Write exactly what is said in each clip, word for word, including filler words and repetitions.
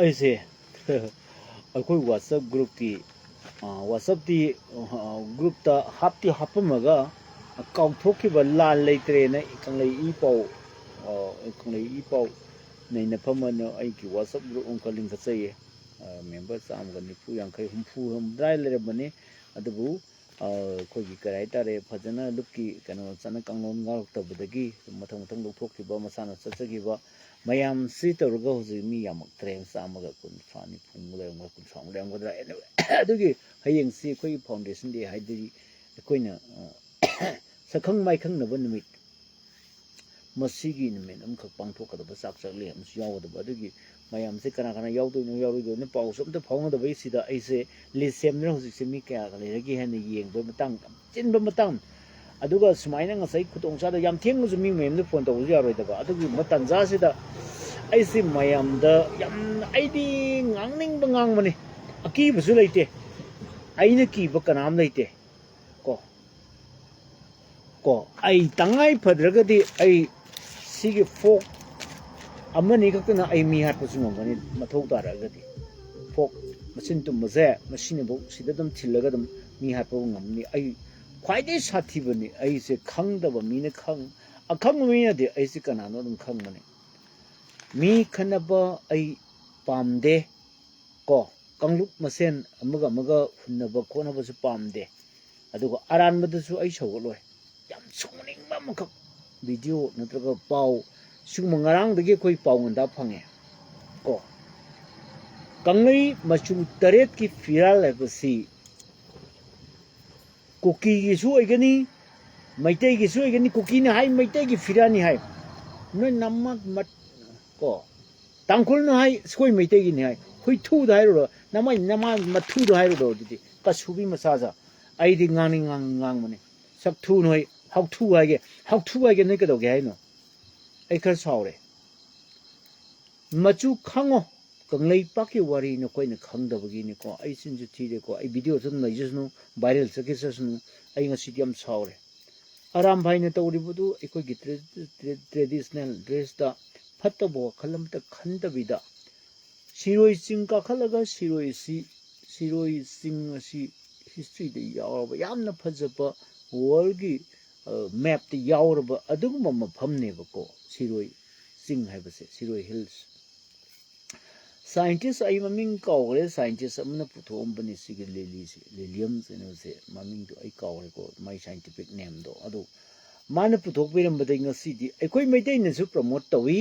ꯑꯩꯁꯦ ꯑꯩꯈꯣꯏ WhatsApp groupꯀꯤ, WhatsAppꯇꯤ groupꯇ ꯍꯥꯞꯇꯤ ꯍꯥꯞꯄꯝꯃꯒ ꯀꯥꯎꯊꯣꯛꯈꯤꯕ, ꯂꯥꯟ ꯂꯩꯇ꯭ꯔꯦꯅ ꯀꯪꯂꯩ ꯏ ꯄꯥꯎ, ꯀꯪꯂꯩ ꯏ ꯄꯥꯎ ꯅꯩꯅꯐꯝ ꯑꯅ ꯑꯩꯒꯤ WhatsApp group ꯑꯃꯈꯛ ꯂꯤꯡꯈꯠꯆꯩꯌꯦ꯫ ꯃꯦꯝꯕꯔ ꯆꯥꯝꯃꯒ ꯅꯤꯐꯨ, ꯌꯥꯡꯈꯩ, ꯍꯨꯝꯐꯨ, ꯍꯨꯝꯐꯨꯇꯔꯥ ꯂꯩꯔꯝꯕꯅꯤ꯫ ꯑꯗꯨꯕꯨ ꯑꯩꯈꯣꯏꯒꯤ ꯀꯔꯤ ꯍꯥꯏꯇꯥꯔꯦ, ꯐꯖꯅ ꯂꯨꯞꯀꯤ ꯀꯩꯅꯣ ꯆꯠꯅ ꯀꯥꯡꯂꯣꯟ ꯉꯥꯛꯂꯛꯇꯕꯗꯒꯤ ꯃꯊꯪ ꯃꯊꯪ ꯂꯧꯊꯣꯛꯈꯤꯕ, ꯃꯁꯥꯅ ꯆꯠꯆꯈꯤꯕ ꯃꯌꯥꯝꯁꯤ ꯇꯧꯔꯒ ꯍꯧꯖꯤꯛ ꯃꯤ ꯌꯥꯝꯃꯛꯇ꯭ꯔꯦ꯫ ꯆꯥꯝꯃꯒ ꯀꯨꯟꯊ꯭ꯔꯥ, ꯅꯤꯐꯨꯃꯨꯛ ꯂꯩꯔꯝꯒꯗ꯭ꯔꯥ, ꯀꯨꯟꯊ꯭ꯔꯥꯃꯨꯛ ꯂꯩꯔꯝꯒꯗ꯭ꯔꯥ꯫ ꯑꯗꯨꯒꯤ ꯍꯌꯦꯡꯁꯤ ꯑꯩꯈꯣꯏꯒꯤ foundation day ꯍꯥꯏꯗꯤ ꯑꯩꯈꯣꯏꯅ ꯁꯛꯈꯪ ꯃꯥꯏꯈꯪꯅꯕ ꯅꯨꯃꯤꯠ꯫ ꯃꯁꯤꯒꯤ ꯅꯨꯃꯤꯠ ꯑꯃꯈꯛ ꯄꯥꯡꯊꯣꯛꯀꯗꯕ, ꯆꯥꯛ ꯆꯥꯛꯂꯦꯟ ꯑꯃꯁꯨ ꯌꯥꯎꯒꯗꯕ꯫ ꯑꯗꯨꯒꯤ ꯃꯌꯥꯝꯁꯦ ꯀꯅꯥ ꯀꯅꯥ ꯌꯥꯎꯗꯣꯏꯅꯣ ꯌꯥꯎꯔꯣꯏꯗꯣꯏꯅꯣ ꯄꯥꯎꯁꯨ ꯑꯝꯇ ꯐꯥꯎꯅꯗꯕꯒꯤ ꯁꯤꯗ ꯑꯩꯁꯦ list ꯁꯦꯝꯗꯅ ꯍꯧꯖꯤꯛꯁꯦ ꯃꯤ ꯀꯌꯥꯒ ꯂꯩꯔꯒꯦ ꯍꯥꯏꯅ ꯌꯦꯡꯕ ꯃꯇꯥꯡ ꯌꯥꯝ ꯆꯤꯟꯕ ꯃꯇꯥꯡ꯫ ꯑꯗꯨꯒ ꯁꯨꯃꯥꯏꯅ ꯉꯁꯥꯏ ꯈꯨꯗꯣꯡꯆꯥꯗ ꯌꯥꯝ ꯊꯦꯡꯅꯁꯨ ꯃꯤ ꯃꯌꯥꯝꯗ phone ꯇꯧꯕꯁꯨ ꯌꯥꯔꯣꯏꯗꯕ꯫ ꯑꯗꯨꯒꯨꯝꯕ ꯇꯥꯟꯖꯥꯁꯤꯗ ꯑꯩꯁꯦ ꯃꯌꯥꯝꯗ ꯌꯥꯝ, ꯑꯩꯗꯤ ꯉꯥꯡꯅꯤꯡꯕ ꯉꯥꯡꯕꯅꯤ, ꯑꯀꯤꯕꯁꯨ ꯂꯩꯇꯦ, ꯑꯩꯅ ꯀꯤꯕ ꯀꯅꯥꯝ ꯂꯩꯇꯦ꯫ ꯀꯣ ꯀꯣ ꯑꯩ ꯇꯉꯥꯏ ꯐꯗ꯭ꯔꯒꯗꯤ ꯑꯩ ꯁꯤꯒꯤ fork ꯑꯃꯅꯤ ꯈꯛꯇꯅ ꯑꯩ ꯃꯤ ꯍꯥꯠꯄꯁꯨ ꯉꯝꯒꯅꯤ, ꯃꯊꯧ ꯇꯥꯔꯛꯑꯒꯗꯤ꯫ Fork ꯃꯆꯤꯟ ꯇꯨꯝꯕꯁꯦ ꯃꯁꯤꯅꯐꯧ ꯁꯤꯗ ꯑꯗꯨꯝ ꯊꯤꯜꯂꯒ ꯑꯗꯨꯝ ꯃꯤ ꯍꯥꯠꯄ ꯉꯝꯅꯤ꯫ ꯑꯩ ꯈ꯭ꯋꯥꯏꯗꯒꯤ ꯁꯥꯊꯤꯕꯅꯤ꯫ ꯑꯩꯁꯦ ꯈꯪꯗꯕ ꯃꯤꯅ ꯈꯪ-, ꯑꯈꯪꯕ ꯃꯤꯅꯗꯤ ꯑꯩꯁꯦ ꯀꯅꯥꯅꯣ ꯑꯗꯨꯝ ꯈꯪꯕꯅꯤ꯫ ꯃꯤ ꯈꯠꯅꯕ ꯑꯩ ꯄꯥꯝꯗꯦ꯫ ꯀꯣ ꯀꯥꯡꯂꯨꯞ ꯃꯁꯦꯟ ꯑꯃꯒ ꯑꯃꯒ ꯍꯨꯟꯅꯕ ꯈꯣꯠꯅꯕꯁꯨ ꯄꯥꯝꯗꯦ꯫ ꯑꯗꯨꯒ ꯑꯔꯥꯟꯕꯗꯁꯨ ꯑꯩ ꯁꯧꯒꯠꯂꯣꯏ꯫ ꯌꯥꯝ ꯁꯥꯎꯅꯤꯡꯕ ꯑꯃꯈꯛ, video ꯅꯠꯇ꯭ꯔꯒ ꯄꯥꯎ, ꯁꯤꯒꯨꯝꯕ ꯉꯔꯥꯡꯗꯒꯤ ꯑꯩꯈꯣꯏ ꯄꯥꯎ ꯉꯟꯇꯥ ꯐꯪꯉꯦ꯫ ꯀꯣ ꯀꯪꯂꯩ ꯃꯆꯨ ꯇꯔꯦꯠꯀꯤ ꯐꯤꯔꯥꯜ ꯍꯥꯏꯕꯁꯤ ꯀꯨꯀꯤꯒꯤꯁꯨ ꯑꯣꯏꯒꯅꯤ, ꯃꯩꯇꯩꯒꯤꯁꯨ ꯑꯣꯏꯒꯅꯤ꯫ ꯀꯨꯀꯤꯅ ꯍꯥꯏ ꯃꯩꯇꯩꯒꯤ ꯐꯤꯔꯥꯜꯅꯤ ꯍꯥꯏ꯫ ꯅꯣꯏ ꯅꯃ-, ꯃꯠ-, ꯀꯣ ꯇꯥꯡꯈꯨꯜꯅ ꯍꯥꯏ ꯑꯩꯈꯣꯏ ꯃꯩꯇꯩꯒꯤꯅꯤ ꯍꯥꯏ꯫ ꯍꯨꯏꯊꯨꯗ ꯍꯥꯏꯔꯨꯔꯣ, ꯅꯃꯥꯏ ꯅꯃꯥ ꯃꯊꯨꯗ ꯍꯥꯏꯔꯨꯔꯣ꯫ ꯑꯗꯨꯗꯤ ꯀꯁꯨꯕꯤ ꯃꯆꯥꯁꯦ꯫ ꯑꯩꯗꯤ ꯉꯥꯡꯅꯤꯡ ꯉꯥꯡ ꯉꯥꯡꯕꯅꯤ꯫ ꯁꯛꯊꯨ ꯅꯣꯏ, ꯍꯥꯎꯊꯨ ꯍꯥꯏꯒꯦ, ꯍꯥꯎꯊꯨ ꯍꯥꯏꯒꯦ ꯅꯣꯏ ꯀꯩꯗꯧꯒꯦ ꯍꯥꯏꯅꯣ? ꯑꯩ ꯈꯔ ꯁꯥꯎꯔꯦ꯫ ꯃꯆꯨ ꯈꯪꯉꯣ꯫ ꯀꯪꯂꯩꯄꯥꯛꯀꯤ ꯋꯥꯔꯤ ꯅꯈꯣꯏꯅ ꯈꯪꯗꯕꯒꯤꯅꯤꯀꯣ꯫ ꯑꯩ ꯆꯤꯟꯁꯨ ꯊꯤꯔꯦꯀꯣ꯫ ꯑꯩ video ꯁꯨꯝ ꯂꯩꯖꯁꯅꯨ, viral ꯆꯠꯈꯤꯁꯅꯨ꯫ ꯑꯩ ꯉꯁꯤꯗꯤ ꯌꯥꯝ ꯁꯥꯎꯔꯦ꯫ ꯑꯔꯥꯝ ꯚꯥꯏꯅ ꯇꯧꯔꯤꯕꯗꯨ ꯑꯩꯈꯣꯏꯒꯤ tra-, tra-, traditional dressꯇ ꯐꯠꯇꯕ ꯋꯥꯈꯜ ꯑꯃꯇ ꯈꯟꯗꯕꯤꯗ ꯁꯤꯔꯣꯏ ꯆꯤꯡ ꯀꯥꯈꯠꯂꯒ ꯁꯤꯔꯣꯏ ꯑꯁꯤ, ꯁꯤꯔꯣꯏ ꯆꯤꯡ ꯑꯁꯤ historyꯗ ꯌꯥꯎꯔꯕ, ꯌꯥꯝꯅ ꯐꯖꯕ, worldꯒꯤ ꯃꯦꯞꯇ ꯌꯥꯎꯔꯕ ꯑꯗꯨꯒꯨꯝꯕ ꯃꯐꯝꯅꯦꯕꯀꯣ, ꯁꯤꯔꯣꯏ ꯆꯤꯡ ꯍꯥꯏꯕꯁꯦ, ꯁꯤꯔꯣꯏ hills꯫ Scientist, ꯑꯩ ꯃꯃꯤꯡ ꯀꯥꯎꯈ꯭ꯔꯦ, scientist ꯑꯃꯅ ꯄꯨꯊꯣꯛꯑꯝꯕꯅꯤ ꯁꯤꯒꯤ ꯂꯤꯂꯤꯁꯦ, ꯂꯤꯂꯤꯌꯝ ꯀꯩꯅꯣꯁꯦ, ꯃꯃꯤꯡꯗꯣ ꯑꯩ ꯀꯥꯎꯈ꯭ꯔꯦꯀꯣ, my scientific nameꯗꯣ꯫ ꯑꯗꯣ ꯃꯥꯅ ꯄꯨꯊꯣꯛꯄꯤꯔꯝꯕꯗꯒꯤ ꯉꯁꯤꯗꯤ ꯑꯩꯈꯣꯏ ꯃꯩꯇꯩꯅꯁꯨ promote ꯇꯧꯏ,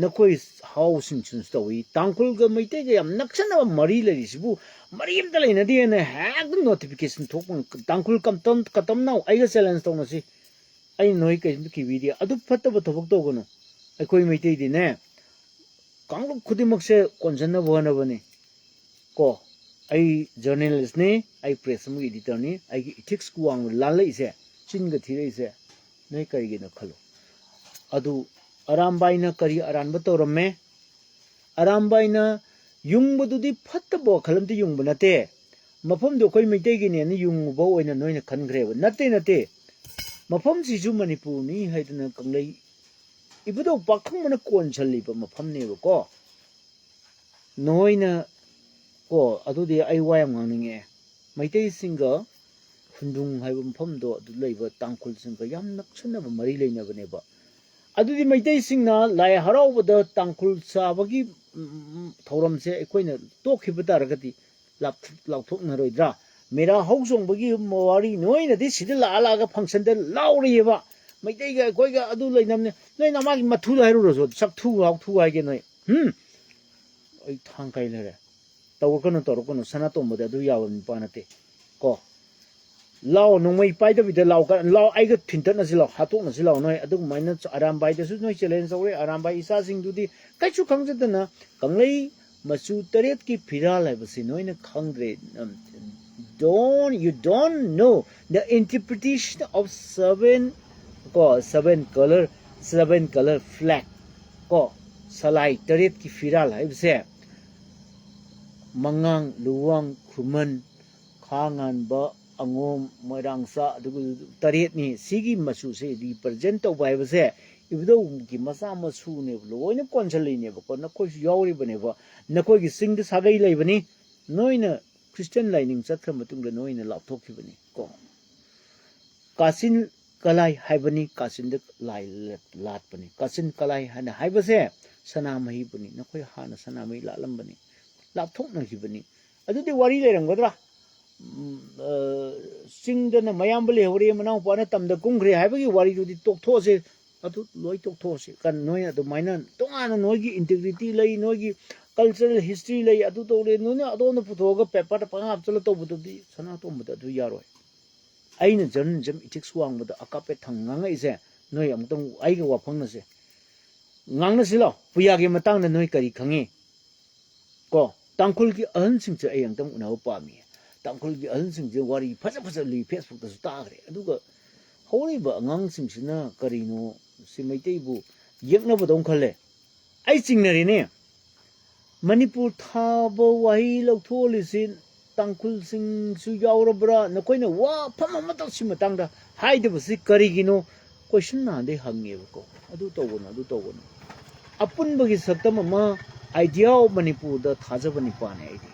ꯅꯈꯣꯏ ꯍꯥꯎꯁꯤꯡꯁꯤꯅꯁꯨ ꯇꯧꯏ꯫ ꯇꯥꯡꯈꯨꯜꯒ ꯃꯩꯇꯩꯒ ꯌꯥꯝ ꯅꯛꯁꯟꯅꯕ ꯃꯔꯤ ꯂꯩꯔꯤꯁꯤꯕꯨ ꯃꯔꯤ ꯑꯝꯇ ꯂꯩꯅꯗꯦꯅ ꯍꯦꯛꯇ notification ꯊꯣꯛꯄ꯫ ꯇꯥꯡꯈꯨꯜ ꯀꯝꯇꯝ ꯀꯇꯝꯅꯧ, ꯑꯩꯒ challenge ꯇꯧꯅꯁꯤ꯫ ꯑꯩ ꯅꯣꯏ ꯀꯩꯁꯨ ꯀꯤꯕꯤꯗꯦ꯫ ꯑꯗꯨ ꯐꯠꯇꯕ ꯊꯕꯛ ꯇꯧꯒꯅꯨ꯫ ꯑꯩꯈꯣꯏ ꯃꯩꯇꯩꯗꯤꯅꯦ, ꯀꯥꯡꯂꯨꯞ ꯈꯨꯗꯤꯡꯃꯛꯁꯦ ꯀꯣꯟꯁꯤꯟꯅꯕ ꯍꯣꯠꯅꯕꯅꯤ꯫ ꯀꯣ, ꯑꯩ journalistꯅꯤ, ꯑꯩ press ꯑꯃꯒꯤ editorꯅꯤ꯫ ꯑꯩꯒꯤ ethicsꯀꯤ ꯋꯥꯡꯃ ꯂꯥꯜꯂꯛꯏꯁꯦ, ꯆꯤꯟꯒ ꯊꯤꯔꯛꯏꯁꯦ ꯅꯣꯏ ꯀꯔꯤꯒꯤꯅꯣ ꯈꯜꯂꯣ꯫ ꯑꯗꯨ ꯑꯔꯥꯝꯕꯥꯏꯅ ꯀꯔꯤ ꯑꯔꯥꯟꯕ ꯇꯧꯔꯝꯃꯦ? ꯑꯔꯥꯝꯕꯥꯏꯅ ꯌꯨꯡꯕꯗꯨꯗꯤ ꯐꯠꯇꯕ ꯋꯥꯈꯜ ꯑꯝꯇ ꯌꯨꯡꯕ ꯅꯠꯇꯦ꯫ ꯃꯐꯝꯗꯨ ꯑꯩꯈꯣꯏ ꯃꯩꯇꯩꯒꯤꯅꯦꯅ ꯌꯨꯡꯉꯨꯕ ꯑꯣꯏꯅ ꯅꯣꯏꯅ ꯈꯟꯈ꯭ꯔꯦꯕ꯫ ꯅꯠꯇꯦ, ꯅꯠꯇꯦ꯫ ꯃꯐꯝꯁꯤꯁꯨ ꯃꯅꯤꯄꯨꯔꯅꯤ ꯍꯥꯏꯗꯅ ꯀꯪꯂꯩ ꯏꯕꯨꯙꯧ ꯄꯥꯈꯪꯕꯅ ꯀꯣꯟꯁꯤꯜꯂꯤꯕ ꯃꯐꯝꯅꯦꯕꯀꯣ꯫ ꯅꯣꯏꯅ, ꯀꯣ, ꯑꯗꯨꯗꯤ ꯑꯩ ꯋꯥ ꯌꯥꯝ ꯉꯥꯡꯅꯤꯡꯉꯦ꯫ ꯃꯩꯇꯩꯁꯤꯡꯒ ꯐꯨꯟꯗ꯭ꯔꯨꯡ ꯍꯥꯏꯕ ꯃꯐꯝꯗꯣ ꯑꯗꯨ ꯂꯩꯕ ꯇꯥꯡꯈꯨꯜꯁꯤꯡꯒ ꯌꯥꯝ ꯅꯛꯁꯟꯅꯕ ꯃꯔꯤ ꯂꯩꯅꯕꯅꯦꯕ꯫ ꯑꯗꯨꯗꯤ ꯃꯩꯇꯩꯁꯤꯡꯅ ꯂꯥꯏ ꯍꯔꯥꯎꯕꯗ ꯇꯥꯡꯈꯨꯜ ꯆꯥꯕꯒꯤ, ꯎꯝ, ꯎꯝ, ꯊꯧꯔꯝꯁꯦ ꯑꯩꯈꯣꯏꯅ ꯇꯣꯛꯈꯤꯕ ꯇꯥꯔꯒꯗꯤ ꯂꯥꯞꯊꯣꯛ-, ꯂꯥꯎꯊꯣꯛꯅꯔꯣꯏꯗ꯭ꯔꯥ? ꯃꯦꯔꯥ ꯍꯧ ꯆꯣꯡꯕꯒꯤ ꯋꯥꯔꯤ ꯅꯣꯏꯅꯗꯤ ꯁꯤꯗ ꯂꯥꯛꯑ ꯂꯥꯛꯑꯒ functionꯗ ꯂꯥꯎꯔꯤꯑꯕ꯫ ꯃꯩꯇꯩꯒ ꯑꯩꯈꯣꯏꯒ ꯑꯗꯨ ꯂꯩꯅꯕꯅꯦ꯫ ꯅꯣꯏ ꯅꯃꯥꯒꯤ ꯃꯊꯨꯗ ꯍꯥꯏꯔꯨꯔꯁꯨ, ꯆꯥꯛꯊꯨ ꯍꯥꯎꯊꯨ ꯍꯥꯏꯒꯦ ꯅꯣꯏ꯫ ꯍꯨꯝ? ꯑꯩ ꯊꯥꯡ ꯀꯥꯏ ꯂꯩꯔꯦ꯫ ꯇꯧꯔꯛꯀꯅꯨ, ꯇꯧꯔꯛꯀꯅꯨ꯫ ꯁꯅꯥꯇꯣꯝꯕꯗꯤ ꯑꯗꯨ ꯌꯥꯕ ꯅꯨꯄꯥ ꯅꯠꯇꯦ꯫ ꯀꯣ? ꯂꯥꯎ, ꯅꯣꯡꯃꯩ ꯄꯥꯏꯗꯕꯤꯗ ꯂꯥꯎ, ꯀ-, ꯂꯥꯎ, ꯑꯩꯒ ꯊꯤꯟꯇꯠꯅꯁꯤ ꯂꯥꯎ, ꯍꯥꯠꯇꯣꯛꯅꯁꯤ ꯂꯥꯎ꯫ ꯅꯣꯏ ꯑꯗꯨꯃꯥꯏꯅ ꯑꯔꯥꯝꯕꯥꯏꯗꯁꯨ ꯅꯣꯏ challenge ꯇꯧꯔꯦ꯫ ꯑꯔꯥꯝꯕꯥꯏ ꯏꯆꯥꯁꯤꯡꯗꯨꯗꯤ ꯀꯩꯁꯨ ꯈꯪꯖꯗꯅ ꯀꯪꯂꯩ ꯃꯆꯨ ꯇꯔꯦꯠꯀꯤ ꯐꯤꯔꯥꯜ ꯍꯥꯏꯕꯁꯤ ꯅꯣꯏꯅ ꯈꯪꯗ꯭ꯔꯦ꯫ ꯎꯝ, don't, you don't know the interpretation of seven, ꯀꯣ, seven color, seven color flag, ꯀꯣ, ꯁꯂꯥꯏ ꯇꯔꯦꯠꯀꯤ ꯐꯤꯔꯥꯜ ꯍꯥꯏꯕꯁꯦ ꯃꯉꯥꯡ, ꯂꯨꯋꯥꯡ, ꯈꯨꯃꯟ, ꯈꯥ ꯉꯥꯟꯕ, ꯑꯉꯣꯝ, ꯃꯣꯏꯔꯥꯡꯆꯥ, ꯑꯗꯨꯒ ꯇꯔꯦꯠꯅꯤ꯫ ꯁꯤꯒꯤ ꯃꯆꯨꯁꯦ represent ꯇꯧꯕ ꯍꯥꯏꯕꯁꯦ ꯏꯕꯨꯙꯧꯒꯤ ꯃꯆꯥ ꯃꯁꯨꯅꯦꯕ, ꯂꯣꯏꯅ ꯀꯣꯟꯁꯤꯜꯂꯤꯅꯦꯕꯀꯣ꯫ ꯅꯈꯣꯏꯁꯨ ꯌꯥꯎꯔꯤꯕꯅꯦꯕ꯫ ꯅꯈꯣꯏꯒꯤ ꯆꯤꯡꯗ ꯁꯥꯒꯩ ꯂꯩꯕꯅꯤ, ꯅꯣꯏꯅ ꯈ꯭ꯔꯤꯁꯇꯤꯌꯥꯟ ꯂꯥꯏꯅꯤꯡ ꯆꯠꯈ꯭ꯔ ꯃꯇꯨꯡꯗ ꯅꯣꯏꯅ ꯂꯥꯞꯊꯣꯛꯈꯤꯕꯅꯤ ꯀꯣ꯫ ꯀꯥꯆꯤꯟ ꯀꯂꯥꯏ ꯍꯥꯏꯕꯅꯤ, ꯀꯥꯆꯤꯟꯗ ꯂꯥꯏ ꯂꯥꯠꯄꯅꯤ꯫ ꯀꯥꯆꯤꯟ ꯀꯂꯥꯏ ꯍꯥꯏꯅ ꯍꯥꯏꯕꯁꯦ ꯁꯅꯥꯃꯍꯤꯕꯨꯅꯤ꯫ ꯅꯈꯣꯏ ꯍꯥꯟꯅ ꯁꯅꯥꯃꯍꯤ ꯂꯥꯠꯂꯝꯕꯅꯤ, ꯂꯥꯞꯊꯣꯛꯅꯈꯤꯕꯅꯤ꯫ ꯑꯗꯨꯗꯤ ꯋꯥꯔꯤ ꯂꯩꯔꯝꯒꯗ꯭ꯔꯥ? ꯎꯝ, ꯑ, ꯆꯤꯡꯗꯅ ꯃꯌꯥꯝꯕ ꯂꯩꯍꯧꯔꯦ, ꯃꯅꯥꯎꯄꯥꯅ ꯇꯝꯗ ꯀꯨꯝꯈ꯭ꯔꯦ ꯍꯥꯏꯕꯒꯤ ꯋꯥꯔꯤꯗꯨꯗꯤ ꯇꯣꯛꯊꯣꯛꯑꯁꯦ꯫ ꯑꯗꯨ ꯂꯣꯏ ꯇꯣꯛꯊꯣꯛꯑꯁꯤ꯫ ꯀꯟ-, ꯅꯣꯏ ꯑꯗꯨꯃꯥꯏꯅ ꯇꯣꯉꯥꯟꯅ ꯅꯣꯏꯒꯤ integrity ꯂꯩ, ꯅꯣꯏꯒꯤ cultural history ꯂꯩ, ꯑꯗꯨ ꯇꯧꯔꯦ, ꯅꯣꯏꯅ ꯑꯗꯣꯝꯗ ꯄꯨꯊꯣꯛꯑꯒ paperꯗ ꯄꯪꯍꯥꯞ ꯍꯥꯞꯆꯜꯂ ꯇꯧꯕꯗꯨꯗꯤ ꯁꯅꯥꯇꯣꯝꯕꯗ ꯑꯗꯨ ꯌꯥꯔꯣꯏ꯫ ꯑꯩꯅ journalism ethics ꯋꯥꯡꯃꯗ ꯑꯀꯥꯞꯄꯦ ꯊꯪ ꯉꯥꯡꯉꯛꯏꯁꯦ, ꯅꯣꯏ ꯑꯃꯨꯛꯇꯪ ꯑꯩꯒ ꯋꯥ ꯐꯪꯅꯁꯦ꯫ ꯉꯥꯡꯅꯁꯤ ꯂꯥꯎ, ꯄꯨꯌꯥꯒꯤ ꯃꯇꯥꯡꯗ ꯅꯣꯏ ꯀꯔꯤ ꯈꯪꯉꯤ? ꯀꯣ, ꯇꯥꯡꯈꯨꯜꯒꯤ ꯑꯍꯜꯁꯤꯡꯁꯦ ꯑꯩ ꯑꯃꯨꯛꯇꯪ ꯎꯅꯕ ꯄꯥꯝꯃꯤ꯫ ꯇꯥꯡꯈꯨꯜꯒꯤ ꯑꯍꯜꯁꯤꯡꯁꯦ ꯋꯥꯔꯤ ꯐꯖ ꯐꯖ ꯂꯤ, Facebookꯇꯁꯨ ꯇꯥꯈ꯭ꯔꯦ꯫ ꯑꯗꯨꯒ ꯍꯧꯔꯤꯕ ꯑꯉꯥꯡꯁꯤꯡꯁꯤꯅ ꯀꯔꯤꯅꯣ, ꯁꯤ ꯃꯩꯇꯩꯕꯨ ꯌꯦꯛꯅꯕꯗꯧꯅ ꯈꯜꯂꯦ꯫ ꯑꯩ ꯆꯤꯡꯅꯔꯦꯅꯦ꯫ ꯃꯅꯤꯄꯨꯔ ꯊꯥꯕ ꯋꯥꯍꯩ ꯂꯧꯊꯣꯛꯍꯜꯂꯤꯁꯤ ꯇꯥꯡꯈꯨꯜꯁꯤꯡꯁꯨ ꯌꯥꯎꯔꯕ꯭ꯔꯥ? ꯅꯈꯣꯏꯅ ꯋꯥꯐꯝ ꯑꯃꯇ ꯁꯤ ꯃꯇꯥꯡꯗ ꯍꯥꯏꯗꯕꯁꯤ ꯀꯔꯤꯒꯤꯅꯣ? Question ꯅꯍꯥꯟꯗꯩ ꯍꯪꯉꯦꯕꯀꯣ꯫ ꯑꯗꯨ ꯇꯧꯒꯅꯨ, ꯑꯗꯨ ꯇꯧꯒꯅꯨ꯫ ꯑꯄꯨꯟꯕꯒꯤ ꯁꯛꯇꯝ ꯑꯃ, idea of ꯃꯅꯤꯄꯨꯔꯗ ꯊꯥꯖꯕ ꯅꯤꯄꯥꯅꯦ ꯑꯩꯗꯤ꯫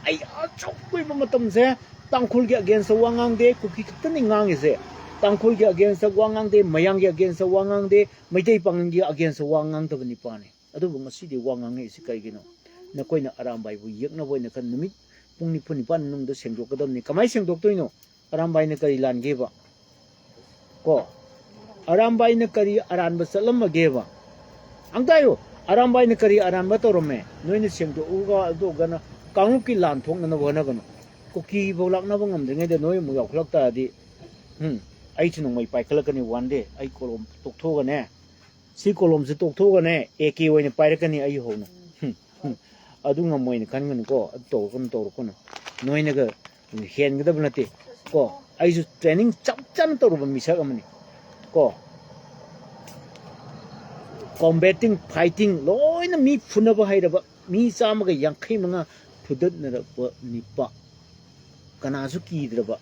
ꯑꯩ ꯑꯁꯨꯛ ꯀꯨꯏꯕ ꯃꯇꯝꯁꯦ ꯇꯥꯡꯈꯨꯜꯒꯤ againstꯇ ꯋꯥ ꯉꯥꯡꯗꯦ, ꯀꯨꯀꯤ ꯈꯛꯇꯅꯤ ꯉꯥꯡꯉꯤꯁꯦ꯫ ꯇꯥꯡꯈꯨꯜꯒꯤ againstꯇ ꯋꯥ ꯉꯥꯡꯗꯦ, ꯃꯌꯥꯡꯒꯤ againstꯇ ꯋꯥ ꯉꯥꯡꯗꯦ, ꯃꯩꯇꯩ ꯄꯥꯉꯜꯒꯤ againstꯇ ꯋꯥ ꯉꯥꯡꯗꯕ ꯅꯤꯄꯥꯅꯦ꯫ ꯑꯗꯨꯕꯨ ꯉꯁꯤꯗꯤ ꯋꯥ ꯉꯥꯡꯉꯛꯏꯁꯤ ꯀꯩꯒꯤꯅꯣ? ꯅꯈꯣꯏꯅ ꯑꯔꯥꯝꯕꯥꯏꯕꯨ ꯌꯦꯛꯅꯕ ꯑꯣꯏꯅ ꯈꯟ-, ꯅꯨꯃꯤꯠ ꯄꯨꯡ ꯅꯤꯐꯨ ꯅꯤꯄꯥꯟ ꯃꯅꯨꯡꯗ ꯁꯦꯡꯗꯣꯛꯀꯗꯕꯅꯤ꯫ ꯀꯃꯥꯏꯅ ꯁꯦꯡꯗꯣꯛꯇꯣꯏꯅꯣ? ꯑꯔꯥꯝꯕꯥꯏꯅ ꯀꯔꯤ ꯂꯥꯟꯒꯦꯕ? ꯀꯣ? ꯑꯔꯥꯝꯕꯥꯏꯅ ꯀꯔꯤ ꯑꯔꯥꯟꯕ ꯆꯠꯂꯝꯃꯒꯦꯕ? ꯑꯝꯇ ꯍꯥꯏꯌꯨ, ꯑꯔꯥꯝꯕꯥꯏꯅ ꯀꯔꯤ ꯑꯔꯥꯟꯕ ꯇꯧꯔꯝꯃꯦ? ꯅꯣꯏꯅ ꯁꯦꯡꯗꯣꯛꯎꯒ ꯑꯗꯨꯒꯅ ꯀꯥꯡꯂꯨꯞꯀꯤ ꯂꯥꯟ ꯊꯣꯛꯅꯅꯕ ꯍꯣꯠꯅꯒꯅꯨ꯫ ꯀꯨꯀꯤꯐꯧ ꯂꯥꯛꯅꯕ ꯉꯝꯗ꯭ꯔꯤꯉꯩꯗ ꯅꯣꯏ ꯑꯃꯨꯛ ꯌꯥꯎꯈꯠꯂꯛ ꯇꯥꯔꯗꯤ, ꯎꯝ, ꯑꯩꯁꯨ ꯅꯣꯡꯃꯩ ꯄꯥꯏꯈꯠꯂꯛꯀꯅꯤ꯫ One day ꯑꯩ ꯀꯣꯂꯣꯝ ꯇꯣꯛꯊꯣꯛꯑꯒꯅꯦ, ꯁꯤ ꯀꯣꯂꯣꯝꯁꯦ ꯇꯣꯛꯊꯣꯛꯑꯒꯅꯦ, AK ꯑꯣꯏꯅ ꯄꯥꯏꯔꯛꯀꯅꯤ ꯑꯩ ꯍꯧꯅ꯫ ꯍꯝ, ꯍꯝ꯫ ꯑꯗꯨ ꯉꯝꯃꯣꯏꯅ ꯈꯟꯒꯅꯨꯀꯣ, ꯑꯗꯨ ꯇꯧꯔꯛꯀꯅꯨ, ꯇꯧꯔꯛꯀꯅꯨ꯫ ꯅꯣꯏꯅꯒ ꯍꯦꯟꯒꯗꯕ ꯅꯠꯇꯦ ꯀꯣ꯫ ꯑꯩꯁꯨ training ꯆꯞ ꯆꯥꯅ ꯇꯧꯔꯨꯕ ꯃꯤꯁꯛ ꯑꯃꯅꯤ ꯀꯣ꯫ Combating, fighting ꯂꯣꯏꯅ ꯃꯤ ꯐꯨꯅꯕ ꯍꯩꯔꯕ, ꯃꯤ ꯆꯥꯝꯃꯒ ꯌꯥꯡꯈꯩ ꯃꯉꯥ ꯐꯨꯗꯠꯅꯔꯛꯄ ꯅꯤꯄꯥ꯫ ꯀꯅꯥꯁꯨ ꯀꯤꯗ꯭ꯔꯕ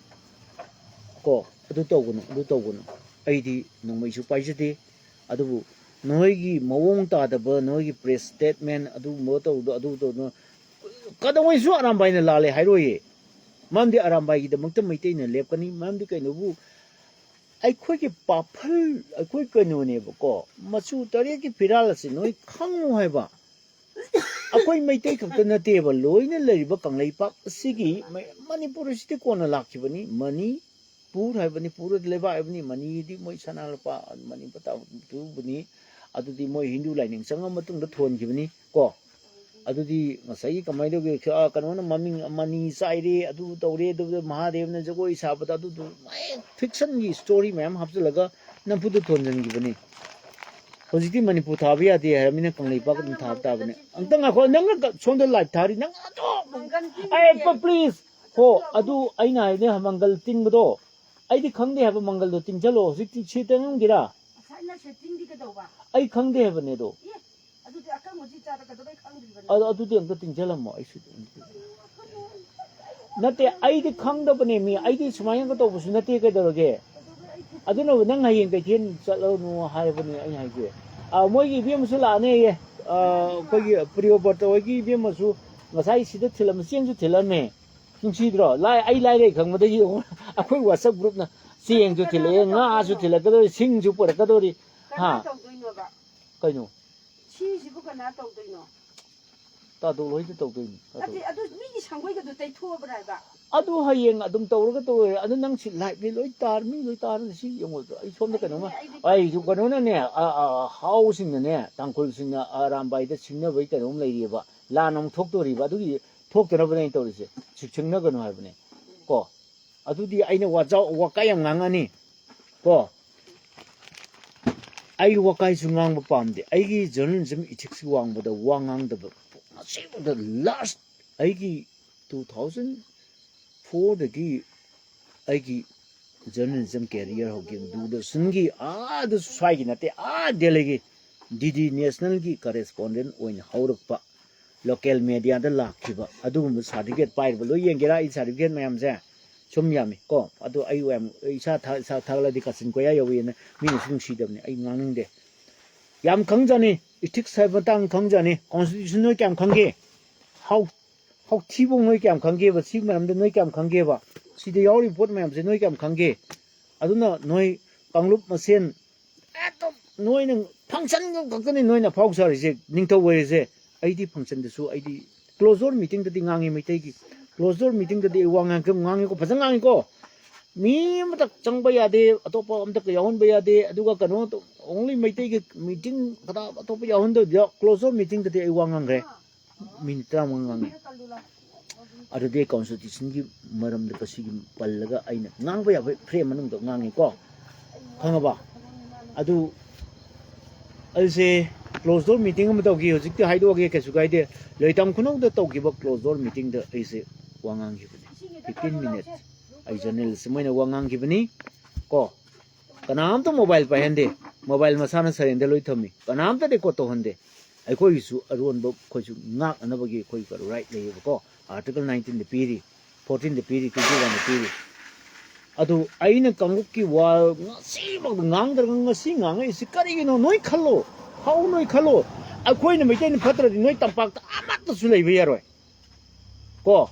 ꯀꯣ꯫ ꯑꯗꯨ ꯇꯧꯒꯅꯨ, ꯑꯗꯨ ꯇꯧꯒꯅꯨ꯫ ꯑꯩꯗꯤ ꯅꯣꯡꯃꯩꯁꯨ ꯄꯥꯏꯖꯗꯦ, ꯑꯗꯨꯕꯨ ꯅꯣꯏꯒꯤ ꯃꯑꯣꯡ ꯇꯥꯗꯕ, ꯅꯣꯏꯒꯤ ꯄ꯭ꯔꯦꯁ ꯁ꯭ꯇꯦꯠꯃꯦꯟ ꯑꯗꯨꯒꯨꯝꯕ ꯇꯧꯕꯗꯣ, ꯑꯗꯨ ꯇꯧꯗꯅ ꯀꯩꯗꯧꯉꯩꯁꯨ ꯑꯔꯥꯝꯕꯥꯏꯅ ꯂꯥꯜꯂꯦ ꯍꯥꯏꯔꯣꯏꯌꯦ꯫ ꯃꯔꯝꯗꯤ ꯑꯔꯥꯝꯕꯥꯏꯒꯤꯗꯃꯛꯇ ꯃꯩꯇꯩꯅ ꯂꯦꯞꯀꯅꯤ꯫ ꯃꯔꯝꯗꯤ ꯀꯩꯅꯣꯕꯨ, ꯑꯩꯈꯣꯏꯒꯤ ꯄꯥꯐꯜ, ꯑꯩꯈꯣꯏ ꯀꯩꯅꯣꯅꯦꯕꯀꯣ, ꯃꯆꯨ ꯇꯔꯦꯠꯀꯤ ꯐꯤꯔꯥꯜ ꯑꯁꯤ ꯅꯣꯏ ꯈꯪꯉꯨ ꯍꯥꯏꯕ꯫ ꯑꯩꯈꯣꯏ ꯃꯩꯇꯩ ꯈꯛꯇ ꯅꯠꯇꯦꯕ, ꯂꯣꯏꯅ ꯂꯩꯔꯤꯕ ꯀꯪꯂꯩꯄꯥꯛ ꯑꯁꯤꯒꯤ ꯃ-, ꯃꯅꯤꯄꯨꯔ ꯑꯁꯤꯗꯤ ꯀꯣꯟꯅ ꯂꯥꯛꯈꯤꯕꯅꯤ꯫ ꯃꯅꯤꯄꯨꯔ ꯍꯥꯏꯕꯅꯤ, ꯄꯨꯔ ꯂꯩꯕꯥꯛ ꯍꯥꯏꯕꯅꯤ, ꯃꯅꯤꯗꯤ ꯃꯣꯏ ꯁꯅꯥ ꯂꯨꯄꯥ, ꯃꯅꯤ ꯄꯇꯥꯗꯨꯕꯨꯅꯤ꯫ ꯑꯗꯨꯗꯤ ꯃꯣꯏ ꯍꯤꯟꯗꯨ ꯂꯥꯏꯅꯤꯡ ꯆꯪꯉ ꯃꯇꯨꯡꯗ ꯊꯣꯟꯈꯤꯕꯅꯤ ꯀꯣ꯫ ꯑꯗꯨꯗꯤ ꯉꯁꯥꯏꯒꯤ ꯀꯃꯥꯏꯅ ꯇꯧꯒꯦ? ꯑ, ꯀꯩꯅꯣꯅ ꯃꯃꯤꯡ ꯃꯅꯤ ꯆꯥꯏꯔꯦ, ꯑꯗꯨ ꯇꯧꯔꯦ, ꯑꯗꯨ ꯃꯍꯥꯗꯦꯕꯅ ꯖꯒꯣꯏ ꯁꯥꯕꯗ ꯑꯗꯨꯗꯨ ꯃꯌꯥꯝ ꯐꯤꯛꯁꯟꯒꯤ ꯁ꯭ꯇꯣꯔꯤ ꯃꯌꯥꯝ ꯍꯥꯞꯆꯤꯜꯂꯒ ꯅꯝꯐꯨꯗ ꯊꯣꯟꯖꯤꯟꯈꯤꯕꯅꯤ꯫ ꯍꯧꯖꯤꯛꯇꯤ ꯃꯅꯤꯄꯨꯔ ꯊꯥꯕ ꯌꯥꯗꯦ ꯍꯥꯏꯔꯕꯅꯤꯅ ꯀꯪꯂꯩꯄꯥꯛ ꯑꯗꯨꯝ ꯊꯥꯕ ꯇꯥꯕꯅꯤ꯫ ꯑꯝꯇ ꯉꯥꯏꯈꯣ, ꯅꯪꯅ ꯀ-, ꯁꯣꯝꯗ ꯂꯥꯏꯚ ꯊꯥꯔꯤ, ꯅꯪ ꯑꯗꯨꯝ, ꯑꯩ ꯄ-, ꯄ꯭ꯂꯤꯖ꯫ ꯍꯣ, ꯑꯗꯨ ꯑꯩꯅ ꯍꯥꯏꯅꯦ, ꯃꯪꯒꯜ ꯇꯤꯡꯕꯗꯣ ꯑꯩꯗꯤ ꯈꯪꯗꯦ ꯍꯥꯏꯕ, ꯃꯪꯒꯜꯗꯣ ꯇꯤꯡꯁꯜꯂꯣ꯫ ꯍꯧꯖꯤꯛꯇꯤ ꯁꯤ ꯇꯤꯡꯉꯝꯒꯦꯔꯥ? ꯉꯁꯥꯏꯅ ꯁꯦꯠꯇꯤꯡꯗꯤ ꯀꯩꯗꯧꯕ? ꯑꯩ ꯈꯪꯗꯦ ꯍꯥꯏꯕꯅꯦ ꯑꯗꯣ꯫ ꯑꯦ, ꯑꯗꯨꯗꯤ ꯑꯀꯪꯕꯁꯤ ꯆꯥꯗ ꯀꯩꯗꯧꯕꯩ ꯈꯪꯗ꯭ꯔꯤꯕꯅꯣ? ꯑꯗꯣ ꯑꯗꯨꯗꯤ ꯑꯝꯇ ꯇꯤꯡꯁꯜꯂꯝꯃꯣ, ꯑꯩꯁꯨ ꯑꯗꯨꯝ ꯅꯠꯇꯦ, ꯑꯩꯗꯤ ꯈꯪꯗꯕꯅꯦ ꯃꯤ, ꯑꯩꯗꯤ ꯁꯨꯃꯥꯏꯅꯒ ꯇꯧꯕꯁꯨ ꯅꯠꯇꯦ, ꯀꯩꯗꯧꯔꯒꯦ? ꯑꯗꯨꯅꯕꯨ ꯅꯪ ꯍꯌꯦꯡ ꯀꯩꯊꯦꯜ ꯆꯠꯂꯅꯨ ꯍꯥꯏꯕꯅꯦ ꯑꯩꯅ ꯍꯥꯏꯁꯦ꯫ ꯑ, ꯃꯣꯏꯒꯤ ꯏꯕꯦꯝꯃꯁꯨ ꯂꯥꯛꯑꯅꯦꯌꯦ꯫ ꯑ, ꯑꯩꯈꯣꯏꯒꯤ ꯄ꯭ꯔꯤꯌꯣꯕ꯭ꯔꯇ ꯍꯣꯏꯒꯤ ꯏꯕꯦꯝꯃꯁꯨ ꯉꯁꯥꯏ ꯁꯤꯗ ꯊꯤꯜꯂꯝꯃꯦ, ꯆꯦꯡꯁꯨ ꯊꯤꯜꯂꯝꯃꯦ꯫ ꯅꯨꯡꯁꯤꯗ꯭ꯔꯣ? ꯂꯥꯏ-, ꯑꯩ ꯂꯥꯏꯔꯩ ꯈꯪꯕꯗꯒꯤ ꯑꯩꯈꯣꯏ WhatsApp groupꯅ ꯆꯦꯡꯁꯨ ꯊꯤꯜꯂꯛꯑꯦ, ꯉꯥꯁꯨ ꯊꯤꯜꯂꯛꯀꯗꯧꯔꯤ, ꯁꯤꯡꯁꯨ ꯄꯨꯔꯛꯀꯗꯧꯔꯤ꯫ ꯍꯥ? ꯀꯅꯥ ꯇꯧꯗꯣꯏꯅꯣꯕ? ꯀꯩꯅꯣ? ꯁꯤꯁꯤꯕꯨ ꯀꯅꯥ ꯇꯧꯗꯣꯏꯅꯣ? ꯇꯥꯗꯣꯜ ꯍꯣꯏꯗ ꯇꯧꯗꯣꯏꯅꯤ꯫ ꯇꯥꯗꯣꯜ꯫ ꯅꯠꯇꯦ, ꯑꯗꯨ ꯃꯤꯒꯤ ꯁꯪꯒꯣꯏꯒꯗꯨ ꯇꯩꯊꯣꯛꯑꯕ꯭ꯔꯥ ꯍꯥꯏꯕ? ꯑꯗꯨ ꯍꯌꯦꯡ ꯑꯗꯨꯝ ꯇꯧꯔꯒ ꯇꯧꯔꯦ꯫ ꯑꯗꯨ ꯅꯪ ꯁꯤ ꯂꯥꯏꯚꯅꯤ ꯂꯣꯏ ꯇꯥꯔ-, ꯃꯤ ꯂꯣꯏ ꯇꯥꯔꯅꯤ ꯁꯤ ꯌꯦꯡꯉꯣ꯫ ꯑꯩ ꯁꯣꯝꯗ ꯀꯩꯅꯣꯝꯃ, ꯑꯩꯗꯤ ꯑꯩꯁꯨ ꯀꯩꯅꯣꯅꯅꯦ, ꯑ, ꯑ, ꯍꯥꯎꯁꯤꯡꯅꯅꯦ, ꯇꯥꯡꯈꯨꯜꯁꯤꯡꯅ ꯑꯔꯥꯝꯕꯥꯏꯗ ꯁꯤꯡꯅꯕꯒꯤ ꯀꯩꯅꯣꯝ ꯂꯩꯔꯤꯑꯕ꯫ ꯂꯥꯟ ꯑꯃꯨꯛ ꯊꯣꯛꯇꯣꯔꯤꯕ꯫ ꯑꯗꯨꯒꯤ ꯊꯣꯛꯇꯅꯕꯅꯦ ꯑꯩꯅ ꯇꯧꯔꯤꯁꯦ꯫ ꯁꯤ-, ꯁꯤꯡꯅꯒꯅꯨ ꯍꯥꯏꯕꯅꯦ꯫ ꯀꯣ? ꯑꯗꯨꯗꯤ ꯑꯩꯅ ꯋꯥꯖꯥꯎ-, ꯋꯥꯀꯥꯏ ꯌꯥꯝ ꯉꯥꯡꯉꯅꯤ꯫ ꯀꯣ? ꯑꯩ ꯋꯥꯀꯥꯏꯁꯨ ꯉꯥꯡꯕ ꯄꯥꯝꯗꯦ꯫ ꯑꯩꯒꯤ journalism ethics ꯋꯥꯡꯕꯗ ꯋꯥ ꯉꯥꯡꯗꯕ ꯑꯁꯦꯡꯕꯗ last ꯑꯩꯒꯤ two thousand fourꯗꯒꯤ ꯑꯩꯒꯤ journalism career ꯍꯧꯈꯤ꯫ ꯗꯨꯔꯗꯔꯁꯟꯒꯤ ꯑꯥꯗ ꯁ꯭ꯋꯥꯏꯒꯤ ꯅꯠꯇꯦ, ꯑꯥ ꯗꯦꯜꯂꯤꯒꯤ DD Nationalꯒꯤ correspondent ꯑꯣꯏꯅ ꯍꯧꯔꯛꯄ, local mediaꯗ ꯂꯥꯛꯈꯤꯕ ꯑꯗꯨꯒꯨꯝꯕ certificate ꯄꯥꯏꯔꯤꯕ꯫ ꯂꯣꯏ ꯌꯦꯡꯒꯦꯔꯥ ꯑꯩ certificate ꯃꯌꯥꯝꯁꯦ? ꯁꯨꯝ ꯌꯥꯝꯃꯤ ꯀꯣ꯫ ꯑꯗꯣ ꯑꯩ ꯌꯥꯝ ꯏꯁꯥ ꯊꯥ- ꯏꯁꯥ ꯊꯥꯒꯠꯂꯗꯤ ꯀꯥꯆꯤꯟ ꯀꯣꯏꯌꯥ ꯌꯧꯋꯤꯅ ꯃꯤꯅꯁꯨ ꯅꯨꯡꯁꯤꯗꯕꯅꯤ, ꯑꯩ ꯉꯥꯡꯅꯤꯡꯗꯦ꯫ ꯌꯥꯝ ꯈꯪꯖꯅꯤ, ethics ꯍꯥꯏꯕ ꯃꯇꯥꯡ ꯈꯪꯖꯅꯤ, constitution ꯅꯣꯏ ꯀꯌꯥꯝ ꯈꯪꯒꯦ? ꯍꯥꯎ ꯍꯥꯎꯊꯤꯕꯣꯡ ꯅꯣꯏ ꯀꯌꯥꯝ ꯈꯪꯒꯦꯕ? ꯁꯤ ꯃꯔꯝꯗ ꯅꯣꯏ ꯀꯌꯥꯝ ꯈꯪꯒꯦꯕ? ꯁꯤꯗ ꯌꯥꯎꯔꯤꯕ ꯄꯣꯠ ꯃꯌꯥꯝꯁꯦ ꯅꯣꯏ ꯀꯌꯥꯝ ꯈꯪꯒꯦ? ꯑꯗꯨꯅ ꯅꯣꯏ ꯀꯥꯡꯂꯨꯞ ꯃꯁꯦꯟ ꯑꯗꯨꯝ ꯅꯣꯏꯅ function ꯈꯛꯇꯅꯤ ꯅꯣꯏꯅ ꯐꯥꯎ ꯁꯥꯔꯤꯁꯦ, ꯅꯤꯡꯊꯧ ꯑꯣꯏꯔꯤꯁꯦ꯫ ꯑꯩꯗꯤ functionꯗꯁꯨ ꯑꯩꯗꯤ closed door meetingꯗꯗꯤ ꯉꯥꯡꯉꯤ, ꯃꯩꯇꯩꯒꯤ closed door meetingꯗꯗꯤ ꯑꯩ ꯋꯥ ꯉꯥꯡ- ꯉꯥꯡꯉꯤꯀꯣ, ꯐꯖꯅ ꯉꯥꯡꯉꯤꯀꯣ꯫ ꯃꯤ ꯑꯃꯇ ꯆꯪꯕ ꯌꯥꯗꯦ, ꯑꯇꯣꯞꯄ ꯑꯝꯇ ꯌꯥꯎꯍꯟꯕ ꯌꯥꯗꯦ꯫ ꯑꯗꯨꯒ ꯀꯩꯅꯣ only ꯃꯩꯇꯩꯒꯤ meeting ꯈꯛꯇ, ꯑꯇꯣꯞꯄ ꯌꯥꯎꯍꯟꯗꯕꯤꯗ closed door meetingꯗꯗꯤ ꯑꯩ ꯋꯥ ꯉꯥꯡꯈ꯭ꯔꯦ꯫ ꯃꯤꯅꯤꯠ ꯇꯔꯥꯃꯉꯥ ꯉꯥꯡꯉꯦ꯫ ꯑꯗꯨꯗꯤ constitutionꯒꯤ ꯃꯔꯝꯗ ꯀꯁꯤꯒꯤ ꯄꯜꯂꯒ ꯑꯩꯅ ꯉꯥꯡꯕ ꯌꯥꯕ frame ꯃꯅꯨꯡꯗ ꯉꯥꯡꯉꯤꯀꯣ, ꯈꯪꯉꯕ? ꯑꯗꯨ ꯑꯩꯁꯦ closed door meeting ꯑꯃ ꯇꯧꯈꯤ, ꯍꯧꯖꯤꯛꯇꯤ ꯍꯥꯏꯗꯣꯛꯑꯒꯦ, ꯀꯩꯁꯨ ꯀꯥꯏꯗꯦ꯫ ꯂꯩꯇꯥꯝ ꯈꯨꯅꯧꯗ ꯇꯧꯈꯤꯕ closed door meetingꯗ ꯑꯩꯁꯦ ꯋꯥ ꯉꯥꯡꯈꯤꯕꯅꯤ, fifteen minutes꯫ ꯑꯩ journalist ꯑꯃ ꯑꯣꯏꯅ ꯋꯥ ꯉꯥꯡꯈꯤꯕꯅꯤ ꯀꯣ꯫ ꯀꯅꯥꯝꯇ mobile ꯄꯥꯏꯍꯟꯗꯦ, mobile ꯃꯁꯥꯅ surrender ꯂꯣꯏ ꯊꯝꯃꯤ, ꯀꯅꯥꯝꯇ record ꯇꯧꯍꯟꯗꯦ꯫ ꯑꯩꯈꯣꯏꯒꯤꯁꯨ ꯑꯔꯣꯟꯕ ꯑꯩꯈꯣꯏꯁꯨ ꯉꯥꯛꯅꯅꯕꯒꯤ ꯑꯩꯈꯣꯏ right ꯂꯩꯌꯦꯕꯀꯣ꯫ Article nineteenꯗ ꯄꯤꯔꯤ, fourteenꯗ ꯄꯤꯔꯤ, twenty oneꯗ ꯄꯤꯔꯤ꯫ ꯑꯗꯨ ꯑꯩꯅ ꯀꯥꯡꯂꯨꯞꯀꯤ ꯋꯥ ꯉꯁꯤꯐꯥꯎꯗ ꯉꯥꯡꯗ꯭ꯔꯒ ꯉꯁꯤ ꯉꯥꯡꯉꯛꯏꯁꯤ ꯀꯔꯤꯒꯤꯅꯣ? ꯅꯣꯏ ꯈꯜꯂꯣ, ꯍꯧ ꯅꯣꯏ ꯈꯜꯂꯣ꯫ ꯑꯩꯈꯣꯏꯅ ꯃꯩꯇꯩꯅ ꯐꯠꯇ꯭ꯔꯗꯤ ꯅꯣꯏ ꯇꯝꯄꯥꯛꯇ ꯑꯃꯠꯇꯁꯨ ꯂꯩꯕ ꯌꯥꯔꯣꯏ ꯀꯣ꯫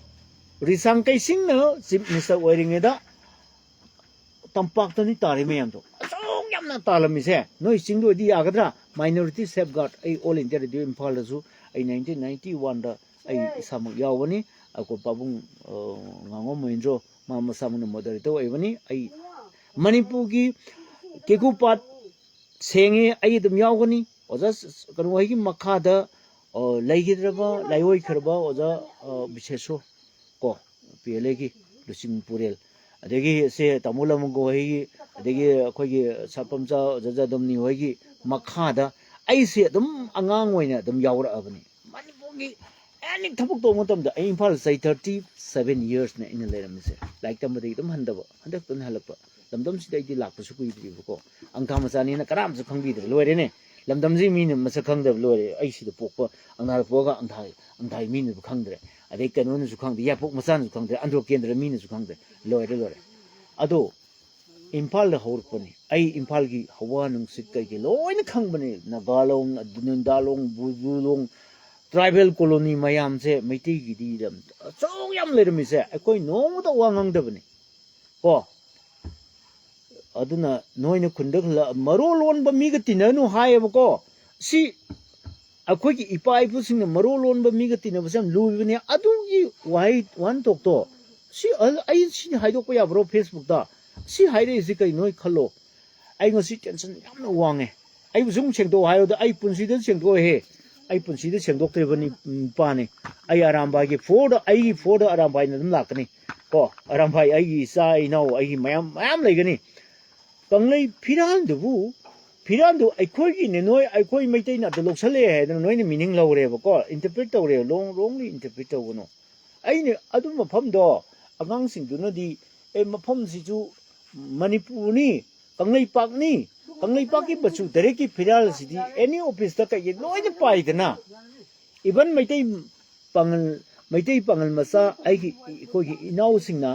ꯔꯤꯁꯥꯡ ꯀꯩꯁꯤꯡꯅ chief minister ꯑꯣꯏꯔꯤꯉꯩꯗ ꯇꯝꯄꯥꯛꯇꯅꯤ ꯇꯥꯔꯤ ꯃꯌꯥꯝꯗꯣ꯫ ꯑꯁꯨꯛ ꯌꯥꯝꯅ ꯇꯥꯜꯂꯝꯃꯤꯁꯦ ꯅꯣꯏ ꯆꯤꯡꯗ ꯑꯣꯏꯗꯤ ꯌꯥꯒꯗ꯭ꯔꯥ? Minority safeguard ꯑꯩ All India Radio ꯏꯝꯐꯥꯜꯗꯁꯨ ꯑꯩ nineteenth ninety oneꯗ ꯑꯩ ꯏꯁꯥꯃꯛ ꯌꯥꯎꯕꯅꯤ꯫ ꯑꯩꯈꯣꯏ ꯄꯥꯕꯨꯡ, ꯑ, ꯉꯥꯉꯣꯝ ꯃꯍꯦꯟꯗ꯭ꯔꯣ ꯃꯥ ꯃꯁꯥꯃꯛꯅ moderator ꯑꯣꯏꯕꯅꯤ꯫ ꯑꯩ ꯃꯅꯤꯄꯨꯔꯒꯤ ꯀꯦꯀꯨ ꯄꯥꯠ ꯁꯦꯡꯉꯦ, ꯑꯩ ꯑꯗꯨꯝ ꯌꯥꯎꯒꯅꯤ꯫ ꯑꯣꯖꯥ ꯁ-, ꯀꯩꯅꯣ ꯍꯣꯏꯒꯤ ꯃꯈꯥꯗ, ꯑ, ꯂꯩꯈꯤꯗ꯭ꯔꯕ, ꯂꯥꯏꯑꯣꯏꯈ꯭ꯔꯕ ꯑꯣꯖꯥ, ꯑ, ꯕꯤꯁꯦꯁꯣꯔ ꯀꯣ, ꯄꯤ ꯑꯦꯜ ꯑꯦꯒꯤ ꯂꯨꯆꯤꯡ ꯄꯨꯔꯦꯜ, ꯑꯗꯒꯤ ꯁꯦ ꯇꯥꯃꯣ ꯂꯃꯒꯣ ꯍꯣꯏꯒꯤ, ꯑꯗꯒꯤ ꯑꯩꯈꯣꯏꯒꯤ ꯁꯥꯄꯝꯆꯥ ꯑꯣꯖꯥ ꯖꯥꯗꯝꯅꯤ ꯍꯣꯏꯒꯤ ꯃꯈꯥꯗ ꯑꯩꯁꯦ ꯑꯗꯨꯝ ꯑꯉꯥꯡ ꯑꯣꯏꯅ ꯑꯗꯨꯝ ꯌꯥꯎꯔꯛꯑꯕꯅꯤ꯫ ꯃꯅꯤꯄꯨꯔꯒꯤ any ꯊꯕꯛ ꯇꯧꯕ ꯃꯇꯝꯗ ꯑꯩ ꯏꯝꯐꯥꯜ ꯆꯍꯤ thirty seven yearsꯅꯦ ꯑꯩꯅ ꯂꯩꯔꯝꯃꯤꯁꯦ꯫ ꯂꯥꯏꯔꯤꯛ ꯇꯝꯕꯗꯒꯤ ꯑꯗꯨꯝ ꯍꯟꯗꯕ, ꯍꯟꯗꯛꯇꯅ ꯍꯜꯂꯛꯄ꯫ ꯂꯝꯗꯝꯁꯤꯗ ꯑꯩꯗꯤ ꯂꯥꯛꯄꯁꯨ ꯀꯨꯏꯗ꯭ꯔꯤꯕꯀꯣ꯫ ꯑꯪꯊꯥ ꯃꯆꯥꯅꯤꯅ ꯀꯅꯥꯝꯁꯨ ꯈꯪꯕꯤꯗ꯭ꯔꯦ, ꯂꯣꯏꯔꯦꯅꯦ꯫ ꯂꯝꯗꯝꯁꯤ ꯃꯤꯅ ꯃꯁꯛ ꯈꯪꯗꯕ ꯂꯣꯏꯔꯦ꯫ ꯑꯩ ꯁꯤꯗ ꯄꯣꯛꯄ, ꯑꯪꯗꯥꯗ ꯄꯣꯛꯑꯒ ꯑꯪꯗꯥꯏ, ꯑꯪꯗꯥꯏ ꯃꯤꯅꯁꯨ ꯈꯪꯗ꯭ꯔꯦ, ꯑꯗꯩ ꯀꯩꯅꯣꯅꯁꯨ ꯈꯪꯗ꯭ꯔꯦ, ꯌꯥꯏꯄꯣꯛ ꯃꯆꯥꯅꯁꯨ ꯈꯪꯗ꯭ꯔꯦ, ꯑꯟꯗ꯭ꯔꯣ ꯀꯦꯟꯗ꯭ꯔ ꯃꯤꯅꯁꯨ ꯈꯪꯗ꯭ꯔꯦ꯫ ꯂꯣꯏꯔꯦ, ꯂꯣꯏꯔꯦ꯫ ꯑꯗꯣ ꯏꯝꯐꯥꯜꯗ ꯍꯧꯔꯛꯄꯅꯤ꯫ ꯑꯩ ꯏꯝꯐꯥꯜꯒꯤ ꯍꯋꯥ ꯅꯨꯡꯁꯤꯠ ꯀꯩꯀꯩ ꯂꯣꯏꯅ ꯈꯪꯕꯅꯤ꯫ ꯅꯥꯒꯥꯂꯣꯡ, ꯅꯨꯡꯗꯥꯂꯣꯡ, ꯕꯨꯖꯨꯂꯣꯡ, ꯇ꯭ꯔꯥꯏꯕꯦꯜ ꯀꯣꯂꯣꯅꯤ ꯃꯌꯥꯝꯁꯦ, ꯃꯩꯇꯩꯒꯤꯗꯤ ꯂꯝ ꯑꯆꯧ ꯌꯥꯝ ꯂꯩꯔꯝꯃꯤꯁꯦ, ꯑꯩꯈꯣꯏ ꯅꯣꯡꯃꯇ ꯋꯥ ꯉꯥꯡꯗꯕꯅꯤ ꯀꯣ꯫ ꯑꯗꯨꯅ ꯅꯣꯏꯅ ꯈꯨꯟꯗ ꯈꯨꯜꯂ-, ꯃꯔꯣꯜ ꯂꯣꯟꯕ ꯃꯤꯒ ꯇꯤꯟꯅꯅꯨ ꯍꯥꯏꯌꯦꯕꯀꯣ꯫ ꯁꯤ ꯑꯩꯈꯣꯏꯒꯤ ꯏꯄꯥ ꯏꯄꯨꯁꯤꯡꯅ ꯃꯔꯣꯜ ꯂꯣꯟꯕ ꯃꯤꯒ ꯇꯤꯟꯅꯕꯁꯦ ꯌꯥꯝ ꯂꯨꯕꯅꯦ꯫ ꯑꯗꯨꯒꯤ ꯋꯥꯍꯩ, ꯋꯥꯍꯟꯊꯣꯛꯇꯣ ꯁꯤ ꯑ-, ꯑꯩ ꯁꯤ ꯍꯥꯏꯗꯣꯛꯄ ꯌꯥꯕ꯭ꯔꯣ ꯐꯦꯁꯕꯨꯛꯇ? ꯁꯤ ꯍꯥꯏꯔꯛꯏꯁꯤ ꯀꯩꯅꯣ ꯈꯜꯂꯣ꯫ ꯑꯩ ꯉꯁꯤ ꯇꯦꯟꯁꯟ ꯌꯥꯝꯅ ꯋꯥꯡꯉꯦ꯫ ꯑꯩꯕꯨ ꯁꯨꯝ ꯁꯦꯡꯗꯣꯛꯑꯣ ꯍꯥꯏꯔꯗꯤ ꯑꯩ ꯄꯨꯟꯁꯤꯗ ꯁꯦꯡꯗꯣꯛꯑꯣꯏꯍꯦ꯫ ꯑꯩ ꯄꯨꯟꯁꯤꯗ ꯁꯦꯡꯗꯣꯛꯇ꯭ꯔꯤꯕ ꯅꯤ-, ꯅꯨꯄꯥꯅꯤ꯫ ꯑꯩ ꯑꯔꯥꯝꯕꯥꯏꯒꯤ ꯐꯣꯔꯗ, ꯑꯩꯒꯤ ꯐꯣꯔꯗ ꯑꯔꯥꯝꯕꯥꯏꯅ ꯑꯗꯨꯝ ꯂꯥꯛꯀꯅꯤ ꯀꯣ꯫ ꯑꯔꯥꯝꯕꯥꯏ ꯑꯩꯒꯤ ꯏꯆꯥ ꯏꯅꯥꯎ ꯑꯩꯒꯤ ꯃꯌꯥꯝ, ꯃꯌꯥꯝ ꯂꯩꯒꯅꯤ꯫ ꯀꯪꯂꯩ ꯐꯤꯔꯥꯟꯗꯨꯕꯨ, ꯐꯤꯔꯥꯟꯗꯨ ꯑꯩꯈꯣꯏꯒꯤꯅꯦ, ꯅꯣꯏ, ꯑꯩꯈꯣꯏ ꯃꯩꯇꯩꯅ ꯑꯗꯨ ꯂꯧꯁꯜꯂꯛꯑꯦ ꯍꯥꯏꯗꯅ ꯅꯣꯏꯅ ꯃꯤꯅꯤꯡ ꯂꯧꯔꯦꯕꯀꯣ, ꯏꯟꯇꯔꯄ꯭ꯔꯤꯠ ꯇꯧꯔꯦ꯫ ꯔꯣꯡ, ꯔꯣꯡꯂꯤ ꯏꯟꯇꯔꯄ꯭ꯔꯤꯠ ꯇꯧꯒꯅꯨ꯫ ꯑꯩꯅ ꯑꯗꯨ ꯃꯐꯝꯗꯣ ꯑꯉꯥꯡꯁꯤꯡꯗꯨꯅꯗꯤ, "ꯑꯦ, ꯃꯐꯝꯁꯤꯁꯨ ꯃꯅꯤꯄꯨꯔꯅꯤ, ꯀꯪꯂꯩꯄꯥꯛꯅꯤ, ꯀꯪꯂꯩꯄꯥꯛꯀꯤ ꯃꯆꯨ ꯇꯔꯦꯠꯀꯤ ꯐꯤꯔꯥꯜꯁꯤꯗꯤ ꯑꯦꯅꯤ ꯑꯣꯐꯤꯁꯇ ꯀꯩꯒꯤ ꯂꯣꯏꯅ ꯄꯥꯏꯗꯅ, ꯏꯚꯟ ꯃꯩꯇꯩ ꯄꯥꯉꯜ, ꯃꯩꯇꯩ ꯄꯥꯉꯜ ꯃꯆꯥ ꯑꯩꯒꯤ, ꯑꯩꯈꯣꯏꯒꯤ ꯏꯅꯥꯎꯁꯤꯡꯅ,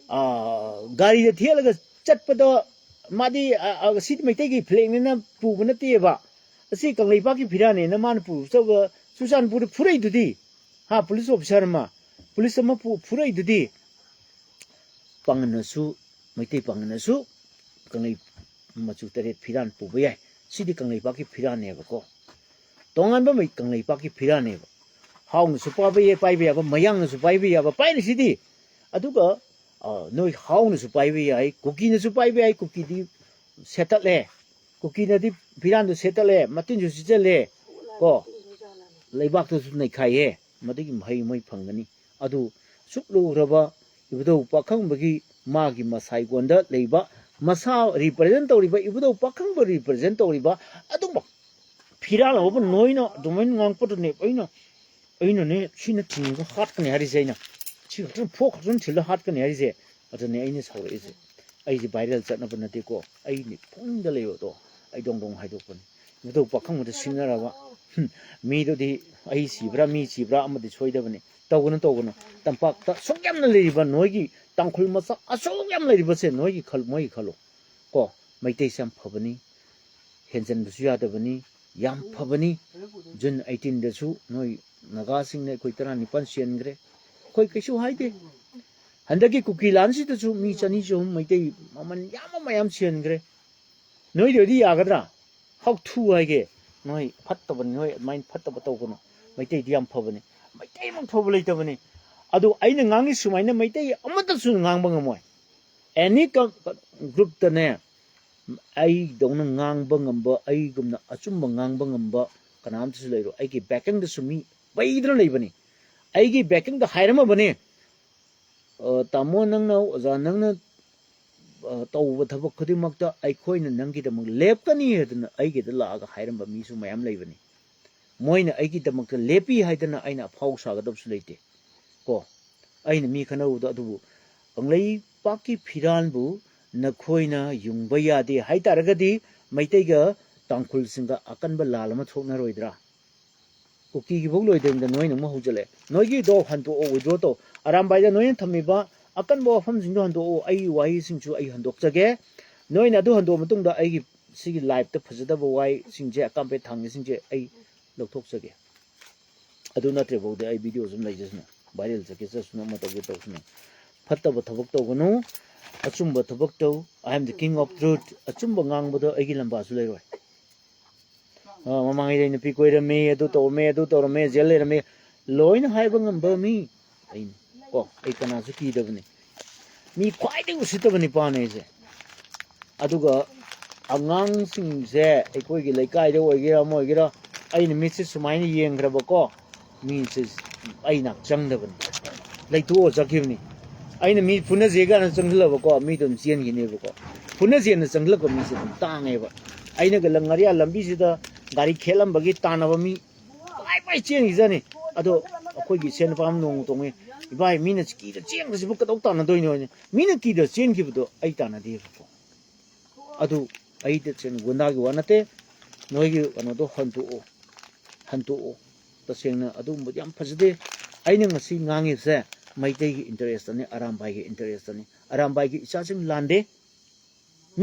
ꯑꯥ, ꯒꯥꯔꯤꯗ ꯊꯦꯠꯂꯒ ꯆꯠꯄꯗꯣ ꯃꯥꯗꯤ, ꯑ, ꯑ, ꯁꯤꯗꯤ ꯃꯩꯇꯩꯒꯤ ꯐ꯭ꯂꯦꯛꯅꯤꯅ ꯄꯨꯕ ꯅꯠꯇꯦꯕ꯫ ꯑꯁꯤ ꯀꯪꯂꯩꯄꯥꯛꯀꯤ ꯐꯤꯔꯥꯅꯦꯅ ꯃꯥꯅ ꯄꯨꯔꯨꯞꯆꯕ ꯆꯨꯔꯆꯥꯟꯄꯨꯔꯗ ꯐꯨꯔꯛꯏꯗꯨꯗꯤ, ꯍꯥ, ꯄꯨꯂꯤꯁ ꯑꯣꯐꯤꯁꯥꯔ ꯑꯃ, ꯄꯨꯂꯤꯁ ꯑꯃ ꯄꯨ-, ꯐꯨꯔꯛꯏꯗꯨꯗꯤ꯫ ꯄꯥꯉꯟꯅꯁꯨ, ꯃꯩꯇꯩ ꯄꯥꯉꯟꯅꯁꯨ ꯀꯪꯂꯩ ꯃꯆꯨ ꯇꯔꯦꯠ ꯐꯤꯔꯥꯟ ꯄꯨꯕ ꯌꯥꯏ꯫ ꯁꯤꯗꯤ ꯀꯪꯂꯩꯄꯥꯛꯀꯤ ꯐꯤꯔꯥꯟꯅꯦꯕꯀꯣ꯫ ꯇꯣꯉꯥꯟꯕ ꯃꯩ-, ꯀꯪꯂꯩꯄꯥꯛꯀꯤ ꯐꯤꯔꯥꯟꯅꯦꯕ꯫ ꯍꯥꯎꯅꯁꯨ ꯄꯥꯕ ꯌꯥꯏ, ꯄꯥꯏꯕ ꯌꯥꯕ, ꯃꯌꯥꯡꯅꯁꯨ ꯄꯥꯏꯕ ꯌꯥꯕ, ꯄꯥꯏꯔꯤꯁꯤꯗꯤ꯫ ꯑꯗꯨꯒ, ꯑ, ꯅꯣꯏ ꯍꯥꯎꯅꯁꯨ ꯄꯥꯏꯕ ꯌꯥꯏ, ꯀꯨꯀꯤꯅꯁꯨ ꯄꯥꯏꯕ ꯌꯥꯏ, ꯀꯨꯀꯤꯗꯤ ꯁꯦꯠꯇꯠꯂꯦ꯫ ꯀꯨꯀꯤꯅꯗꯤ ꯐꯤꯔꯥꯟꯗꯨ ꯁꯦꯠꯇꯠꯂꯦ, ꯃꯇꯤꯟꯁꯨ ꯁꯤꯠꯆꯜꯂꯦ, ꯀꯣ? ꯂꯩꯕꯥꯛꯇꯨꯁꯨ ꯅꯩꯈꯥꯏꯌꯦ꯫ ꯃꯗꯨꯒꯤ ꯃꯍꯩ ꯃꯣꯏ ꯐꯪꯒꯅꯤ꯫ ꯑꯗꯨ ꯁꯨꯛ ꯂꯨꯈ꯭ꯔꯕ ꯏꯕꯨꯙꯧ ꯄꯥꯈꯪꯕꯒꯤ ꯃꯥꯒꯤ ꯃꯁꯥꯏꯒꯣꯟꯗ ꯂꯩꯕ, ꯃꯁꯥ ꯔꯤꯄ꯭ꯔꯖꯦꯟ ꯇꯧꯔꯤꯕ, ꯏꯕꯨꯙꯧ ꯄꯥꯈꯪꯕ ꯔꯤꯄ꯭ꯔꯖꯦꯟ ꯇꯧꯔꯤꯕ ꯑꯗꯨꯝꯕ ꯐꯤꯔꯥꯜ ꯍꯧꯕ ꯅꯣꯏꯅ ꯑꯗꯨꯃꯥꯏꯅ ꯉꯥꯡꯄꯗꯨꯅꯦ ꯑꯩꯅ, ꯑꯩꯅꯅꯦ ꯁꯤꯅ ꯊꯤꯡꯉꯒ ꯍꯥꯠꯀꯅꯤ ꯍꯥꯏꯔꯤꯁꯦ, ꯑꯩꯅ ꯁꯤ ꯈꯛꯇꯪ ꯐꯣꯛ ꯈꯛꯇꯪ ꯊꯤꯜꯂ ꯍꯥꯠꯀꯅꯤ ꯍꯥꯏꯔꯤꯁꯦ꯫ ꯑꯗꯨꯅꯦ ꯑꯩꯅ ꯁꯥꯎꯔꯛꯏꯁꯦ꯫ ꯑꯩꯁꯦ ꯚꯥꯏꯔꯦꯜ ꯆꯠꯅꯕ ꯅꯠꯇꯦꯀꯣ, ꯑꯩ ꯄꯨꯛꯅꯤꯡꯗ ꯂꯩꯕꯗꯣ ꯑꯩ ꯗꯣꯡ ꯗꯣꯡ ꯍꯥꯏꯗꯣꯛꯄꯅꯤ꯫ ꯃꯗꯨ ꯄꯥꯈꯪꯕꯗ ꯁꯤꯡꯅꯔꯕ꯫ ꯍꯨꯝ, ꯃꯤꯗꯨꯗꯤ ꯑꯩ ꯁꯤꯕ꯭ꯔꯥ ꯃꯤ ꯁꯤꯕ꯭ꯔꯥ ꯑꯃꯗꯤ ꯁꯣꯏꯗꯕꯅꯤ꯫ ꯇꯧꯒꯅꯨ, ꯇꯧꯒꯅꯨ꯫ ꯇꯝꯄꯥꯛꯇ ꯑꯁꯨꯛ ꯌꯥꯝꯅ ꯂꯩꯔꯤꯕ ꯅꯣꯏꯒꯤ ꯇꯥꯡꯈꯨꯜ ꯃꯆꯥ ꯑꯁꯨꯛ ꯌꯥꯝ ꯂꯩꯔꯤꯕꯁꯦ ꯅꯣꯏꯒꯤ ꯈꯜ-, ꯃꯣꯏꯒꯤ ꯈꯜꯂꯣ꯫ ꯀꯣ, ꯃꯩꯇꯩꯁꯦ ꯌꯥꯝ ꯐꯕꯅꯤ, ꯍꯦꯟꯖꯟꯕꯁꯨ ꯌꯥꯗꯕꯅꯤ, ꯌꯥꯝ ꯐꯕꯅꯤ꯫ ꯖꯨꯟ ꯑꯩꯠꯇꯤꯟꯗꯁꯨ ꯅꯣꯏ ꯅꯥꯒꯥꯁꯤꯡꯅ ꯑꯩꯈꯣꯏ ꯇꯔꯥꯅꯤꯄꯥꯟ ꯁꯤꯍꯟꯈ꯭ꯔꯦ꯫ ꯑꯩꯈꯣꯏ ꯀꯩꯁꯨ ꯍꯥꯏꯗꯦ꯫ ꯍꯟꯗꯛꯀꯤ ꯀꯨꯀꯤ ꯂꯥꯟꯁꯤꯗꯁꯨ ꯃꯤ ꯆꯅꯤ ꯆꯍꯨꯝ ꯃꯩꯇꯩ ꯃꯃꯜ ꯌꯥꯝꯕ ꯃꯌꯥꯝ ꯁꯤꯍꯟꯈ꯭ꯔꯦ꯫ ꯅꯣꯏꯗ ꯑꯣꯏꯗꯤ ꯌꯥꯒꯗ꯭ꯔꯥ? ꯍꯥꯎꯊꯨ ꯍꯥꯏꯒꯦ꯫ ꯅꯣꯏ ꯐꯠꯇꯕꯅꯤ, ꯅꯣꯏ ꯑꯗꯨꯃꯥꯏꯅ ꯐꯠꯇꯕ ꯇꯧꯒꯅꯨ꯫ ꯃꯩꯇꯩꯗꯤ ꯌꯥꯝ ꯐꯕꯅꯤ꯫ ꯃꯩꯇꯩꯃꯛ ꯐꯕ ꯂꯩꯇꯕꯅꯤ꯫ ꯑꯗꯣ ꯑꯩꯅ ꯉꯥꯡꯉꯤ ꯁꯨꯃꯥꯏꯅ ꯃꯩꯇꯩ ꯑꯃꯠꯇꯁꯨ ꯉꯥꯡꯕ ꯉꯝꯃꯣꯏ꯫ ꯑꯦꯅꯤ ꯀ-, ꯒ꯭ꯔꯨꯞꯇꯅꯦ, ꯑꯩꯗꯧꯅ ꯉꯥꯡꯕ ꯉꯝꯕ, ꯑꯩꯒꯨꯝꯅ ꯑꯆꯨꯝꯕ ꯉꯥꯡꯕ ꯉꯝꯕ ꯀꯅꯥꯝꯇꯁꯨ ꯂꯩꯔꯣꯏ꯫ ꯑꯩꯒꯤ ꯕꯦꯀꯤꯡꯗꯁꯨ ꯃꯤ ꯄꯩꯗꯅ ꯂꯩꯕꯅꯤ꯫ ꯑꯩꯒꯤ ꯕꯦꯀꯤꯡꯗ ꯍꯥꯏꯔꯝꯃꯕꯅꯤ, "ꯑ, ꯇꯥꯃꯣ, ꯅꯪꯅ, ꯑꯣꯖꯥ, ꯅꯪꯅ, ꯑ, ꯇꯧꯕ ꯊꯕꯛ ꯈꯨꯗꯤꯡꯃꯛꯇ ꯑꯩꯈꯣꯏꯅ ꯅꯪꯒꯤꯗꯃꯛ ꯂꯦꯞꯀꯅꯤ" ꯍꯥꯏꯗꯅ ꯑꯩꯒꯤꯗ ꯂꯥꯛꯑꯒ ꯍꯥꯏꯔꯝꯕ ꯃꯤꯁꯨ ꯃꯌꯥꯝ ꯂꯩꯕꯅꯤ꯫ ꯃꯣꯏꯅ ꯑꯩꯒꯤꯗꯃꯛꯇ ꯂꯦꯞꯄꯤ ꯍꯥꯏꯗꯅ ꯑꯩꯅ ꯑꯐꯥꯎ ꯁꯥꯒꯗꯕꯁꯨ ꯂꯩꯇꯦ꯫ ꯀꯣ, ꯑꯩꯅ ꯃꯤ ꯈꯟꯅꯔꯨꯕꯗꯣ, ꯑꯗꯨꯕꯨ ꯀꯪꯂꯩꯄꯥꯛꯀꯤ ꯐꯤꯔꯥꯟꯕꯨ ꯅꯈꯣꯏꯅ ꯌꯨꯡꯕ ꯌꯥꯗꯦ ꯍꯥꯏ ꯇꯥꯔꯒꯗꯤ ꯃꯩꯇꯩꯒ ꯇꯥꯡꯈꯨꯜꯁꯤꯡꯒ ꯑꯀꯟꯕ ꯂꯥꯜ ꯑꯃ ꯊꯣꯛꯅꯔꯣꯏꯗ꯭ꯔꯥ? ꯀꯨꯀꯤꯒꯤꯐꯧ ꯂꯣꯏꯗ꯭ꯔꯤꯉꯩꯗ ꯅꯣꯏꯅ ꯑꯃꯨꯛ ꯍꯧꯖꯤꯜꯂꯛꯑꯦ꯫ ꯅꯣꯏꯒꯤꯗꯣ ꯍꯟꯗꯣꯛꯑꯣ, withdraw ꯇꯧ꯫ ꯑꯔꯥꯝꯕꯥꯏꯗ ꯅꯣꯏꯅ ꯊꯝꯃꯤꯕ ꯑꯀꯟꯕ ꯋꯥꯐꯝꯁꯤꯡꯗꯣ ꯍꯟꯗꯣꯛꯑꯣ, ꯑꯩꯒꯤ ꯋꯥꯍꯩꯁꯤꯡꯁꯨ ꯑꯩ ꯍꯟꯗꯣꯛꯆꯒꯦ꯫ ꯅꯣꯏꯅ ꯑꯗꯨ ꯍꯟꯗꯣꯛꯑ ꯃꯇꯨꯡꯗ ꯑꯩꯒꯤ ꯁꯤꯒꯤ ꯂꯥꯏꯞꯇ ꯐꯖꯗꯕ ꯋꯥꯍꯩꯁꯤꯡꯁꯦ, ꯑꯀꯥꯝꯄꯩ ꯊꯥꯡꯉꯤꯁꯤꯡꯁꯦ ꯑꯩ ꯂꯧꯊꯣꯛꯆꯒꯦ꯫ ꯑꯗꯨ ꯅꯠꯇ꯭ꯔꯤꯐꯥꯎꯗꯤ ꯑꯩ ꯚꯤꯗꯤꯑꯣ ꯁꯨꯝ ꯂꯩꯖꯁꯅꯨ, ꯚꯥꯏꯔꯦꯜ ꯆꯠꯀꯦ ꯆꯠꯁꯅꯨ, ꯑꯃ ꯇꯧꯒꯦ ꯇꯧꯁꯅꯨ꯫ ꯐꯠꯇꯕ ꯊꯕꯛ ꯇꯧꯒꯅꯨ, ꯑꯆꯨꯝꯕ ꯊꯕꯛ ꯇꯧ꯫ I am the king of truth꯫ ꯑꯆꯨꯝꯕ ꯉꯥꯡꯕꯗ ꯑꯩꯒꯤ ꯂꯝꯕꯥꯁꯨ ꯂꯩꯔꯣꯏ꯫ ꯑ, ꯃꯃꯥꯡꯉꯩꯗ ꯑꯩ ꯅꯨꯄꯤ ꯀꯣꯏꯔꯝꯃꯤ, ꯑꯗꯨ ꯇꯧꯔꯝꯃꯤ, ꯑꯗꯨ ꯇꯧꯔꯝꯃꯤ, ꯖꯦꯜ ꯂꯩꯔꯝꯃꯤ, ꯂꯣꯏꯅ ꯍꯥꯏꯕ ꯉꯝꯕ ꯃꯤ ꯑꯩꯅꯤ꯫ ꯀꯣ, ꯑꯩ ꯀꯅꯥꯁꯨ ꯀꯤꯗꯕꯅꯤ꯫ ꯃꯤ ꯈ꯭ꯋꯥꯏꯗꯒꯤ ꯎꯁꯤꯠꯇꯕ ꯅꯤꯄꯥꯅꯦ ꯑꯩꯁꯦ꯫ ꯑꯗꯨꯒ ꯑꯉꯥꯡꯁꯤꯡꯁꯦ ꯑꯩꯈꯣꯏꯒꯤ ꯂꯩꯀꯥꯏꯗ ꯑꯣꯏꯒꯦꯔꯥ ꯑꯃ ꯑꯣꯏꯒꯦꯔꯥ, ꯑꯩꯅ ꯃꯤꯠꯁꯦ ꯁꯨꯃꯥꯏꯅ ꯌꯦꯡꯈ꯭ꯔꯕꯀꯣ, ꯃꯤꯁꯦ ꯑꯩ ꯅꯥꯛ ꯆꯪꯗꯕꯅꯤ, ꯂꯩꯊꯣꯛꯑ ꯆꯠꯈꯤꯕꯅꯤ꯫ ꯑꯩꯅ ꯃꯤ ꯐꯨꯅꯁꯦ ꯀꯥꯏꯅ ꯆꯪꯁꯤꯜꯂꯕꯀꯣ, ꯃꯤꯗꯣ ꯑꯗꯨꯝ ꯆꯦꯟꯈꯤꯅꯦꯕꯀꯣ꯫ ꯐꯨꯅꯁꯦꯅ ꯆꯪꯁꯤꯜꯂꯛꯄ ꯃꯤꯁꯦ ꯑꯗꯨꯝ ꯇꯥꯡꯉꯦꯕ꯫ ꯑꯩꯅꯒ ꯂꯪ ꯉꯥꯔꯤꯌꯥ ꯂꯝꯕꯤꯁꯤꯗ ꯒꯥꯔꯤ ꯈꯦꯠꯂꯝꯕꯒꯤ ꯇꯥꯟꯅꯕ ꯃꯤ ꯄꯥꯏ ꯄꯥꯏ ꯆꯦꯟꯈꯤꯖꯥꯅꯤ꯫ ꯑꯗꯣ ꯑꯩꯈꯣꯏꯒꯤ ꯏꯆꯦ ꯅꯨꯄꯥ ꯑꯃ ꯅꯣꯡꯃ ꯇꯣꯡꯉꯤ, "ꯏꯕꯥꯏ, ꯃꯤꯅ ꯀꯤꯗ ꯆꯦꯟꯈ꯭ꯔꯁꯤꯕꯨ ꯀꯩꯗꯧ ꯇꯥꯟꯅꯗꯣꯏꯅꯣ?" ꯍꯥꯏꯅ꯫ ꯃꯤꯅ ꯀꯤꯗ ꯆꯦꯟꯈꯤꯕꯗꯣ ꯑꯩ ꯇꯥꯟꯅꯗꯦꯕꯀꯣ꯫ ꯑꯗꯨ ꯑꯩꯗ ꯆꯦꯟ-, ꯒꯨꯟꯗꯥꯒꯤ ꯋꯥ ꯅꯠꯇꯦ꯫ ꯅꯣꯏꯒꯤ ꯀꯩꯅꯣꯗꯣ ꯍꯟꯗꯣꯛꯑꯣ, ꯍꯟꯗꯣꯛꯑꯣ꯫ ꯇꯁꯦꯡꯅ ꯑꯗꯨꯒꯨꯝꯕꯗꯤ ꯌꯥꯝ ꯐꯖꯗꯦ꯫ ꯑꯩꯅ ꯉꯁꯤ ꯉꯥꯡꯉꯤꯕꯁꯦ ꯃꯩꯇꯩꯒꯤ interest-ꯇꯅꯤ, ꯑꯔꯥꯝꯕꯥꯏꯒꯤ interest-ꯇꯅꯤ꯫ ꯑꯔꯥꯝꯕꯥꯏꯒꯤ ꯏꯆꯥꯁꯤꯡ ꯂꯥꯟꯗꯦ꯫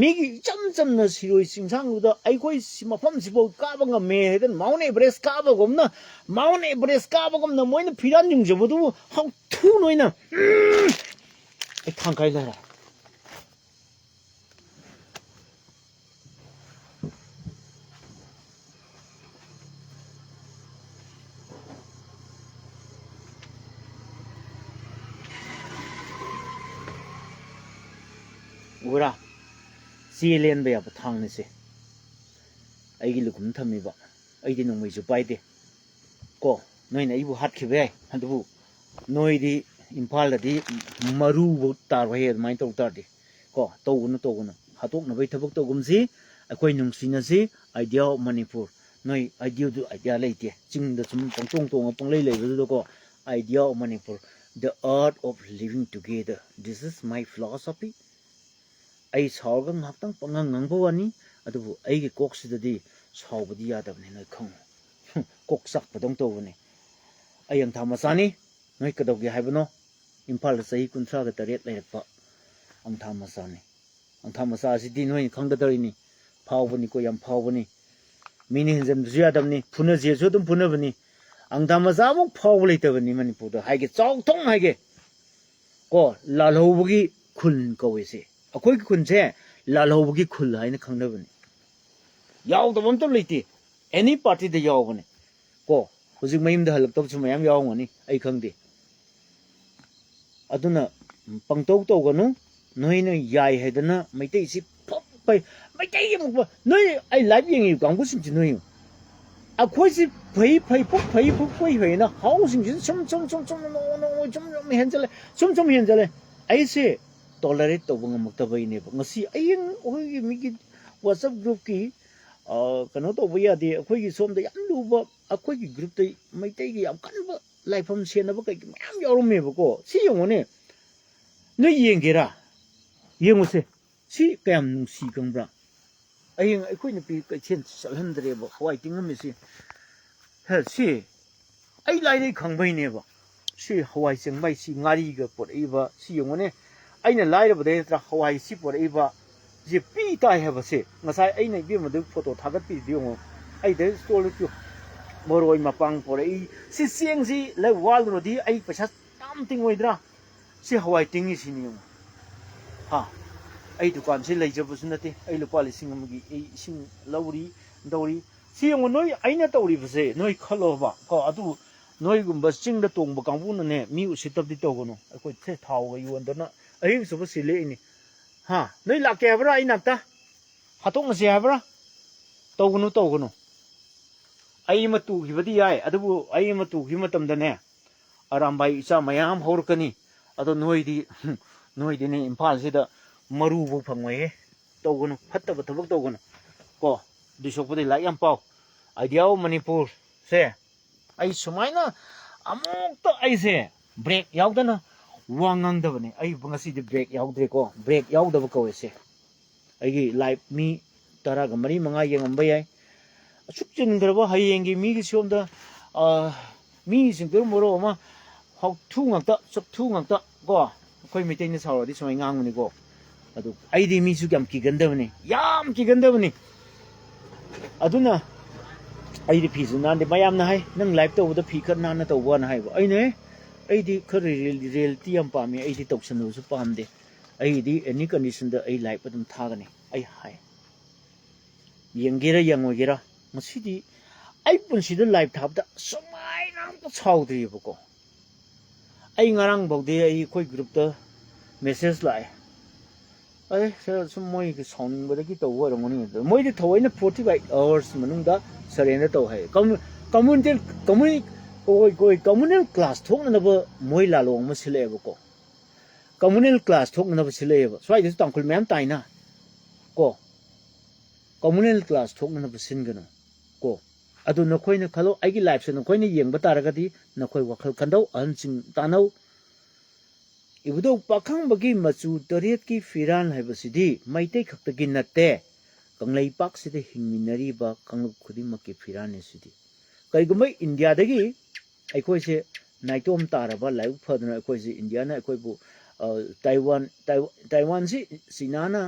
ꯃꯤꯒꯤ ꯏꯆꯝ ꯆꯝꯅ ꯁꯤꯔꯣꯏ ꯆꯤꯡꯁꯥꯡꯗꯨꯗ ꯑꯩꯈꯣꯏ ꯁꯤ ꯃꯐꯝꯁꯤꯐꯥꯎ ꯀꯥꯕ ꯉꯝꯃꯦ ꯍꯥꯏꯗꯅ Mount Everest ꯀꯥꯕꯒꯨꯝꯅ, Mount Everest ꯀꯥꯕꯒꯨꯝꯅ ꯃꯣꯏꯅ ꯐꯤꯔꯥꯟ ꯌꯨꯡꯖꯕꯗꯨꯕꯨ ꯍꯥꯎꯊꯨ ꯅꯣꯏꯅ, ꯎꯝ, ꯑꯩ ꯊꯥꯡ ꯀꯥꯏ ꯂꯩꯔꯦ꯫ ꯎꯕ꯭ꯔꯥ? ꯆꯦ ꯂꯦꯟꯕ ꯌꯥꯕ ꯊꯥꯡꯅꯤꯁꯦ꯫ ꯑꯩꯒꯤ ꯂꯨꯈꯨꯝ ꯊꯝꯃꯤꯕ꯫ ꯑꯩꯗꯤ ꯅꯣꯡꯃꯩꯁꯨ ꯄꯥꯏꯗꯦ꯫ ꯀꯣ, ꯅꯣꯏꯅ ꯑꯩꯕꯨ ꯍꯥꯠꯈꯤꯕ ꯌꯥꯏ, ꯑꯗꯨꯕꯨ ꯅꯣꯏꯗꯤ ꯏꯝꯐꯥꯜꯗꯗꯤ ꯃꯔꯨꯕꯨ ꯇꯥꯔꯣꯏꯍꯦ ꯑꯗꯨꯃꯥꯏꯅ ꯇꯧ ꯇꯥꯔꯗꯤ꯫ ꯀꯣ, ꯇꯧꯒꯅꯨ, ꯇꯧꯒꯅꯨ꯫ ꯍꯥꯠꯇꯣꯛꯅꯕꯒꯤ ꯊꯕꯛ ꯇꯧꯒꯨꯝꯁꯤ꯫ ꯑꯩꯈꯣꯏ ꯅꯨꯡꯁꯤꯅꯁꯤ꯫ Idea of Manipur꯫ ꯅꯣꯏ idea-ꯗꯨ idea ꯂꯩꯇꯦ꯫ ꯆꯤꯡꯗ ꯁꯨꯝ ꯄꯪꯇꯣꯡ ꯇꯣꯡꯉ ꯄꯪꯂꯩ ꯂꯩꯕꯗꯨꯗꯀꯣ, Idea of Manipur, the art of living together, this is my philosophy꯫ ꯑꯩ ꯁꯥꯎꯔꯒ ꯉꯥꯏꯍꯥꯛꯇꯪ ꯄꯪꯉꯥꯡ ꯉꯥꯡꯕ ꯋꯥꯅꯤ, ꯑꯗꯨꯕꯨ ꯑꯩꯒꯤ ꯀꯣꯛꯁꯤꯗꯗꯤ ꯁꯥꯎꯕꯗꯤ ꯌꯥꯗꯕꯅꯤ, ꯅꯣꯏ ꯈꯪꯉꯨ꯫ ꯀꯣꯛ ꯆꯥꯛꯄꯗꯧ ꯇꯧꯕꯅꯤ꯫ ꯑꯩ ꯑꯪꯊꯥ ꯃꯆꯥꯅꯤ, ꯅꯣꯏ ꯀꯩꯗꯧꯒꯦ ꯍꯥꯏꯕꯅꯣ? ꯏꯝꯐꯥꯜꯗ ꯆꯍꯤ ꯀꯨꯟꯊ꯭ꯔꯥꯒ ꯇꯔꯦꯠ ꯂꯩꯔꯛꯄ ꯑꯪꯊꯥ ꯃꯆꯥꯅꯤ꯫ ꯑꯪꯊꯥ ꯃꯆꯥ ꯑꯁꯤꯗꯤ ꯅꯣꯏꯅ ꯈꯪꯒꯗꯧꯔꯤꯅꯤ꯫ ꯐꯥꯎꯕꯅꯤꯀꯣ, ꯌꯥꯝ ꯐꯥꯎꯕꯅꯤ꯫ ꯃꯤꯅ ꯍꯦꯟꯖꯟꯕꯁꯨ ꯌꯥꯗꯕꯅꯤ, ꯐꯨꯅꯁꯦꯁꯨ ꯑꯗꯨꯝ ꯐꯨꯅꯕꯅꯤ꯫ ꯑꯪꯊꯥ ꯃꯆꯥꯃꯨꯛ ꯐꯥꯎꯕ ꯂꯩꯇꯕꯅꯤ ꯃꯅꯤꯄꯨꯔꯗ, ꯍꯥꯏꯒꯦ, ꯆꯥꯎ ꯊꯣꯡ ꯍꯥꯏꯒꯦ꯫ ꯀꯣ, ꯂꯥꯜꯍꯧꯕꯒꯤ ꯈꯨꯜ ꯀꯧꯋꯦ ꯁꯤ꯫ ꯑꯩꯈꯣꯏꯒꯤ ꯈꯨꯟꯁꯦ ꯂꯥꯜꯍꯧꯕꯒꯤ ꯈꯨꯜ ꯍꯥꯏꯅ ꯈꯪꯅꯕꯅꯤ꯫ ꯌꯥꯎꯗꯕ ꯑꯝꯇ ꯂꯩꯇꯦ꯫ Any party-ꯗ ꯌꯥꯎꯕꯅꯦ꯫ ꯀꯣ, ꯍꯧꯖꯤꯛ ꯃꯌꯨꯝꯗ ꯍꯜꯂꯛꯇꯕꯁꯨ ꯃꯌꯥꯝ ꯌꯥꯎꯔꯝꯒꯅꯤ, ꯑꯩ ꯈꯪꯗꯦ꯫ ꯑꯗꯨꯅ ꯄꯪꯇꯧ ꯇꯧꯒꯅꯨ꯫ ꯅꯣꯏꯅ ꯌꯥꯏ ꯍꯥꯏꯗꯅ ꯃꯩꯇꯩꯁꯤ ꯐ-, ꯐꯩ, ꯃꯩꯇꯩ ꯑꯃꯨꯛ ꯐ-, ꯅꯣꯏ ꯑꯩ live ꯌꯦꯡꯉꯤꯕ ꯀꯥꯡꯕꯨꯁꯤꯡꯁꯤ ꯅꯣꯏ ꯌꯦꯡꯉꯨ꯫ ꯑꯩꯈꯣꯏꯁꯤ ꯐꯩ, ꯐꯩ, ꯐꯨꯛ ꯐꯩ, ꯐꯨꯛ ꯐꯩ ꯐꯩꯅ ꯍꯥꯎꯁꯤꯡꯁꯤꯅ ꯁꯨꯝ, ꯁꯨꯝ, ꯁꯨꯝ, ꯁꯨꯝ, ꯅꯣꯡꯃ, ꯅꯣꯡꯃ ꯁꯨꯝ, ꯁꯨꯝ ꯍꯦꯟꯖꯜꯂꯦ, ꯁꯨꯝ, ꯁꯨꯝ ꯍꯦꯟꯖꯜꯂꯦ꯫ ꯑꯩꯁꯦ tolerate ꯇꯧꯕ ꯉꯝꯃꯛꯇꯕꯩꯅꯦꯕ꯫ ꯉꯁꯤ ꯑꯌꯤꯡ ꯑꯩꯈꯣꯏꯒꯤ ꯃꯤꯒꯤ WhatsApp group-ꯀꯤ, ꯑ, ꯀꯩꯅꯣ ꯇꯧꯕ ꯌꯥꯗꯦ, ꯑꯩꯈꯣꯏꯒꯤ ꯁꯣꯝꯗ ꯌꯥꯝ ꯂꯨꯕ, ꯑꯩꯈꯣꯏꯒꯤ group-ꯇ ꯃꯩꯇꯩꯒꯤ ꯌꯥꯝ ꯀꯟꯕ ꯂꯥꯏꯐꯝ ꯁꯦꯟꯅꯕ ꯀꯩ ꯃꯌꯥꯝ ꯌꯥꯎꯔꯝꯃꯦꯕꯀꯣ꯫ ꯁꯤ ꯌꯦꯡꯉꯨꯅꯦ, ꯅꯣꯏ ꯌꯦꯡꯒꯦꯔꯥ? ꯌꯦꯡꯉꯨꯁꯦ꯫ ꯁꯤ ꯀꯌꯥꯝ ꯅꯨꯡꯁꯤ ꯈꯪꯕ꯭ꯔꯥ? ꯍꯌꯦꯡ ꯑꯩꯈꯣꯏ ꯅꯨꯄꯤ ꯀꯩꯊꯦꯜ ꯆꯠꯍꯟꯗ꯭ꯔꯦꯕ ꯍꯋꯥꯏ ꯇꯤꯡꯉꯝꯃꯤꯁꯤ꯫ ꯍꯦ, ꯁꯤ ꯑꯩ ꯂꯥꯏꯔꯩ ꯈꯪꯕꯩꯅꯦꯕ꯫ ꯁꯤ ꯍꯋꯥꯏ ꯆꯦꯡꯕꯩ, ꯁꯤ ꯉꯥꯔꯤꯒ ꯄꯨꯔꯛꯏꯕ, ꯁꯤ ꯌꯦꯡꯉꯨꯅꯦ꯫ ꯑꯩꯅ ꯂꯥꯏꯔꯕꯗꯩ ꯅꯠꯇ꯭ꯔꯥ ꯍꯋꯥꯏ ꯁꯤ ꯄꯨꯔꯛꯏꯕ, ꯁꯤ ꯄꯤ ꯇꯥꯏ ꯍꯥꯏꯕꯁꯦ꯫ ꯉꯁꯥꯏ ꯑꯩꯅ ꯏꯕꯦꯝꯃꯗꯨ ꯐꯣꯇꯣ ꯊꯥꯒꯠꯄꯤꯗꯨ ꯌꯦꯡꯉꯨ꯫ ꯑꯩꯗ ꯏꯁꯇꯣꯜꯗ ꯄꯤꯌꯨ꯫ ꯃꯔꯣꯏ ꯃꯄꯥꯡ ꯄꯨꯔꯛꯏ꯫ ꯁꯤ ꯆꯦꯡꯁꯤ ꯂꯩ ꯋꯥꯜꯂꯨꯔꯗꯤ ꯑꯩ ꯄꯩꯁꯥ ꯌꯥꯝ ꯇꯤꯡꯉꯣꯏꯗ꯭ꯔꯥ? ꯁꯤ ꯍꯋꯥꯏ ꯇꯤꯡꯉꯤꯁꯤꯅꯤ ꯌꯦꯡꯉꯨ꯫ ꯍꯥ? ꯑꯩ ꯗꯨꯀꯥꯟꯁꯤ ꯂꯩꯖꯕꯁꯨ ꯅꯠꯇꯦ꯫ ꯑꯩ ꯂꯨꯄꯥ ꯂꯤꯁꯤꯡ ꯑꯃꯒꯤ ꯑꯩ ꯏꯁꯤꯡ ꯂꯧꯔꯤ, ꯇꯧꯔꯤ꯫ ꯁꯤ ꯌꯦꯡꯉꯨ, ꯅꯣꯏ ꯑꯩꯅ ꯇꯧꯔꯤꯕꯁꯦ ꯅꯣꯏ ꯈꯜꯂꯣꯕ ꯀꯣ꯫ ꯑꯗꯨ ꯅꯣꯏꯒꯨꯝꯕ ꯆꯤꯡꯗ ꯇꯣꯡꯕ ꯀꯥꯡꯕꯨꯅꯅꯦ, ꯃꯤ ꯎꯁꯤꯠꯇꯕꯗꯤ ꯇꯧꯒꯅꯨ꯫ ꯑꯩꯈꯣꯏ ꯊꯦ-, ꯊꯥꯎꯒ ꯌꯣꯟꯗꯅ ꯑꯍꯤꯡ ꯆꯨꯞꯄ ꯁꯤ ꯂꯦꯛꯏꯅꯤ꯫ ꯍꯥ? ꯅꯣꯏ ꯂꯥꯛꯀꯦ ꯍꯥꯏꯕ꯭ꯔꯥ ꯑꯩ ꯅꯥꯛꯇ? ꯍꯥꯠꯇꯣꯛꯅꯁꯦ ꯍꯥꯏꯕ꯭ꯔꯥ? ꯇꯧꯒꯅꯨ, ꯇꯧꯒꯅꯨ꯫ ꯑꯩ ꯑꯃ ꯇꯨꯈꯤꯕꯗꯤ ꯌꯥꯏ, ꯑꯗꯨꯕꯨ ꯑꯩ ꯑꯃ ꯇꯨꯈꯤꯕ ꯃꯇꯝꯗꯅꯦ, ꯑꯔꯥꯝꯕꯥꯏ ꯏꯆꯥ ꯃꯌꯥꯝ ꯍꯧꯔꯛꯀꯅꯤ꯫ ꯑꯗꯣ ꯅꯣꯏꯗꯤ, ꯅꯣꯏꯗꯤꯅꯦ ꯏꯝꯐꯥꯜꯁꯤꯗ ꯃꯔꯨꯐꯥꯎ ꯐꯪꯉꯣꯏꯍꯦ꯫ ꯇꯧꯒꯅꯨ, ꯐꯠꯇꯕ ꯊꯕꯛ ꯇꯧꯒꯅꯨ ꯀꯣ꯫ ꯑꯗꯨꯏ ꯁꯔꯨꯛꯄꯨꯗꯤ ꯂꯥꯏꯔꯤꯛ ꯌꯥꯝ ꯄꯥꯎ꯫ Idea of ꯃꯅꯤꯄꯨꯔꯁꯦ ꯑꯩ ꯁꯨꯃꯥꯏꯅ ꯑꯃꯨꯛꯇ ꯑꯩꯁꯦ ꯕ꯭ꯔꯦꯛ ꯌꯥꯎꯗꯅ ꯋꯥ ꯉꯥꯡꯗꯕꯅꯦ꯫ ꯑꯩ ꯉꯁꯤꯗꯤ ꯕ꯭ꯔꯦꯛ ꯌꯥꯎꯗ꯭ꯔꯦꯀꯣ꯫ ꯕ꯭ꯔꯦꯛ ꯌꯥꯎꯗꯕ ꯀꯧꯋꯦꯁꯦ꯫ ꯑꯩꯒꯤ ꯂꯥꯏꯚ ꯃꯤ ꯇꯔꯥꯒ ꯃꯔꯤ ꯃꯉꯥ ꯌꯦꯡꯉꯝꯕ ꯌꯥꯏ꯫ ꯑꯁꯨꯛ ꯆꯤꯟꯈ꯭ꯔꯕ ꯍꯌꯦꯡꯒꯤ ꯃꯤꯒꯤ ꯁꯣꯝꯗ, ꯑ, ꯃꯤꯁꯤꯡꯗꯨꯅ ꯃꯔꯣꯜ ꯑꯃ ꯍꯥꯎꯊꯨ ꯉꯥꯛꯇ, ꯆꯞꯊꯨ ꯉꯥꯛꯇ ꯀꯣ꯫ ꯑꯩꯈꯣꯏ ꯃꯩꯇꯩꯅ ꯁꯥꯎꯔꯗꯤ ꯁꯨꯃꯥꯏꯅ ꯉꯥꯡꯕꯅꯤꯀꯣ꯫ ꯑꯗꯨ ꯑꯩꯗꯤ ꯃꯤꯁꯨ ꯌꯥꯝ ꯀꯤꯒꯟꯗꯕꯅꯤ, ꯌꯥꯝ ꯀꯤꯒꯟꯗꯕꯅꯤ꯫ ꯑꯗꯨꯅ ꯑꯩꯗꯤ ꯐꯤꯁꯨ ꯅꯥꯟꯗꯦ꯫ ꯃꯌꯥꯝꯅ ꯍꯥꯏ, "ꯅꯪ ꯂꯥꯏꯚ ꯇꯧꯕꯗ ꯐꯤ ꯈꯔ ꯅꯥꯟꯅ ꯇꯧꯕꯅ" ꯍꯥꯏꯕ꯫ ꯑꯩꯅ, "ꯑꯦ, ꯑꯩꯗꯤ ꯈꯔ ꯔꯤꯌꯦꯜ-, ꯔꯤꯌꯦꯂꯤꯇꯤ ꯌꯥꯝ ꯄꯥꯝꯃꯤ, ꯑꯩꯗꯤ ꯇꯧꯁꯟꯅꯕꯁꯨ ꯄꯥꯝꯗꯦ꯫ ꯑꯩꯗꯤ ꯑꯦꯅꯤ ꯀꯟꯗꯤꯁꯟꯗ ꯑꯩ ꯂꯥꯏꯚ ꯑꯗꯨꯝ ꯊꯥꯒꯅꯤ" ꯑꯩ ꯍꯥꯏ꯫ ꯌꯦꯡꯒꯦꯔꯥ ꯌꯦꯡꯉꯣꯏꯒꯦꯔꯥ, ꯉꯁꯤꯗꯤ ꯑꯩ ꯄꯨꯟꯁꯤꯗ ꯂꯥꯏꯚ ꯊꯥꯕꯗ ꯁꯨꯃꯥꯏꯅ ꯑꯝꯇ ꯁꯥꯎꯗ꯭ꯔꯤꯑꯕꯀꯣ꯫ ꯑꯩ ꯉꯔꯥꯡꯐꯥꯎꯗꯤ ꯑꯩ, ꯑꯩꯈꯣꯏ ꯒ꯭ꯔꯨꯞꯇ ꯃꯦꯁꯦꯖ ꯂꯥꯛꯑꯦ, "ꯑꯦ, ꯁꯥꯔ, ꯁꯨꯝ ꯃꯣꯏꯒꯤ ꯁꯥꯎꯅꯤꯡꯕꯗꯒꯤ ꯇꯧꯕ ꯑꯣꯏꯔꯝꯒꯅꯤ"꯫ ꯑꯗꯣ ꯃꯣꯏꯗꯤ ꯊꯑꯣꯏꯅ forty five hours ꯃꯅꯨꯡꯗ surrender ꯇꯧ ꯍꯥꯏ꯫ ꯀꯝꯃꯨ-, communal, communal, ꯍꯣꯏ, ꯍꯣꯏ, communal class ꯊꯣꯛꯅꯅꯕ ꯃꯣꯏ ꯂꯥꯂꯣꯡ ꯑꯃ ꯁꯤꯜꯂꯛꯑꯦꯕꯀꯣ꯫ Communal class ꯊꯣꯛꯅꯅꯕ ꯁꯤꯜꯂꯛꯑꯦꯕ꯫ ꯁ꯭ꯋꯥꯏꯗꯁꯨ ꯇꯥꯡꯈꯨꯜ ꯃꯌꯥꯝ ꯇꯥꯏꯅ ꯀꯣ꯫ Communal class ꯊꯣꯛꯅꯅꯕ ꯁꯤꯟꯒꯅꯨ ꯀꯣ꯫ ꯑꯗꯨ ꯅꯈꯣꯏꯅ ꯈꯜꯂꯣ, ꯑꯩꯒꯤ ꯂꯥꯏꯐꯁꯦ ꯅꯈꯣꯏꯅ ꯌꯦꯡꯕ ꯇꯥꯔꯒꯗꯤ ꯅꯈꯣꯏ ꯋꯥꯈꯜ ꯈꯟꯗꯧ, ꯑꯍꯟꯁꯤꯡ ꯇꯥꯟꯅꯧ꯫ ꯏꯕꯨꯙꯧ ꯄꯥꯈꯪꯕꯒꯤ ꯃꯆꯨ ꯇꯔꯦꯠꯀꯤ ꯐꯤꯔꯥꯜ ꯍꯥꯏꯕꯁꯤꯗꯤ ꯃꯩꯇꯩ ꯈꯛꯇꯒꯤ ꯅꯠꯇꯦ, ꯀꯪꯂꯩꯄꯥꯛꯁꯤꯗ ꯍꯤꯡꯃꯤꯟꯅꯔꯤꯕ ꯀꯥꯡꯂꯨꯞ ꯈꯨꯗꯤꯡꯃꯛꯀꯤ ꯐꯤꯔꯥꯜꯅꯤ ꯁꯤꯗꯤ꯫ ꯀꯔꯤꯒꯨꯝꯕ ꯏꯟꯗꯤꯌꯥꯗꯒꯤ ꯑꯩꯈꯣꯏꯁꯦ ꯅꯥꯏꯇꯣꯝ ꯇꯥꯔꯕ, ꯂꯥꯏꯕꯛ ꯐꯗꯅ ꯑꯩꯈꯣꯏꯁꯦ ꯏꯟꯗꯤꯌꯥꯅ ꯑꯩꯈꯣꯏꯕꯨ, ꯑ, ꯇꯥꯏꯋꯥꯟ, ꯇꯥꯏ-, ꯇꯥꯏꯋꯥꯟꯁꯤ ꯆꯤꯅꯥꯅ,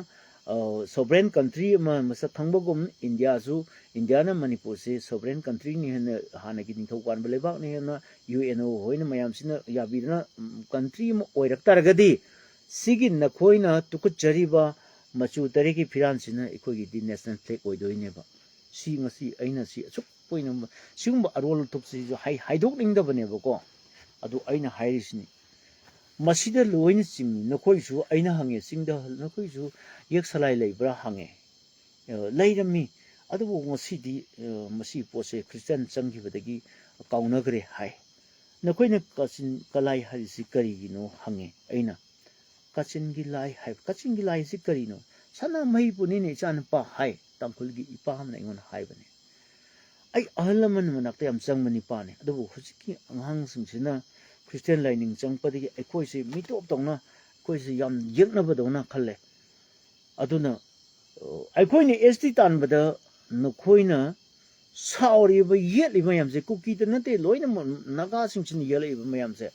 ꯑ, sovereign country ꯑꯃ ꯃꯁꯛ ꯈꯪꯕꯒꯨꯝ, ꯏꯟꯗꯤꯌꯥꯁꯨ, ꯏꯟꯗꯤꯌꯥꯅ ꯃꯅꯤꯄꯨꯔꯁꯤ sovereign countryꯅꯤ ꯍꯥꯏꯅ ꯍꯥꯟꯅꯒꯤ ꯅꯤꯡꯊꯧ ꯄꯥꯟꯕ ꯂꯩꯕꯥꯛꯅꯤ ꯍꯥꯏꯅ ꯌꯨ ꯑꯦꯟ ꯑꯣ ꯍꯣꯏꯅ ꯃꯌꯥꯝꯁꯤꯅ ꯌꯥꯕꯤꯗꯨꯅ, ꯎꯝ, country ꯑꯃ ꯑꯣꯏꯔꯛ ꯇꯥꯔꯒꯗꯤ, ꯁꯤꯒꯤ ꯅꯈꯣꯏꯅ ꯇꯨꯀꯠꯆꯔꯤꯕ ꯃꯆꯨ ꯇꯔꯦꯠꯀꯤ ꯐꯤꯔꯥꯜꯁꯤꯅ ꯑꯩꯈꯣꯏꯒꯤꯗꯤ national flag ꯑꯣꯏꯗꯣꯏꯅꯦꯕ꯫ ꯁꯤ ꯉꯁꯤ ꯑꯩꯅ ꯁꯤ ꯑꯁꯨꯛ ꯀꯨꯏꯅ ꯁꯤꯒꯨꯝꯕ ꯑꯔꯣꯜ ꯑꯊꯨꯞꯁꯤꯁꯨ ꯍꯥꯏ-, ꯍꯥꯏꯗꯣꯛꯅꯤꯡꯗꯕꯅꯦꯕꯀꯣ꯫ ꯑꯗꯨ ꯑꯩꯅ ꯍꯥꯏꯔꯤꯁꯤꯅꯤ, ꯃꯁꯤꯗ ꯂꯣꯏꯅ ꯆꯤꯡꯏ꯫ ꯅꯈꯣꯏꯁꯨ ꯑꯩꯅ ꯍꯪꯉꯦ, ꯆꯤꯡꯗ ꯅꯈꯣꯏꯁꯨ ꯌꯦꯛ ꯁꯂꯥꯏ ꯂꯩꯕ꯭ꯔꯥ ꯍꯪꯉꯦ꯫ ꯑ, ꯂꯩꯔꯝꯃꯤ꯫ ꯑꯗꯨꯕꯨ ꯉꯁꯤꯗꯤ, ꯑ, ꯃꯁꯤ ꯄꯣꯠꯁꯦ ꯈ꯭ꯔꯤꯁꯇꯤꯌꯥꯟ ꯆꯪꯈꯤꯕꯗꯒꯤ ꯀꯥꯎꯅꯈ꯭ꯔꯦ ꯍꯥꯏ꯫ ꯅꯈꯣꯏꯅ ꯀꯥꯆꯤꯟ ꯀꯂꯥꯏ ꯍꯥꯏꯔꯤꯁꯤ ꯀꯔꯤꯒꯤꯅꯣ ꯍꯪꯉꯦ ꯑꯩꯅ꯫ ꯀꯥꯆꯤꯟꯒꯤ ꯂꯥꯏ ꯍꯥꯏ, ꯀꯥꯆꯤꯟꯒꯤ ꯂꯥꯏꯁꯤ ꯀꯔꯤꯅꯣ? ꯁꯅꯥꯃꯍꯤꯕꯨꯅꯤꯅꯦ ꯏꯆꯥꯅꯨꯄꯥ ꯍꯥꯏ, ꯇꯥꯡꯈꯨꯜꯒꯤ ꯏꯄꯥ ꯑꯃꯅ ꯑꯩꯉꯣꯟꯗ ꯍꯥꯏꯕꯅꯦ꯫ ꯑꯩ ꯑꯍꯜ ꯂꯃꯟ ꯃꯅꯥꯛꯇ ꯌꯥꯝ ꯆꯪꯕ ꯅꯤꯄꯥꯅꯦ, ꯑꯗꯨꯕꯨ ꯍꯧꯖꯤꯛꯀꯤ ꯑꯉꯥꯡꯁꯤꯡꯁꯤꯅ ꯈ꯭ꯔꯤꯁꯇꯤꯌꯥꯟ ꯂꯥꯏꯅꯤꯡ ꯆꯪꯉꯛꯄꯗꯒꯤ ꯑꯩꯈꯣꯏꯁꯦ ꯃꯤꯇꯣꯞ ꯇꯧꯅ, ꯑꯩꯈꯣꯏꯁꯦ ꯌꯥꯝ ꯌꯦꯛꯅꯕꯗꯧꯅ ꯈꯜꯂꯦ꯫ ꯑꯗꯨꯅ, ꯑ, ꯑꯩꯈꯣꯏꯅ ꯑꯦꯁ ꯇꯤ ꯇꯥꯟꯕꯗ ꯅꯈꯣꯏꯅ ꯁꯥꯎꯔꯤꯕ, ꯌꯦꯠꯂꯤꯕ ꯃꯌꯥꯝꯁꯦ, ꯀꯨꯀꯤꯗ ꯅꯠꯇꯦ, ꯂꯣꯏꯅꯃꯛ ꯅꯥꯒꯥꯁꯤꯡꯁꯤꯅ ꯌꯦꯜꯂꯛꯏꯕ ꯃꯌꯥꯝꯁꯦ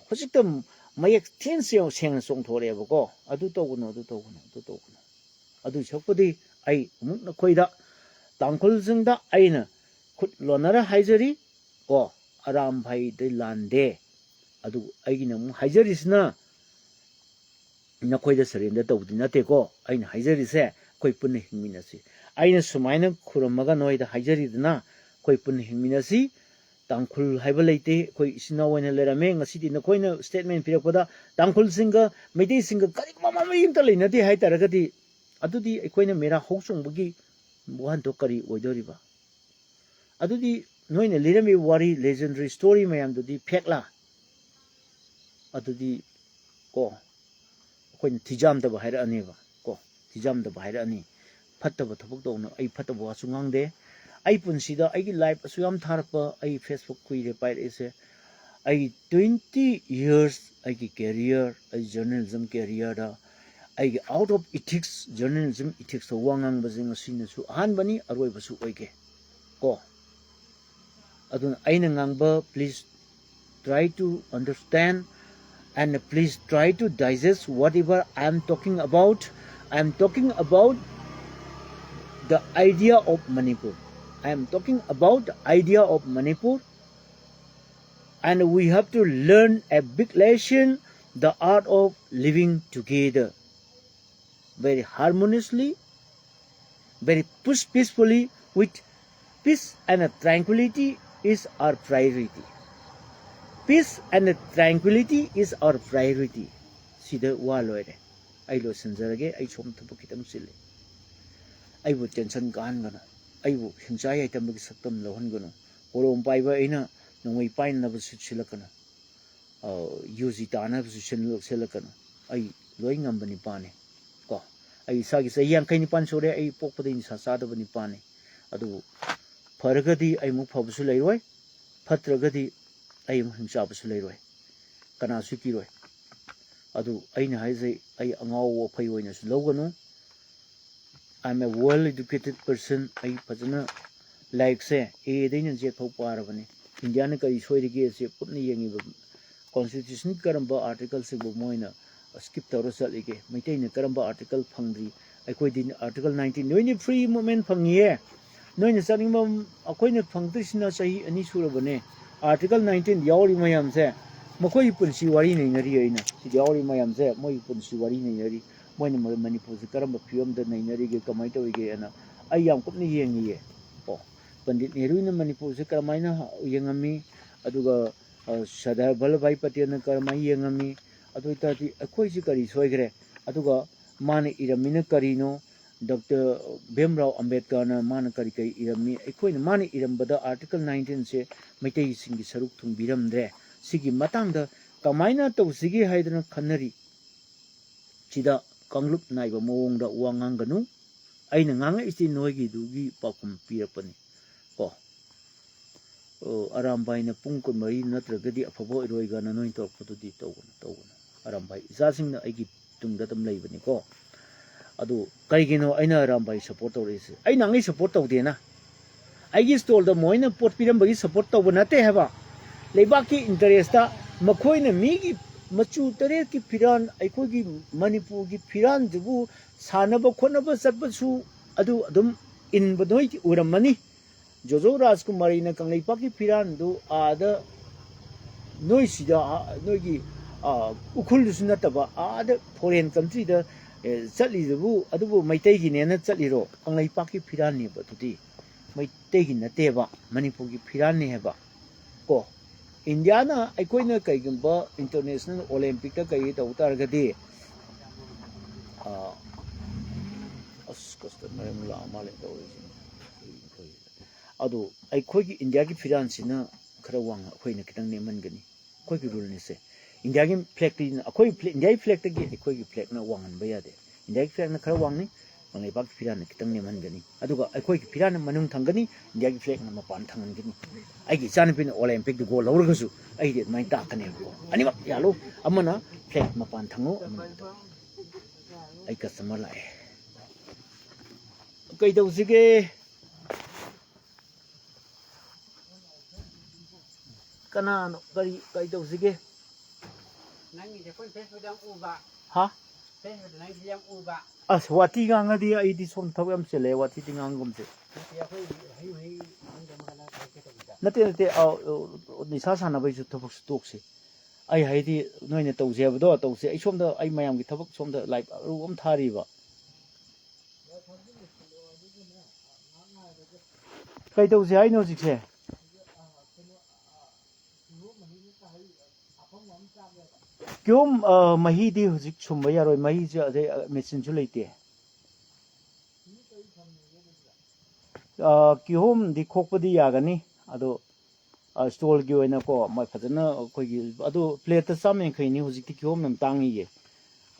ꯍꯧꯖꯤꯛꯇ ꯃꯌꯦꯛ ꯊꯤꯅ ꯁꯦꯡ-, ꯁꯦꯡꯅ ꯆꯣꯡꯊꯣꯔꯛꯑꯦꯕꯀꯣ꯫ ꯑꯗꯨ ꯇꯧꯒꯅꯨ, ꯑꯗꯨ ꯇꯧꯒꯅꯨ, ꯑꯗꯨ ꯇꯧꯒꯅꯨ꯫ ꯑꯗꯨ ꯁꯔꯨꯛꯄꯨꯗꯤ ꯑꯩ ꯑꯃꯨꯛ ꯅꯈꯣꯏꯗ, ꯇꯥꯡꯈꯨꯜꯁꯤꯡꯗ ꯑꯩꯅ ꯈꯨꯠ ꯂꯣꯟꯅꯔ ꯍꯥꯏꯖꯔꯤ ꯀꯣ, ꯑꯔꯥꯝ ꯐꯩꯗꯤ ꯂꯥꯟꯗꯦ꯫ ꯑꯗꯨ ꯑꯩꯒꯤꯅ ꯑꯃꯨꯛ ꯍꯥꯏꯖꯔꯤꯁꯤꯅ, ꯅꯈꯣꯏꯗ surrender ꯇꯧꯕꯗꯤ ꯅꯠꯇꯦꯀꯣ꯫ ꯑꯩꯅ ꯍꯥꯏꯖꯔꯤꯁꯦ, ꯑꯩꯈꯣꯏ ꯄꯨꯟꯅ ꯍꯤꯡꯃꯤꯟꯅꯁꯤ꯫ ꯑꯩꯅ ꯁꯨꯃꯥꯏꯅ ꯈꯨꯔꯨꯝꯃꯒ ꯅꯣꯏꯗ ꯍꯥꯏꯖꯔꯤꯗꯅ, ꯑꯩꯈꯣꯏ ꯄꯨꯟꯅ ꯍꯤꯡꯃꯤꯟꯅꯁꯤ꯫ ꯇꯥꯡꯈꯨꯜ ꯍꯥꯏꯕ ꯂꯩꯇꯦ, ꯑꯩꯈꯣꯏ ꯏꯆꯤꯟ ꯏꯅꯥꯎ ꯑꯣꯏꯅ ꯂꯩꯔꯝꯃꯦ꯫ ꯉꯁꯤꯗꯤ ꯅꯈꯣꯏꯅ statement ꯄꯤꯔꯛꯄꯗ ꯇꯥꯡꯈꯨꯜꯁꯤꯡꯒ ꯃꯩꯇꯩꯁꯤꯡꯒ ꯀꯔꯤꯒꯨꯝꯕ ꯃꯔꯤ ꯑꯝꯇ ꯂꯩꯅꯗꯦ ꯍꯥꯏ ꯇꯥꯔꯒꯗꯤ, ꯑꯗꯨꯗꯤ ꯑꯩꯈꯣꯏꯅ ꯃꯦꯔꯥ ꯍꯧ ꯆꯣꯡꯕꯒꯤ ꯋꯥꯍꯟꯊꯣꯛ ꯀꯔꯤ ꯑꯣꯏꯗꯣꯔꯤꯕ? ꯑꯗꯨꯗꯤ ꯅꯣꯏꯅ ꯂꯤꯔꯝꯃꯤꯕ ꯋꯥꯔꯤ, legendary story ꯃꯌꯥꯝꯗꯨꯗꯤ fake ꯂꯥ? ꯑꯗꯨꯗꯤ ꯀꯣ, ꯑꯩꯈꯣꯏꯅ ꯊꯤꯖꯥꯝꯗꯕ ꯍꯥꯏꯔꯛꯑꯅꯦꯕ ꯀꯣ, ꯊꯤꯖꯥꯝꯗꯕ ꯍꯥꯏꯔꯛꯑꯅꯤ꯫ ꯐꯠꯇꯕ ꯊꯕꯛ ꯇꯧꯅ ꯑꯩ ꯐꯠꯇꯕ ꯋꯥꯁꯨ ꯉꯥꯡꯗꯦ꯫ ꯑꯩ ꯄꯨꯟꯁꯤꯗ ꯑꯩꯒꯤ life ꯑꯁꯨꯛ ꯌꯥꯝ ꯊꯥꯔꯛꯄ, ꯑꯩ Facebook ꯀꯨꯏꯔꯦ ꯄꯥꯏꯔꯛꯏꯁꯦ꯫ ꯑꯩ twenty years ꯑꯩꯒꯤ career, ꯑꯩ journalism careerꯗ ꯑꯩꯒꯤ out of ethics, journalism ethicsꯇ ꯋꯥ ꯉꯥꯡꯕꯁꯦ ꯉꯁꯤꯅꯁꯨ ꯑꯍꯥꯟꯕꯅꯤ, ꯑꯔꯣꯏꯕꯁꯨ ꯑꯣꯏꯒꯦ ꯀꯣ꯫ ꯑꯗꯨꯅ ꯑꯩꯅ ꯉꯥꯡꯕ, please try to understand and please try to digest whatever I am talking about. I am talking about the idea of Manipur. I am talking about the idea of Manipur. And we have to learn a big lesson, the art of living together very harmoniously, very peace-, peacefully, with peace and tranquility is our priority. Peace and tranquility is our priority. ꯁꯤꯗ ꯋꯥ ꯂꯣꯏꯔꯦ꯫ ꯑꯩ ꯂꯣꯏꯁꯤꯟꯖꯔꯒꯦ꯫ ꯑꯩ ꯁꯣꯝ ꯊꯕꯛ ꯈꯤꯇꯪ ꯆꯤꯜꯂꯤ꯫ ꯑꯩꯕꯨ tension ꯀꯥꯍꯟꯒꯅꯨ꯫ ꯑꯩꯕꯨ ꯍꯤꯡꯆꯥ ꯌꯥꯏꯇꯝꯕꯒꯤ ꯁꯛꯇꯝ ꯂꯧꯍꯟꯒꯅꯨ꯫ ꯀꯣꯂꯣꯝ ꯄꯥꯏꯕ ꯑꯩꯅ ꯅꯣꯡꯃꯩ ꯄꯥꯏꯅꯅꯕꯁꯨ ꯁꯤꯜꯂꯛꯀꯅꯨ꯫ U G ꯇꯥꯅꯕꯁꯨ ꯁꯤꯜꯂꯛ-, ꯁꯤꯜꯂꯛꯀꯅꯨ꯫ ꯑꯩ ꯂꯣꯏ ꯉꯝꯕ ꯅꯤꯄꯥꯅꯤ ꯀꯣ꯫ ꯑꯩ ꯏꯁꯥꯒꯤ ꯆꯍꯤ ꯌꯥꯡꯈꯩ ꯅꯤꯄꯥꯟ ꯁꯨꯔꯦ꯫ ꯑꯩ ꯄꯣꯛꯄꯗꯒꯤ ꯅꯤꯁꯥ ꯆꯥꯗꯕ ꯅꯤꯄꯥꯅꯤ꯫ ꯑꯗꯨꯕꯨ ꯐꯔꯒꯗꯤ ꯑꯩ ꯑꯃꯨꯛ ꯐꯕꯁꯨ ꯂꯩꯔꯣꯏ, ꯐꯠꯇ꯭ꯔꯒꯗꯤ ꯑꯩ ꯑꯃꯨꯛ ꯍꯤꯡꯆꯥꯕꯁꯨ ꯂꯩꯔꯣꯏ, ꯀꯅꯥꯁꯨ ꯀꯤꯔꯣꯏ꯫ ꯑꯗꯨ ꯑꯩꯅ ꯍꯥꯏꯖꯩ, ꯑꯩ ꯑꯉꯥꯎꯕ ꯑꯐꯩ ꯑꯣꯏꯅꯁꯨ ꯂꯧꯒꯅꯨ꯫ I am a well educated person. ꯑꯩ ꯐꯖꯅ ꯂꯥꯏꯔꯤꯛꯁꯦ ꯑꯦꯗꯩꯅ ꯖꯦꯠ ꯐꯥꯎ ꯄꯥꯔꯕꯅꯤ꯫ ꯏꯟꯗꯤꯌꯥꯅ ꯀꯔꯤ ꯁꯣꯏꯔꯤꯒꯦꯁꯦ ꯀꯨꯞꯅ ꯌꯦꯡꯉꯤꯕ, constitution ꯀꯔꯝꯕ articleꯁꯤꯡꯕꯨ ꯃꯣꯏꯅ skip ꯇꯧꯔ ꯆꯠꯂꯤꯒꯦ, ꯃꯩꯇꯩꯅ ꯀꯔꯝꯕ article ꯐꯪꯗ꯭ꯔꯤ? ꯑꯩꯈꯣꯏꯗꯤ article nineteen, ꯅꯣꯏꯗꯤ free movement ꯐꯪꯉꯤꯌꯦ꯫ ꯅꯣꯏꯅ ꯆꯠꯅꯤꯡꯕ, ꯑꯩꯈꯣꯏꯅ ꯐꯪꯗ꯭ꯔꯤꯁꯤꯅ ꯆꯍꯤ ꯑꯅꯤ ꯁꯨꯔꯕꯅꯦ꯫ Article nineteen ꯌꯥꯎꯔꯤ ꯃꯌꯥꯝꯁꯦ, ꯃꯈꯣꯏꯒꯤ ꯄꯨꯟꯁꯤ ꯋꯥꯔꯤ ꯅꯩꯅꯔꯤ꯫ ꯑꯩꯅ ꯁꯤꯗ ꯌꯥꯎꯔꯤ ꯃꯌꯥꯝꯁꯦ ꯃꯣꯏꯒꯤ ꯄꯨꯟꯁꯤ ꯋꯥꯔꯤ ꯅꯩꯅꯔꯤ꯫ ꯃꯣꯏꯅ ꯃ-, ꯃꯅꯤꯄꯨꯔꯁꯦ ꯀꯔꯝꯕ ꯐꯤꯕꯝꯗ ꯅꯩꯅꯔꯤꯒꯦ, ꯀꯃꯥꯏꯅ ꯇꯧꯔꯤꯒꯦꯅ ꯑꯩ ꯌꯥꯝ ꯀꯨꯞꯅ ꯌꯦꯡꯉꯤꯌꯦ꯫ ꯀꯣ, ꯄꯟꯗꯤꯠ ꯅꯦꯍꯔꯨꯅ ꯃꯅꯤꯄꯨꯔꯁꯦ ꯀꯔꯝꯍꯥꯏꯅ ꯌꯦꯡꯉꯝꯃꯤ, ꯑꯗꯨꯒ, ꯑ, ꯁꯔꯗꯥꯔ ꯚꯜꯂꯚꯚꯥꯏ ꯄꯇꯦꯜꯅ ꯀꯔꯝꯍꯥꯏꯅ ꯌꯦꯡꯉꯝꯃꯤ, ꯑꯗꯨ ꯑꯣꯏ ꯇꯥꯔꯗꯤ ꯑꯩꯈꯣꯏꯁꯤ ꯀꯔꯤ ꯁꯣꯏꯈ꯭ꯔꯦ? ꯑꯗꯨꯒ ꯃꯥꯅ ꯏꯔꯝꯃꯤꯅ ꯀꯔꯤꯅꯣ? ꯗꯣꯛꯇꯔ ꯚꯤꯝꯔꯥꯎ ꯑꯝꯕꯦꯗꯀꯔꯅ ꯃꯥꯅ ꯀꯔꯤ ꯀꯔꯤ ꯏꯔꯝꯃꯤ? ꯑꯩꯈꯣꯏꯅ ꯃꯥꯅ ꯏꯔꯝꯕꯗ article nineteenꯁꯦ ꯃꯩꯇꯩꯁꯤꯡꯒꯤ ꯁꯔꯨꯛ ꯊꯨꯡꯕꯤꯔꯝꯗ꯭ꯔꯦ꯫ ꯁꯤꯒꯤ ꯃꯇꯥꯡꯗ ꯀꯃꯥꯏꯅ ꯇꯧꯁꯤꯒꯦ ꯍꯥꯏꯗꯅ ꯈꯟꯅꯔꯤ꯫ ꯁꯤꯗ ꯀꯥꯡꯂꯨꯞ ꯅꯥꯏꯕ ꯃꯑꯣꯡꯗ ꯋꯥ ꯉꯥꯡꯒꯅꯨ꯫ ꯑꯩꯅ ꯉꯥꯡꯉꯛꯏꯁꯤ ꯅꯣꯏꯒꯤꯗꯨꯒꯤ ꯄꯥꯎꯈꯨꯝ ꯄꯤꯔꯛꯄꯅꯤ ꯀꯣ꯫ ꯑꯣ, ꯑꯔꯥꯝꯕꯥꯏꯅ ꯄꯨꯡ ꯀꯨꯟꯃꯔꯤ ꯅꯠꯇ꯭ꯔꯒꯗꯤ ꯑꯐꯕ ꯑꯣꯏꯔꯣꯏꯒꯅ ꯅꯣꯏꯅ ꯇꯧꯔꯛꯄꯗꯨꯗꯤ ꯇꯧꯒꯅꯨ, ꯇꯧꯒꯅꯨ꯫ ꯑꯔꯥꯝꯕꯥꯏ ꯏꯆꯥꯁꯤꯡꯅ ꯑꯩꯒꯤ ꯇꯨꯡꯗ ꯑꯗꯨꯝ ꯂꯩꯕꯅꯤꯀꯣ꯫ ꯑꯗꯨ ꯀꯩꯒꯤꯅꯣ ꯑꯩꯅ ꯑꯔꯥꯝꯕꯥꯏ ꯁꯞꯄꯣꯔꯠ ꯇꯧꯔꯛꯏꯁꯦ? ꯑꯩ ꯅꯍꯥꯟꯒꯩ ꯁꯞꯄꯣꯔꯠ ꯇꯧꯗꯦꯅ꯫ ꯑꯩꯒꯤ ꯁ꯭ꯇꯣꯜꯗ ꯃꯣꯏꯅ ꯄꯣꯠ ꯄꯤꯔꯝꯕꯒꯤ ꯁꯞꯄꯣꯔꯠ ꯇꯧꯕ ꯅꯠꯇꯦ ꯍꯥꯏꯕ꯫ ꯂꯩꯕꯥꯛꯀꯤ ꯏꯟꯇꯔꯦꯁꯇ ꯃꯈꯣꯏꯅ ꯃꯤꯒꯤ ꯃꯆꯨ ꯇꯔꯦꯠꯀꯤ ꯐꯤꯔꯥꯟ, ꯑꯩꯈꯣꯏꯒꯤ ꯃꯅꯤꯄꯨꯔꯒꯤ ꯐꯤꯔꯥꯟꯁꯤꯕꯨ ꯁꯥꯟꯅꯕ ꯈꯣꯠꯅꯕ ꯆꯠꯄꯁꯨ ꯑꯗꯨ ꯑꯗꯨꯝ ꯏꯟꯕ ꯅꯣꯏ ꯎꯔꯝꯃꯅꯤ꯫ ꯖꯣꯖꯣ ꯔꯥꯖꯀꯨꯃꯥꯔꯤꯅ ꯀꯪꯂꯩꯄꯥꯛꯀꯤ ꯐꯤꯔꯥꯟꯗꯨ ꯑꯥꯗ ꯅꯣꯏꯁꯤꯗ, ꯑ, ꯅꯣꯏꯒꯤ, ꯑ, ꯎꯈ꯭ꯔꯨꯜꯗꯁꯨ ꯅꯠꯇꯕ ꯑꯥꯗ ꯐꯣꯔꯦꯟ ꯀꯟꯇ꯭ꯔꯤꯗ, ꯑꯦ, ꯆꯠꯂꯤꯗꯨꯕꯨ ꯑꯗꯨꯕꯨ ꯃꯩꯇꯩꯒꯤꯅꯦꯅ ꯆꯠꯂꯤꯔꯣ? ꯀꯪꯂꯩꯄꯥꯛꯀꯤ ꯐꯤꯔꯥꯟꯅꯦꯕ ꯑꯗꯨꯗꯤ, ꯃꯩꯇꯩꯒꯤ ꯅꯠꯇꯦꯕ, ꯃꯅꯤꯄꯨꯔꯒꯤ ꯐꯤꯔꯥꯟꯅꯦ ꯍꯥꯏꯕ꯫ ꯀꯣ, ꯏꯟꯗꯤꯌꯥꯅ ꯑꯩꯈꯣꯏꯅ ꯀꯩꯒꯨꯝꯕ ꯏꯟꯇꯔꯅꯦꯁꯅꯦꯜ ꯑꯣꯂꯦꯝꯄꯤꯛꯇ ꯀꯩ ꯇꯧ ꯇꯥꯔꯒꯗꯤ, ꯑ, ꯑꯁ, ꯀꯁꯇꯃꯔ ꯑꯃ ꯂꯥꯛꯑ ꯃꯥꯜꯂꯦ ꯇꯧꯔꯤꯁꯤꯅꯦ꯫ ꯑꯗꯨ ꯑꯩꯈꯣꯏꯒꯤ ꯏꯟꯗꯤꯌꯥꯒꯤ ꯐꯤꯔꯥꯟꯁꯤꯅ ꯈꯔ ꯋꯥꯡꯅ ꯑꯩꯈꯣꯏꯅ ꯈꯤꯇꯪ ꯅꯦꯝꯍꯟꯒꯅꯤ꯫ ꯑꯩꯈꯣꯏꯒꯤ ꯔꯨꯜꯅꯤꯁꯦ꯫ ꯏꯟꯗꯤꯌꯥꯒꯤ ꯐ꯭ꯂꯦꯛꯇꯤ ꯑꯩꯈꯣꯏ ꯐ꯭ꯂꯦ-, ꯏꯟꯗꯤꯌꯥꯒꯤ ꯐ꯭ꯂꯦꯛꯇꯒꯤ ꯑꯩꯈꯣꯏꯒꯤ ꯐ꯭ꯂꯦꯛꯅ ꯋꯥꯡꯍꯟꯕ ꯌꯥꯗꯦ꯫ ꯏꯟꯗꯤꯌꯥꯒꯤ ꯐ꯭ꯂꯦꯛꯅ ꯈꯔ ꯋꯥꯡꯅꯤ, ꯀꯪꯂꯩꯄꯥꯛꯀꯤ ꯐꯤꯔꯥꯟꯅ ꯈꯤꯇꯪ ꯅꯦꯝꯍꯟꯒꯅꯤ꯫ ꯑꯗꯨꯒ ꯑꯩꯈꯣꯏꯒꯤ ꯐꯤꯔꯥꯟꯅ ꯃꯅꯨꯡ ꯊꯝꯒꯅꯤ, ꯏꯟꯗꯤꯌꯥꯒꯤ ꯐ꯭ꯂꯦꯛꯅ ꯃꯄꯥꯟ ꯊꯝꯍꯟꯒꯅꯤ꯫ ꯑꯩꯒꯤ ꯏꯆꯥꯅꯨꯄꯤꯅ ꯑꯣꯂꯦꯝꯄꯤꯛꯇ ꯒꯣꯜ ꯂꯧꯔꯒꯁꯨ ꯑꯩꯗꯤ ꯑꯗꯨꯃꯥꯏꯅ ꯇꯥꯛꯀꯅꯦꯕꯀꯣ꯫ ꯑꯅꯤꯃꯛ ꯌꯥꯜꯂꯨ, ꯑꯃꯅ ꯐ꯭ꯂꯦꯛ ꯃꯄꯥꯟ ꯊꯝꯃꯨ, ꯑꯃꯅ ꯇꯧ꯫ ꯑꯩ ꯀꯁꯇꯃꯔ ꯂꯥꯛꯑꯦ꯫ ꯀꯩꯗꯧꯁꯤꯒꯦ? ꯀꯅꯥꯅꯣ? ꯀꯔꯤ, ꯀꯔꯤ ꯇꯧꯁꯤꯒꯦ? ꯅꯪꯒꯤꯁꯦ ꯑꯩꯈꯣꯏ ꯐꯦꯁꯕꯨꯛꯇ ꯌꯥꯝ ꯎꯕ꯫ ꯍꯥ? ꯐꯦꯁꯕꯨꯛꯇ ꯅꯪꯒꯤꯁꯦ ꯌꯥꯝ ꯎꯕ꯫ ꯑꯁ, ꯋꯥꯊꯤ ꯉꯥꯡꯉꯗꯤ ꯑꯩꯗꯤ ꯁꯣꯝ ꯊꯕꯛ ꯌꯥꯝ ꯆꯤꯜꯂꯦ, ꯋꯥꯊꯤꯗꯤ ꯉꯥꯡꯒꯨꯝꯁꯦ꯫ ꯅꯠꯇꯦ, ꯑꯩꯈꯣꯏ ꯍꯩ ꯃꯍꯤ ꯃꯐꯝꯗ ꯑꯃ ꯈꯔ ꯊꯛꯀꯦ ꯇꯧꯕꯅꯤꯗ꯫ ꯅꯠꯇꯦ, ꯅꯠꯇꯦ, ꯑꯧ, ꯑꯧ, ꯅꯤꯁꯥ ꯁꯥꯟꯅꯕꯩꯁꯨ ꯊꯕꯛꯁꯨ ꯇꯣꯛꯁꯤ꯫ ꯑꯩ ꯍꯥꯏꯗꯤ ꯅꯣꯏꯅ ꯇꯧꯁꯦ ꯍꯥꯏꯕꯗꯣ ꯇꯧꯁꯦ꯫ ꯑꯩ ꯁꯣꯝꯗ ꯑꯩ ꯃꯌꯥꯝꯒꯤ ꯊꯕꯛ ꯁꯣꯝꯗ ꯂꯥꯏꯔꯤꯛ ꯑꯔꯨꯕ ꯑꯃ ꯊꯥꯔꯤꯕ꯫ ꯀꯩ ꯇꯧꯁꯦ ꯍꯥꯏꯅꯣ ꯍꯧꯖꯤꯛꯁꯦ? ꯀꯤꯍꯣꯝ, ꯑ, ꯃꯍꯤꯗꯤ ꯍꯧꯖꯤꯛ ꯁꯨꯝꯕ ꯌꯥꯔꯣꯏ, ꯃꯍꯤꯁꯨ ꯑꯗꯩ, ꯑ, ꯃꯦꯆꯤꯟꯁꯨ ꯂꯩꯇꯦ꯫ ꯑ, ꯀꯤꯍꯣꯝꯗꯤ ꯈꯣꯛꯄꯗꯤ ꯌꯥꯒꯅꯤ, ꯑꯗꯣ, ꯑ, ꯁ꯭ꯇꯣꯜꯒꯤ ꯑꯣꯏꯅꯀꯣ, ꯃꯣꯏ ꯐꯖꯅ ꯑꯩꯈꯣꯏꯒꯤ, ꯑꯗꯣ ꯄ꯭ꯂꯦꯠꯇ ꯆꯥꯝ ꯌꯥꯡꯈꯩꯅꯤ, ꯍꯧꯖꯤꯛꯇꯤ ꯀꯤꯍꯣꯝ ꯌꯥꯝ ꯇꯥꯡꯉꯤꯌꯦ꯫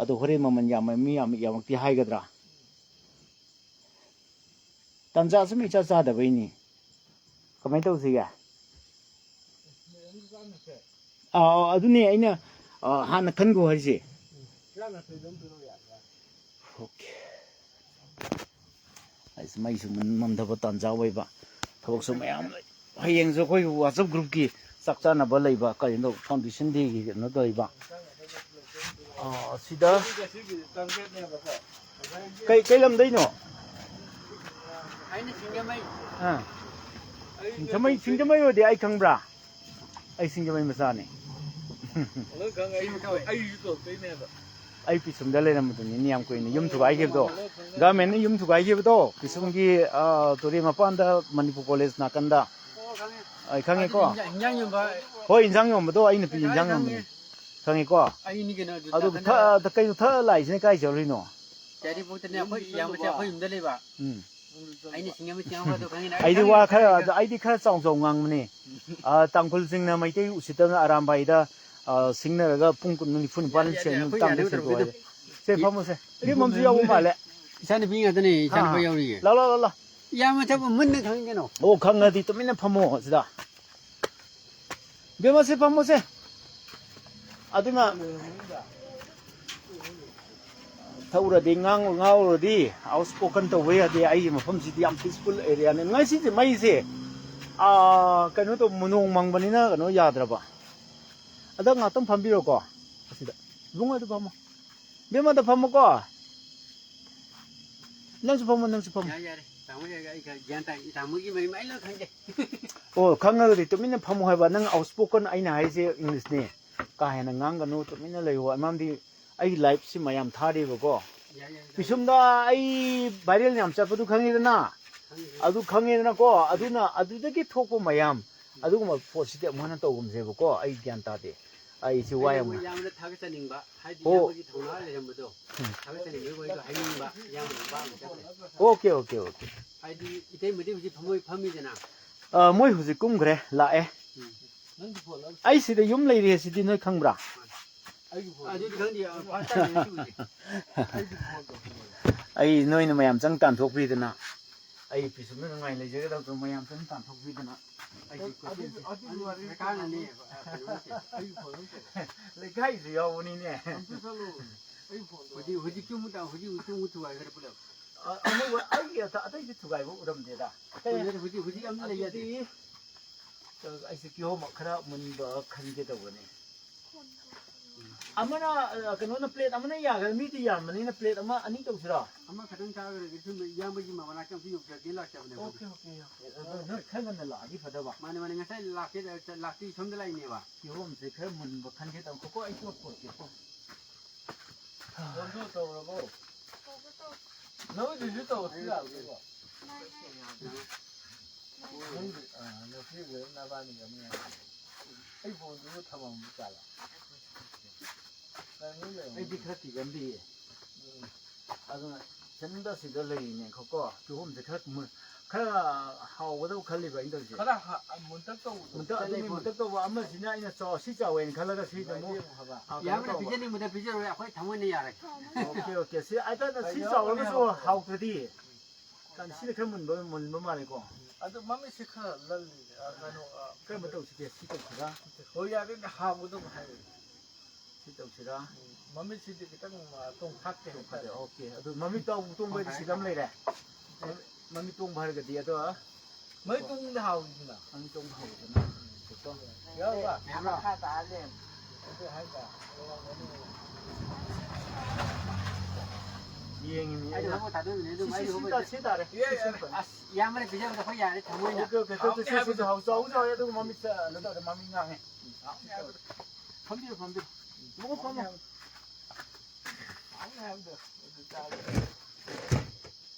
ꯑꯗꯣ ꯍꯣꯔꯦꯟ ꯃꯃꯜ ꯌꯥꯝꯃ-, ꯃꯤ ꯌꯥꯝ-, ꯌꯥꯝꯃꯛꯇꯦ ꯍꯥꯏꯒꯗ꯭ꯔꯥ? ꯇꯥꯟꯖꯥꯁꯨ ꯏꯆꯥ ꯆꯥꯗꯕꯩꯅꯤ꯫ ꯀꯃꯥꯏꯅ ꯇꯧꯁꯤꯒꯦ? ꯑꯥ, ꯑꯥ, ꯑꯗꯨꯅꯦ ꯑꯩꯅ, ꯑꯥ, ꯍꯥꯟꯅ ꯈꯟꯈꯣ ꯍꯥꯏꯁꯦ꯫ ꯆꯥꯝ ꯌꯥꯡꯈꯩꯗꯣ ꯑꯝ ꯄꯤꯔꯛꯑꯣ ꯌꯥꯔꯦ꯫ ꯑꯣꯀꯦ꯫ ꯑꯩꯁ, ꯃꯩꯁꯨ ꯃꯨꯟ-, ꯃꯝꯊꯕ ꯇꯥꯟꯖꯥ ꯑꯣꯏꯕ, ꯊꯕꯛꯁꯨ ꯃꯌꯥꯝ ꯂꯩ꯫ ꯍꯌꯦꯡꯁꯨ ꯑꯩꯈꯣꯏ WhatsApp group ꯀꯤ ꯆꯥꯛ ꯆꯥꯅꯕ ꯂꯩꯕ, ꯀꯩꯅꯣ, foundation day ꯒꯤ ꯀꯩꯅꯣ ꯂꯩꯕ꯫ ꯑꯥ, ꯑꯁꯤꯗ ꯀꯩ, ꯀꯩ ꯂꯝꯗꯩꯅꯣ? ꯑꯩꯅ ꯁꯤꯡꯖꯃꯩ꯫ ꯑꯥ꯫ ꯁꯤꯡꯖꯃꯩ, ꯁꯤꯡꯖꯃꯩ ꯑꯣꯏꯗꯤ ꯑꯩ ꯈꯪꯕ꯭ꯔꯥ? ꯑꯩ ꯁꯤꯡꯖꯃꯩ ꯃꯆꯥꯅꯤ꯫ ꯂꯣꯏ ꯈꯪꯉꯦ꯫ ꯑꯩ, ꯑꯩꯁꯨ ꯇꯧꯔꯛꯇꯣꯏꯅꯦꯕ꯫ ꯑꯩ ꯄꯤꯁꯨꯝꯗ ꯂꯩꯔꯝꯕꯗꯨꯅꯤꯅꯦ ꯌꯥꯝ ꯀꯨꯏꯅ꯫ ꯌꯨꯝ ꯊꯨꯒꯥꯏꯈꯤꯕꯗꯣ, government ꯅ ꯌꯨꯝ ꯊꯨꯒꯥꯏꯈꯤꯕꯗꯣ, ꯄꯤꯁꯨꯝꯒꯤ, ꯑꯥ, ꯇꯨꯔꯦꯜ ꯃꯄꯥꯟꯗ ꯃꯅꯤꯄꯨꯔ ꯀꯣꯂꯦꯖ ꯅꯥꯀꯟꯗ꯫ ꯑꯣ, ꯈꯪꯉꯦ꯫ ꯑꯩ ꯈꯪꯉꯦꯀꯣ? ꯑꯗꯨꯗꯤ ꯏꯟꯖꯥꯡ ꯌꯣꯟꯕ꯫ ꯍꯣꯏ, ꯏꯟꯖꯥꯡ ꯌꯣꯟꯕꯗꯣ ꯑꯩ ꯅꯨꯄꯤ ꯏꯟꯖꯥꯡ ꯌꯣꯟꯕꯅꯤ꯫ ꯈꯪꯉꯦ꯫ ꯈꯪꯉꯦꯀꯣ? ꯑꯩꯅꯤ ꯀꯩꯅꯣ ꯑꯗꯨ ꯑꯗꯨ ꯅꯥꯀꯟꯗ꯫ ꯊꯛ-, ꯀꯩꯅꯣ ꯊꯛꯑ ꯂꯥꯛꯏꯁꯤꯅ ꯀꯥꯏ ꯆꯠꯂꯨꯏꯅꯣ? ꯌꯥꯏꯔꯤꯄꯣꯛꯇꯅꯦ, ꯑꯩꯈꯣꯏ ꯏꯌꯥꯝꯕꯁꯦ ꯑꯩꯈꯣꯏ ꯌꯨꯝꯗ ꯂꯩꯕ꯫ ꯎꯝ꯫ ꯑꯩꯅ ꯁꯤꯡꯖꯃꯩ ꯆꯪꯉꯛꯄꯗꯣ ꯈꯪꯉꯤꯅ꯫ ꯑꯩꯗꯤ ꯋꯥ ꯈꯔ, ꯑꯩꯗꯤ ꯈꯔ ꯆꯥꯎ ꯆꯥꯎ ꯉꯥꯡꯕꯅꯦ꯫ ꯑ, ꯇꯥꯡꯈꯨꯜꯁꯤꯡꯅ ꯃꯩꯇꯩ ꯎꯁꯤꯠꯇꯅ ꯑꯔꯥꯝꯕꯥꯏꯗ, ꯑ, ꯁꯤꯡꯅꯔꯒ ꯄꯨꯡ ꯀꯨꯟ, ꯅꯤꯐꯨ, ꯅꯤꯄꯥꯟ ꯌꯥꯗꯦ, ꯌꯥꯗꯦ, ꯁꯦꯟ ꯑꯩꯈꯣꯏ ꯇꯥꯡꯗ ꯌꯥꯗꯦ, ꯁꯦꯟ ꯇꯧꯔꯛꯀꯗꯕ꯫ ꯁꯦ, ꯐꯝꯃꯣ ꯁꯦ꯫ ꯏꯕꯦꯝꯃꯁꯨ ꯌꯥꯎꯕ ꯃꯥꯜꯂꯦ꯫ ꯏꯆꯥꯅꯨꯄꯤ ꯉꯥꯛꯇꯅꯦ, ꯏꯆꯥꯅꯨꯄꯥ ꯑꯥ꯫ ꯌꯥꯎꯔꯤꯌꯦ꯫ ꯂꯥꯎ, ꯂꯥꯎ, ꯂꯥꯎ, ꯂꯥꯎ꯫ ꯏꯌꯥꯝꯕ ꯊꯕꯛ ꯃꯨꯟꯅ ꯈꯪꯉꯤ ꯀꯩꯅꯣ꯫ ꯑꯣ, ꯈꯪꯉꯗꯤ ꯇꯨꯃꯤꯟꯅ ꯐꯝꯃꯣ ꯁꯤꯗ꯫ ꯕꯦꯝꯃ, ꯁꯤ ꯐꯝꯃꯣꯁꯦ꯫ ꯑꯗꯨꯅ ꯊꯛꯎꯔꯗꯤ, ꯉꯥꯡ-, ꯉꯥꯎꯔꯗꯤ, outspoken ꯇꯧꯕ ꯌꯥꯗꯦ꯫ ꯑꯩꯒꯤ ꯃꯐꯝꯁꯤꯗꯤ ꯌꯥꯝ peaceful area ꯅꯤ꯫ ꯉꯁꯤꯁꯦ ꯃꯩꯁꯦ, ꯑꯥ, ꯀꯩꯅꯣ ꯇꯧ, ꯅꯣꯡ ꯃꯪꯕꯅꯤꯅ ꯀꯩꯅꯣ ꯌꯥꯗ꯭ꯔꯕ꯫ ꯑꯗ ꯉꯥꯛꯇꯪ ꯐꯝꯕꯤꯔꯣꯀꯣ꯫ ꯑꯁꯤꯗ꯫ ꯏꯕꯨꯡꯉꯣ, ꯑꯗꯨ ꯐꯝꯃꯣ꯫ ꯕꯦꯝꯃꯗ ꯐꯝꯃꯨꯀꯣ꯫ ꯅꯪꯁꯨ ꯐꯝꯃꯣ, ꯅꯪꯁꯨ ꯐꯝꯃꯣ꯫ ꯌꯥꯔꯦ, ꯌꯥꯔꯦ꯫ ꯇꯥꯃꯣ ꯌꯥꯔꯦ, ꯑꯩ ꯈꯔ ꯒ꯭ꯌꯥꯟ ꯇꯥꯏ꯫ ꯇꯥꯃꯣꯒꯤ ꯃꯔꯤ ꯑꯩ ꯂꯣꯏ ꯈꯪꯖꯩ꯫ ꯑꯣ, ꯈꯪꯉꯒꯗꯤ ꯇꯨꯃꯤꯟꯅ ꯐꯝꯃꯣ ꯍꯥꯏꯕ꯫ ꯅꯪ outspoken, ꯑꯩꯅ ꯍꯥꯏꯁꯦ English ꯅꯦ꯫ ꯀꯥ ꯍꯦꯟꯅ ꯉꯥꯡꯒꯅꯨ, ꯇꯨꯃꯤꯟꯅ ꯂꯩꯌꯨ꯫ ꯃꯔꯝꯗꯤ ꯑꯩꯒꯤ live ꯁꯤ ꯃꯌꯥꯝ ꯊꯥꯔꯤꯕꯀꯣ꯫ ꯌꯥꯏ, ꯌꯥꯏ, ꯌꯥꯏ꯫ ꯄꯤꯁꯨꯝꯗ ꯑꯩ viral ꯌꯥꯝ ꯆꯠꯄꯗꯨ ꯈꯪꯉꯤꯗꯅ? ꯈꯪꯉꯤ, ꯈꯪꯉꯤ꯫ ꯑꯗꯨ ꯈꯪꯉꯦꯗꯅꯀꯣ? ꯑꯗꯨꯅ ꯑꯗꯨꯗꯒꯤ ꯊꯣꯛꯄ ꯃꯌꯥꯝ ꯑꯗꯨꯒꯨꯝꯕ ꯄꯣꯠꯁꯤꯗꯤ ꯑꯃꯨꯛ ꯍꯟꯅ ꯇꯧꯒꯨꯝꯁꯦꯕꯀꯣ꯫ ꯑꯩ ꯒ꯭ꯌꯥꯟ ꯇꯥꯗꯦ꯫ ꯑꯩꯁꯤ ꯋꯥ ꯑꯩꯅ ꯌꯥꯝ ꯃꯣꯏ ꯉꯥꯡ- ꯌꯥꯝꯅ ꯊꯥꯒꯠꯆꯅꯤꯡꯕ, ꯍꯥꯏꯗꯤ ꯑꯣ꯫ ꯏꯌꯥꯝꯕꯒꯤ ꯊꯧꯅꯥ ꯂꯩꯔꯝꯕꯗꯣ, ꯎꯝ꯫ ꯊꯥꯒꯠꯆꯅꯤꯡꯕꯒꯤ ꯋꯥꯔꯤꯗꯣ ꯍꯥꯏꯅꯤꯡꯕ, ꯏꯌꯥꯝꯕꯅ ꯅꯨꯄꯥ ꯑꯃ ꯆꯠꯈ꯭ꯔꯦ꯫ Okay, okay, okay. ꯍꯥꯏꯗꯤ ꯏꯇꯩꯃꯗꯤ ꯍꯧꯖꯤꯛ ꯐꯝꯃꯣꯏ ꯐꯝꯃꯤꯗꯅ꯫ ꯑ, ꯃꯣꯏ ꯍꯧꯖꯤꯛ ꯀꯨꯝꯈ꯭ꯔꯦ, ꯂꯥꯛꯑꯦ꯫ ꯎꯝ꯫ ꯑꯩ ꯁꯤꯗ ꯌꯨꯝ ꯂꯩꯔꯦ ꯁꯤꯗꯤ ꯅꯣꯏ ꯈꯪꯕ꯭ꯔꯥ? ꯑꯗꯨꯗꯤ ꯈꯪꯗꯦ, first time ꯅꯤ ꯁꯤꯕꯨꯗꯤ꯫ ꯑꯩ ꯅꯣꯏꯅ ꯃꯌꯥꯝ ꯆꯪ ꯇꯥꯟꯊꯣꯛꯄꯤꯗꯅ꯫ ꯑꯩ ꯄꯤꯁꯨꯝꯗ ꯅꯨꯡꯉꯥꯏ ꯂꯩꯖꯒꯗꯕꯗꯣ ꯃꯌꯥꯝ ꯆꯪ ꯇꯥꯟꯊꯣꯛꯄꯤꯗꯅ ꯑꯩꯒꯤ ꯑꯗꯨ ꯀꯣꯏꯆꯦꯜꯁꯦ ꯑꯗꯨꯒꯤ ꯋꯥꯔꯤ ꯂꯩꯀꯥꯏꯅꯅꯦ꯫ ꯂꯩꯀꯥꯏꯁꯨ ꯌꯥꯎꯕꯅꯤꯅꯦ꯫ ꯑꯝꯇ ꯆꯠꯂꯨ꯫ ꯑꯩ ꯐꯣꯟꯗꯣ ꯍꯧꯖꯤꯛ ꯍꯧꯖꯤꯛꯀꯤ ꯑꯃꯨꯛ ꯇꯧ, ꯍꯧꯖꯤꯛ ꯍꯧꯖꯤꯛ ꯑꯃꯨꯛ ꯊꯨꯒꯥꯏꯈ꯭ꯔꯦ ꯄꯨꯂꯞ꯫ ꯑ, ꯑꯃꯨꯛ ꯑꯩꯒꯤ ꯑꯇ-, ꯑꯇꯩꯗꯤ ꯊꯨꯒꯥꯏꯕ ꯎꯔꯝꯗꯦꯗ꯫ ꯍꯧꯖꯤꯛ ꯍꯧꯖꯤꯛ ꯑꯃ ꯂꯩ ꯌꯥꯗꯦ꯫ ꯑꯗꯨꯗꯤ ꯑꯩꯁꯦ ꯀꯤꯍꯣꯝ ꯈꯔ ꯃꯨꯟꯕ ꯈꯟꯒꯦ ꯇꯧꯕꯅꯦ꯫ ꯑꯃꯅ, ꯑ, ꯀꯩꯅꯣꯅ ꯄ꯭ꯂꯦꯠ ꯑꯃꯅ ꯌꯥꯒꯗ꯭ꯔꯥ? ꯃꯤꯗꯤ ꯌꯥꯝꯕꯅꯤꯅ ꯄ꯭ꯂꯦꯠ ꯑꯃ ꯑꯅꯤ ꯇꯧꯁꯤꯔꯣ? ꯑꯃꯈꯛꯇꯪ ꯆꯥꯈ꯭ꯔꯒꯦ꯫ ꯁꯨꯝ ꯏꯌꯥꯝꯕꯒꯤ ꯃꯅꯥꯛꯇ ꯑꯝꯇ ꯌꯧꯖꯒꯦ ꯂꯥꯛꯆꯕꯅꯦ꯫ Okay, okay, okay. ꯑꯗꯣ ꯅꯪ ꯈꯔ ꯉꯟꯅ ꯂꯥꯛꯑꯗꯤ ꯐꯗꯕ꯫ ꯃꯥꯅꯦ, ꯃꯥꯅꯦ꯫ ꯉꯁꯥꯏ ꯂꯥꯛꯀꯦ, ꯂꯥꯛꯇꯦ, ꯁꯣꯝꯗ ꯂꯥꯛꯏꯅꯦꯕ꯫ ꯀꯤꯍꯣꯝꯁꯦ ꯈꯔ ꯃꯨꯟꯕ ꯈꯟꯒꯦ ꯇꯧꯕꯀꯣ꯫ ꯑꯩ ꯄꯣꯠ ꯄꯨꯔꯛꯀꯦꯀꯣ꯫ ꯐꯣꯟꯗꯨ ꯇꯧꯔꯕꯣ? ꯇꯧꯒꯦ ꯇꯧ꯫ ꯅꯪꯒꯤꯁꯨ ꯇꯧꯔꯁꯨ ꯌꯥꯕꯅꯦꯀꯣ꯫ ꯅꯪꯒꯤ, ꯑ, ꯉꯁꯤꯒꯤ ꯅꯕꯥꯅꯤꯒꯤ ꯑꯃ ꯌꯥꯎꯔꯦ꯫ ꯑꯩ ꯐꯣꯟꯗꯨꯕꯨ ꯊꯝꯃꯝꯕ ꯖꯥꯠꯂ? ꯀꯩꯅꯣ ꯂꯩꯔꯝꯒꯅꯤ꯫ ꯑꯩꯗꯤ ꯈꯔ ꯀꯤꯒꯟꯗꯤꯌꯦ꯫ ꯎꯝ꯫ ꯑꯗꯨꯅ ꯏꯊꯟꯗ ꯁꯤꯗ ꯂꯩꯔꯤꯅꯦ꯫ ꯈꯣꯀꯣ, ꯀꯤꯍꯣꯝꯁꯦ ꯈꯔ ꯃꯨ-, ꯈꯔ ꯍꯥꯎꯒꯗꯕ ꯈꯜꯂꯤꯕ ꯑꯩꯅ ꯇꯧꯔꯤꯁꯦ꯫ ꯈꯔ ꯍꯥ-, ꯃꯨꯟꯇꯛ ꯇꯧꯕꯗꯣ꯫ ꯃꯨꯟꯇꯛ, ꯑꯗꯨꯅꯦ ꯆꯠꯂꯦ ꯃꯨꯟꯇꯛ ꯇꯧꯕ ꯑꯃꯁꯤꯅ ꯑꯩꯅ ꯆꯥꯎ-, ꯁꯤ ꯆꯥꯎꯋꯦꯅ ꯈꯜꯂꯒ ꯁꯤꯗ ꯑꯃꯨꯛ, ꯅꯨꯡꯉꯥꯏꯇꯦ ꯑꯃꯨꯛ ꯍꯥꯏꯕ꯫ ꯑ, ꯀꯩꯅꯣ ꯌꯥꯝꯅ ꯇꯧꯕ꯫ ꯄꯤꯖꯅꯤꯡꯕꯗ ꯄꯤꯖꯔꯣꯏ, ꯑꯩꯈꯣꯏ ꯊꯃꯣꯏꯅ ꯌꯥꯔꯦ꯫ Okay, okay. ꯁꯤ ꯑꯗꯨꯅ ꯁꯤ ꯀꯩꯅꯣ ꯆꯥꯎꯔꯒꯁꯨ ꯑꯣꯏꯅ ꯍꯥꯎꯇ꯭ꯔꯗꯤ꯫ ꯀꯥꯟ-, ꯁꯤꯅ ꯈꯔ ꯃꯨꯟꯕ, ꯃꯨꯟꯕ ꯃꯥꯜꯂꯦꯀꯣ꯫ ꯑꯗꯨ ꯃꯃꯤꯠꯁꯤ ꯈꯔ ꯂꯜꯂꯤꯅꯦ꯫ ꯑ, ꯀꯩꯅꯣ, ꯑ, ꯀꯔꯝꯕ ꯇꯧꯁꯤꯒꯦ? ꯁꯤ ꯇꯧꯁꯤꯔꯥ? ꯍꯣꯏ, ꯌꯥꯔꯦꯅꯦ, ꯍꯥꯎꯒꯗꯕ ꯍꯥꯏꯔꯦ꯫ ꯁꯤ ꯇꯧꯁꯤꯔꯥ? ꯎꯝ, ꯃꯃꯤꯠꯁꯤꯗꯤ ꯈꯤꯇꯪ, ꯑ, ꯇꯣꯡꯈꯥꯠꯀꯦ ꯇꯣꯡꯈꯥꯠꯂꯦ, ꯍꯥꯏꯇꯥꯔꯦ꯫ ꯑꯣꯀꯦ꯫ ꯑꯗꯨ ꯃꯃꯤꯠ ꯇꯥꯎ-, ꯇꯣꯡꯕ ꯍꯥꯏꯗꯤ ꯁꯤꯗ ꯑꯃ ꯂꯩꯔꯦ꯫ ꯃꯃꯤꯠ, ꯃꯃꯤꯠ ꯇꯣꯡꯕ ꯍꯥꯏꯔꯒꯗꯤ, ꯑꯗꯣ ꯃꯃꯤꯠ ꯇꯣꯡꯕꯗ ꯍꯥꯎꯏꯗꯅ꯫ ꯃꯃꯤꯠ ꯇꯣꯡꯕ ꯍꯥꯎꯏꯗꯅ꯫ ꯌꯥꯎꯔꯕ? ꯃꯈꯥ ꯇꯥꯍꯜꯂꯦ꯫ ꯑꯗꯨ ꯍꯥꯏꯕ꯫ ꯌꯦꯡꯉꯤꯅꯤ ꯑꯩꯅ ꯑꯩꯅ꯫ ꯍꯣꯃꯣ ꯊꯥꯗꯣꯛꯏꯅꯦ, ꯑꯗꯨꯝ ꯁꯤ, ꯁꯤ, ꯑꯩ ꯁꯤ ꯍꯣꯃꯣ ꯇꯥ-, ꯁꯤ ꯇꯥꯔꯦ꯫ ꯌꯥꯔꯦ, ꯁꯤ ꯌꯥꯔꯦ꯫ ꯁꯤ ꯑꯁ, ꯏꯌꯥꯝꯕꯅ ꯄꯤꯖꯕꯗ ꯑꯩꯈꯣꯏ ꯌꯥꯔꯦ, ꯊꯃꯣꯏꯅ꯫ Okay, okay. ꯇꯨ, ꯇꯨ, ꯍꯥꯎꯇꯦ ꯁꯤ, ꯁꯤ, ꯍꯥꯏꯕꯗꯣ꯫ ꯁꯤ ꯍꯥꯎ-, ꯆꯥꯎ, ꯆꯥꯎ, ꯑꯗꯨꯒ ꯃꯃꯤꯠꯇ ꯀꯩꯅꯣ ꯇꯧꯔꯦ, ꯃꯃꯤꯠ ꯉꯥꯡꯉꯦ꯫ ꯎꯝ, ꯍꯥꯎꯇꯦ ꯍꯥꯏꯕꯗꯣ꯫ ꯐꯝꯕꯤꯔꯣ, ꯐꯝꯕꯤꯔꯣ꯫ ꯏꯕꯨꯡꯉꯣ, ꯐꯝꯃꯣ꯫ ꯍꯥꯎꯇꯦ ꯍꯥꯏꯕꯗꯣ꯫ ꯑꯗꯨ ꯆꯥꯕꯗ꯫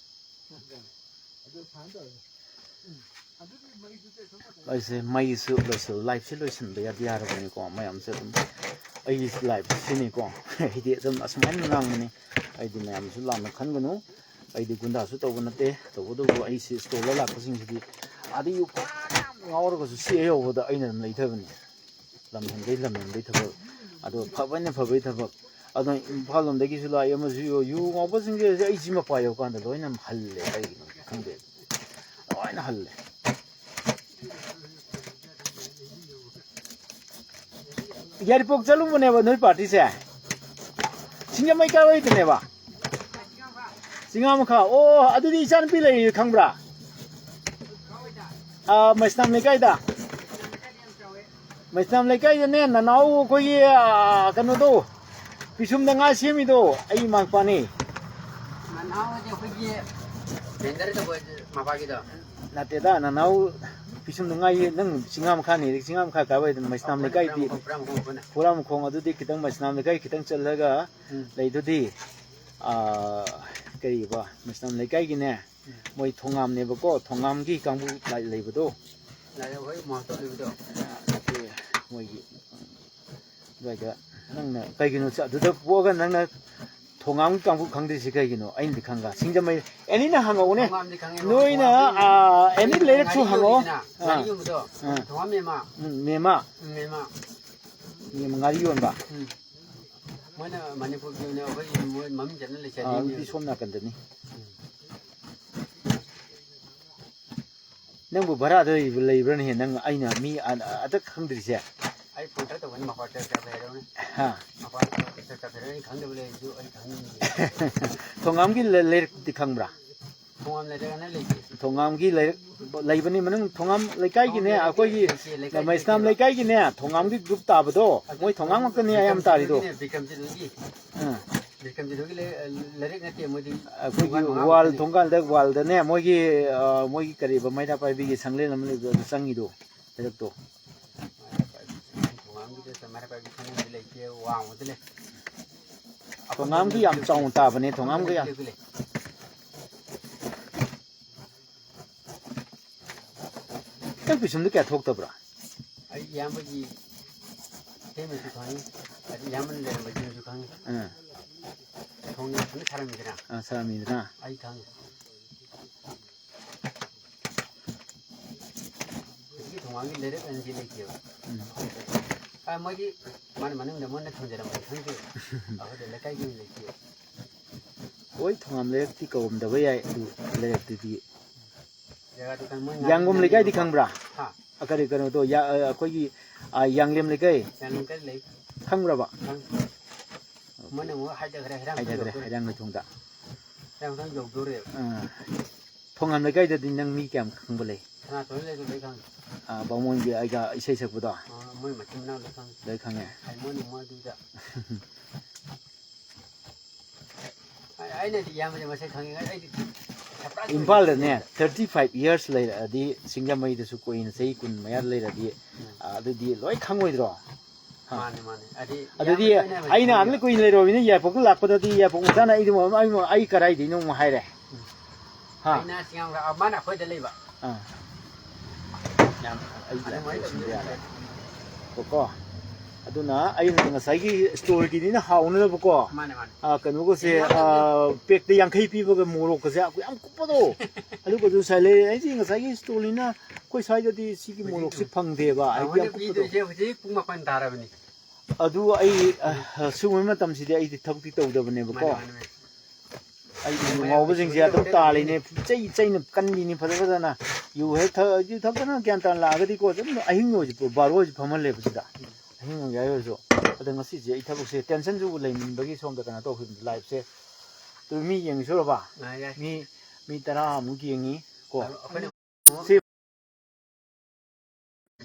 ꯑꯗꯨ ꯁꯨꯃꯥꯏꯅ ꯇꯧꯔꯦ꯫ ꯎꯝ꯫ ꯑꯗꯨꯗꯤ ꯃꯩꯗꯨꯗꯤ ꯑꯗꯨꯝ ꯑꯗꯨꯝ ꯑꯩꯁꯦ ꯃꯩꯁꯨ ꯂꯣꯏꯁꯤꯜ-, ꯂꯥꯏꯐꯁꯦ ꯂꯣꯏꯁꯤꯟꯕ ꯌꯥꯗꯤ ꯌꯥꯔꯕꯅꯤꯀꯣ꯫ ꯃꯌꯥꯝꯁꯦ ꯑꯗꯨꯝ ꯑꯩꯒꯤ ꯂꯥꯏꯐꯁꯦ ꯁꯤꯅꯤꯀꯣ꯫ ꯍꯥꯏꯗꯤ ꯑꯗꯨꯝ ꯑꯁꯨꯃꯥꯏꯅ ꯉꯥꯡꯕꯅꯤ꯫ ꯑꯩꯗꯤ ꯃꯌꯥꯝꯁꯨ ꯂꯥꯟꯅ ꯈꯟꯒꯅꯨ꯫ ꯑꯩꯗꯤ ꯒꯨꯟꯗꯥꯁꯨ ꯇꯧꯕ ꯅꯠꯇꯦ꯫ ꯇꯧꯕꯇꯕꯨ ꯑꯩꯁꯤ ꯁ꯭ꯇꯣꯜꯗ ꯂꯥꯛꯄꯁꯤꯡꯁꯤꯗꯤ ꯑꯥꯗ ꯌꯨ ꯐꯅꯌꯥꯝ ꯉꯥꯎꯔꯒꯁꯨ ꯁꯤ ꯌꯧꯕꯗ ꯑꯩꯅ ꯑꯗꯨꯝ ꯂꯩꯊꯕꯅꯤ꯫ ꯂꯝ ꯍꯦꯟꯕꯩ, ꯂꯝ ꯍꯦꯟꯕꯩ ꯊꯕꯛ꯫ ꯑꯗꯣ ꯐꯕꯅ ꯐꯕꯩ ꯊꯕꯛ꯫ ꯑꯗꯣ ꯏꯝꯐꯥꯜ ꯂꯣꯝꯗꯒꯤꯁꯨ ꯂꯥꯛꯏ, ꯑꯃꯁꯨ ꯌꯨ, ꯌꯨ ꯉꯥꯎꯕꯁꯤꯡꯁꯦ ꯑꯩꯁꯤ ꯃꯄꯥ ꯌꯧꯀꯥꯟꯗ ꯂꯣꯏꯅ ꯍꯜꯂꯦ꯫ ꯀꯩꯒꯤꯅꯣ ꯈꯪꯗꯦ꯫ ꯂꯣꯏꯅ ꯍꯜꯂꯦ꯫ ꯌꯥꯏꯔꯤꯄꯣꯛ ꯆꯠꯂꯨꯕꯅꯦꯕ ꯅꯣꯏ ꯄꯥꯔꯇꯤꯁꯦ? ꯁꯤꯡꯖꯃꯩ ꯀꯥꯏꯋꯥꯏꯗꯅꯦꯕ? ꯆꯤꯡꯉꯥ ꯃꯈꯥ꯫ ꯑꯣ, ꯑꯗꯨꯗꯤ ꯏꯆꯥꯅꯨꯄꯤ ꯂꯩꯔꯤ, ꯈꯪꯕ꯭ꯔꯥ? ꯑꯥ, ꯃꯩꯁꯅꯥꯝ ꯂꯩꯀꯥꯏꯗ꯫ ꯃꯩꯁꯅꯥꯝ ꯂꯩꯀꯥꯏꯗꯅꯦ, ꯅꯅꯥꯎ ꯑꯩꯈꯣꯏꯒꯤ, ꯑꯥ, ꯀꯩꯅꯣꯗꯣ, ꯄꯤꯁꯨꯝꯗ ꯉꯥ ꯁꯦꯝꯃꯤꯗꯣ, ꯑꯩ ꯏꯃꯥ ꯏꯄꯥꯅꯤ꯫ ꯅꯅꯥꯎ ꯍꯥꯏꯗꯤ ꯑꯩꯈꯣꯏꯒꯤ ꯕꯦꯟꯗꯔ ꯇꯧꯕ ꯃꯄꯥꯒꯤꯗꯣ? ꯅꯠꯇꯦꯗ, ꯅꯅꯥꯎ ꯄꯤꯁꯨꯝꯗ ꯉꯥ ꯌꯦ-, ꯅꯪ ꯆꯤꯡꯉꯥ ꯃꯈꯥꯅꯤ, ꯆꯤꯡꯉꯥ ꯃꯈꯥ ꯀꯥꯏꯋꯥꯏꯗꯅꯣ? ꯃꯩꯁꯅꯥꯝ ꯂꯩꯀꯥꯏꯗꯤ, ꯄꯨꯔꯥꯃꯈꯣꯡ, ꯄꯨꯔꯥꯃꯈꯣꯡ꯫ ꯄꯨꯔꯥꯃꯈꯣꯡ ꯑꯗꯨꯗꯤ ꯈꯤꯇꯪ ꯃꯩꯁꯅꯥꯝ ꯂꯩꯀꯥꯏ ꯈꯤꯇꯪ ꯆꯠꯂꯒ ꯎꯝ꯫ ꯂꯩꯗꯨꯗꯤ꯫ ꯑꯥ, ꯀꯔꯤꯕ, ꯃꯩꯁꯅꯥꯝ ꯂꯩꯀꯥꯏꯒꯤꯅꯦ, ꯎꯝ꯫ ꯃꯣꯏ ꯊꯣꯉꯥꯝꯅꯦꯕꯀꯣ, ꯊꯣꯉꯥꯝꯒꯤ ꯀꯥꯡꯕꯨ ꯂꯥꯏ ꯂꯩꯕꯗꯣ꯫ ꯂꯥꯏ ꯍꯣꯏ ꯃꯥꯡꯇꯣꯛ ꯂꯩꯕꯗꯣ꯫ ꯅꯠꯇꯦ, ꯃꯣꯏꯒꯤ ꯑꯗꯨꯋꯥꯏꯗ ꯅꯪꯅ ꯀꯩꯒꯤꯅꯣ ꯆ-, ꯑꯗꯨꯗ ꯄꯣꯛꯑꯒ ꯅꯪꯅ ꯊꯣꯉꯥꯝꯒꯤ ꯀꯥꯡꯕꯨ ꯈꯪꯗ꯭ꯔꯤꯁꯤ ꯀꯩꯒꯤꯅꯣ? ꯑꯩꯅꯗꯤ ꯈꯪꯒ꯫ ꯁꯤꯡꯖꯃꯩ, ꯑꯦꯅꯤꯅ ꯍꯪꯉꯛꯎꯅꯦ꯫ ꯊꯣꯉꯥꯝꯗꯤ ꯈꯪꯉꯦꯕ, ꯅꯣꯏꯅ, ꯊꯣꯉꯥꯝꯗꯤ ꯑꯥ, ꯑꯦꯅꯤ ꯑꯩꯈꯣꯏꯒꯤ ꯂꯩꯔꯛꯁꯨ ꯉꯥꯔꯤ ꯍꯪꯉꯛꯑꯣ꯫ ꯌꯣꯟꯕꯤꯗꯨꯅ, ꯉꯥꯔꯤ ꯑꯥ꯫ ꯌꯣꯟꯕꯗꯣ꯫ ꯑꯥ꯫ ꯊꯣꯉꯥꯝ ꯃꯦꯃꯥ꯫ ꯎꯝ, ꯃꯦꯃꯥ꯫ ꯎꯝ, ꯃꯦꯃꯥ꯫ ꯃꯦꯃꯥ ꯉꯥꯔꯤ ꯌꯣꯟꯕ꯫ ꯎꯝ꯫ ꯃꯣꯏꯅ ꯃꯅꯤꯄꯨꯔꯒꯤ ꯑꯣꯏꯅ ꯑꯩꯈꯣꯏꯒꯤ ꯃꯣꯏ ꯃꯃꯤꯡ ꯆꯠꯅ ꯑꯥ, ꯂꯩꯖꯔꯤꯅꯦ꯫ ꯑꯗꯨꯗꯤ ꯁꯣꯝ ꯅꯥꯀꯟꯗꯅꯤ꯫ ꯎꯝ꯫ ꯅꯪꯕꯨ ꯚꯔꯥꯗ ꯂꯩꯕ-, ꯂꯩꯕ꯭ꯔꯥꯅꯦꯍꯦ? ꯅꯪ, ꯑꯩꯅ ꯃꯤ ꯑ-, ꯑ-, ꯑꯗ ꯈꯪꯗ꯭ꯔꯤꯁꯦ? ꯑꯩ ꯐꯣꯟ ꯈꯔ ꯇꯧꯒꯅꯤ, ꯃꯄꯥ ꯆꯠ ꯆꯠ ꯂꯩꯔꯕꯅꯤ꯫ ꯍꯥ꯫ ꯃꯄꯥ ꯆꯠ ꯆꯠ ꯂꯩꯔꯕꯅꯤ, ꯑꯩ ꯈꯪꯗꯕ ꯂꯩꯔꯁꯨ ꯑꯩ ꯈꯪꯅꯤꯡꯉꯤ꯫ ꯊꯣꯉꯥꯝꯒꯤ ꯂ-, ꯂꯩꯔꯛꯇꯤ ꯈꯪꯕ꯭ꯔꯥ? ꯊꯣꯉꯥꯝ ꯂꯩꯔꯛ ꯑꯅ ꯂꯩꯇꯦ꯫ ꯊꯣꯉꯥꯝꯒꯤ ꯂꯩꯔꯛ ꯂꯩꯕꯅꯤ, ꯃꯅꯨꯡ ꯊꯣꯉꯥꯝ ꯂꯩꯀꯥꯏꯒꯤꯅꯦ, ꯊꯣꯉꯥꯝ ꯂꯩꯔꯛ ꯑꯩꯈꯣꯏꯒꯤ ꯂꯩꯇꯦ, ꯂꯩꯀꯥꯏ ꯃꯩꯁꯅꯥꯝ ꯂꯩꯇꯦꯕ꯫ ꯂꯩꯀꯥꯏꯒꯤꯅꯦ, ꯊꯣꯉꯥꯝꯒꯤ ꯒ꯭ꯔꯨꯞ ꯇꯥꯕꯗꯣ, ꯑꯗꯨ ꯃꯣꯏ ꯊꯣꯉꯥꯝ ꯉꯥꯛꯇꯅꯦ ꯑꯌꯥꯝꯕ ꯇꯥꯔꯤꯗꯣ꯫ ꯕꯤꯀꯝꯖꯤꯠ ꯍꯣꯏꯒꯤ, ꯑꯥ꯫ ꯕꯤꯀꯝꯖꯤꯠ ꯍꯣꯏꯒꯤ ꯂꯩ-, ꯂꯩꯔꯛ ꯅꯠꯇꯦ, ꯃꯣꯏꯗꯤ ꯑꯩꯈꯣꯏꯒꯤ ꯊꯣꯡꯒꯥꯟ ꯃꯉꯥ ꯋꯥꯜ ꯃꯨꯛꯇꯅꯦ꯫ ꯊꯣꯡꯒꯥꯟꯗ, ꯋꯥꯜꯗꯅꯦ, ꯃꯣꯏꯒꯤ, ꯑ, ꯃꯣꯏꯒꯤ ꯀꯔꯤꯕ, ꯃꯩꯔꯥ ꯄꯥꯏꯕꯤꯒꯤ ꯁꯪꯂꯦꯟ ꯑꯃ ꯂꯩꯕꯗꯣ, ꯑꯗꯨ ꯆꯪꯉꯤꯗꯣ, ꯂꯩꯔꯛꯇꯣ꯫ ꯊꯣꯡꯒꯥꯟꯒꯤꯗ ꯃꯩꯔꯥ ꯄꯥꯏꯕꯤ ꯁꯪꯂꯦꯟꯗꯤ ꯂꯩꯇꯦ, ꯋꯥꯡꯃꯗ ꯂꯩ꯫ ꯊꯣꯉꯥꯝꯒꯤ ꯌꯥꯝ ꯆꯥꯎꯅ ꯇꯥꯕꯅꯦ, ꯊꯣꯉꯥꯝꯒꯤ ꯌꯥꯝ꯫ ꯅꯪ ꯄꯤꯁꯨꯝꯗ ꯀꯌꯥ ꯊꯣꯛꯇꯕ꯭ꯔꯥ? ꯑꯩ ꯏꯌꯥꯝꯕꯒꯤ ꯁꯦꯝꯕꯁꯨ ꯈꯪꯉꯤ, ꯑꯗꯩ ꯏꯌꯥꯝꯕꯅ ꯂꯩꯔꯝꯕꯁꯤꯡꯁꯨ ꯈꯪꯉꯤ꯫ ꯑꯥ꯫ ꯊꯣꯡ ꯐꯖꯅ ꯁꯥꯔꯝꯃꯤꯗꯅ? ꯑꯥ, ꯁꯥꯔꯝꯃꯤꯗꯅ? ꯑꯩ ꯈꯪꯉꯤ꯫ ꯍꯧꯖꯤꯛꯀꯤ ꯊꯣꯡꯒꯥꯡꯒꯤ ꯂꯩꯔꯛ ꯑꯅꯤꯗꯤ ꯂꯩꯇꯦꯕ꯫ ꯎꯝ꯫ ꯑꯥ, ꯃꯣꯏꯒꯤ ꯃꯥꯅ ꯃꯅꯨꯡꯗ ꯃꯣꯏꯅ ꯊꯝꯖꯔꯝꯕꯅꯤ ꯈꯪꯗꯦ꯫ ꯑꯩꯈꯣꯏꯗ ꯂꯩꯀꯥꯏꯒꯤ ꯑꯣꯏꯅ ꯂꯩꯇꯦꯕ꯫ ꯍꯣꯏ, ꯊꯣꯉꯥꯝ ꯂꯩꯔꯛꯇꯤ ꯀꯧꯔꯝꯗꯕ ꯌꯥꯏ, ꯑꯗꯨ ꯂꯩꯔꯛꯇꯨꯗꯤ ꯖꯒꯥꯗꯤ ꯈꯪ-, ꯃꯣꯏ ꯌꯥꯡꯒꯣꯝ ꯂꯩꯀꯥꯏꯗꯤ ꯈꯪꯕ꯭ꯔꯥ? ꯍꯥ? ꯑ, ꯀꯔꯤ ꯀꯩꯅꯣꯗꯣ, ꯌꯥ-, ꯑ, ꯑꯩꯈꯣꯏꯒꯤ, ꯑ, ꯌꯥꯡꯂꯦꯝ ꯂꯩꯀꯥꯏ ꯌꯥꯡꯂꯦꯝ ꯂꯩꯀꯥꯏ ꯂꯩ꯫ ꯈꯪꯕ꯭ꯔꯕ? ꯈꯪ-, ꯃꯣꯏꯅ ꯑꯃꯨꯛ ꯍꯥꯏꯊꯈ꯭ꯔꯦ, ꯍꯩꯔꯥꯡꯒꯣꯏ ꯍꯥꯏꯊꯈ꯭ꯔꯦ, ꯌꯧꯗꯣꯔꯦ꯫ ꯍꯩꯔꯥꯡꯒꯣꯏ ꯊꯣꯡꯗ꯫ ꯍꯩꯔꯥꯡꯒꯣꯏ ꯌꯧꯗꯣꯔꯦꯕ꯫ ꯑ, ꯊꯣꯡꯉꯝ ꯂꯩꯀꯥꯏꯗꯗꯤ ꯅꯪ ꯃꯤ ꯀꯌꯥꯝ ꯈꯪꯕ ꯂꯩ? ꯁꯅꯥꯇꯣꯟ ꯂꯩꯗꯣ ꯂꯣꯏ ꯈꯪꯉꯤ꯫ ꯑ, ꯕꯥꯃꯣꯟꯒꯤ ꯑꯩꯒ ꯏꯁꯩ ꯁꯛꯄꯗꯣ? ꯑ, ꯃꯣꯏ ꯃꯆꯤꯟ ꯃꯅꯥꯎ ꯂꯣꯏ ꯈꯪꯉꯤ꯫ ꯂꯣꯏ ꯈꯪꯉꯦ꯫ ꯍꯥꯏꯃꯣꯟ ꯅꯨꯡꯃꯣꯟ ꯑꯗꯨꯗ꯫ ꯑꯩ-, ꯑꯩꯅꯗꯤ ꯏꯌꯥꯝꯕꯁꯦ ꯃꯁꯛ ꯈꯪꯉꯤ꯫ ꯑꯩꯗꯤ surprise ꯏꯝꯐꯥꯜꯗꯅꯦ ꯑꯣꯏꯅ thirty five years ꯂꯩꯔꯛꯑꯗꯤ, ꯁꯤꯡꯖꯃꯩꯗꯁꯨ ꯀꯨꯏꯅ ꯆꯍꯤ ꯀꯨꯟ ꯃꯌꯥ ꯂꯩꯔꯗꯤ, ꯎꯝ꯫ ꯑ, ꯑꯗꯨꯗꯤ ꯂꯣꯏ ꯈꯪꯉꯣꯏꯗ꯭ꯔꯣ? ꯍꯥ? ꯃꯥꯅꯦ, ꯃꯥꯅꯦ꯫ ꯑꯗꯤ ꯑꯗꯨꯗꯤ ꯏꯌꯥꯝꯕꯁꯨ ꯑꯩꯅ ꯑꯩꯅ ꯍꯥꯟꯅ ꯈꯪꯉꯦꯕ꯫ ꯀꯨꯏꯅ ꯂꯩꯔꯨꯔꯕꯅꯤꯅ, ꯌꯥꯏꯄꯣꯛꯇ ꯂꯥꯛꯄꯗꯗꯤ ꯌꯥꯏꯄꯣꯛ ꯃꯆꯥꯅ ꯑꯩꯗꯤ ꯑꯃꯨꯛ, ꯑꯩ, ꯑꯩ ꯀꯗꯥꯏꯗꯩꯅꯣ ꯑꯃꯨꯛ ꯍꯥꯏꯔꯦ꯫ ꯎꯝ꯫ ꯍꯥ? ꯑꯩꯅ ꯆꯤꯡꯉꯝꯒ-, ꯑ, ꯃꯥꯅ ꯑꯩꯈꯣꯏꯗ ꯂꯩꯕ꯫ ꯑꯥ꯫ ꯌꯥꯝ, ꯑꯩ ꯑꯗꯨꯃꯥꯏꯅ ꯂꯥꯛꯄ ꯁꯤꯟꯕ ꯇꯧꯗꯅ ꯌꯥꯔꯦ꯫ ꯀꯣ, ꯀꯣ꯫ ꯑꯗꯨꯅ ꯑꯩꯅ ꯉꯁꯥꯏꯒꯤ storeꯒꯤꯅꯤꯅ ꯍꯥꯎꯅꯅꯕꯀꯣ꯫ ꯃꯥꯅꯦ, ꯃꯥꯅꯦ꯫ ꯑꯥ, ꯀꯩꯅꯣꯒꯁꯦ, ꯌꯥꯝ ꯑꯥ, packꯇ ꯌꯥꯡꯈꯩ ꯄꯤꯕꯒ ꯃꯣꯔꯣꯛꯀꯁꯦ ꯌꯥꯝ ꯀꯨꯞꯄꯗꯣ꯫ ꯑꯗꯨꯒꯗꯨ ꯉꯁꯥꯏ ꯂꯩꯔꯦ꯫ ꯑꯩꯁꯦ ꯉꯁꯥꯏꯒꯤ storeꯅꯤꯅ ꯑꯩꯈꯣꯏ ꯁ꯭ꯋꯥꯏꯗꯗꯤ ꯁꯤꯒꯤ ꯍꯧꯖꯤꯛ ꯃꯣꯔꯣꯛꯁꯦ ꯐꯪꯗꯦꯕ꯫ ꯍꯥꯏꯗꯤ ꯌꯥꯝ ꯇꯥꯃꯣꯅ ꯀꯨꯞꯄꯗꯣ꯫ ꯄꯤꯗꯣꯏꯁꯦ ꯍꯧꯖꯤꯛ ꯄꯨꯡ ꯃꯥꯄꯟ ꯇꯥꯔꯕꯅꯤ꯫ ꯑꯗꯨ ꯑꯩ, ꯑ, ꯁꯤꯒꯨꯝꯕ ꯃꯇꯝꯁꯤꯗꯤ ꯑꯩꯗꯤ ꯊꯕꯛꯇꯤ ꯇꯧꯗꯕꯅꯦꯕꯀꯣ꯫ ꯃꯥꯅꯦ, ꯃꯥꯅꯦ, ꯃꯥꯅꯦ꯫ ꯑꯩꯗꯤ ꯌꯨ ꯃꯌꯥꯝ ꯉꯥꯎꯕꯁꯤꯡꯁꯦ ꯑꯗꯨꯝ ꯇꯧꯗꯕꯅꯦ꯫ ꯇꯥꯜꯂꯤꯅꯦ, ꯆꯩ ꯆꯩꯅ ꯀꯟꯕꯤꯅꯤ ꯐꯖ ꯐꯖꯅ꯫ ꯌꯨ ꯍꯦꯛ ꯊꯛ-, ꯌꯨ ꯊꯛꯇꯅ ꯒ꯭ꯌꯥꯟ ꯇꯥꯅ ꯂꯥꯛꯑꯒꯗꯤꯀꯣ, ꯑꯗꯨꯝ ꯑꯍꯤꯡ ꯑꯣꯏꯁꯨ ꯄꯨꯡ ꯕꯥꯔꯣ ꯑꯣꯏꯁꯨ ꯐꯝꯍꯜꯂꯦꯕ ꯁꯤꯗ꯫ ꯑꯍꯤꯡ ꯅꯣꯡꯌꯥꯏ ꯑꯣꯏꯔꯁꯨ꯫ ꯑꯗ ꯉꯁꯤꯁꯦ ꯑꯩ ꯊꯕꯛꯁꯦ tensionꯁꯨ ꯂꯩꯃꯟꯕꯒꯤ ꯁꯣꯝꯗ ꯀꯩꯅꯣ ꯇꯧꯈꯤꯕꯅꯤ, lifeꯁꯦ꯫ ꯑꯗꯨ ꯃꯤ ꯌꯦꯡꯉꯤꯁꯨꯔꯕ? ꯑꯥ, ꯌꯥꯏ꯫ ꯃꯤ, ꯃꯤ ꯇꯔꯥꯃꯨꯛ ꯌꯦꯡꯉꯤ ꯀꯣ꯫ ꯑꯩꯈꯣꯏꯅ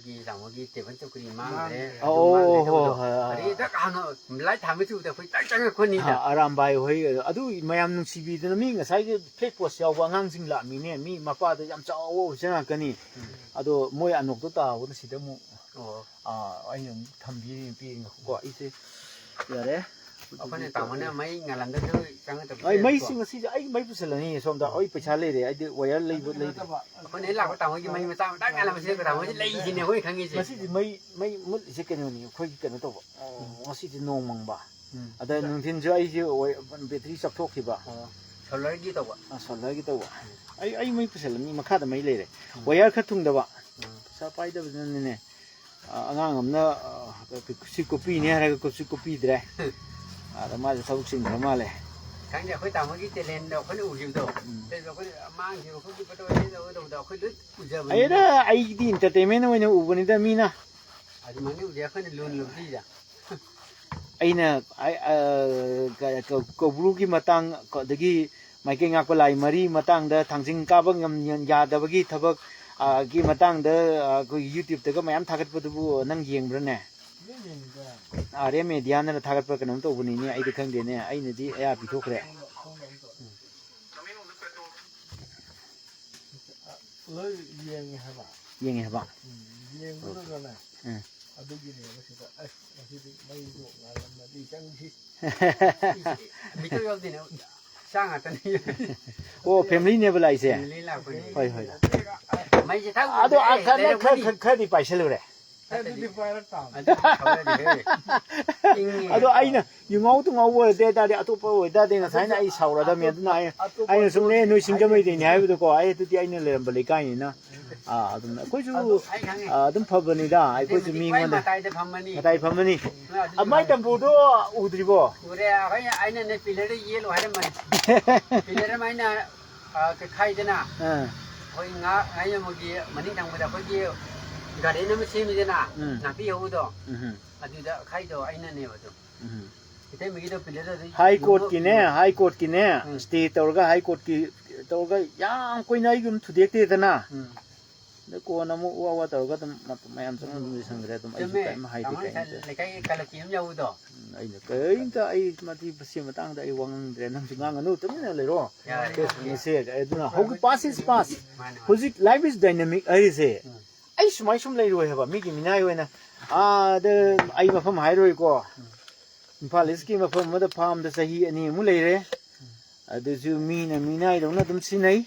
ꯁꯤ ꯇꯥꯃꯣꯒꯤ table ꯆꯧꯀ꯭ꯔꯤ ꯃꯥꯡꯈ꯭ꯔꯦ, ꯃꯥꯡꯈ꯭ꯔꯦ꯫ ꯑꯗꯨ ꯑꯣ, ꯃꯥꯡꯈ꯭ꯔꯦ ꯍꯣꯏ, ꯇꯧꯕꯗꯣ꯫ ꯍꯣꯏ, ꯍꯣꯏ꯫ ꯑꯗꯩ ꯗꯛ ꯍꯥꯟꯅ light ꯊꯥꯟꯕ ꯊꯨꯕꯗ ꯑꯩꯈꯣꯏ ꯗꯛ ꯆꯪꯉꯛꯄꯅꯤꯗ꯫ ꯑꯥ, ꯑꯔꯥꯝꯕꯥꯏ ꯍꯣꯏ, ꯑꯗꯨ ꯃꯌꯥꯝ ꯅꯨꯡꯁꯤꯕꯤꯗꯅ ꯃꯤ ꯉꯁꯥꯏꯒꯤ flag post ꯌꯥꯎꯕ ꯑꯉꯥꯡꯁꯤꯡ ꯂꯥꯛꯃꯤꯅꯦ, ꯃꯤ ꯃꯄꯥꯗꯣ ꯌꯥꯝ ꯆꯥꯎꯕ officer ꯉꯥꯛꯇꯅꯤ꯫ ꯎꯝ꯫ ꯑꯗꯣ ꯃꯣꯏ ꯑꯅꯣꯛꯇꯣ ꯇꯥꯍꯧꯕꯗ ꯁꯤꯗ ꯑꯃꯨꯛ, ꯑꯣ꯫ ꯑꯥ, ꯑꯩꯅ ꯑꯃꯨꯛ ꯊꯝꯕꯤꯔꯤ ꯅꯨꯄꯤ ꯉꯥꯏꯈꯣꯀꯣ, ꯑꯩꯁꯦ ꯌꯥꯔꯦ꯫ ꯑꯩꯈꯣꯏꯅ ꯇꯥꯃꯣꯅ ꯃꯩ ꯉꯥꯜꯂꯝꯗꯗꯤ ꯆꯪꯉꯛꯇꯕꯁꯨ ꯑꯩ ꯌꯥꯏꯀꯣ꯫ ꯃꯩꯁꯤ ꯉꯁꯤꯁꯦ ꯑꯩ ꯃꯩ ꯄꯨꯁꯜꯂꯅꯤ ꯁꯣꯝꯗ, ꯑꯩ ꯄꯩꯁꯥ ꯂꯩꯔꯦ, ꯑꯩꯗꯤ wire ꯂꯩꯕ ꯑꯗꯨ ꯂꯩꯔꯦ꯫ ꯅꯠꯇꯕ꯫ ꯑꯩꯈꯣꯏꯅ ꯍꯦꯛ ꯂꯥꯛꯄ ꯇꯥꯃꯣꯒꯤ ꯃꯩ ꯃꯆꯥ ꯃꯇꯥ ꯉꯥꯜꯂꯝꯕꯁꯦ ꯇꯥꯃꯣꯁꯦ ꯂꯩꯁꯤꯅꯦ ꯑꯩꯈꯣꯏ ꯈꯪꯉꯤꯁꯦ꯫ ꯉꯁꯤꯗꯤ ꯃꯩ, ꯃꯩ ꯃꯨꯠꯂꯤꯁꯦ ꯀꯩꯅꯣꯅꯤ, ꯑꯩꯈꯣꯏꯒꯤ ꯀꯩꯅꯣ ꯇꯧꯕ꯫ ꯑꯣ꯫ ꯉꯁꯤꯗꯤ ꯅꯣꯡ ꯃꯪꯕ꯫ ꯎꯝ꯫ ꯑꯗ ꯅꯨꯡꯊꯤꯟꯁꯨ ꯑꯩꯁꯦ battery ꯆꯥꯛꯊꯣꯛꯈꯤꯕ꯫ ꯑꯣ꯫ Solarꯒꯤ ꯇꯧꯕ꯫ ꯑ, solarꯒꯤ ꯇꯧꯕ꯫ ꯎꯝ꯫ ꯑꯩ, ꯑꯩ ꯃꯩ ꯄꯨꯁꯜꯂꯅꯤ, ꯃꯈꯥꯗ ꯃꯩ ꯂꯩꯔꯦ꯫ ꯎꯝ꯫ Wire ꯈꯔ ꯊꯨꯡꯗꯕ꯫ ꯎꯝ꯫ ꯄꯩꯁꯥ ꯄꯥꯏꯗꯕꯁꯤꯅꯅꯤꯅꯦ꯫ ꯑ, ꯑꯉꯥꯡ ꯑꯃꯅ, ꯑ, ꯁꯤ ꯀꯨꯞꯄꯤꯅꯦ ꯍꯥꯏꯔꯒ ꯀꯨꯞꯁꯨ ꯀꯨꯞꯄꯤꯗ꯭ꯔꯦ꯫ ꯑꯗ ꯃꯥꯁꯦ ꯊꯕꯛ ꯆꯤꯟꯈ꯭ꯔ ꯃꯥꯜꯂꯦ꯫ ꯈꯪꯗꯦ, ꯑꯩꯈꯣꯏ ꯇꯥꯃꯣꯒꯤ talentꯗꯣ ꯑꯩꯈꯣꯏꯅ ꯎꯈꯤꯕꯗꯣ꯫ ꯎꯝ꯫ Facebook ꯑꯩꯈꯣꯏ ꯃꯥꯡꯈꯤꯕ ꯈꯣꯠꯈꯤꯕ ꯇꯧꯕꯗꯣ ꯑꯩꯈꯣꯏ ꯂꯣꯏ ꯎꯖꯕꯅꯤ꯫ ꯑꯩꯅ, ꯑꯩꯗꯤ entertainment ꯑꯣꯏꯅ ꯎꯕꯅꯤꯗ ꯃꯤꯅ꯫ ꯑꯗꯨꯃꯥꯏꯅ ꯎꯗꯦ ꯑꯩꯈꯣꯏꯅ ꯂꯨꯅ ꯂꯧꯕꯤꯗ꯫ ꯑꯩꯅ, ꯑ, ꯑ, ꯀ-, ꯀ-, ꯀꯧꯕ꯭ꯔꯨꯒꯤ ꯃꯇꯥꯡ, ꯀ-, ꯑꯗꯒꯤ ꯃꯥꯏꯀꯩ ꯉꯥꯛꯄ ꯂꯥꯏ ꯃꯔꯤ ꯃꯇꯥꯡꯗ ꯊꯥꯡꯖꯤꯡ ꯀꯥꯕ ꯉꯝ-, ꯌꯥꯗꯕꯒꯤ ꯊꯕꯛ, ꯑ, ꯒꯤ ꯃꯇꯥꯡꯗ, ꯑ, ꯑꯩꯈꯣꯏꯒꯤ YouTubeꯇꯒ ꯃꯌꯥꯝ ꯊꯥꯒꯠꯄꯗꯨꯕꯨ ꯅꯪ ꯌꯦꯡꯕ꯭ꯔꯅꯦ? ꯌꯦꯡꯉꯤꯗ꯫ ꯑꯥꯔ ꯑꯦꯝ ꯃꯦꯗꯤꯌꯥꯅꯔ ꯊꯥꯒꯠꯄ ꯀꯩꯅꯣꯝ ꯇꯧꯕꯅꯤꯅꯦ, ꯑꯩꯗꯤ ꯈꯪꯗꯦꯅꯦ, ꯑꯩꯅꯗꯤ ꯑꯌꯥ ꯄꯤꯊꯣꯛꯈ꯭ꯔꯦ꯫ ꯁꯣꯝꯗ, ꯁꯣꯝꯗ ꯑꯝꯇ꯫ ꯎꯝ꯫ ꯂꯣꯏ ꯌꯦꯡꯉꯦ ꯍꯥꯏꯕ꯫ ꯌꯦꯡꯉꯦ ꯍꯥꯏꯕ? ꯎꯝ, ꯌꯦꯡꯕꯗꯨꯗꯅꯦ꯫ ꯎꯝ꯫ ꯑꯗꯨꯒꯤꯅꯦꯕ ꯁꯤꯗ, ꯑꯁ, ꯉꯁꯤꯗꯤ ꯃꯩꯗꯣ ꯉꯥꯜꯂꯝꯃꯗꯤ ꯆꯪꯁꯤ꯫ ꯃꯤꯇꯔ ꯌꯥꯎꯗꯦꯅꯦ, ꯆꯥ ꯉꯥꯛꯇꯅꯤ꯫ ꯑꯣ, familyꯅꯦꯕ ꯂꯥꯛꯏꯁꯦ? Family ꯂꯥꯛꯄꯅꯦ꯫ ꯍꯣꯏ, ꯍꯣꯏ꯫ ꯃꯩꯁꯦ ꯊꯥꯛ ꯑꯗꯣ, ꯑ, ꯎꯗ꯭ꯔꯦ, ꯈꯔ, ꯈꯔ, ꯂꯩꯔꯝꯒꯅꯤ꯫ ꯈꯔ, ꯈꯔꯗꯤ ꯄꯥꯏꯁꯜꯂꯨꯔꯦ꯫ ꯑꯗꯨꯗꯤ ꯄꯥꯏꯔꯛ ꯇꯥꯕꯅꯤ꯫ ꯑꯗꯨꯗꯤ ꯊꯥꯛ ꯎꯗ꯭ꯔꯦ꯫ ꯏꯪꯉꯦ꯫ ꯑꯗꯣ ꯑꯩꯅ ꯌꯨꯉꯥꯎ ꯇꯨꯉꯥꯎꯕ ꯑꯣꯏꯔꯗꯤ ꯍꯥꯏꯇꯥꯔꯗꯤ ꯑꯇꯣꯞꯄ ꯑꯣꯏꯇꯥꯔꯗꯤ ꯉꯁꯥꯏꯅ ꯑꯩ ꯁꯥꯎꯔꯗꯝꯃꯤ꯫ ꯑꯗꯨꯅ ꯑꯩ, ꯑꯇꯣꯞꯄ ꯑꯩꯅ ꯁꯨꯝ, "ꯑꯦ, ꯅꯣꯏ ꯁꯤꯡꯖꯃꯩꯗꯩꯅꯤ" ꯍꯥꯏꯕꯗꯀꯣ, ꯑꯩ ꯑꯗꯨꯗꯤ ꯑꯩꯅ ꯂꯩꯔꯝꯕ ꯂꯩꯀꯥꯏꯅꯤꯅ꯫ ꯑꯥ, ꯑꯗꯨꯝ ꯑꯩꯈꯣꯏꯁꯨ, ꯑꯗꯨ ꯑꯩ ꯈꯪꯉꯦ꯫ ꯑꯥ, ꯑꯗꯨꯝ ꯐꯕꯅꯤꯗ, ꯑꯩꯈꯣꯏꯁꯨ ꯑꯗꯨꯕꯨꯗꯤ ꯈ꯭ꯋꯥꯏ ꯃꯤꯉꯣꯟꯗ ꯃꯇꯥꯏꯗ ꯐꯝꯃꯅꯤ꯫ ꯃꯇꯥꯏ ꯐꯝꯃꯅꯤ꯫ ꯑꯗꯨꯗꯤ ꯑꯃꯥꯏ ꯈꯪꯉꯦ꯫ ꯇꯝꯄꯨꯗꯣ ꯎꯗ꯭ꯔꯤꯕꯣ? ꯎꯔꯦ, ꯑꯩꯈꯣꯏ, ꯑꯩꯅꯅꯦ pillarꯗ ꯌꯦꯠꯂꯣ ꯍꯥꯏꯔꯝꯕꯅꯤ꯫ Pillar ꯑꯃ ꯑꯩꯅ, ꯑꯥ, ꯈꯥꯏꯗꯅ꯫ ꯑꯥ꯫ ꯑꯩꯈꯣꯏ ꯉꯥ, ꯑꯩꯅ ꯑꯃꯒꯤ ꯃꯅꯤꯡ ꯊꯪꯕꯗ ꯑꯩꯈꯣꯏꯒꯤ garden ꯑꯃ ꯁꯦꯝꯃꯤꯗꯅ, ꯎꯝ꯫ ꯅꯥꯄꯤ ꯍꯧꯕꯗꯣ꯫ ꯎꯝ꯫ ꯑꯗꯨꯗ ꯈꯥꯏꯗꯣ ꯑꯩꯅꯅꯦꯕ ꯑꯗꯨ꯫ ꯎꯝ꯫ ꯏꯇꯩꯃꯒꯤꯗꯣ pillarꯗ ꯑꯗꯨ High Courtꯀꯤꯅꯦ, ꯌꯨꯝ-, High Courtꯀꯤꯅꯦ, ꯎꯝ꯫ Stay ꯇꯧꯔꯒ High Courtꯀꯤ ꯇꯧꯔꯒ ꯌꯥꯝ ꯀꯨꯏꯅ ꯑꯩ ꯑꯗꯨꯝ ꯊꯨꯗꯦꯛꯇꯦꯗꯅ꯫ ꯎꯝ꯫ ꯑꯗ ꯀꯣꯟꯅ ꯑꯃꯨꯛ ꯋꯥ ꯋꯥ ꯇꯧꯔꯒ ꯑꯗꯨꯝ ꯃ-, ꯃꯌꯥꯝ ꯆꯪꯉ ꯑꯗꯨꯝ ꯂꯣꯏꯁꯟꯈ꯭ꯔꯦ꯫ ꯑꯗꯨꯝ ꯑꯩꯁꯨ ꯆꯨꯝꯃꯦ꯫ ꯀꯔꯤꯝ ꯍꯥꯏꯗꯦ, ꯇꯥꯃꯣ ꯀꯔꯤꯝꯇ꯫ ꯂꯩꯀꯥꯏꯒꯤ ꯀꯂꯕꯀꯤ ꯑꯃ ꯌꯥꯎꯕꯗꯣ꯫ ꯎꯝ, ꯑꯩꯅ ꯀꯔꯤꯝꯇ ꯑꯩ ꯃꯗꯨ ꯃꯁꯤ ꯃꯇꯥꯡꯗ ꯑꯩ ꯋꯥ ꯉꯥꯡꯗ꯭ꯔꯦ꯫ ꯅꯪꯁꯨ ꯉꯥꯡꯒꯅꯨ, ꯇꯨꯃꯤꯟꯅ ꯂꯩꯔꯣ꯫ ꯌꯥꯔꯦ, ꯌꯥꯔꯦ꯫ Facebookꯅ share꯫ ꯑꯗꯨꯅ ꯍꯧꯖꯤꯛ past is past꯫ ꯃꯥꯅꯦ, ꯃꯥꯅꯦ꯫ ꯍꯧꯖꯤꯛ life is dynamic ꯍꯥꯏꯔꯤꯁꯦ꯫ ꯎꯝ꯫ ꯑꯩ ꯁꯨꯃꯥꯏ ꯁꯨꯝ ꯂꯩꯔꯣꯏ ꯍꯥꯏꯕ, ꯃꯤꯒꯤ ꯃꯤꯅꯥꯏ ꯑꯣꯏꯅ꯫ ꯑꯥꯗ ꯑꯩ ꯃꯐꯝ ꯍꯥꯏꯔꯣꯏꯀꯣ꯫ ꯎꯝ꯫ ꯏꯝꯐꯥꯜ Eastꯀꯤ ꯃꯐꯝ ꯑꯃꯗ farmꯗ ꯆꯍꯤ ꯑꯅꯤꯃꯨꯛ ꯂꯩꯔꯦ꯫ ꯎꯝ꯫ ꯑꯗꯨꯁꯨ ꯃꯤꯅ ꯃꯤꯅꯥꯏꯗꯧꯅ ꯑꯗꯨꯝ ꯁꯤꯟꯅꯩ꯫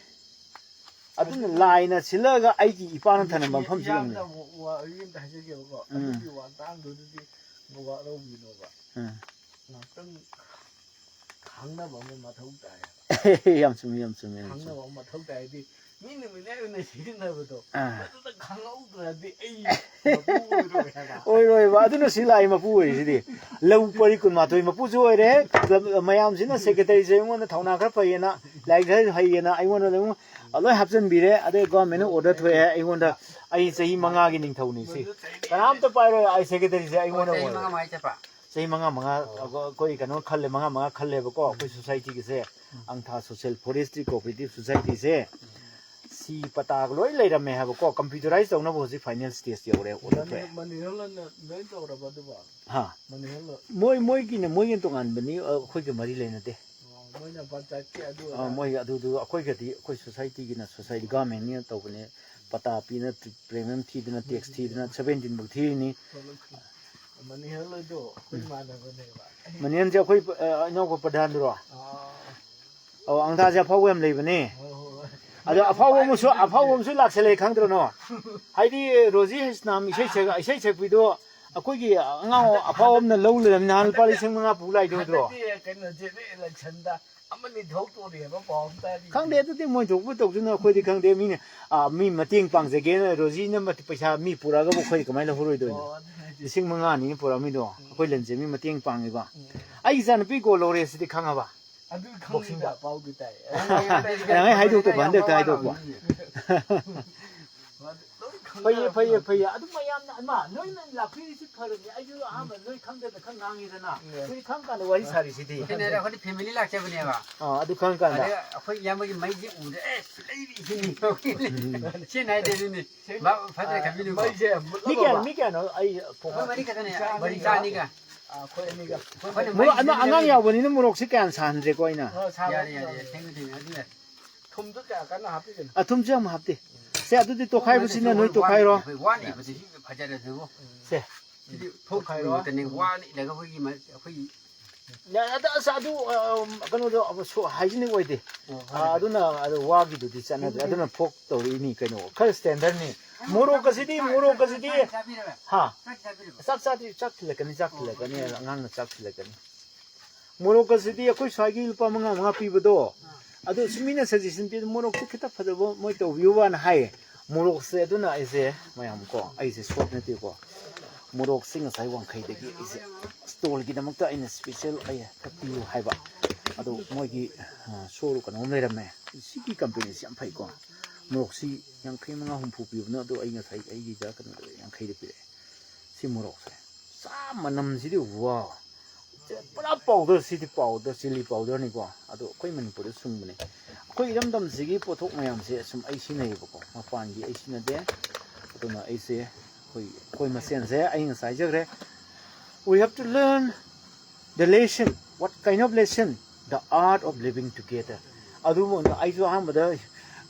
ꯑꯗꯨꯅ ꯑꯗꯨ ꯂꯥꯏꯅ ꯁꯤꯜꯂꯛꯑꯒ ꯑꯩꯒꯤ ꯏꯄꯥꯅ ꯊꯅꯝꯕ ꯃꯐꯝꯁꯤ ꯏꯌꯥꯝꯕꯅ ꯌꯦꯡꯉꯨꯅꯦ꯫ ꯑꯃꯨꯛ ꯋꯥ-, ꯋꯥꯔꯤ ꯑꯝꯇ ꯍꯥꯏꯖꯒꯦꯕꯀꯣ꯫ ꯎꯝ꯫ ꯑꯗꯨꯒꯤ ꯋꯥ ꯃꯇꯥꯡꯗꯨꯗꯗꯤ ꯕꯕꯥ ꯂꯧꯕꯤꯅꯣꯕ꯫ ꯎꯝ꯫ ꯉꯥꯛꯇꯪ ꯈꯪꯅꯕ ꯑꯃ ꯃꯊꯧ ꯇꯥꯏ꯫ ꯌꯥꯝ ꯆꯨꯝꯃꯤ, ꯌꯥꯝ ꯆꯨꯝꯃꯤ, ꯌꯥꯝ ꯆꯨꯝꯃꯤ꯫ ꯈꯪꯅꯕ ꯑꯃ ꯃꯊꯧ ꯇꯥꯏ ꯍꯥꯏꯗꯤ, ꯃꯤ ꯅꯨꯃꯤꯠ ꯑꯣꯏꯅ ꯁꯤꯖꯤꯟꯅꯕꯗꯣ, ꯑꯥ꯫ ꯃꯗꯨꯗ ꯈꯪꯍꯧꯗ꯭ꯔꯗꯤ ꯑꯩ ꯃꯄꯨ ꯑꯣꯏꯔꯣꯏ ꯍꯥꯏꯕ꯫ ꯑꯣꯏꯔꯣꯏꯕ꯫ ꯑꯗꯨꯅ ꯁꯤ ꯂꯥꯛꯏ ꯃꯄꯨ ꯑꯣꯏꯔꯤꯁꯤꯗꯤ꯫ ꯂꯧ ꯄꯔꯤ ꯀꯨꯟꯃꯥꯊꯣꯏ ꯃꯄꯨꯁꯨ ꯑꯣꯏꯔꯦ, ꯃꯌꯥꯝꯁꯤꯅ ꯁꯦꯀ꯭ꯔꯦꯇꯔꯤꯁꯦ ꯑꯩꯉꯣꯟꯗ ꯊꯧꯅꯥ ꯈꯔ ꯐꯩꯌꯦꯅ, ꯂꯥꯏꯔꯤꯛ ꯈꯔ ꯍꯩꯌꯦꯅ ꯑꯩꯉꯣꯟꯗ ꯑꯗꯨꯝ ꯂꯣꯏ ꯍꯥꯞꯆꯤꯟꯕꯤꯔꯦ꯫ ꯑꯗꯩ ꯒꯣꯔꯃꯦꯟꯅ ꯑꯣꯔꯗꯔ ꯊꯣꯛꯑꯦ ꯑꯩꯉꯣꯟꯗ, ꯑꯩ ꯆꯍꯤ ꯃꯉꯥꯒꯤ ꯅꯤꯡꯊꯧꯅꯤ ꯁꯤ꯫ ꯀꯅꯥꯝꯇ ꯄꯥꯏꯔꯣꯏ ꯑꯩ ꯁꯦꯀ꯭ꯔꯦꯇꯔꯤꯁꯦ ꯑꯩꯉꯣꯟꯗ ꯆꯍꯤ ꯑꯣꯏꯔꯦ꯫ ꯃꯉꯥ ꯃꯉꯥ ꯆꯠꯄ꯫ ꯆꯍꯤ ꯃꯉꯥ ꯃꯉꯥ ꯑꯩꯈꯣꯏ ꯀꯩꯅꯣ ꯈꯜꯂꯦ, ꯃꯉꯥ ꯃꯉꯥ ꯈꯜꯂꯦꯕꯀꯣ꯫ ꯑꯩꯈꯣꯏ ꯁꯣꯁꯥꯏꯇꯤꯒꯤꯁꯦ, ꯑꯪꯊꯥ ꯁꯣꯁꯦꯜ ꯐꯣꯔꯦꯁꯇ꯭ꯔꯤ ꯀꯣꯑꯣꯄꯔꯦꯇꯤꯞ ꯁꯣꯁꯥꯏꯇꯤꯁꯦ, ꯁꯤ ꯄꯇꯥꯒ ꯂꯣꯏ ꯂꯩꯔꯝꯃꯦ ꯍꯥꯏꯕꯀꯣ꯫ ꯀꯝꯄ꯭ꯌꯨꯇꯔꯥꯏꯁ ꯇꯧꯅꯕ ꯍꯧꯖꯤꯛ ꯐꯥꯏꯅꯦꯜ ꯁ꯭ꯇꯦꯖ ꯌꯧꯔꯦ, ꯑꯣꯔꯗꯔ ꯊꯣꯛꯑꯦ꯫ ꯃꯅꯤ ꯍꯣꯜꯅ ꯂꯣꯏ ꯇꯧꯔꯕ ꯑꯗꯨꯕꯣ? ꯍꯥ? ꯃꯅꯤ ꯍꯣꯜ꯫ ꯃꯣꯏ, ꯃꯣꯏꯒꯤꯅ ꯃꯣꯏꯒꯤ ꯇꯣꯉꯥꯟꯕꯅꯤ, ꯑꯩꯈꯣꯏꯒ ꯃꯔꯤ ꯂꯩꯅꯗꯦ꯫ ꯑꯣ, ꯃꯣꯏꯅ ꯄꯟꯆꯥꯌꯠꯀꯤ ꯑꯗꯨ ꯑꯥ, ꯑꯗꯥ꯫ ꯃꯣꯏ ꯑꯗꯨꯗꯨ ꯑꯩꯈꯣꯏꯒꯗꯤ, ꯑꯩꯈꯣꯏ ꯁꯣꯁꯥꯏꯇꯤꯒꯤꯅ ꯁꯣꯁꯥꯏꯇꯤ ꯒꯣꯔꯃꯦꯟꯅ ꯇꯧꯕꯅꯦ꯫ ꯄꯇꯥ ꯄꯤꯅ, ꯄ꯭ꯔꯤꯃꯤꯌꯝ ꯊꯤꯗꯅ, ꯇꯦꯛꯁ ꯊꯤꯗꯅ, ꯁꯚꯦꯟꯇꯤꯟ ꯐꯥꯎ ꯊꯤꯔꯤꯅꯤ꯫ ꯃꯅꯤ ꯍꯣꯜ ꯍꯣꯏꯗꯣ ꯑꯩꯈꯣꯏ ꯏꯃꯥꯟꯅꯕꯅꯦꯕ꯫ ꯃꯅꯤ ꯍꯣꯜꯁꯦ ꯑꯩꯈꯣꯏ, ꯑ, ꯏꯅꯥꯎꯄꯥ ꯄ꯭ꯔꯙꯥꯟꯗꯨꯔꯣ? ꯑꯥ꯫ ꯑꯧ, ꯑꯪꯊꯥꯁꯦ ꯑꯐꯥꯎꯕ ꯌꯥꯝ ꯂꯩꯕꯅꯦ꯫ ꯍꯣꯏ, ꯍꯣꯏ, ꯍꯣꯏ꯫ ꯑꯗꯣ ꯑꯐꯥꯎꯕ ꯑꯃꯁꯨ, ꯑꯐꯥꯎꯕ ꯑꯃꯁꯨ ꯂꯥꯛꯁꯜꯂꯛꯑꯦ, ꯈꯪꯗ꯭ꯔꯣ ꯅꯣ? ꯍꯥꯏꯗꯤ ꯔꯣꯖꯤ ꯍꯩꯁꯅꯥꯝ ꯏꯁꯩ ꯁꯛ-, ꯏꯁꯩ ꯁꯛꯄꯤꯗꯣ ꯑꯩꯈꯣꯏꯒꯤ ꯑꯉꯥꯡ ꯑꯐꯥꯎꯕ ꯑꯃꯅ ꯂꯧ ꯂꯩꯔꯝꯅꯤ, ꯅꯍꯥꯟ ꯂꯨꯄꯥ ꯂꯤꯁꯤꯡ ꯃꯉꯥ ꯄꯨ ꯂꯥꯛꯏꯗꯣ ꯅꯠꯇ꯭ꯔꯣ? ꯍꯟꯗꯛꯇꯤ ꯀꯩꯅꯣꯁꯦ, ꯏꯂꯦꯛꯁꯟꯗ ꯑꯃꯅꯤ ꯊꯣꯛꯇꯣꯔꯤꯑꯕ ꯄꯥꯎ ꯑꯃ ꯇꯥꯔꯤ꯫ ꯈꯪꯗꯦ, ꯑꯗꯨꯗꯤ ꯃꯣꯏ ꯊꯣꯛꯄ ꯇꯧꯖꯅꯨ, ꯑꯩꯈꯣꯏꯗꯤ ꯈꯪꯗꯦ꯫ ꯃꯤꯅ, ꯑ, ꯃꯤ ꯃꯇꯦꯡ ꯄꯥꯡꯖꯒꯦꯅ ꯔꯣꯖꯤꯅ ꯃꯠ-, ꯄꯩꯁꯥ ꯃꯤ ꯄꯨꯔꯛꯑꯒꯕꯨ ꯑꯩꯈꯣꯏꯗꯤ ꯀꯃꯥꯏꯅ ꯂꯧꯍꯧꯔꯣꯏꯗꯣꯏꯅꯣ? ꯑꯣ, ꯑꯗꯨꯅꯦ ꯍꯥꯏꯁꯦ꯫ ꯂꯤꯁꯤꯡ ꯃꯉꯥꯅꯤꯅ ꯄꯨꯔꯛꯑꯝꯃꯤꯗꯣ, ꯎꯝ꯫ ꯑꯩꯈꯣꯏ ꯂꯟꯖꯦ ꯃꯤ ꯃꯇꯦꯡ ꯄꯥꯡꯉꯤꯕ꯫ ꯎꯝ꯫ ꯑꯩ ꯏꯆꯥꯅꯨꯄꯤ ꯒꯣꯜ ꯂꯧꯔꯦ ꯁꯤꯗꯤ ꯈꯪꯉꯕ? ꯑꯗꯨ ꯈꯪꯉꯤꯗ, ꯕꯣꯛꯁꯤꯡꯗ꯫ ꯄꯥꯎꯗꯤ ꯇꯥꯏ꯫ ꯅꯍꯥꯟꯉꯩ ꯍꯥꯏꯗꯣꯛꯇꯕ, ꯍꯟꯗꯛꯇ ꯍꯥꯏꯗꯣꯛꯄ꯫ ꯐꯩꯌꯦ, ꯐꯩꯌꯦ, ꯐꯩꯌꯦ꯫ ꯑꯗꯨꯝ ꯃꯌꯥꯝꯅ, ꯑꯃ, ꯅꯣꯏꯅ ꯂꯥꯛꯄꯤꯔꯤꯁꯤ ꯐꯔꯕꯅꯤ꯫ ꯑꯩꯁꯨ ꯑꯍꯥꯟꯕ ꯅꯣꯏ ꯈꯪꯗꯅ ꯈꯔ ꯉꯥꯡꯉꯤꯗꯅ꯫ ꯎꯝ꯫ ꯅꯣꯏ ꯈꯪ ꯀꯥꯟꯗ ꯋꯥꯔꯤ ꯁꯥꯔꯤꯁꯤꯗꯤ꯫ ꯑꯗꯨꯅꯦ, ꯑꯩꯈꯣꯏꯗꯤ ꯐꯦꯃꯤꯂꯤ ꯂꯥꯛꯆꯕꯅꯦꯕ꯫ ꯑꯥ, ꯑꯗꯨ ꯈꯪ ꯀꯥꯟꯗ꯫ ꯑꯗꯩ ꯑꯩꯈꯣꯏ ꯏꯌꯥꯝꯕꯒꯤ ꯃꯩꯁꯦ ꯎꯔꯦ, "ꯑꯦ, ꯁꯤ ꯂꯩꯔꯤꯁꯤꯅꯤ"꯫ ꯎꯝ꯫ ꯁꯦꯡꯅ ꯍꯥꯏꯗꯤ ꯑꯗꯨꯅꯤ꯫ ꯁꯦꯡꯅ, ꯃꯥ ꯐꯠꯇ꯭ꯔꯦ ꯑꯥ, ꯈꯟꯕꯤꯅꯨꯀꯣ꯫ ꯃꯩꯁꯦ ꯃꯤ ꯀꯌꯥꯅꯣ, ꯃꯨꯠꯂꯕ? ꯃꯤ ꯀꯌꯥꯅꯣ? ꯑꯩ ꯐꯣꯟ ꯑꯩꯈꯣꯏ ꯃꯔꯤ ꯈꯛꯇꯅꯦ, ꯏꯆꯥ ꯃꯔꯤ, ꯏꯆꯥ ꯑꯅꯤꯒ꯫ ꯑꯥ, ꯑꯩꯈꯣꯏ ꯑꯅꯤꯒ꯫ ꯑꯩꯈꯣꯏꯅ ꯃꯣꯔꯣꯛ ꯃꯩꯁꯦ ꯑꯃ ꯑꯉꯥꯡ ꯁꯤꯗ ꯌꯥꯎꯕꯅꯤꯅ ꯃꯣꯔꯣꯛꯁꯦ ꯀꯌꯥ ꯁꯥꯍꯟꯗ꯭ꯔꯦꯀꯣ ꯑꯩꯅ꯫ ꯑꯥ, ꯁꯥꯕ ꯌꯥꯔꯦ, ꯌꯥꯔꯦ, ꯌꯥꯔꯦ꯫ ꯊꯦꯡꯉꯦ, ꯊꯦꯡꯉꯦ, ꯑꯗꯨ ꯌꯥꯔꯦ꯫ ꯊꯨꯝꯗꯣ ꯀꯌꯥ ꯀꯟꯅ ꯍꯥꯞꯄꯤꯒꯅꯨ꯫ ꯑ, ꯊꯨꯝꯁꯨ ꯌꯥꯝ ꯍꯥꯞꯇꯦ꯫ ꯁꯦ, ꯑꯗꯨꯗꯤ ꯇꯣꯈꯥꯏꯕꯁꯤꯅ ꯅꯣꯏ ꯇꯣꯈꯥꯏꯔꯣ꯫ ꯑꯩꯈꯣꯏ ꯋꯥꯠꯂꯤꯕꯁꯤ ꯐꯖꯔꯦ ꯑꯗꯨꯕꯨ꯫ ꯁꯦ꯫ ꯁꯤꯗꯤ ꯊꯣꯛ ꯇꯣꯈꯥꯏꯔꯣ꯫ ꯉꯥꯛꯇꯅꯦ, ꯋꯥꯠꯂꯤ ꯏꯜꯂꯒ ꯑꯩꯈꯣꯏꯒꯤ ꯃ-, ꯑꯩꯈꯣꯏꯒꯤ ꯌꯥ-, ꯑꯗ, ꯑꯁ, ꯑꯗꯨ, ꯑ, ꯀꯩꯅꯣꯗꯣ, ꯑ, ꯁꯣ-, ꯍꯥꯏꯖꯤꯅꯤꯛ ꯑꯣꯏꯗꯦ꯫ ꯑꯣ, ꯑ, ꯐꯔꯦ, ꯐꯔꯦ꯫ ꯑꯗꯨꯅ, ꯑꯗꯨ ꯋꯥꯒꯤꯗꯨꯗꯤ ꯆꯠꯅꯗ꯭ꯔꯦ꯫ ꯑꯗꯨꯅ ꯐꯣꯛ ꯇꯧꯔꯛꯏꯅꯤ ꯀꯩꯅꯣ꯫ ꯈꯔ ꯁ꯭ꯇꯦꯟꯗꯔꯅꯤ꯫ ꯃꯣꯔꯣꯛꯀꯁꯤꯗꯤ, ꯃꯣꯔꯣꯛꯀꯁꯤꯗꯤ, ꯆꯥꯛ ꯆꯥꯕꯤꯔꯕ? ꯍꯥ? ꯆꯥꯛ ꯆꯥꯕꯤꯔꯕ? ꯆꯥꯛ ꯆꯥꯗ꯭ꯔꯤ, ꯆꯥꯛ ꯊꯤꯜꯂꯛꯀꯅꯤ, ꯆꯥꯛ ꯑꯣ, ꯊꯤꯜꯂꯛꯀꯅꯤ, ꯑꯣ꯫ ꯑꯉꯥꯡꯅ ꯆꯥꯛ ꯊꯤꯜꯂꯛꯀꯅꯤ꯫ ꯃꯣꯔꯣꯛꯀꯁꯤꯗꯤ ꯑꯩꯈꯣꯏ ꯁ꯭ꯋꯥꯏꯒꯤ ꯂꯨꯄꯥ ꯃꯉꯥ ꯃꯉꯥ ꯄꯤꯕꯗꯣ, ꯑꯥ꯫ ꯑꯗꯨ ꯁꯨꯝ ꯃꯤꯅ ꯁꯖꯦꯁꯟ ꯄꯤ, ꯃꯣꯔꯣꯛꯁꯦ ꯈꯤꯇ ꯐꯖꯕ ꯃꯣꯏ ꯇꯧꯕꯤꯌꯨꯕꯅ ꯍꯥꯏꯌꯦ꯫ ꯃꯣꯔꯣꯛꯁꯦ ꯑꯗꯨꯅ ꯑꯩꯁꯦ, ꯃꯌꯥꯝ ꯀꯣ, ꯑꯩꯁꯦ ꯁꯣꯠ ꯅꯠꯇꯦꯀꯣ, ꯃꯣꯔꯣꯛꯁꯦ ꯉꯁꯥꯏ ꯋꯥꯡꯈꯩꯗꯒꯤ ꯑꯩꯁꯦ ꯁ꯭ꯇꯣꯜꯒꯤꯗꯃꯛꯇ ꯑꯩꯅ ꯁ꯭ꯄꯦꯁꯦꯜ ꯑꯩ ꯈꯔ ꯄꯤꯌꯨ ꯍꯥꯏꯕ꯫ ꯑꯗꯣ ꯃꯣꯏꯒꯤ ꯁꯣꯔꯨ ꯀꯩꯅꯣꯝ ꯂꯩꯔꯝꯃꯦ꯫ ꯁꯤꯒꯤ ꯀꯝꯄꯦꯅꯤꯁꯤ ꯌꯥꯝ ꯐꯩꯀꯣ꯫ ꯃꯣꯔꯣꯛꯁꯤ ꯌꯥꯡꯈꯩ ꯃꯉꯥ ꯍꯨꯝꯐꯨ ꯄꯤꯕꯅꯦ, ꯑꯗꯣ ꯑꯩ ꯉꯁꯥꯏ ꯑꯩꯒꯤꯗ ꯀꯩꯅꯣꯗ ꯌꯥꯡꯈꯩꯗ ꯄꯤꯔꯛꯑꯦ꯫ ꯁꯤ ꯃꯣꯔꯣꯛꯁꯦ ꯆꯥ ꯃꯅꯝꯁꯤꯗꯤ, ꯋꯥ! ꯄꯨꯔꯥ ꯄꯥꯎꯗꯔ, ꯁꯤꯗꯤ ꯄꯥꯎꯗꯔ, ꯆꯤꯂꯤ ꯄꯥꯎꯗꯔꯅꯤꯀꯣ꯫ ꯑꯗꯣ ꯑꯩꯈꯣꯏ ꯃꯅꯤꯄꯨꯔꯗ ꯁꯨꯡꯕꯅꯦ꯫ ꯑꯩꯈꯣꯏ ꯏꯔꯝꯗꯝꯁꯤꯒꯤ ꯄꯣꯠꯊꯣꯛ ꯃꯌꯥꯝꯁꯦ ꯁꯨꯝ ꯑꯩ ꯁꯤꯖꯤꯟꯅꯩꯌꯦꯕꯀꯣ, ꯃꯄꯥꯟꯒꯤ ꯑꯩ ꯁꯤꯖꯤꯟꯅꯗꯦ꯫ ꯑꯗꯨꯅ ꯑꯩꯁꯦ ꯑꯩꯈꯣꯏ, ꯑꯩꯈꯣꯏ ꯃꯁꯦꯟꯁꯦ, ꯑꯩ ꯉꯁꯥꯏ ꯍꯥꯏꯖꯈ꯭ꯔꯦ, we have to learn the lesson. What kind of lesson? The art of living together. ꯑꯗꯨꯕꯨ ꯑꯩꯁꯨ ꯑꯍꯥꯟꯕꯗ,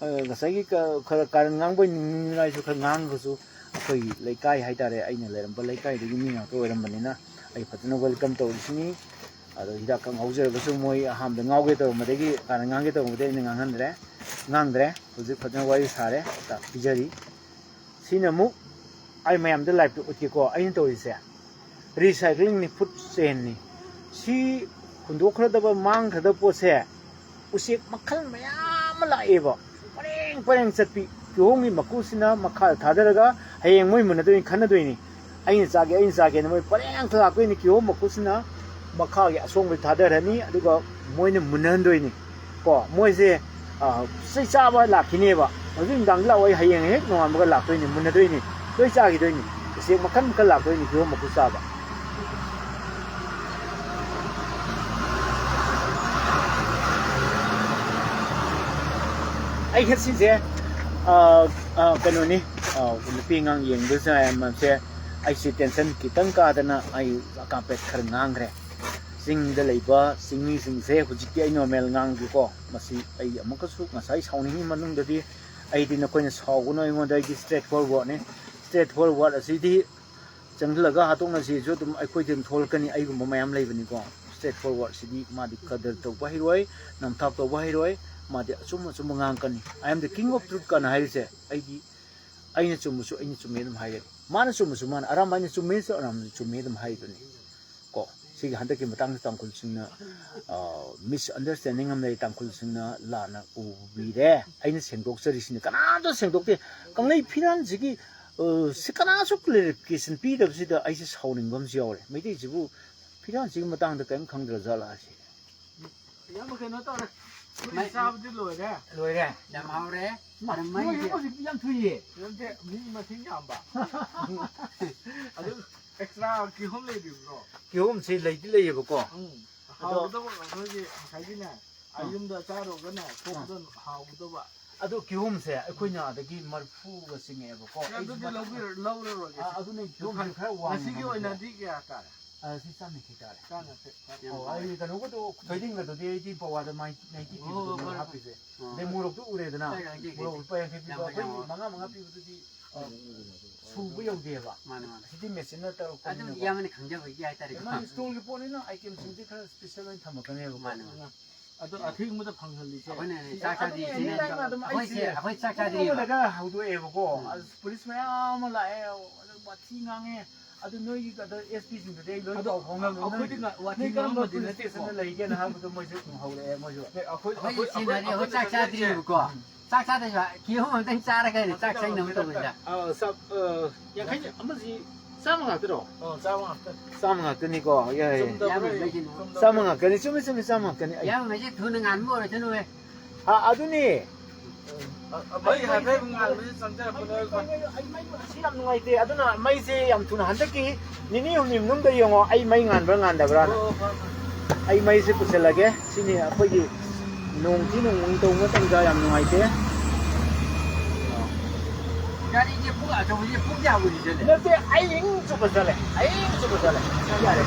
ꯑ, ꯉꯁꯥꯏꯒꯤ ꯀ-, ꯈꯔ ꯀꯥꯔꯟ ꯉꯥꯡꯕꯩ ꯅꯤꯡꯅꯤꯡꯗꯅ ꯑꯩꯁꯨ ꯈꯔ ꯉꯥꯡꯈ꯭ꯔꯁꯨ, ꯑꯩꯈꯣꯏꯒꯤ ꯂꯩꯀꯥꯏ ꯍꯥꯏꯇꯥꯔꯦ, ꯑꯩꯅ ꯂꯩꯔꯝꯕ ꯂꯩꯀꯥꯏꯗꯨꯒꯤ ꯃꯤ ꯉꯥꯛꯇ ꯑꯣꯏꯔꯝꯕꯅꯤꯅ ꯑꯩ ꯐꯖꯅ ꯋꯦꯜꯀꯝ ꯇꯧꯔꯤꯁꯤꯅꯤ꯫ ꯑꯗꯣ ꯍꯤꯗꯥꯛ ꯈꯔ ꯉꯥꯎꯖꯔꯒꯁꯨ ꯃꯣꯏ ꯑꯍꯥꯟꯕꯗ ꯉꯥꯎꯒꯦ ꯇꯧꯔꯝꯕꯗꯒꯤ, ꯀꯥꯔꯟ ꯉꯥꯡꯒꯦ ꯇꯧꯔꯝꯕꯗꯒꯤ ꯑꯩꯅ ꯉꯥꯡꯍꯟꯗ꯭ꯔꯦ, ꯉꯥꯡꯗ꯭ꯔꯦ꯫ ꯍꯧꯖꯤꯛ ꯐꯖꯅ ꯋꯥꯔꯤ ꯁꯥꯔꯦ, ꯄꯤꯖꯔꯤ꯫ ꯁꯤꯅ ꯑꯃꯨꯛ ꯑꯩ ꯃꯌꯥꯝꯗ ꯂꯥꯏꯐꯇ ꯎꯠꯀꯦꯀꯣ꯫ ꯑꯩꯅ ꯇꯧꯔꯤꯁꯦ recyclingꯅꯤ, food chainꯅꯤ꯫ ꯁꯤ ꯍꯨꯟꯗꯣꯛꯈ꯭ꯔꯗꯕ, ꯃꯥꯡꯈ꯭ꯔꯗꯕ ꯄꯣꯠꯁꯦ ꯎꯆꯦꯛ ꯃꯈꯜ ꯃꯌꯥꯝ ꯑꯃ ꯂꯥꯛꯑꯦꯕ, ꯄꯔꯦꯡ ꯄꯔꯦꯡ ꯆꯠꯄꯤ꯫ ꯀꯤꯍꯣꯝꯒꯤ ꯃꯀꯨꯁꯤꯅ ꯃꯈꯥꯗ ꯊꯥꯗꯔꯒ ꯍꯌꯦꯡ ꯃꯣꯏ ꯃꯨꯟꯅꯗꯣꯏꯅꯤ, ꯈꯟꯅꯗꯣꯏꯅꯤ꯫ ꯑꯩꯅ ꯆꯥꯒꯦ, ꯑꯩꯅ ꯆꯥꯒꯦꯅ ꯃꯣꯏ ꯄꯔꯦꯡ ꯂꯥꯛꯇꯣꯏꯅꯤ꯫ ꯀꯤꯍꯣꯝ ꯃꯀꯨꯁꯤꯅ ꯃꯈꯥꯒꯤ ꯑꯁꯣꯡꯕꯗ ꯊꯥꯗꯔꯅꯤ, ꯑꯗꯨꯒ ꯃꯣꯏꯅ ꯃꯨꯟꯅꯍꯟꯗꯣꯏꯅꯤ꯫ ꯀꯣ, ꯃꯣꯏꯁꯦ, ꯑ, ꯆꯩ ꯆꯥꯕ ꯂꯥꯛꯈꯤꯅꯦꯕ꯫ ꯍꯧꯖꯤꯛ ꯅꯨꯡꯗꯥꯡꯗ ꯂꯥꯛꯑꯣ, ꯑꯩ ꯍꯌꯦꯡ ꯍꯦꯛ ꯅꯣꯡꯉꯥꯟꯕꯒ ꯂꯥꯛꯇꯣꯏꯅꯤ, ꯃꯨꯟꯅꯗꯣꯏꯅꯤ, ꯂꯣꯏ ꯆꯥꯈꯤꯗꯣꯏꯅꯤ꯫ ꯎꯆꯦꯛ ꯃꯈꯜ ꯃꯈꯜ ꯂꯥꯛꯇꯣꯏꯅꯤ ꯀꯤꯍꯣꯝ ꯃꯀꯨ ꯆꯥꯕ꯫ ꯑꯩ ꯉꯁꯤꯁꯦ, ꯑ, ꯑ, ꯀꯩꯅꯣꯅꯤ, ꯑ, ꯅꯨꯄꯤ ꯑꯉꯥꯡ ꯌꯦꯡꯕꯁꯦ, ꯑꯩꯁꯦ ꯇꯦꯟꯁꯟ ꯈꯤꯇꯪ ꯀꯥꯗꯅ ꯑꯩ ꯀꯥꯔꯄꯦꯠ ꯈꯔ ꯉꯥꯡꯈ꯭ꯔꯦ꯫ ꯆꯤꯡꯗ ꯂꯩꯕ ꯆꯤꯡꯃꯤꯁꯤꯡꯁꯦ ꯍꯧꯖꯤꯛꯇꯤ ꯑꯩ ꯅꯣꯔꯃꯦꯜ ꯉꯥꯡꯒꯦꯀꯣ꯫ ꯃꯁꯤ ꯑꯩ ꯑꯃꯨꯛꯀꯁꯨ ꯉꯁꯥꯏ ꯁꯥꯎꯅꯤꯡꯉꯤ ꯃꯅꯨꯡꯗꯗꯤ, ꯑꯩꯗꯤ ꯅꯈꯣꯏꯅ ꯁꯥꯎꯒꯅꯨ ꯑꯩꯉꯣꯟꯗ, ꯑꯩꯗꯤ straight forwardꯅꯤ꯫ Straight forward ꯑꯁꯤꯗꯤ ꯆꯪꯁꯤꯜꯂꯒ ꯍꯥꯠꯇꯣꯛꯅꯁꯤꯁꯨ ꯑꯗꯨꯝ ꯑꯩꯈꯣꯏꯗꯤ ꯑꯗꯨꯝ ꯊꯣꯛꯂꯛꯀꯅꯤ꯫ ꯑꯩꯒꯨꯝꯕ ꯃꯌꯥꯝ ꯂꯩꯕꯅꯤꯀꯣ꯫ Straight forwardꯁꯤꯗꯤ ꯃꯥꯗꯤ ꯀꯗꯔ ꯇꯧꯕ ꯍꯩꯔꯣꯏ, ꯅꯝꯊꯥꯛ ꯇꯧꯕ ꯍꯩꯔꯣꯏ, ꯃꯥꯗꯤ ꯑꯆꯨꯝ ꯑꯆꯨꯝꯕ ꯉꯥꯡꯉꯛꯀꯅꯤ꯫ I am the king of truth ꯀꯥꯏꯅ ꯍꯥꯏꯔꯤꯁꯦ ꯑꯩꯗꯤ, ꯑꯩꯅ ꯆꯨꯝꯕꯁꯨ ꯑꯩꯅ ꯆꯨꯝꯃꯦ ꯑꯗꯨꯝ ꯍꯥꯏꯒꯅꯤ, ꯃꯥꯅ ꯆꯨꯝꯕꯁꯨ ꯃꯥꯅ, ꯑꯔꯥꯟꯕ ꯑꯩꯅ ꯆꯨꯝꯃꯦꯁꯨ ꯑꯔꯥꯟꯕꯁꯨ ꯆꯨꯝꯃꯦ ꯑꯗꯨꯝ ꯍꯥꯏꯗꯨꯅꯤ꯫ ꯀꯣ, ꯁꯤꯒꯤ ꯍꯟꯗꯛꯀꯤ ꯃꯇꯥꯡꯗ ꯇꯥꯡꯈꯨꯜꯁꯤꯡꯅ ꯃꯤꯁꯑꯟꯗꯔꯁꯇꯦꯟꯗꯤꯡ ꯑꯃ ꯂꯩ, ꯇꯥꯡꯈꯨꯜꯁꯤꯡꯅ ꯂꯥꯟꯅ ꯎꯕꯤꯔꯦ꯫ ꯑꯩꯅ ꯁꯦꯡꯗꯣꯛꯆꯔꯤꯁꯤꯅꯤ, ꯀꯅꯥꯝꯇ ꯁꯦꯡꯗꯣꯛꯇꯦ꯫ ꯀꯪꯂꯩ ꯐꯤꯔꯥꯟꯁꯤꯒꯤ ꯑ, ꯁꯤ ꯀꯅꯥꯁꯨ ꯀ꯭ꯂꯦꯔꯤꯐꯤꯀꯦꯁꯟ ꯄꯤꯗꯕꯁꯤꯗ ꯑꯩꯁꯦ ꯁꯥꯎꯅꯤꯡꯕ ꯑꯃꯁꯨ ꯌꯥꯎꯔꯦ꯫ ꯃꯩꯇꯩꯁꯤꯕꯨ ꯐꯤꯔꯥꯟꯁꯤꯒꯤ ꯃꯇꯥꯡꯗ ꯀꯔꯤꯝ ꯈꯪꯗ꯭ꯔꯖꯥꯠꯂ ꯁꯤ? ꯏꯌꯥꯝꯕ, ꯀꯩꯅꯣ ꯇꯧꯔꯦ, ꯃꯩ ꯆꯥꯕꯗꯤ ꯂꯣꯏꯔꯦ꯫ ꯂꯣꯏꯔꯦ, ꯌꯥꯝ ꯍꯥꯎꯔꯦ꯫ ꯃꯥ, ꯑꯗꯨ ꯃꯩꯁꯦ ꯅꯣꯏ ꯍꯧꯖꯤꯛꯇꯤ ꯌꯥꯝ ꯊꯨꯏꯌꯦ꯫ ꯅꯠꯇꯦ, ꯃꯤ ꯃꯁꯤꯡ ꯌꯥꯝꯕ꯫ ꯑꯗꯨ ꯑꯦꯛꯁꯇ꯭ꯔꯥ ꯀꯤꯍꯣꯝ ꯂꯩꯔꯤꯕ꯭ꯔꯣ? ꯀꯤꯍꯣꯝꯁꯤ ꯂꯩꯗꯤ ꯂꯩꯌꯦꯕꯀꯣ꯫ ꯎꯝ꯫ ꯑꯗꯣ ꯍꯥꯎꯒꯗꯕ ꯑꯩꯈꯣꯏꯒꯤ ꯉꯁꯥꯏꯒꯤꯅꯦ, ꯑꯥ꯫ ꯌꯨꯝꯗ ꯆꯥꯔꯨꯔꯒꯅꯦ, ꯊꯣꯛꯄꯗ ꯍꯥꯎꯒꯗꯕ꯫ ꯑꯗꯣ ꯀꯤꯍꯣꯝꯁꯦ ꯑꯩꯈꯣꯏꯅ ꯑꯗꯒꯤ ꯃꯔꯐꯨꯒ ꯆꯤꯡꯉꯛꯑꯦꯕꯀꯣ꯫ ꯑꯦ, ꯑꯗꯨꯗꯤ ꯑꯩꯁꯤꯅ ꯂꯧꯕꯤꯔ-, ꯂꯧꯔꯔꯣꯏꯒꯦ꯫ ꯑꯥ, ꯑꯗꯨꯅꯦ ꯀꯤꯍꯣꯝꯁꯦ ꯈꯔ ꯋꯥꯡꯉꯦ ꯉꯁꯤꯒꯤ ꯃꯃꯜꯁꯦ꯫ ꯑꯣꯏꯅꯗꯤ ꯀꯌꯥ ꯇꯥꯔꯦ? ꯑꯥ, ꯁꯤ ꯆꯥꯝ ꯌꯥꯡꯈꯩ ꯇꯥꯔꯦ꯫ ꯆꯥꯝ ꯌꯥꯡꯈꯩ꯫ ꯑꯣ, ꯑꯩ ꯀꯩꯅꯣꯒꯗꯣ, ꯊꯣꯏꯗꯤꯡꯒꯗꯨꯗꯤ ꯑꯩꯗꯤ ꯄꯋꯥꯗ ꯃꯥꯏ ꯅꯥꯏꯟꯇꯤ ꯄꯤꯕꯗꯨꯅꯦ ꯍꯥꯞꯄꯤꯁꯦ꯫ ꯑꯣ꯫ ꯑꯗꯩ ꯃꯣꯔꯣꯛꯇꯨ ꯎꯔꯦꯗꯅ, ꯂꯨꯄꯥ ꯌꯥꯡꯈꯩ ꯄꯤꯕ꯫ ꯃꯣꯔꯣꯛ ꯂꯨꯄꯥ ꯌꯥꯡꯈꯩ ꯄꯤꯕ, ꯌꯥꯝ ꯐꯩ, ꯑꯩꯈꯣꯏ ꯌꯥꯝ ꯐꯩ꯫ ꯃꯉꯥ ꯃꯉꯥ ꯄꯤꯕꯗꯨꯗꯤ, ꯑ, ꯁꯨꯕ ꯌꯧꯗꯦꯕ꯫ ꯃꯥꯅꯦ, ꯃꯥꯅꯦ꯫ ꯁꯤꯗꯤ ꯃꯦꯆꯤꯟꯅ ꯇꯧꯔꯛꯄꯅꯤꯅꯀꯣ꯫ ꯑꯗꯨꯗꯤ ꯏꯌꯥꯝꯕꯅ ꯈꯪꯖꯕꯒꯤ ꯍꯥꯏꯇꯥꯔꯦꯀꯣ꯫ ꯃꯥꯅꯦ, ꯁ꯭ꯇꯣꯜꯒꯤ ꯄꯣꯠꯅꯤꯅ ꯑꯥꯏꯇꯦꯝꯁꯤꯡꯁꯦ ꯈꯔ ꯁ꯭ꯄꯦꯁꯦꯜ ꯑꯣꯏꯅ ꯊꯝꯃꯛꯀꯅꯦꯕꯀꯣ꯫ ꯃꯥꯅꯦ, ꯃꯥꯅꯦ꯫ ꯑꯗꯣ ꯑꯊꯦꯡꯕꯗ ꯐꯪꯍꯜꯂꯤꯁꯦ꯫ ꯑꯩꯈꯣꯏꯅ ꯁꯤ ꯆꯥꯛ ꯑꯗꯨꯅꯦ, ꯆꯥꯗ꯭ꯔꯤꯁꯤꯅꯦ꯫ ꯑꯩꯅ ꯑꯗꯨꯝ ꯑꯩꯈꯣꯏꯁꯦ, ꯑꯩꯁꯦ ꯑꯩꯈꯣꯏ ꯆꯥꯛ ꯆꯥꯗ꯭ꯔꯤꯕ꯫ ꯄꯨꯡ ꯑꯃꯗꯒ ꯍꯧꯗꯣꯛꯑꯦꯕꯀꯣ꯫ ꯎꯝ꯫ ꯑꯁ, ꯄꯨꯂꯤꯁ ꯃꯌꯥꯝ ꯑꯃ ꯂꯥꯛꯑꯦ, ꯑꯗꯨ ꯋꯥꯊꯤ ꯉꯥꯡꯉꯦ꯫ ꯑꯗꯨ ꯅꯣꯏꯒꯤ ꯑꯗ ꯑꯦꯁ ꯄꯤ ꯁꯤꯡꯗꯨꯗꯤ ꯑꯩ ꯂꯣꯏ ꯑꯗꯣ ꯄꯥꯎ ꯐꯥꯎꯅꯕꯅꯦ꯫ ꯑꯩꯈꯣꯏꯗꯤ ꯅꯣꯏ, ꯉ-, ꯋꯥꯊꯤ ꯅꯣꯏ ꯀꯔꯝꯕ ꯉꯥꯡꯕꯗꯤ ꯄꯨꯂꯤꯁ ꯅꯠꯇꯦꯀꯣ꯫ ꯁ꯭ꯇꯦꯁꯟꯗ ꯂꯩꯒꯦꯅ ꯍꯥꯏꯕꯗꯣ ꯃꯣꯏꯁꯨ ꯑꯗꯨꯝ ꯍꯧꯔꯛꯑꯦ, ꯃꯣꯏꯁꯨ꯫ ꯑꯦ, ꯑꯩꯈꯣꯏ, ꯑꯩꯈꯣꯏ ꯑꯩꯈꯣꯏ, ꯁꯤꯖꯤꯟꯅꯔꯤ, ꯑꯩꯈꯣꯏ ꯑꯩꯈꯣꯏ ꯆꯥꯛ ꯆꯥꯗ꯭ꯔꯤꯕꯀꯣ꯫ ꯎꯝ꯫ ꯆꯥꯛ ꯆꯥꯗ꯭ꯔꯁꯨ ꯀꯤꯍꯣꯝ ꯑꯝꯇꯪ ꯆꯥꯔꯒ ꯆꯥꯛ ꯆꯪꯅꯕ ꯇꯧꯕꯅꯤꯗ꯫ ꯑꯥ, ꯆꯥꯛ, ꯑ, ꯌꯥꯡꯈꯩ ꯑꯃꯁꯤ ꯆꯥꯝꯃ ꯉꯥꯛꯇꯔꯣ? ꯑꯣ, ꯆꯥꯝꯃ ꯉꯥꯛꯇ꯫ ꯆꯥꯝꯃ ꯉꯥꯛꯇꯅꯤꯀꯣ, ꯌꯥꯏ꯫ ꯆꯨꯝꯗꯕ꯭ꯔꯣ? ꯏꯌꯥꯝꯕ ꯃꯩꯁꯤꯅ꯫ ꯆꯨꯝꯗꯕ꯭ꯔꯣ? ꯆꯥꯝꯃ ꯉꯥꯛꯇꯅꯤ, ꯆꯨꯝꯃꯤ, ꯆꯨꯝꯃꯤ, ꯆꯥꯝꯃ ꯉꯥꯛꯇꯅꯤ꯫ ꯑꯩ ꯏꯌꯥꯝꯕ ꯃꯩꯁꯦ ꯊꯨꯅ ꯉꯥꯟꯕ ꯑꯣꯏꯔꯁꯅꯨꯍꯦ꯫ ꯑꯥ, ꯑꯗꯨꯅꯤ꯫ ꯑ, ꯑ, ꯃꯩ ꯍꯥꯏꯐꯦꯠ ꯉꯥꯟꯕꯁꯤ ꯆꯪꯖꯔꯛꯄꯅꯦ꯫ ꯑꯩ ꯃꯩ, ꯑꯩ ꯃꯩ, ꯑꯁꯤ ꯌꯥꯝ ꯅꯨꯡꯉꯥꯏꯇꯦ꯫ ꯑꯗꯨꯅ ꯃꯩꯁꯦ ꯌꯥꯝ ꯊꯨꯅ, ꯍꯟꯗꯛꯀꯤ ꯅꯤꯅꯤ ꯍꯨꯝꯅꯤ ꯃꯅꯨꯡꯗ ꯌꯦꯡꯉꯣ, ꯑꯩ ꯃꯩ ꯉꯥꯟꯕ꯭ꯔꯥ ꯉꯥꯟꯗꯕ꯭ꯔꯥꯅ꯫ ꯑꯣ, ꯍꯣꯏ, ꯍꯣꯏ꯫ ꯑꯩ ꯃꯩꯁꯦ ꯄꯨꯁꯤꯜꯂꯒꯦ꯫ ꯁꯤꯅꯤ ꯑꯩꯈꯣꯏꯒꯤ ꯅꯣꯡ ꯊꯤ ꯅꯣꯡꯃꯪ ꯇꯧꯕ ꯃꯇꯝꯗ ꯌꯥꯝ ꯅꯨꯡꯉꯥꯏꯇꯦ꯫ ꯒꯥꯔꯤꯁꯦ ꯄꯨꯡ ꯑꯆꯧꯕꯁꯦ ꯄꯨꯡ ꯀꯌꯥ ꯑꯣꯏꯔꯤꯁꯦ? ꯅꯠꯇꯦ, ꯑꯍꯤꯡ ꯆꯨꯞꯄ ꯆꯠꯂꯦ꯫ ꯑꯍꯤꯡ ꯆꯨꯞꯄ ꯆꯠꯂꯦ꯫ ꯌꯥꯔꯦ꯫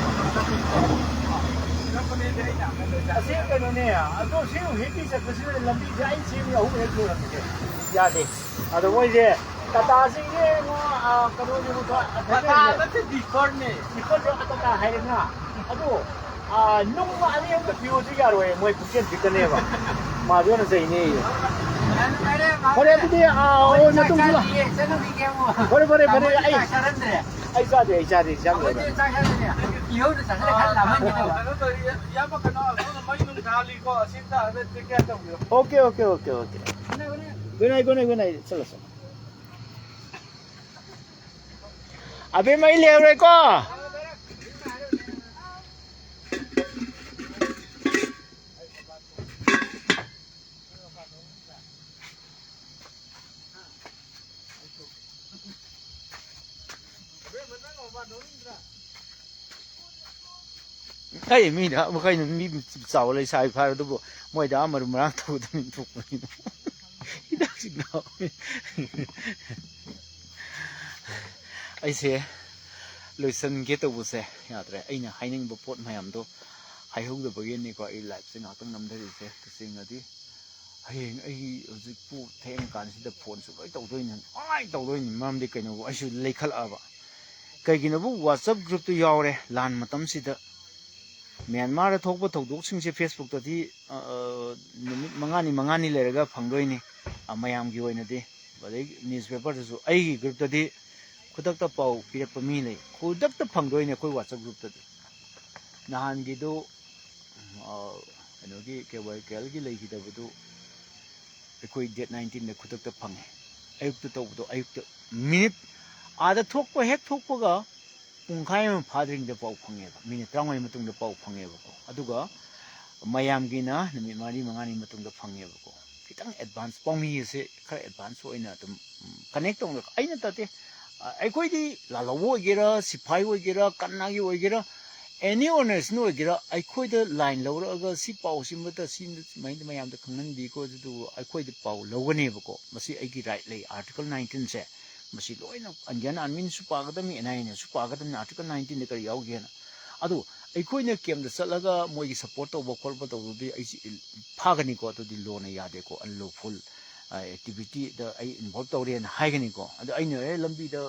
ꯑꯁꯤ ꯀꯩꯅꯣꯅꯦ, ꯑꯗꯣ ꯁꯤ ꯍꯤꯞꯄꯤ ꯆꯠꯄꯁꯤꯗ ꯂꯝꯕꯤꯁꯦ ꯑꯩ ꯁꯦꯝꯃꯤ ꯑꯍꯨꯝ ꯍꯦꯛ ꯂꯣꯏꯔꯝꯃꯤꯁꯦ꯫ ꯌꯥꯗꯦ꯫ ꯑꯗꯣ ꯃꯣꯏꯁꯦ ꯇꯥꯇꯥꯁꯤꯡꯁꯦ ꯌꯦꯡꯉꯣ, ꯑ, ꯀꯩꯅꯣꯅꯦꯕꯀꯣ, ꯇꯥꯇꯥ ꯅꯠꯇꯦ, ꯗꯤꯐꯔꯅꯦ꯫ ꯗꯤꯐꯔꯗꯣ ꯇꯥꯇꯥ ꯍꯥꯏꯔꯦꯗꯅ꯫ ꯑꯗꯣ, ꯑ, ꯅꯨꯡ ꯑꯅꯤ ꯑꯃꯒ ꯄꯤꯌꯣꯁꯨ ꯌꯥꯔꯣꯏ, ꯃꯣꯏ ꯄꯨꯛꯆꯦꯜ ꯄꯤꯛꯀꯅꯦꯕ꯫ ꯃꯥꯗꯨꯅ ꯆꯩꯅꯦꯌꯦ꯫ ꯐꯔꯦ ꯑꯗꯨꯗꯤ, ꯑ, ꯑꯣꯏ ꯃꯇꯨꯡꯗ꯫ ꯐꯔꯦ, ꯐꯔꯦ, ꯐꯔꯦ, ꯑꯩ, ꯑꯩ ꯆꯥꯗꯦ, ꯑꯩ ꯆꯥꯗꯦ, ꯆꯥꯗꯦ꯫ ꯀꯩꯅꯣ ꯇꯧꯔꯤ, ꯏꯌꯥꯝꯕ ꯀꯩꯅꯣ, ꯑꯁꯣꯝꯗ ꯃꯩ ꯅꯨꯡ ꯊꯥꯜꯂꯤꯀꯣ, ꯑꯁꯤ ꯑꯝꯇ ꯍꯥꯏꯐꯦꯠ take care ꯇꯧꯕꯤꯌꯣ꯫ Okay, okay, okay, okay. Good night, good night, good night. ꯆꯠꯂꯣ, ꯆꯠꯂꯣ꯫ ꯑꯕꯦꯝꯃ, ꯑꯩ ꯂꯩꯍꯧꯔꯦꯀꯣ꯫ ꯑꯩ ꯃꯤꯅ ꯃꯈꯩꯅ ꯃꯤ ꯆꯥꯎꯕ ꯂꯩꯁꯥꯕꯤ ꯐꯥꯔ ꯑꯗꯨꯕꯨ ꯃꯣꯏꯗ ꯑꯥ ꯃꯔꯨ ꯃꯔꯥꯡ ꯇꯧꯗꯅ ꯊꯣꯛꯄꯅꯤꯅ꯫ ꯍꯤꯗꯥꯛꯁꯤ ꯉꯥꯎꯋꯦ꯫ ꯑꯩꯁꯦ ꯂꯣꯏꯁꯤꯟꯒꯦ ꯇꯧꯕꯁꯦ ꯌꯥꯗ꯭ꯔꯦ꯫ ꯑꯩꯅ ꯍꯥꯏꯅꯤꯡꯕ ꯄꯣꯠ ꯃꯌꯥꯝꯗꯣ ꯍꯥꯏꯍꯧꯗꯕꯒꯤꯅꯤꯀꯣ ꯑꯩ liveꯁꯦ ꯉꯥꯏꯍꯥꯛꯇꯪ ꯅꯝꯊꯔꯤꯁꯦ꯫ ꯇꯁꯦꯡꯅꯗꯤ ꯍꯌꯦꯡ ꯑꯩ ꯍꯧꯖꯤꯛꯄꯨ ꯊꯦꯡꯉ ꯀꯥꯟꯁꯤꯗ phoneꯁꯨ ꯂꯣꯏ ꯇꯧꯗꯣꯏꯅꯤ, ꯂꯣꯏ ꯇꯧꯗꯣꯏꯅꯤ꯫ ꯃꯔꯝꯗꯤ ꯀꯩꯅꯣꯕꯨ ꯑꯩꯁꯨ ꯂꯩꯈꯠꯂꯛꯑꯕ꯫ ꯀꯩꯒꯤꯅꯣꯕꯨ WhatsApp groupꯇꯨ ꯌꯥꯎꯔꯦ꯫ ꯂꯥꯟ ꯃꯇꯝꯁꯤꯗ ꯃ꯭ꯌꯥꯟꯃꯥꯔꯗ ꯊꯣꯛꯄ ꯊꯧꯗꯣꯛꯁꯤꯡꯁꯦ Facebookꯇꯗꯤ, ꯑ, ꯑ, ꯅꯨꯃꯤꯠ ꯃꯉꯥꯅꯤ, ꯃꯉꯥꯅꯤ ꯂꯩꯔꯒ ꯐꯪꯗꯣꯏꯅꯤ, ꯑ, ꯃꯌꯥꯝꯒꯤ ꯑꯣꯏꯅꯗꯤ꯫ ꯑꯗꯩ newspaperꯗꯁꯨ ꯑꯩꯒꯤ groupꯇꯗꯤ ꯈꯨꯗꯛꯇ ꯄꯥꯎ ꯄꯤꯔꯛꯄ ꯃꯤ ꯂꯩ꯫ ꯈꯨꯗꯛꯇ ꯐꯪꯗꯣꯏꯅꯦ ꯑꯩꯈꯣꯏ WhatsApp groupꯇꯗꯤ꯫ ꯅꯍꯥꯟꯒꯤꯗꯨ, ꯑ, ꯀꯩꯅꯣꯒꯤ, KYKLꯒꯤ ꯂꯩꯈꯤꯗꯕꯗꯨ ꯑꯩꯈꯣꯏ date nineteenꯗ ꯈꯨꯗꯛꯇ ꯐꯪꯉꯦ꯫ ꯑꯌꯨꯛꯇ ꯇꯧꯕꯗꯣ, ꯑꯌꯨꯛꯇ minute ꯑꯥꯗ ꯊꯣꯛꯄ, ꯍꯦꯛ ꯊꯣꯛꯄꯒ ꯄꯨꯡꯈꯥꯏ ꯑꯃ ꯐꯥꯗ꯭ꯔꯤꯉꯩꯗ ꯄꯥꯎ ꯐꯪꯉꯦꯕ꯫ Minute ꯇꯔꯥꯃꯉꯥꯒꯤ ꯃꯇꯨꯡꯗ ꯄꯥꯎ ꯐꯪꯉꯦꯕꯀꯣ꯫ ꯑꯗꯨꯒ ꯃꯌꯥꯝꯒꯤꯅ ꯅꯨꯃꯤꯠ ꯃꯔꯤ ꯃꯉꯥꯅꯤ ꯃꯇꯨꯡꯗ ꯐꯪꯉꯦꯕꯀꯣ꯫ ꯈꯤꯇꯪ advance, ꯄꯥꯎꯃꯤ ꯑꯁꯦ ꯈꯔ advance ꯑꯣꯏꯅ ꯑꯗꯨꯝ, ꯎꯝ, connect ꯇꯧꯅ, ꯑꯩꯅ ꯇꯠꯇꯦ꯫ ꯑ, ꯑꯩꯈꯣꯏꯗꯤ ꯂꯥꯜꯍꯧꯕ ꯑꯣꯏꯒꯦꯔꯥ, ꯁꯤꯐꯥꯏ ꯑꯣꯏꯒꯦꯔꯥ, ꯀꯅꯥꯒꯤ ꯑꯣꯏꯒꯦꯔꯥ, any organization ꯑꯣꯏꯒꯦꯔꯥ, ꯑꯩꯈꯣꯏꯗ line ꯂꯧꯔꯛꯑꯒ ꯁꯤ ꯄꯥꯎꯁꯤꯃꯇ ꯁꯤ ꯃꯌꯥꯝꯗ ꯈꯪꯍꯟꯕꯤꯀꯣ꯫ ꯑꯗꯨꯗꯨ ꯑꯩꯈꯣꯏꯗ ꯄꯥꯎ ꯂꯧꯒꯅꯦꯕꯀꯣ꯫ ꯃꯁꯤ ꯑꯩꯒꯤ right ꯂꯩ꯫ Article nineteenꯁꯦ ꯃꯁꯤ ꯂꯣꯏꯅ Indian Armyꯅꯁꯨ ꯄꯥꯒꯗꯕꯅꯤ, NIAꯅꯁꯨ ꯄꯥꯒꯗꯕꯅꯤ꯫ Article nineteenꯗ ꯀꯔꯤ ꯌꯥꯎꯒꯦꯅ꯫ ꯑꯗꯨ ꯑꯩꯈꯣꯏꯅ campꯇ ꯆꯠꯂꯒ ꯃꯣꯏꯒꯤ support ꯇꯧꯕ ꯈꯣꯠꯄ ꯇꯧꯕꯗꯨꯗꯤ ꯑꯩꯁꯤ ꯏꯜ-, ꯐꯥꯒꯅꯤꯀꯣ꯫ ꯑꯗꯨꯗꯤ lawꯅ ꯌꯥꯗꯦꯀꯣ꯫ Unlawful, ꯑ, activityꯗ ꯑꯩ involve ꯇꯧꯔꯦꯅ ꯍꯥꯏꯒꯅꯤꯀꯣ꯫ ꯑꯗꯣ ꯑꯩꯅ, "ꯑꯦ, ꯂꯝꯕꯤꯗ,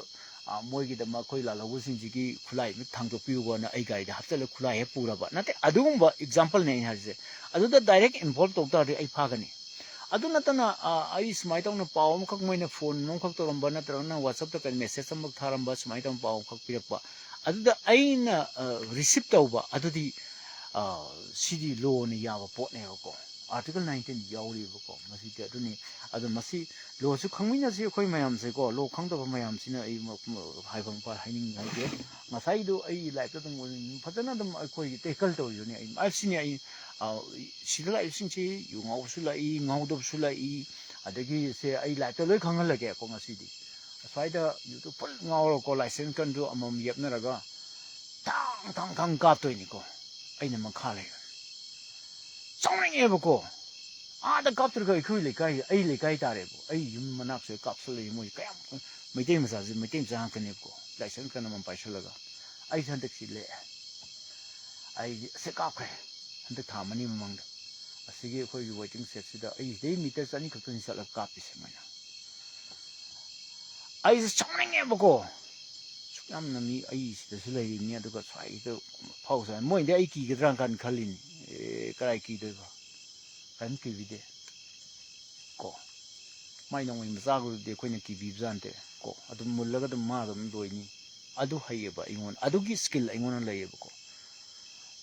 ꯑ, ꯃꯣꯏꯒꯤꯗꯃꯛ ꯑꯩꯈꯣꯏ ꯂꯥꯜꯍꯧꯕꯁꯤꯡꯁꯤꯒꯤ ꯈꯨꯠꯂꯥꯏ ꯑꯃ ꯊꯥꯡꯗꯣꯛꯄꯤꯌꯨꯀꯣꯅ" ꯑꯩ ꯒꯥꯔꯤꯗ ꯍꯥꯞꯆꯤꯜꯂꯒ ꯈꯨꯠꯂꯥꯏ ꯍꯦꯛ ꯄꯨꯔꯕ ꯅꯠꯇꯦ꯫ ꯑꯗꯨꯒꯨꯝꯕ exampleꯅꯦ ꯑꯩꯅ ꯍꯥꯏꯔꯤꯁꯦ꯫ ꯑꯗꯨꯗ direct involve ꯇꯧ ꯇꯥꯔꯗꯤ ꯑꯩ ꯐꯥꯒꯅꯤ꯫ ꯑꯗꯨ ꯅꯠꯇꯅ ꯑ, ꯑꯩ ꯁꯨꯃꯥꯏꯅ ꯇꯧꯅ ꯄꯥꯎ ꯑꯃꯈꯛ, ꯃꯣꯏꯅ ꯐꯣꯟ ꯑꯃꯈꯛ ꯇꯧꯔꯝꯕ ꯅꯠꯇ꯭ꯔꯒꯅ ꯋꯥꯆꯞꯇ ꯀꯩ ꯃꯦꯁꯦꯖ ꯑꯃꯈꯛ ꯊꯥꯔꯝꯕ, ꯁꯨꯃꯥꯏꯅ ꯇꯧꯅ ꯄꯥꯎ ꯑꯃꯈꯛ ꯄꯤꯔꯛꯄ, ꯑꯗꯨꯗ ꯑꯩꯅ ꯔꯤꯁꯤꯞ ꯇꯧꯕ ꯑꯗꯨꯗꯤ ꯑ, ꯁꯤꯗꯤ ꯂꯣꯅ ꯌꯥꯕ ꯄꯣꯠꯅꯦꯕꯀꯣ, ꯑꯥꯔꯇꯤꯀꯜ ꯅꯥꯏꯟꯇꯤꯟ ꯌꯥꯎꯔꯤꯕꯀꯣ ꯃꯁꯤꯗꯤ꯫ ꯑꯗꯨꯅꯤ, ꯑꯗꯣ ꯃꯁꯤ ꯂꯣꯁꯨ ꯈꯪꯃꯤꯟꯅꯁꯤ ꯑꯩꯈꯣꯏ ꯃꯌꯥꯝꯁꯦꯀꯣ꯫ ꯂꯣ ꯈꯪꯗꯕ ꯃꯌꯥꯝꯁꯤꯅ ꯑꯩ ꯃ- ꯃ- ꯍꯥꯏꯐꯝ ꯈꯔ ꯍꯥꯏꯅꯤꯡꯉꯥꯏꯒꯤ, ꯉꯁꯥꯏꯗꯣ ꯑꯩ ꯂꯥꯏꯐꯇ ꯑꯗꯨꯝ ꯐꯖꯅ ꯑꯗꯨꯝ ꯑꯩꯈꯣꯏꯒꯤ ꯇꯦꯀꯜ ꯇꯧꯔꯤꯗꯨꯅꯤ꯫ ꯑꯩ ꯂꯥꯏꯐꯁꯤꯅꯤ ꯑꯩ ꯑ, ꯁꯤꯗ ꯂꯥꯛꯏꯕꯁꯤꯡꯁꯤ ꯌꯨ ꯉꯥꯎꯕꯁꯨ ꯂꯥꯛꯏ, ꯉꯥꯎꯗꯕꯁꯨ ꯂꯥꯛꯏ꯫ ꯑꯗꯒꯤ ꯁꯦ ꯑꯩ ꯂꯥꯏꯐꯇ ꯂꯣꯏ ꯈꯪꯍꯜꯂꯒꯦꯀꯣ ꯉꯁꯤꯗꯤ꯫ ꯑꯁ꯭ꯋꯥꯏꯗ ꯌꯨꯇꯨꯕ ꯐꯨꯜ ꯉꯥꯎꯔꯒꯀꯣ, ꯂꯥꯏꯁꯦꯟꯁ ꯀꯟꯗꯨ ꯑꯃꯃꯝ ꯌꯦꯞꯅꯔꯒ ꯊꯥꯡ ꯊꯥꯡ ꯊꯥꯡ ꯀꯥꯞꯇꯣꯏꯅꯤꯀꯣ꯫ ꯑꯩꯅ ꯃꯈꯥ ꯂꯩꯔꯦ꯫ ꯁꯥꯎꯅꯤꯡꯉꯦꯕꯀꯣ꯫ ꯑꯥꯗ ꯀꯥꯞꯇ꯭ꯔꯒ ꯑꯩꯈꯣꯏ ꯂꯩꯀꯥꯏ, ꯑꯩ ꯂꯩꯀꯥꯏ ꯇꯥꯔꯦꯕ꯫ ꯑꯩ ꯌꯨꯝ ꯃꯅꯥꯛꯁꯦ ꯀꯥꯞꯁꯜꯂꯛꯏ ꯃꯣꯏ꯫ ꯀꯌꯥꯝ ꯃꯩꯇꯩ ꯃꯆꯥꯁꯦ ꯃꯩꯇꯩ ꯃꯆꯥ ꯉꯥꯛꯇꯅꯦꯕꯀꯣ꯫ ꯂꯥꯏꯁꯦꯟꯁ ꯀꯟ ꯑꯃꯃꯝ ꯄꯥꯏꯁꯜꯂꯒ꯫ ꯑꯩꯁꯦ ꯍꯟꯗꯛꯁꯤ ꯂꯦꯛꯑꯦ꯫ ꯑꯩꯁꯦ ꯑꯁꯤ ꯀꯥꯞꯈ꯭ꯔꯦ꯫ ꯍꯟꯗꯛ ꯊꯥ ꯑꯃꯅꯤ ꯃꯃꯥꯡꯗ꯫ ꯑꯁꯤꯒꯤ ꯑꯩꯈꯣꯏꯒꯤ ꯋꯦꯇꯤꯡ ꯁꯦꯠꯁꯤꯗ ꯑꯩ ꯁꯤꯗꯩ ꯃꯤꯇꯔ ꯆꯅꯤ ꯈꯛꯇꯅꯤ ꯆꯠꯂꯒ ꯀꯥꯞꯄꯤꯁꯦ ꯃꯣꯏꯅ꯫ ꯑꯩꯁꯦ ꯁꯥꯎꯅꯤꯡꯉꯦꯕꯀꯣ꯫ ꯁꯨꯛ ꯌꯥꯝꯅ ꯃꯤ ꯑꯩ ꯁꯤꯗꯁꯨ ꯂꯩꯔꯤꯅꯤ, ꯑꯗꯨꯒ ꯁ꯭ꯋꯥꯏꯗ ꯐꯥꯎ ꯁ꯭ꯋꯥꯏ꯫ ꯃꯣꯏꯗꯤ ꯑꯩ ꯀꯤꯒꯗ꯭ꯔꯥ ꯀꯥꯏꯅ ꯈꯜꯂꯤꯅꯤ꯫ ꯑꯦ, ꯀꯔꯥꯏ ꯀꯤꯗꯣꯏꯕ? ꯀꯔꯤꯝ ꯀꯤꯕꯤꯗꯦ꯫ ꯀꯣ꯫ ꯃꯥꯏ ꯅꯣꯡꯃꯩ ꯃꯆꯥꯒꯗꯨꯗꯤ ꯑꯩꯈꯣꯏꯅ ꯀꯤꯕꯤꯕꯖꯥꯠ ꯅꯠꯇꯦ꯫ ꯀꯣ꯫ ꯑꯗꯨꯝ ꯃꯨꯜꯂꯒ ꯑꯗꯨꯝ ꯃꯥ ꯑꯗꯨꯝ ꯂꯣꯏꯅꯤ꯫ ꯑꯗꯨ ꯍꯩꯌꯦꯕ ꯑꯩꯉꯣꯟꯗ꯫ ꯑꯗꯨꯒꯤ ꯁ꯭ꯀꯤꯜ ꯑꯩꯉꯣꯟꯗ ꯂꯩꯌꯦꯕꯀꯣ꯫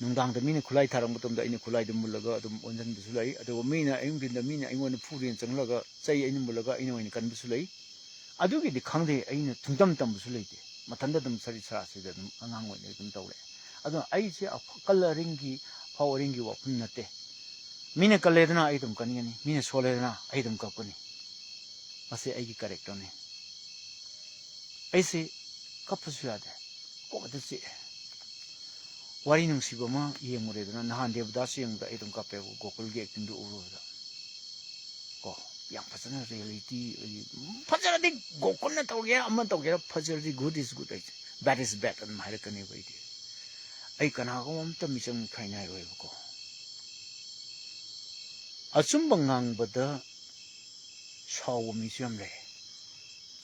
ꯅꯨꯡꯗꯥꯡꯗ ꯃꯤꯅ ꯈꯨꯠꯂꯥꯏ ꯊꯥꯔꯛꯄ ꯃꯇꯝꯗ ꯑꯩꯅ ꯈꯨꯠꯂꯥꯏꯗꯨ ꯃꯨꯜꯂꯒ ꯑꯗꯨꯝ ꯑꯣꯟꯁꯤꯟꯕꯁꯨ ꯂꯩ꯫ ꯑꯗꯨꯒ ꯃꯤꯅ ꯑꯌꯨꯛ ꯅꯨꯡꯊꯤꯟꯗ ꯃꯤꯅ ꯑꯩꯉꯣꯟꯗ ꯐꯨꯔꯦꯅ ꯆꯪꯂꯒ ꯆꯩ ꯑꯩꯅ ꯃꯨꯜꯂꯒ ꯑꯩꯅ ꯑꯣꯏꯅ ꯀꯟꯕꯁꯨ ꯂꯩ꯫ ꯑꯗꯨꯒꯤꯗꯤ ꯈꯪꯗꯦ, ꯑꯩꯅ ꯇꯨꯡꯗꯝ ꯇꯝꯕꯁꯨ ꯂꯩꯇꯦ꯫ ꯃꯊꯟꯇ ꯑꯗꯨꯝ ꯁꯔꯤꯠ ꯁꯔꯥꯠꯁꯤꯗ ꯑꯗꯨꯝ ꯑꯉꯥꯡ ꯑꯣꯏꯅ ꯑꯗꯨꯝ ꯇꯧꯔꯛꯑꯦ꯫ ꯑꯗꯨꯅ ꯑꯩꯁꯦ ꯑꯐ-, ꯑꯀꯜ ꯑꯔꯤꯡꯒꯤ, ꯑꯐꯥꯎ ꯑꯔꯤꯡꯒꯤ ꯋꯥꯐꯝ ꯅꯠꯇꯦ꯫ ꯃꯤꯅ ꯀꯜꯂꯦꯗꯅ ꯑꯩ ꯑꯗꯨꯝ ꯀꯟꯒꯅꯤ, ꯃꯤꯅ ꯁꯣꯜꯂꯦꯗꯅ ꯑꯩ ꯑꯗꯨꯝ ꯀꯞꯀꯅꯤ꯫ ꯃꯁꯤ ꯑꯩꯒꯤ ꯀꯦꯔꯦꯛꯇꯔꯅꯤ꯫ ꯑꯩꯁꯤ ꯀꯞꯄꯁꯨ ꯌꯥꯗꯦ, ꯀꯣꯛ ꯍꯦꯛꯇ ꯆꯤꯛꯑꯦ꯫ ꯋꯥꯔꯤ ꯅꯨꯡꯁꯤꯕ ꯑꯃ ꯌꯦꯡꯉꯨꯔꯦꯗꯅ, ꯅꯍꯥꯟ ꯗꯦꯕꯗꯥꯁ ꯌꯦꯡꯕꯗ ꯑꯩ ꯑꯗꯨꯝ ꯀꯞꯄꯦꯕ, ꯒꯣꯀꯨꯜꯒꯤ ꯑꯦꯛꯇꯤꯡꯗꯨ ꯎꯔꯨꯕꯗ꯫ ꯀꯣ, ꯌꯥꯝ ꯐꯖꯅ ꯔꯤꯌꯦꯂꯤꯇꯤ, ꯐꯖꯔꯗꯤ ꯒꯣꯀꯨꯜꯅ ꯇꯧꯒꯦꯔꯥ ꯑꯃ ꯇꯧꯒꯦꯔꯥ, ꯐꯖꯔꯗꯤ good is good ꯍꯥꯏꯁꯦ, bad is bad ꯑꯗꯨꯝ ꯍꯥꯏꯔꯛꯀꯅꯦꯕ ꯑꯩꯗꯤ꯫ ꯑꯩ ꯀꯅꯥꯒꯨꯝꯕ ꯑꯝꯇ ꯃꯤꯆꯪ ꯈꯥꯏꯅꯔꯣꯏꯕꯀꯣ꯫ ꯑꯆꯨꯝꯕ ꯉꯥꯡꯕꯗ ꯁꯥꯎꯕ ꯃꯤꯁꯨ ꯌꯥꯝ ꯂꯩ꯫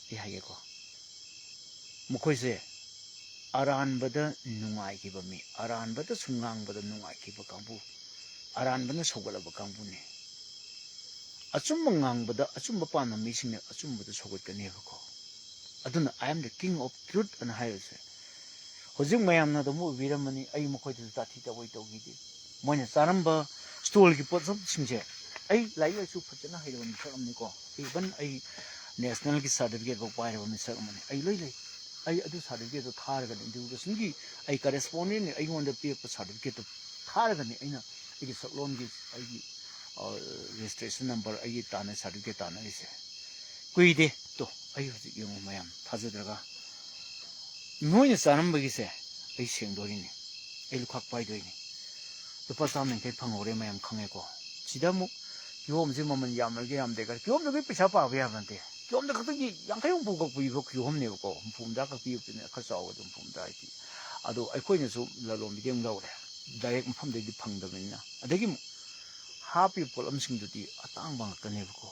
ꯑꯩ ꯍꯥꯏꯒꯦꯀꯣ, ꯃꯈꯣꯏꯁꯦ ꯑꯔꯥꯟꯕꯗ ꯅꯨꯡꯉꯥꯏꯈꯤꯕ ꯃꯤ, ꯑꯔꯥꯟꯕꯗ ꯁꯨꯝ ꯉꯥꯡꯕꯗ ꯅꯨꯡꯉꯥꯏꯈꯤꯕ ꯀꯥꯡꯕꯨ, ꯑꯔꯥꯟꯕꯅ ꯁꯧꯒꯠꯂꯕ ꯀꯥꯡꯕꯨꯅꯤ꯫ ꯑꯆꯨꯝꯕ ꯉꯥꯡꯕꯗ ꯑꯆꯨꯝꯕ ꯄꯥꯝꯕ ꯃꯤꯁꯤꯡꯅ ꯑꯆꯨꯝꯕꯗ ꯁꯧꯒꯠꯀꯅꯦꯕꯀꯣ꯫ ꯑꯗꯨꯅ "I am the king of truth" ꯑꯅ ꯍꯥꯏꯔꯤꯁꯦ꯫ ꯍꯧꯖꯤꯛ ꯃꯌꯥꯝꯅ ꯑꯗꯨꯝ ꯎꯕꯤꯔꯝꯃꯅꯤ, ꯑꯩ ꯃꯈꯣꯏꯗꯁꯨ ꯇꯥꯊꯤ ꯇꯥꯑꯣꯏ ꯇꯧꯈꯤꯗꯦ꯫ ꯃꯣꯏꯅ ꯆꯥꯔꯝꯕ ꯁ꯭ꯇꯣꯜꯒꯤ ꯄꯣꯠꯁꯛꯁꯤꯡꯁꯦ, ꯑꯩ ꯂꯥꯏꯔꯤꯛ ꯂꯥꯏꯁꯨ ꯐꯖꯅ ꯍꯩꯔꯕ ꯃꯤꯁꯛ ꯑꯃꯅꯤꯀꯣ, ꯏꯚꯟ ꯑꯩ ꯅꯦꯁꯅꯦꯜꯒꯤ ꯁꯥꯔꯇꯤꯐꯤꯀꯦꯠ ꯐꯥꯎ ꯄꯥꯏꯔꯕ ꯃꯤꯁꯛ ꯑꯃꯅꯤ꯫ ꯑꯩ ꯂꯣꯏ ꯂꯩ꯫ ꯑꯩ ꯑꯗꯨ ꯁꯥꯔꯇꯤꯐꯤꯀꯦꯠꯇꯣ ꯊꯥꯔꯒꯅꯤ, ꯏꯗꯨꯀꯦꯁꯟꯒꯤ ꯑꯩ ꯀꯔꯦꯁꯄꯣꯟꯗꯦꯟꯅꯤ, ꯑꯩꯉꯣꯟꯗ ꯄꯤꯔꯛꯄ ꯁꯥꯔꯇꯤꯐꯤꯀꯦꯠꯇꯣ ꯊꯥꯔꯒꯅꯤ ꯑꯩꯅ ꯑꯩꯒꯤ ꯁꯛꯂꯣꯟꯒꯤ ꯑꯩꯒꯤ ꯔꯦꯖꯤꯁꯇ꯭ꯔꯦꯁꯟ ꯅꯝꯕꯔ ꯑꯩꯒꯤ ꯇꯥꯟꯅ ꯁꯥꯔꯇꯤꯐꯤꯀꯦꯠ ꯇꯥꯟꯅꯔꯤꯁꯦ꯫ ꯀꯨꯏꯗꯦ꯫ ꯇꯣ, ꯑꯩ ꯍꯧꯖꯤꯛ ꯌꯦꯡꯉꯨ ꯃꯌꯥꯝ ꯊꯥꯖꯗ꯭ꯔꯒ, ꯅꯣꯏꯅ ꯆꯥꯔꯝꯕꯒꯤꯁꯦ ꯑꯩ ꯁꯦꯡꯗꯣꯔꯤꯅꯤ, ꯑꯩ ꯂꯨꯈꯥꯛ ꯄꯥꯏꯗꯣꯏꯅꯤ꯫ ꯂꯨꯄꯥ ꯆꯥꯝ ꯌꯥꯡꯈꯩ ꯐꯪꯍꯧꯔꯦ, ꯃꯌꯥꯝ ꯈꯪꯉꯦꯀꯣ꯫ ꯁꯤꯗ ꯑꯃꯨꯛ ꯀꯤꯍꯣꯝꯁꯦ ꯃꯃꯜ ꯌꯥꯝꯃꯒ ꯌꯥꯝꯗꯦꯒ, ꯀꯤꯍꯣꯝꯗꯨꯒꯤ ꯄꯩꯁꯥ ꯄꯥꯕ ꯌꯥꯕ ꯅꯠꯇꯦ꯫ ꯀꯤꯍꯣꯝꯗ ꯈꯛꯇꯒꯤ ꯌꯥꯡꯈꯩ ꯍꯨꯝꯐꯨ ꯈꯛ ꯄꯤꯕ ꯀꯤꯍꯣꯝꯅꯦꯕꯀꯣ, ꯍꯨꯝꯐꯨ ꯍꯨꯝꯗ꯭ꯔꯥ ꯈꯛ ꯄꯤꯕꯗꯨꯅꯦ, ꯈꯔ ꯆꯥꯎꯕꯗꯣ ꯍꯨꯝꯐꯨ ꯍꯨꯝꯗ꯭ꯔꯥ ꯍꯥꯏꯗꯤ꯫ ꯑꯗꯣ ꯑꯩꯈꯣꯏꯅꯁꯨ ꯂꯂꯣꯟꯕꯤꯗꯒꯤ ꯑꯃꯨꯛ ꯂꯧꯔꯦ, ꯗꯥꯏꯔꯦꯛ ꯃꯐꯝꯗꯒꯤꯗꯤ ꯐꯪꯗꯕꯅꯤꯅ꯫ ꯑꯗꯒꯤ ꯑꯃꯨꯛ ꯍꯥꯞꯄꯤꯕ ꯄꯣꯠꯂꯝꯁꯤꯡꯗꯨꯗꯤ ꯑꯇꯥꯡꯕ ꯉꯥꯛꯇꯅꯦꯕꯀꯣ꯫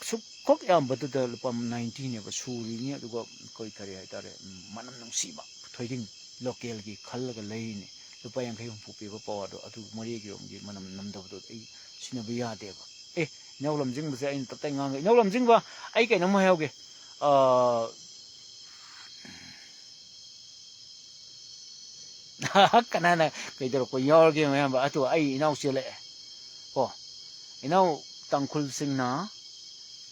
ꯁꯨꯛꯈꯛ ꯌꯥꯝꯕꯗꯨꯗ ꯂꯨꯄꯥ ꯅꯥꯏꯟꯇꯤꯅꯦꯕ ꯁꯨꯔꯤꯅꯤ꯫ ꯑꯗꯨꯒ ꯑꯩꯈꯣꯏ ꯀꯔꯤ ꯍꯥꯏꯇꯥꯔꯦ, ꯎꯝ, ꯃꯅꯝ ꯅꯨꯡꯁꯤꯕ ꯊꯣꯏꯗꯤꯡ, ꯂꯣꯀꯦꯜꯒꯤ ꯈꯜꯂꯒ ꯂꯩꯔꯤꯅꯤ꯫ ꯂꯨꯄꯥ ꯌꯥꯡꯈꯩ ꯍꯨꯝꯐꯨ ꯄꯤꯕ ꯄꯋꯥꯗꯣ, ꯑꯗꯨ ꯃꯣꯔꯦꯒꯤꯔꯣꯝꯒꯤ ꯃꯅꯝ ꯅꯝꯗꯕꯗꯣ ꯑꯩ ꯁꯤꯖꯤꯟꯅꯕ ꯌꯥꯗꯦꯕ꯫ ꯑꯦ, ꯏꯅꯥꯎ ꯂꯝꯖꯤꯡꯕꯁꯦ ꯑꯩꯅ ꯇꯞꯇꯥꯏ ꯉꯥꯡꯒꯦ꯫ ꯏꯅꯥꯎ ꯂꯝꯖꯤꯡꯕ, ꯑꯩ ꯀꯩꯅꯣꯝ ꯍꯥꯏꯍꯧꯒꯦ꯫ ꯑꯥ, ꯀꯅꯥꯅ ꯀꯩꯗꯧꯔꯛꯄ ꯌꯥꯎꯔꯒꯦ ꯃꯌꯥꯝꯕ? ꯑꯗꯨ ꯑꯩ ꯏꯅꯥꯎ ꯆꯦꯜꯂꯛꯑꯦ ꯀꯣ꯫ ꯏꯅꯥꯎ, ꯇꯥꯡꯈꯨꯜꯁꯤꯡꯅ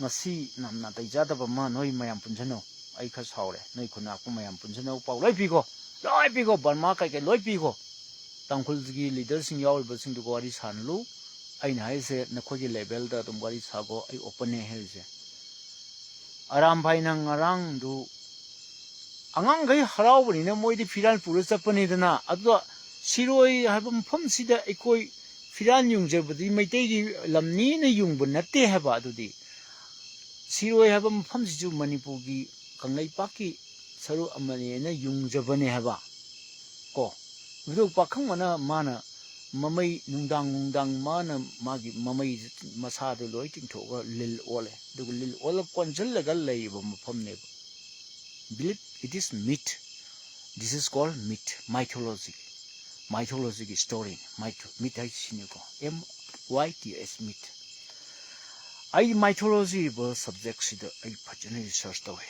ꯉꯁꯤ ꯅꯝ ꯅꯥꯇꯩ ꯆꯥꯗꯕ ꯑꯃ, ꯅꯣꯏ ꯃꯌꯥꯝ ꯄꯨꯟꯁꯤꯟꯅꯧ꯫ ꯑꯩ ꯈꯔ ꯁꯥꯎꯔꯦ꯫ ꯅꯣꯏ ꯈꯨꯟꯅꯥꯛꯄ ꯃꯌꯥꯝ ꯄꯨꯟꯁꯤꯟꯅꯧ, ꯄꯥꯎ ꯂꯣꯏ ꯄꯤꯈꯣ, ꯂꯣꯏ ꯄꯤꯈꯣ꯫ ꯕꯔꯃꯥ ꯀꯩꯀꯩ ꯂꯣꯏ ꯄꯤꯈꯣ꯫ ꯇꯥꯡꯈꯨꯜꯒꯤ ꯂꯤꯗꯔꯁꯤꯡ ꯌꯥꯎꯔꯤꯕꯁꯤꯡꯗꯨꯒ ꯋꯥꯔꯤ ꯁꯥꯍꯜꯂꯨ꯫ ꯑꯩꯅ ꯍꯥꯏꯔꯤꯁꯦ ꯅꯈꯣꯏꯒꯤ ꯂꯦꯚꯦꯜꯗ ꯑꯗꯨꯝ ꯋꯥꯔꯤ ꯁꯥꯒꯣ, ꯑꯩ ꯑꯣꯄꯟꯅꯦ ꯍꯥꯏꯔꯤꯁꯦ꯫ ꯑꯔꯥꯝ ꯚꯥꯏ, ꯅꯪ ꯉꯔꯥꯡꯗꯨ ꯑꯉꯥꯡꯈꯩ ꯍꯔꯥꯎꯕꯅꯤꯅ ꯃꯣꯏꯗꯤ ꯐꯤꯔꯥꯜ ꯄꯨꯔ ꯆꯠꯄꯅꯤꯗꯅ, ꯑꯗꯨꯒ ꯁꯤꯔꯣꯏ ꯍꯥꯏꯕ ꯃꯐꯝꯁꯤꯗ ꯑꯩꯈꯣꯏ ꯐꯤꯔꯥꯜ ꯌꯨꯡꯖꯕꯗꯤ ꯃꯩꯇꯩꯒꯤ ꯂꯝꯅꯤꯅ ꯌꯨꯡꯕ ꯅꯠꯇꯦ ꯍꯥꯏꯕ꯫ ꯑꯗꯨꯗꯤ ꯁꯤꯔꯣꯏ ꯍꯥꯏꯕ ꯃꯐꯝꯁꯤꯁꯨ ꯃꯅꯤꯄꯨꯔꯒꯤ ꯀꯪꯂꯩꯄꯥꯛꯀꯤ ꯁꯔꯨꯛ ꯑꯃꯅꯦꯅ ꯌꯨꯡꯖꯕꯅꯦ ꯍꯥꯏꯕ ꯀꯣ꯫ ꯑꯗꯨ ꯄꯥꯈꯪꯕꯅ ꯃꯥꯅ ꯃꯃꯩ, ꯅꯨꯡꯗꯥꯡ ꯅꯨꯡꯗꯥꯡ ꯃꯥꯅ ꯃꯥꯒꯤ ꯃꯃꯩ ꯃꯁꯥꯗꯨ ꯂꯣꯏ ꯇꯤꯡꯊꯣꯛꯑꯒ ꯂꯤꯜ ꯑꯣꯜꯂꯦ꯫ ꯑꯗꯨꯒ ꯂꯤꯜ ꯑꯣꯜꯂꯒ ꯀꯣꯟꯁꯤꯜꯂꯒ ꯂꯩꯕ ꯃꯐꯝꯅꯦꯕ꯫ Believe it is myth. This is called myth, mythology. ꯃꯥꯏꯊꯣꯂꯣꯖꯤꯒꯤ ꯁ꯭ꯇꯣꯔꯤꯅꯤ꯫ ꯃꯥꯏꯊꯣ-, ꯃꯤꯠ ꯍꯥꯏꯁꯤꯅꯤꯀꯣ꯫ Um Why T S Smith? ꯑꯩ mythology ꯍꯥꯏꯕ subject ꯁꯤꯗ ꯑꯩ ꯐꯖꯅ research ꯇꯧꯋꯦ꯫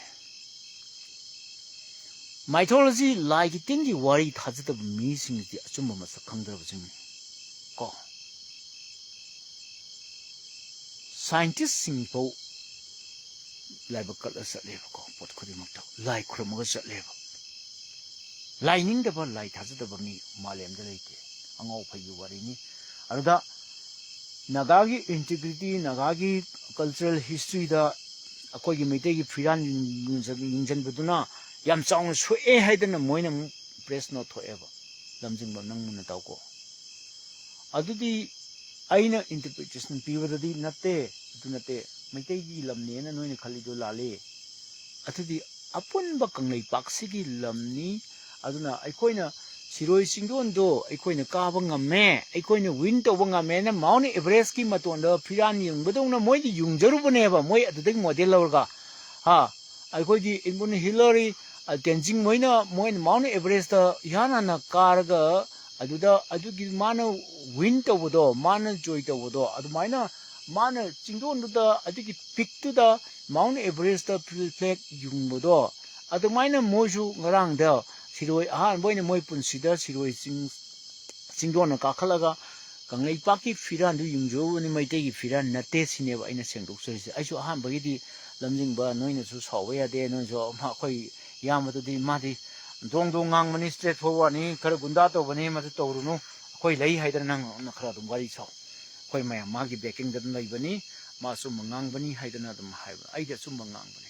Mythology, ꯂꯥꯏꯒꯤ ꯇꯤꯟꯒꯤ ꯋꯥꯔꯤ ꯊꯥꯖꯗꯕ ꯃꯤꯁꯤꯡꯁꯤꯗꯤ ꯑꯆꯨꯝꯕ ꯃꯁꯛ ꯈꯪꯗ꯭ꯔꯕꯁꯤꯡꯅꯤ ꯀꯣ꯫ Scientist ꯁꯤꯡ ꯐꯥꯎ ꯂꯥꯏꯕꯛ ꯀꯠꯂ ꯆꯠꯂꯦꯕꯀꯣ, ꯄꯣꯠ ꯈꯨꯗꯤꯡꯃꯛꯇ ꯂꯥꯏ ꯈꯨꯔꯨꯝꯃꯒ ꯆꯠꯂꯦꯕ꯫ ꯂꯥꯏ ꯅꯤꯡꯗꯕ, ꯂꯥꯏ ꯊꯥꯖꯗꯕ ꯃꯤ ꯃꯥꯂꯦꯝꯗ ꯂꯩꯇꯦ꯫ ꯑꯉꯥꯎ ꯑꯐꯩꯒꯤ ꯋꯥꯔꯤꯅꯤ꯫ ꯑꯗꯨꯗ ꯅꯥꯒꯥꯒꯤ integrity, ꯅꯥꯒꯥꯒꯤ cultural history ꯗ ꯑꯩꯈꯣꯏꯒꯤ ꯃꯩꯇꯩꯒꯤ ꯐꯤꯔꯥꯟ ꯌꯨꯡꯖ-, ꯌꯨꯡꯖꯟꯕꯗꯨꯅ ꯌꯥꯝ ꯆꯥꯎꯅ ꯁꯣꯛꯑꯦ ꯍꯥꯏꯗꯅ ꯃꯣꯏꯅ ꯑꯃꯨꯛ press note ꯊꯣꯛꯑꯦꯕ꯫ ꯂꯝꯖꯤꯡꯕ, ꯅꯪ ꯃꯨꯟꯅ ꯇꯥꯎꯀꯣ꯫ ꯑꯗꯨꯗꯤ ꯑꯩꯅ interpretation ꯄꯤꯕꯗꯗꯤ ꯅꯠꯇꯦ, ꯑꯗꯨ ꯅꯠꯇꯦ, ꯃꯩꯇꯩꯒꯤ ꯂꯝꯅꯦꯅ ꯅꯣꯏꯅ ꯈꯜꯂꯤꯗꯣ ꯂꯥꯜꯂꯤ꯫ ꯑꯗꯨꯗꯤ ꯑꯄꯨꯟꯕ ꯀꯪꯂꯩꯄꯥꯛꯁꯤꯒꯤ ꯂꯝꯅꯤ꯫ ꯑꯗꯨꯅ ꯑꯩꯈꯣꯏꯅ ꯁꯤꯔꯣꯏ ꯆꯤꯡꯗꯣꯟꯗꯣ ꯑꯩꯈꯣꯏꯅ ꯀꯥꯕ ꯉꯝꯃꯦ, ꯑꯩꯈꯣꯏꯅ win ꯇꯧꯕ ꯉꯝꯃꯦꯅ Mount Everest ꯀꯤ ꯃꯇꯣꯟꯗ ꯐꯤꯔꯥꯟ ꯌꯨꯡꯕꯗꯧꯅ ꯃꯣꯏꯗꯤ ꯌꯨꯡꯖꯔꯨꯕꯅꯦꯕ, ꯃꯣꯏ ꯑꯗꯨꯗꯒꯤ model ꯂꯧꯔꯒ꯫ ꯍꯥ, ꯑꯩꯈꯣꯏꯒꯤ ꯏꯟꯕꯨꯟ ꯍꯤꯂꯔꯤ, ꯑ, ꯇꯦꯟꯖꯤꯡ ꯃꯣꯏꯅ, ꯃꯣꯏꯅ Mount Everest ꯇ ꯏꯍꯥꯟ ꯍꯥꯟꯅ ꯀꯥꯔꯒ ꯑꯗꯨꯗ ꯑꯗꯨꯒꯤ ꯃꯥꯅ win ꯇꯧꯕꯗꯣ, ꯃꯥꯅ ꯖꯣꯏ ꯇꯧꯕꯗꯣ, ꯑꯗꯨꯃꯥꯏꯅ ꯃꯥꯅ ꯆꯤꯡꯗꯣꯟꯗꯨꯗ, ꯑꯗꯨꯒꯤ peak ꯇꯨꯗ, Mount Everest ꯇ flag ꯌꯨꯡꯕꯗꯣ, ꯑꯗꯨꯃꯥꯏꯅ ꯃꯣꯏꯁꯨ ꯉꯔꯥꯡꯗ ꯁꯤꯔꯣꯏ, ꯑꯍꯥꯟꯕ ꯑꯣꯏꯅ ꯃꯣꯏ ꯄꯨꯟꯁꯤꯗ ꯁꯤꯔꯣꯏ ꯆꯤꯡ, ꯆꯤꯡꯗꯣꯟꯅ ꯀꯥꯈꯠꯂꯒ ꯀꯪꯂꯩꯄꯥꯛꯀꯤ ꯐꯤꯔꯥꯟꯗꯨ ꯌꯨꯡꯖꯔꯨꯕꯅꯤ, ꯃꯩꯇꯩꯒꯤ ꯐꯤꯔꯥꯟ ꯅꯠꯇꯦ ꯁꯤꯅꯦꯕ ꯑꯩꯅ ꯁꯦꯡꯗꯣꯛꯆꯔꯤꯁꯦ꯫ ꯑꯩꯁꯨ ꯑꯍꯥꯟꯕꯒꯤꯗꯤ ꯂꯝꯖꯤꯡꯕ, ꯅꯣꯏꯅꯁꯨ ꯁꯥꯎꯕ ꯌꯥꯗꯦ, ꯅꯣꯏꯁꯨ ꯑꯩꯈꯣꯏ ꯏꯌꯥꯝꯕꯗꯨꯗꯤ ꯃꯥꯗꯤ ꯗꯣꯡ ꯗꯣꯡ ꯉꯥꯡꯕꯅꯤ, straight forward ꯅꯤ, ꯈꯔ ꯒꯨꯟꯗꯥ ꯇꯧꯕꯅꯤ, ꯃꯗꯨ ꯇꯧꯔꯨꯅꯨ, ꯑꯩꯈꯣꯏ ꯂꯩ ꯍꯥꯏꯗꯅ ꯅꯪ ꯈꯔ ꯑꯗꯨꯝ ꯋꯥꯔꯤ ꯁꯥꯎ, ꯑꯩꯈꯣꯏ ꯃꯌꯥꯝ ꯃꯥꯒꯤ backing ꯗ ꯑꯗꯨꯝ ꯂꯩꯕꯅꯤ, ꯃꯥ ꯑꯆꯨꯝꯕ ꯉꯥꯡꯕꯅꯤ ꯍꯥꯏꯗꯅ ꯑꯗꯨꯝ ꯍꯥꯏꯕ, ꯑꯩꯗꯤ ꯑꯆꯨꯝꯕ ꯉꯥꯡꯕꯅꯤ꯫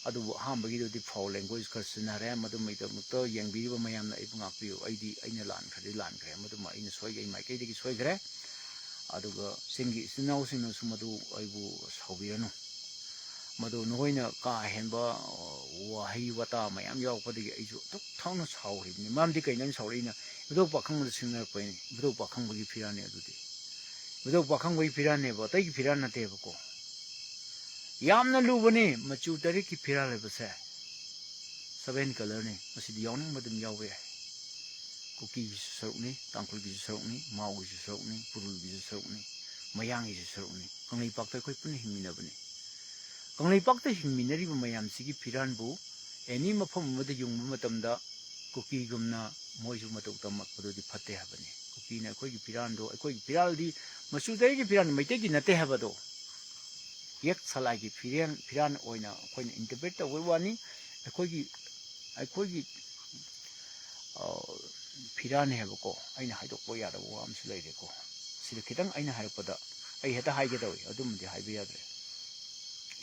ꯑꯗꯨꯕꯨ ꯑꯍꯥꯟꯕꯒꯤꯗꯨꯗꯤ foul language ꯈꯔ ꯁꯤꯖꯤꯟꯅꯔꯦ, ꯃꯗꯨꯃꯒꯤꯗꯃꯛꯇ ꯌꯦꯡꯕꯤꯔꯤꯕ ꯃꯌꯥꯝꯅ ꯑꯩꯕꯨ ꯉꯥꯛꯄꯤꯌꯨ꯫ ꯑꯩꯗꯤ, ꯑꯩꯅ ꯂꯥꯟꯈ꯭ꯔꯗꯤ ꯂꯥꯟꯈ꯭ꯔꯦ, ꯃꯗꯨꯃ ꯑꯩꯅ ꯁꯣꯏ-, ꯑꯩ ꯃꯥꯏꯀꯩꯗꯒꯤ ꯁꯣꯏꯈ꯭ꯔꯦ꯫ ꯑꯗꯨꯒ ꯆꯤꯡꯒꯤ ꯏꯆꯤꯟ ꯏꯅꯥꯎꯁꯤꯡꯅꯁꯨ ꯃꯗꯨ ꯑꯩꯕꯨ ꯁꯥꯎꯕꯤꯔꯅꯨ꯫ ꯃꯗꯨ ꯅꯈꯣꯏꯅ ꯀꯥ ꯍꯦꯟꯕ, ꯑ, ꯋꯥꯍꯩ ꯋꯥꯇꯥ ꯃꯌꯥꯝ ꯌꯥꯎꯔꯛꯄꯗꯒꯤ ꯑꯩꯁꯨ ꯑꯗꯨꯛ ꯊꯥꯎꯅ ꯁꯥꯎꯔꯤꯕꯅꯤ꯫ ꯃꯔꯝꯗꯤ ꯀꯩꯅꯣ ꯑꯩꯅ ꯁꯥꯎꯔꯛꯏꯅ? ꯏꯕꯨꯙꯧ ꯄꯥꯈꯪꯕꯗ ꯁꯤꯡꯅꯔꯛꯄꯩꯅꯤ꯫ ꯏꯕꯨꯙꯧ ꯄꯥꯈꯪꯕꯒꯤ ꯐꯤꯔꯥꯟꯅꯤ ꯑꯗꯨꯗꯤ꯫ ꯏꯕꯨꯙꯧ ꯄꯥꯈꯪꯕꯒꯤ ꯐꯤꯔꯥꯟꯅꯦꯕ, ꯑꯇꯩꯒꯤ ꯐꯤꯔꯥꯟ ꯅꯠꯇꯦꯕꯀꯣ꯫ ꯌꯥꯝꯅ ꯂꯨꯕꯅꯤ, ꯃꯆꯨ ꯇꯔꯦꯠꯀꯤ ꯐꯤꯔꯥꯜ ꯍꯥꯏꯕꯁꯦ꯫ Seven colour ꯅꯤ꯫ ꯃꯁꯤꯗꯤ ꯌꯥꯎꯅꯤꯡꯕ ꯑꯗꯨꯝ ꯌꯥꯎꯕ ꯌꯥꯏ꯫ ꯀꯨꯀꯤꯒꯤꯁꯨ ꯁꯔꯨꯛꯅꯤ, ꯇꯥꯡꯈꯨꯜꯒꯤꯁꯨ ꯁꯔꯨꯛꯅꯤ, ꯃꯥꯎꯒꯤꯁꯨ ꯁꯔꯨꯛꯅꯤ, ꯄꯨꯔꯨꯜꯒꯤꯁꯨ ꯁꯔꯨꯛꯅꯤ, ꯃꯌꯥꯡꯒꯤꯁꯨ ꯁꯔꯨꯛꯅꯤ꯫ ꯀꯪꯂꯩꯄꯥꯛꯇ ꯑꯩꯈꯣꯏ ꯄꯨꯟꯅ ꯍꯤꯡꯃꯤꯟꯅꯕꯅꯤ꯫ ꯀꯪꯂꯩꯄꯥꯛꯇ ꯍꯤꯡꯃꯤꯟꯅꯔꯤꯕ ꯃꯌꯥꯝꯁꯤꯒꯤ ꯐꯤꯔꯥꯟꯕꯨ ꯑꯦꯅꯤ ꯃꯐꯝ ꯑꯃꯗ ꯌꯨꯡꯕ ꯃꯇꯝꯗ ꯀꯨꯀꯤꯒꯨꯝꯅ ꯃꯣꯏꯁꯨ ꯃꯇꯧ ꯇꯝꯃꯛꯄꯗꯨꯗꯤ ꯐꯠꯇꯦ ꯍꯥꯏꯕꯅꯤ꯫ ꯀꯨꯀꯤꯅ ꯑꯩꯈꯣꯏꯒꯤ ꯐꯤꯔꯥꯟꯗꯣ, ꯑꯩꯈꯣꯏꯒꯤ ꯐꯤꯔꯥꯜꯗꯤ ꯃꯆꯨꯗ ꯑꯩꯒꯤ ꯐꯤꯔꯥꯟ ꯃꯩꯇꯩꯒꯤ ꯅꯠꯇꯦ ꯍꯥꯏꯕꯗꯣ ꯌꯦꯛ ꯁꯂꯥꯏꯒꯤ ꯐꯤꯔꯦꯟ, ꯐꯤꯔꯥꯟ ꯑꯣꯏꯅ ꯑꯩꯈꯣꯏꯅ ꯏꯟꯇꯔꯄ꯭ꯔꯦꯠ ꯇꯧꯕꯩ ꯋꯥꯅꯤ꯫ ꯑꯩꯈꯣꯏꯒꯤ, ꯑꯩꯈꯣꯏꯒꯤ, ꯑ, ꯐꯤꯔꯥꯟꯅꯦ ꯍꯥꯏꯕꯀꯣ꯫ ꯑꯩꯅ ꯍꯥꯏꯗꯣꯛꯄ ꯌꯥꯗꯕ ꯋꯥ ꯑꯃꯁꯨ ꯂꯩꯔꯦꯀꯣ꯫ ꯁꯤꯗ ꯈꯤꯇꯪ ꯑꯩꯅ ꯍꯥꯏꯔꯛꯄꯗ ꯑꯩ ꯍꯦꯛꯇ ꯍꯥꯏꯒꯦ ꯇꯧꯏ, ꯑꯗꯨꯃꯗꯤ ꯍꯥꯏꯕ ꯌꯥꯗ꯭ꯔꯦ,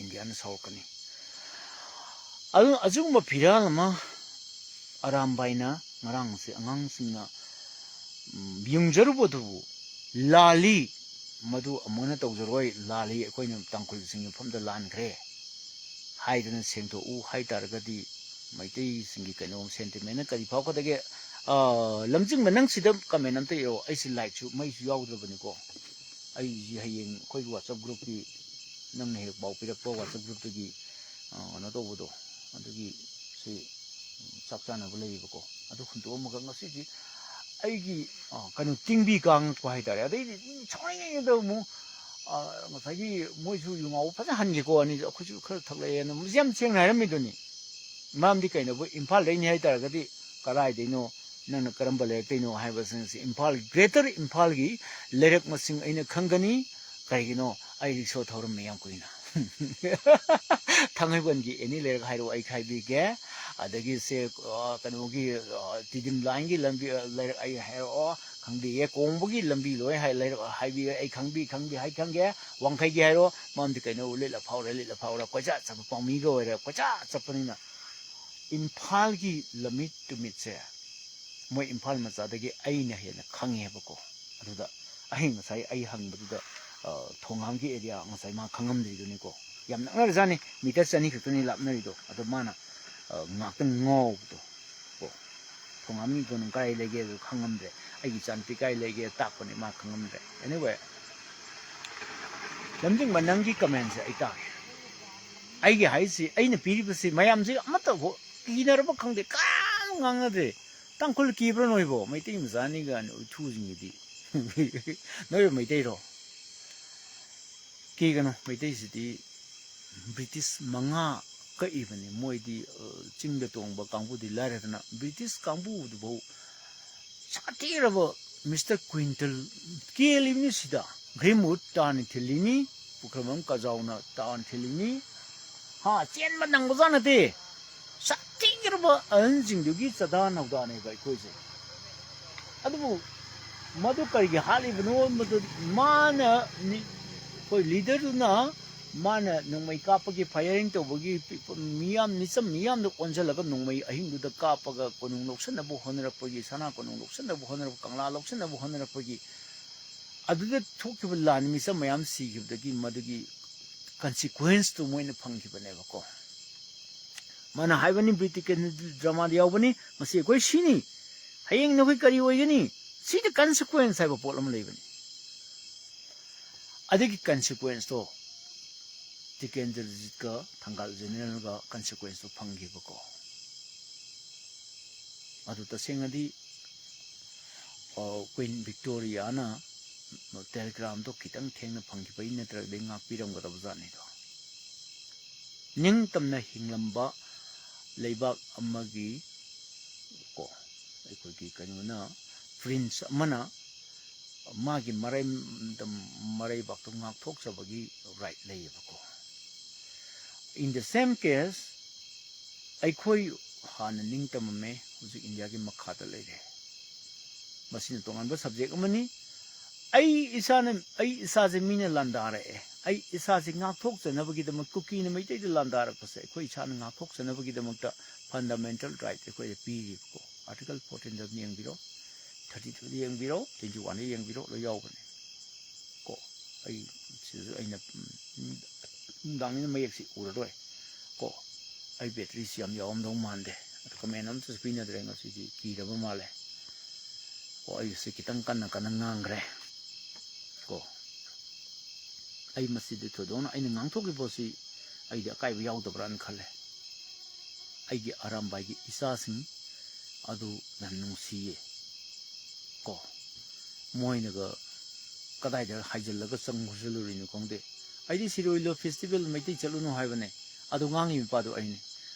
ꯏꯟꯗꯤꯌꯥꯅ ꯁꯥꯎꯔꯛꯀꯅꯤ꯫ ꯑꯗꯨ ꯑꯁꯤꯒꯨꯝꯕ ꯐꯤꯔꯥꯜ ꯑꯃ ꯑꯔꯥꯝꯕꯥꯏꯅ ꯉꯔꯥꯡꯁꯦ ꯑꯉꯥꯡꯁꯤꯡꯅ, ꯎꯝ, ꯌꯨꯡꯖꯔꯨꯕꯗꯨꯕꯨ ꯂꯥꯜꯂꯤ, ꯃꯗꯨ ꯑꯃꯨꯛ ꯍꯟꯅ ꯇꯧꯖꯔꯣꯏ, ꯂꯥꯜꯂꯤ, ꯑꯩꯈꯣꯏꯅ ꯇꯥꯡꯈꯨꯜꯁꯤꯡꯒꯤ ꯃꯐꯝꯗ ꯂꯥꯟꯈ꯭ꯔꯦ ꯍꯥꯏꯗꯅ ꯁꯦꯡꯗꯣꯛꯎ ꯍꯥꯏ ꯇꯥꯔꯒꯗꯤ ꯃꯩꯇꯩꯁꯤꯡꯒꯤ ꯀꯩꯅꯣ ꯁꯦꯟꯇꯤꯃꯦꯟꯅ ꯀꯔꯤ ꯐꯥꯎꯒꯗꯒꯦ? ꯑꯥ, ꯂꯝꯖꯤꯡꯕ, ꯅꯪ ꯁꯤꯗ ꯀꯃꯦꯟ ꯑꯝꯇ ꯏꯔꯣ, ꯑꯩꯁꯤ ꯂꯥꯏꯠꯁꯨ ꯃꯩꯁꯨ ꯌꯥꯎꯗ꯭ꯔꯕꯅꯤꯀꯣ꯫ ꯑꯩꯁꯤ ꯍꯌꯦꯡ ꯑꯩꯈꯣꯏꯒꯤ ꯋꯥꯆꯞ ꯒ꯭ꯔꯨꯞꯀꯤ, ꯅꯪꯅ ꯍꯦꯛ ꯄꯥꯎ ꯄꯤꯔꯛꯄ ꯋꯥꯆꯞ ꯒ꯭ꯔꯨꯞꯇꯒꯤ, ꯑ, ꯀꯩꯅꯣ ꯇꯧꯕꯗꯣ, ꯑꯗꯨꯒꯤ ꯁꯤ ꯆꯥꯛ ꯆꯥꯅꯕ ꯂꯩꯌꯦꯕꯀꯣ, ꯑꯗꯨ ꯍꯨꯟꯗꯣꯛꯑꯝꯃꯒ ꯉꯁꯤꯗꯤ ꯑꯩꯒꯤ, ꯑ, ꯀꯩꯅꯣ, ꯇꯤꯡꯕꯤ ꯀꯥꯡꯉꯛꯄ ꯍꯥꯏꯇꯥꯔꯦ꯫ ꯑꯗꯩꯗꯤ ꯁꯥꯎꯅꯤꯡꯉꯤꯉꯩꯗ ꯑꯃꯨꯛ, ꯑ, ꯉꯁꯥꯏꯒꯤ ꯃꯣꯏꯁꯨ ꯌꯨ ꯉꯥꯎꯕ ꯐꯖꯅ ꯍꯟꯒꯦꯀꯣ, ꯑꯅꯤꯁꯨ ꯑꯩꯈꯣꯏꯁꯨ ꯈꯔ ꯊꯛꯂꯛꯑꯦꯅ ꯃꯁꯤ ꯌꯥꯝ ꯁꯦꯡꯅ ꯍꯥꯏꯔꯝꯃꯤꯗꯨꯅꯤ꯫ ꯃꯔꯝꯗꯤ ꯀꯩꯅꯣꯕꯨ ꯏꯝꯐꯥꯜꯗꯩꯅꯤ ꯍꯥꯏ ꯇꯥꯔꯒꯗꯤ ꯀꯔꯥꯏꯗꯩꯅꯣ, ꯅꯪꯅ ꯀꯔꯝꯕ ꯂꯩꯔꯛꯇꯩꯅꯣ ꯍꯥꯏꯕꯁꯤꯡꯁꯤ ꯏꯝꯐꯥꯜ, ꯒ꯭ꯔꯦꯇꯔ ꯏꯝꯐꯥꯜꯒꯤ ꯂꯩꯔꯛ ꯃꯁꯤꯡ ꯑꯩꯅ ꯈꯪꯒꯅꯤ꯫ ꯀꯔꯤꯒꯤꯅꯣ? ꯑꯩ ꯔꯤꯛꯁꯣ ꯊꯧꯔꯝꯃꯤ ꯌꯥꯝ ꯀꯨꯏꯅ꯫ ꯊꯥꯡꯃꯩꯕꯟꯒꯤ ꯑꯦꯅꯤ ꯂꯩꯔꯛ ꯍꯥꯏꯔꯛꯑꯣ, ꯑꯩ ꯍꯥꯏꯕꯤꯒꯦ꯫ ꯑꯗꯒꯤ ꯁꯦ, ꯑ, ꯀꯩꯅꯣꯒꯤ, ꯑ, ꯇꯤꯗꯤꯝ ꯂꯥꯏꯟꯒꯤ ꯂꯝꯕꯤ, ꯑ, ꯂꯩꯔꯛ ꯑꯩ ꯍꯥꯏꯔꯛꯑꯣ, ꯈꯪꯕꯤꯌꯦ꯫ ꯀꯣꯡꯕꯒꯤ ꯂꯝꯕꯤ ꯂꯣꯏ ꯍꯥꯏ-, ꯂꯩꯔꯛ ꯍꯥꯏꯕꯤꯌꯦ, ꯑꯩ ꯈꯪꯕꯤ, ꯈꯪꯕꯤ, ꯍꯥꯏ ꯈꯪꯒꯦ꯫ ꯋꯥꯡꯈꯩꯒꯤ ꯍꯥꯏꯔꯣ, ꯃꯔꯝꯗꯤ ꯀꯩꯅꯣ, ꯂꯤꯠꯂ ꯐꯥꯎꯔ, ꯂꯤꯠꯂ ꯐꯥꯎꯔ, ꯀꯣꯏꯆꯠ ꯆꯠꯄ ꯄꯥꯎꯃꯤꯒ ꯑꯣꯏꯔꯦ, ꯀꯣꯏꯆꯠ ꯆꯠꯄꯅꯤꯅ꯫ ꯏꯝꯐꯥꯜꯒꯤ ꯂꯝꯃꯤꯠ ꯇꯨꯃꯤꯠꯁꯦ ꯃꯣꯏ ꯏꯝꯐꯥꯜ ꯃꯆꯥꯗꯒꯤ ꯑꯩꯅ ꯍꯦꯟꯅ ꯈꯪꯉꯦꯕꯀꯣ꯫ ꯑꯗꯨꯗ ꯑꯩ ꯉꯁꯥꯏ ꯑꯩ ꯍꯪꯕꯗꯨꯗ, ꯑ, ꯊꯣꯉꯥꯝꯒꯤ ꯑꯦꯔꯤꯌꯥ ꯉꯁꯥꯏ ꯃꯥ ꯈꯪꯉꯝꯗ꯭ꯔꯤꯗꯨꯅꯤꯀꯣ꯫ ꯌꯥꯝ ꯅꯛꯅꯔꯖꯥꯠꯅꯤ, ꯃꯤꯇꯔ ꯆꯅꯤ ꯈꯛꯇꯅꯤ ꯂꯥꯞꯅꯔꯤꯗꯣ꯫ ꯑꯗꯣ ꯃꯥꯅ, ꯑ, ꯉꯥꯛꯇꯪ ꯉꯥꯎꯕꯗꯣ ꯀꯣ꯫ ꯊꯣꯉꯥꯝꯒꯤ ꯀꯣꯅꯨꯡ ꯀꯥꯏ ꯂꯩꯒꯦ ꯑꯗꯨ ꯈꯪꯉꯝꯗ꯭ꯔꯦ꯫ ꯑꯩꯒꯤ ꯏꯆꯥꯅꯨꯄꯤ ꯀꯥꯏ ꯂꯩꯒꯦ ꯇꯥꯛꯄꯅꯤ, ꯃꯥ ꯈꯪꯉꯝꯗ꯭ꯔꯦ꯫ Anyway, ꯂꯝꯖꯤꯡꯕ, ꯅꯪꯒꯤ ꯀꯃꯦꯟꯁꯦ ꯑꯩ ꯇꯥꯒꯦ꯫ ꯑꯩꯒꯤ ꯍꯥꯏꯁꯤ, ꯑꯩꯅ ꯄꯤꯔꯤꯕꯁꯤ ꯃꯌꯥꯝꯁꯤ ꯑꯃꯠꯇ ꯍꯣ-, ꯏꯅꯔꯕ ꯈꯪꯗꯦ, ꯀꯅꯥꯝ ꯉꯥꯡꯅꯗ꯭ꯔꯦ꯫ ꯇꯥꯡꯈꯨꯜ ꯀꯤꯕ꯭ꯔꯥ ꯅꯣꯏꯕꯣ? ꯃꯩꯇꯩ ꯃꯆꯥꯅꯤ ꯀꯥꯏꯅ ꯎꯏꯊꯨꯁꯤꯡꯒꯤꯗꯤ꯫ ꯅꯣꯏꯕꯨ ꯃꯩꯇꯩꯔꯣ? ꯀꯤꯒꯅꯨ, ꯃꯩꯇꯩꯁꯤꯗꯤ ꯕ꯭ꯔꯤꯇꯤꯁ ꯃꯉꯥ ꯀꯛꯏꯕꯅꯤ꯫ ꯃꯣꯏꯗꯤ, ꯑ, ꯆꯤꯡꯗ ꯇꯣꯡꯕ ꯀꯥꯡꯕꯨꯗꯤ ꯂꯥꯏꯔꯗꯅ, ꯕ꯭ꯔꯤꯇꯤꯁ ꯀꯥꯡꯕꯨꯗꯨꯐꯥꯎ ꯁꯥꯊꯤꯔꯕ ꯃꯤꯁꯇꯔ ꯀ꯭ꯋꯤꯟꯇꯜ ꯀꯦꯜꯂꯤꯕꯅꯤ ꯁꯤꯗ꯫ ꯒ꯭ꯔꯤꯝꯋꯨꯗ ꯇꯥꯟꯅ ꯊꯤꯜꯂꯤꯅꯤ, ꯄꯨꯈ꯭ꯔꯝꯕꯝ ꯀꯖꯥꯎꯅ ꯇꯥꯟꯅ ꯊꯤꯜꯂꯤꯅꯤ꯫ ꯍꯥ, ꯆꯦꯟꯕ ꯅꯪꯕꯖꯥꯠ ꯅꯠꯇꯦ꯫ ꯁꯥꯊꯤꯈ꯭ꯔꯕ ꯑꯍꯟꯁꯤꯡꯗꯨꯒꯤ ꯆꯗꯥ ꯅꯧꯗꯥꯅꯦꯕ ꯑꯩꯈꯣꯏꯁꯦ꯫ ꯑꯗꯨꯕꯨ ꯃꯗꯨ ꯀꯔꯤꯒꯤ ꯍꯥꯠꯂꯤꯕꯅꯣ? ꯃꯗꯨ ꯃꯥꯅ ꯅꯤ-, ꯑꯩꯈꯣꯏ ꯂꯤꯗꯔꯗꯨꯅ ꯃꯥꯅ ꯅꯣꯡꯃꯩ ꯀꯥꯞꯄꯒꯤ, ꯐꯥꯌꯔꯤꯡ ꯇꯧꯕꯒꯤ, ꯄꯤ-, ꯃꯤꯌꯥꯝ, ꯃꯤꯆꯝ ꯃꯤꯌꯥꯝꯗ ꯑꯣꯟꯁꯤꯜꯂꯒ ꯅꯣꯡꯃꯩ ꯑꯍꯤꯡꯗꯨꯗ ꯀꯥꯞꯄꯒ ꯀꯣꯅꯨꯡ ꯂꯧꯁꯤꯟꯅꯕ ꯍꯣꯠꯅꯔꯛꯄꯒꯤ, ꯁꯅꯥ ꯀꯣꯅꯨꯡ ꯂꯧꯁꯤꯟꯅꯕ ꯍꯣꯠꯅꯔꯛꯄ, ꯀꯪꯂꯥ ꯂꯧꯁꯤꯟꯅꯕ ꯍꯣꯠꯅꯔꯛꯄꯒꯤ, ꯑꯗꯨꯗ ꯊꯣꯛꯈꯤꯕ ꯂꯥꯟ, ꯃꯤꯆꯝ ꯃꯌꯥꯝ ꯁꯤꯈꯤꯕꯗꯒꯤ ꯃꯗꯨꯒꯤ ꯀꯟꯁꯤꯀ꯭ꯋꯦꯟꯁꯇꯨ ꯃꯣꯏꯅ ꯐꯪꯈꯤꯕꯅꯦꯕꯀꯣ꯫ ꯃꯥꯅ ꯍꯥꯏꯕꯅꯤ, ꯕ꯭ꯔꯤꯇꯤꯀꯦꯟ ꯗ꯭ꯔꯃꯥꯗ ꯌꯥꯎꯕꯅꯤ, "ꯉꯁꯤ ꯑꯩꯈꯣꯏ ꯁꯤꯅꯤ, ꯍꯌꯦꯡ ꯅꯈꯣꯏ ꯀꯔꯤ ꯑꯣꯏꯒꯅꯤ?" ꯁꯤꯗ ꯀꯟꯁꯤꯀ꯭ꯋꯦꯟꯁ ꯍꯥꯏꯕ ꯄꯣꯠ ꯑꯃ ꯂꯩꯕꯅꯤ꯫ ꯑꯗꯨꯒꯤ ꯀꯟꯁꯤꯀ꯭ꯋꯦꯟꯁꯇꯣ ꯇꯤꯀꯦꯟꯗ꯭ꯔꯖꯤꯠꯀ ꯊꯪꯒꯥꯜ ꯖꯦꯅꯔꯦꯜꯒ ꯀꯟꯁꯤꯀ꯭ꯋꯦꯟꯁꯇꯣ ꯐꯪꯈꯤꯕꯀꯣ꯫ ꯑꯗꯨ ꯇꯁꯦꯡꯅꯗꯤ, ꯑ, ꯀ꯭ꯋꯤꯟ ꯚꯤꯛꯇꯣꯔꯤꯌꯥꯅ ꯇꯦꯂꯤꯒ꯭ꯔꯥꯝꯗꯣ ꯈꯤꯇꯪ ꯊꯦꯡꯅ ꯐꯪꯈꯤꯕꯩ ꯅꯠꯇ꯭ꯔꯒꯗꯤ ꯉꯥꯛꯄꯤꯔꯝꯒꯗꯕ ꯖꯥꯠꯅꯤꯗꯣ꯫ ꯅꯤꯡꯇꯝꯅ ꯍꯤꯡꯂꯝꯕ ꯂꯩꯕꯥꯛ ꯑꯃꯒꯤ ꯀꯣ, ꯑꯩꯈꯣꯏꯒꯤ ꯀꯩꯅꯣꯅ, ꯄ꯭ꯔꯤꯟꯁ ꯑꯃꯅ ꯃꯥꯒꯤ ꯃꯔꯩ-, ꯃꯔꯩꯕꯥꯛꯇꯣ ꯉꯥꯛꯊꯣꯛꯆꯕꯒꯤ ꯔꯥꯏꯠ ꯂꯩꯌꯦꯕꯀꯣ꯫ In the same case, ꯑꯩꯈꯣꯏ ꯍꯥꯟꯅ ꯅꯤꯡꯇꯝꯃꯝꯃꯦ, ꯍꯧꯖꯤꯛ ꯏꯟꯗꯤꯌꯥꯒꯤ ꯃꯈꯥꯗ ꯂꯩꯔꯦ꯫ ꯃꯁꯤꯅ ꯇꯣꯉꯥꯟꯕ ꯁꯕꯖꯦꯛ ꯑꯃꯅꯤ꯫ ꯑꯩ ꯏꯁꯥꯅ, ꯑꯩ ꯏꯁꯥꯁꯦ ꯃꯤꯅ ꯂꯥꯟꯗꯥꯔꯛꯑꯦ꯫ ꯑꯩ ꯏꯁꯥꯁꯦ ꯉꯥꯛꯊꯣꯛꯆꯅꯕꯒꯤꯗꯃꯛ, ꯀꯨꯀꯤꯅ ꯃꯩꯇꯩꯗ ꯂꯥꯟꯗꯥꯔꯛꯄꯁꯦ ꯑꯩꯈꯣꯏ ꯏꯁꯥꯅ ꯉꯥꯛꯊꯣꯛꯆꯅꯕꯒꯤꯗꯃꯛꯇ ꯐꯟꯗꯥꯃꯦꯟꯇꯦꯜ ꯔꯥꯏꯠ ꯑꯩꯈꯣꯏꯗ ꯄꯤꯔꯤꯕꯀꯣ꯫ ꯑꯥꯔꯇꯤꯀꯜ ꯐꯣꯔꯇꯤꯟꯗ ꯑꯗꯨꯝ ꯌꯦꯡꯕꯤꯔꯣ, ꯊꯥꯔꯇꯤ ꯇꯨꯗ ꯌꯦꯡꯕꯤꯔꯣ, ꯇ꯭ꯋꯦꯟꯇꯤ ꯋꯥꯟꯗ ꯌꯦꯡꯕꯤꯔꯣ, ꯂꯣꯏ ꯌꯥꯎꯕꯅꯦ꯫ ꯀꯣ, ꯑꯩ ꯁꯤꯗꯁꯨ ꯑꯩꯅ, ꯎꯝ, ꯅꯨꯡꯗꯥꯡꯅꯤꯅ ꯃꯌꯦꯛꯁꯤ ꯎꯔꯔꯣꯏ꯫ ꯀꯣ, ꯑꯩ ꯕꯦꯇ꯭ꯔꯤꯁꯤ ꯌꯥꯝ ꯌꯥꯎꯔꯝꯗꯧ ꯃꯥꯟꯗꯦ꯫ ꯑꯗꯣ ꯀꯃꯦꯟ ꯑꯃꯇꯁꯨ ꯄꯤꯅꯗ꯭ꯔꯦ ꯉꯁꯤꯗꯤ, ꯀꯤꯔꯕ ꯃꯥꯜꯂꯦ꯫ ꯀꯣ, ꯑꯩꯁꯦ ꯈꯤꯇꯪ ꯀꯟꯅ ꯀꯟꯅ ꯉꯥꯡꯈ꯭ꯔꯦ꯫ ꯀꯣ, ꯑꯩ ꯃꯁꯤꯗꯤ ꯊꯣꯏꯗꯣꯛꯅ ꯑꯩꯅ ꯉꯥꯡꯊꯣꯛꯈꯤꯕ ꯄꯣꯠꯁꯤ ꯑꯩꯗꯤ ꯑꯀꯥꯏꯕ ꯌꯥꯎꯗꯕ꯭ꯔꯥꯅ ꯈꯜꯂꯦ꯫ ꯑꯩꯒꯤ ꯑꯔꯥꯝꯕꯥꯏꯒꯤ ꯏꯆꯥꯁꯤꯡ, ꯑꯗꯨ ꯌꯥꯝ ꯅꯨꯡꯁꯤꯌꯦ꯫ ꯀꯣ, ꯃꯣꯏꯅꯒ ꯀꯗꯥꯏꯗ ꯍꯥꯏꯖꯤꯜꯂꯒ ꯆꯪꯈ꯭ꯔꯁꯤꯜꯂꯨꯔꯤꯅꯣ ꯈꯪꯗꯦ꯫ ꯑꯩꯗꯤ ꯁꯤꯔꯣꯏ ꯂꯤꯂꯤ ꯐꯦꯁꯇꯤꯚꯦꯜ ꯃꯩꯇꯩ ꯆꯠꯂꯨꯅꯨ ꯍꯥꯏꯕꯅꯦ꯫ ꯑꯗꯨ ꯉꯥꯡꯉꯤ ꯃꯄꯥꯗꯣ ꯑꯩꯅꯦ꯫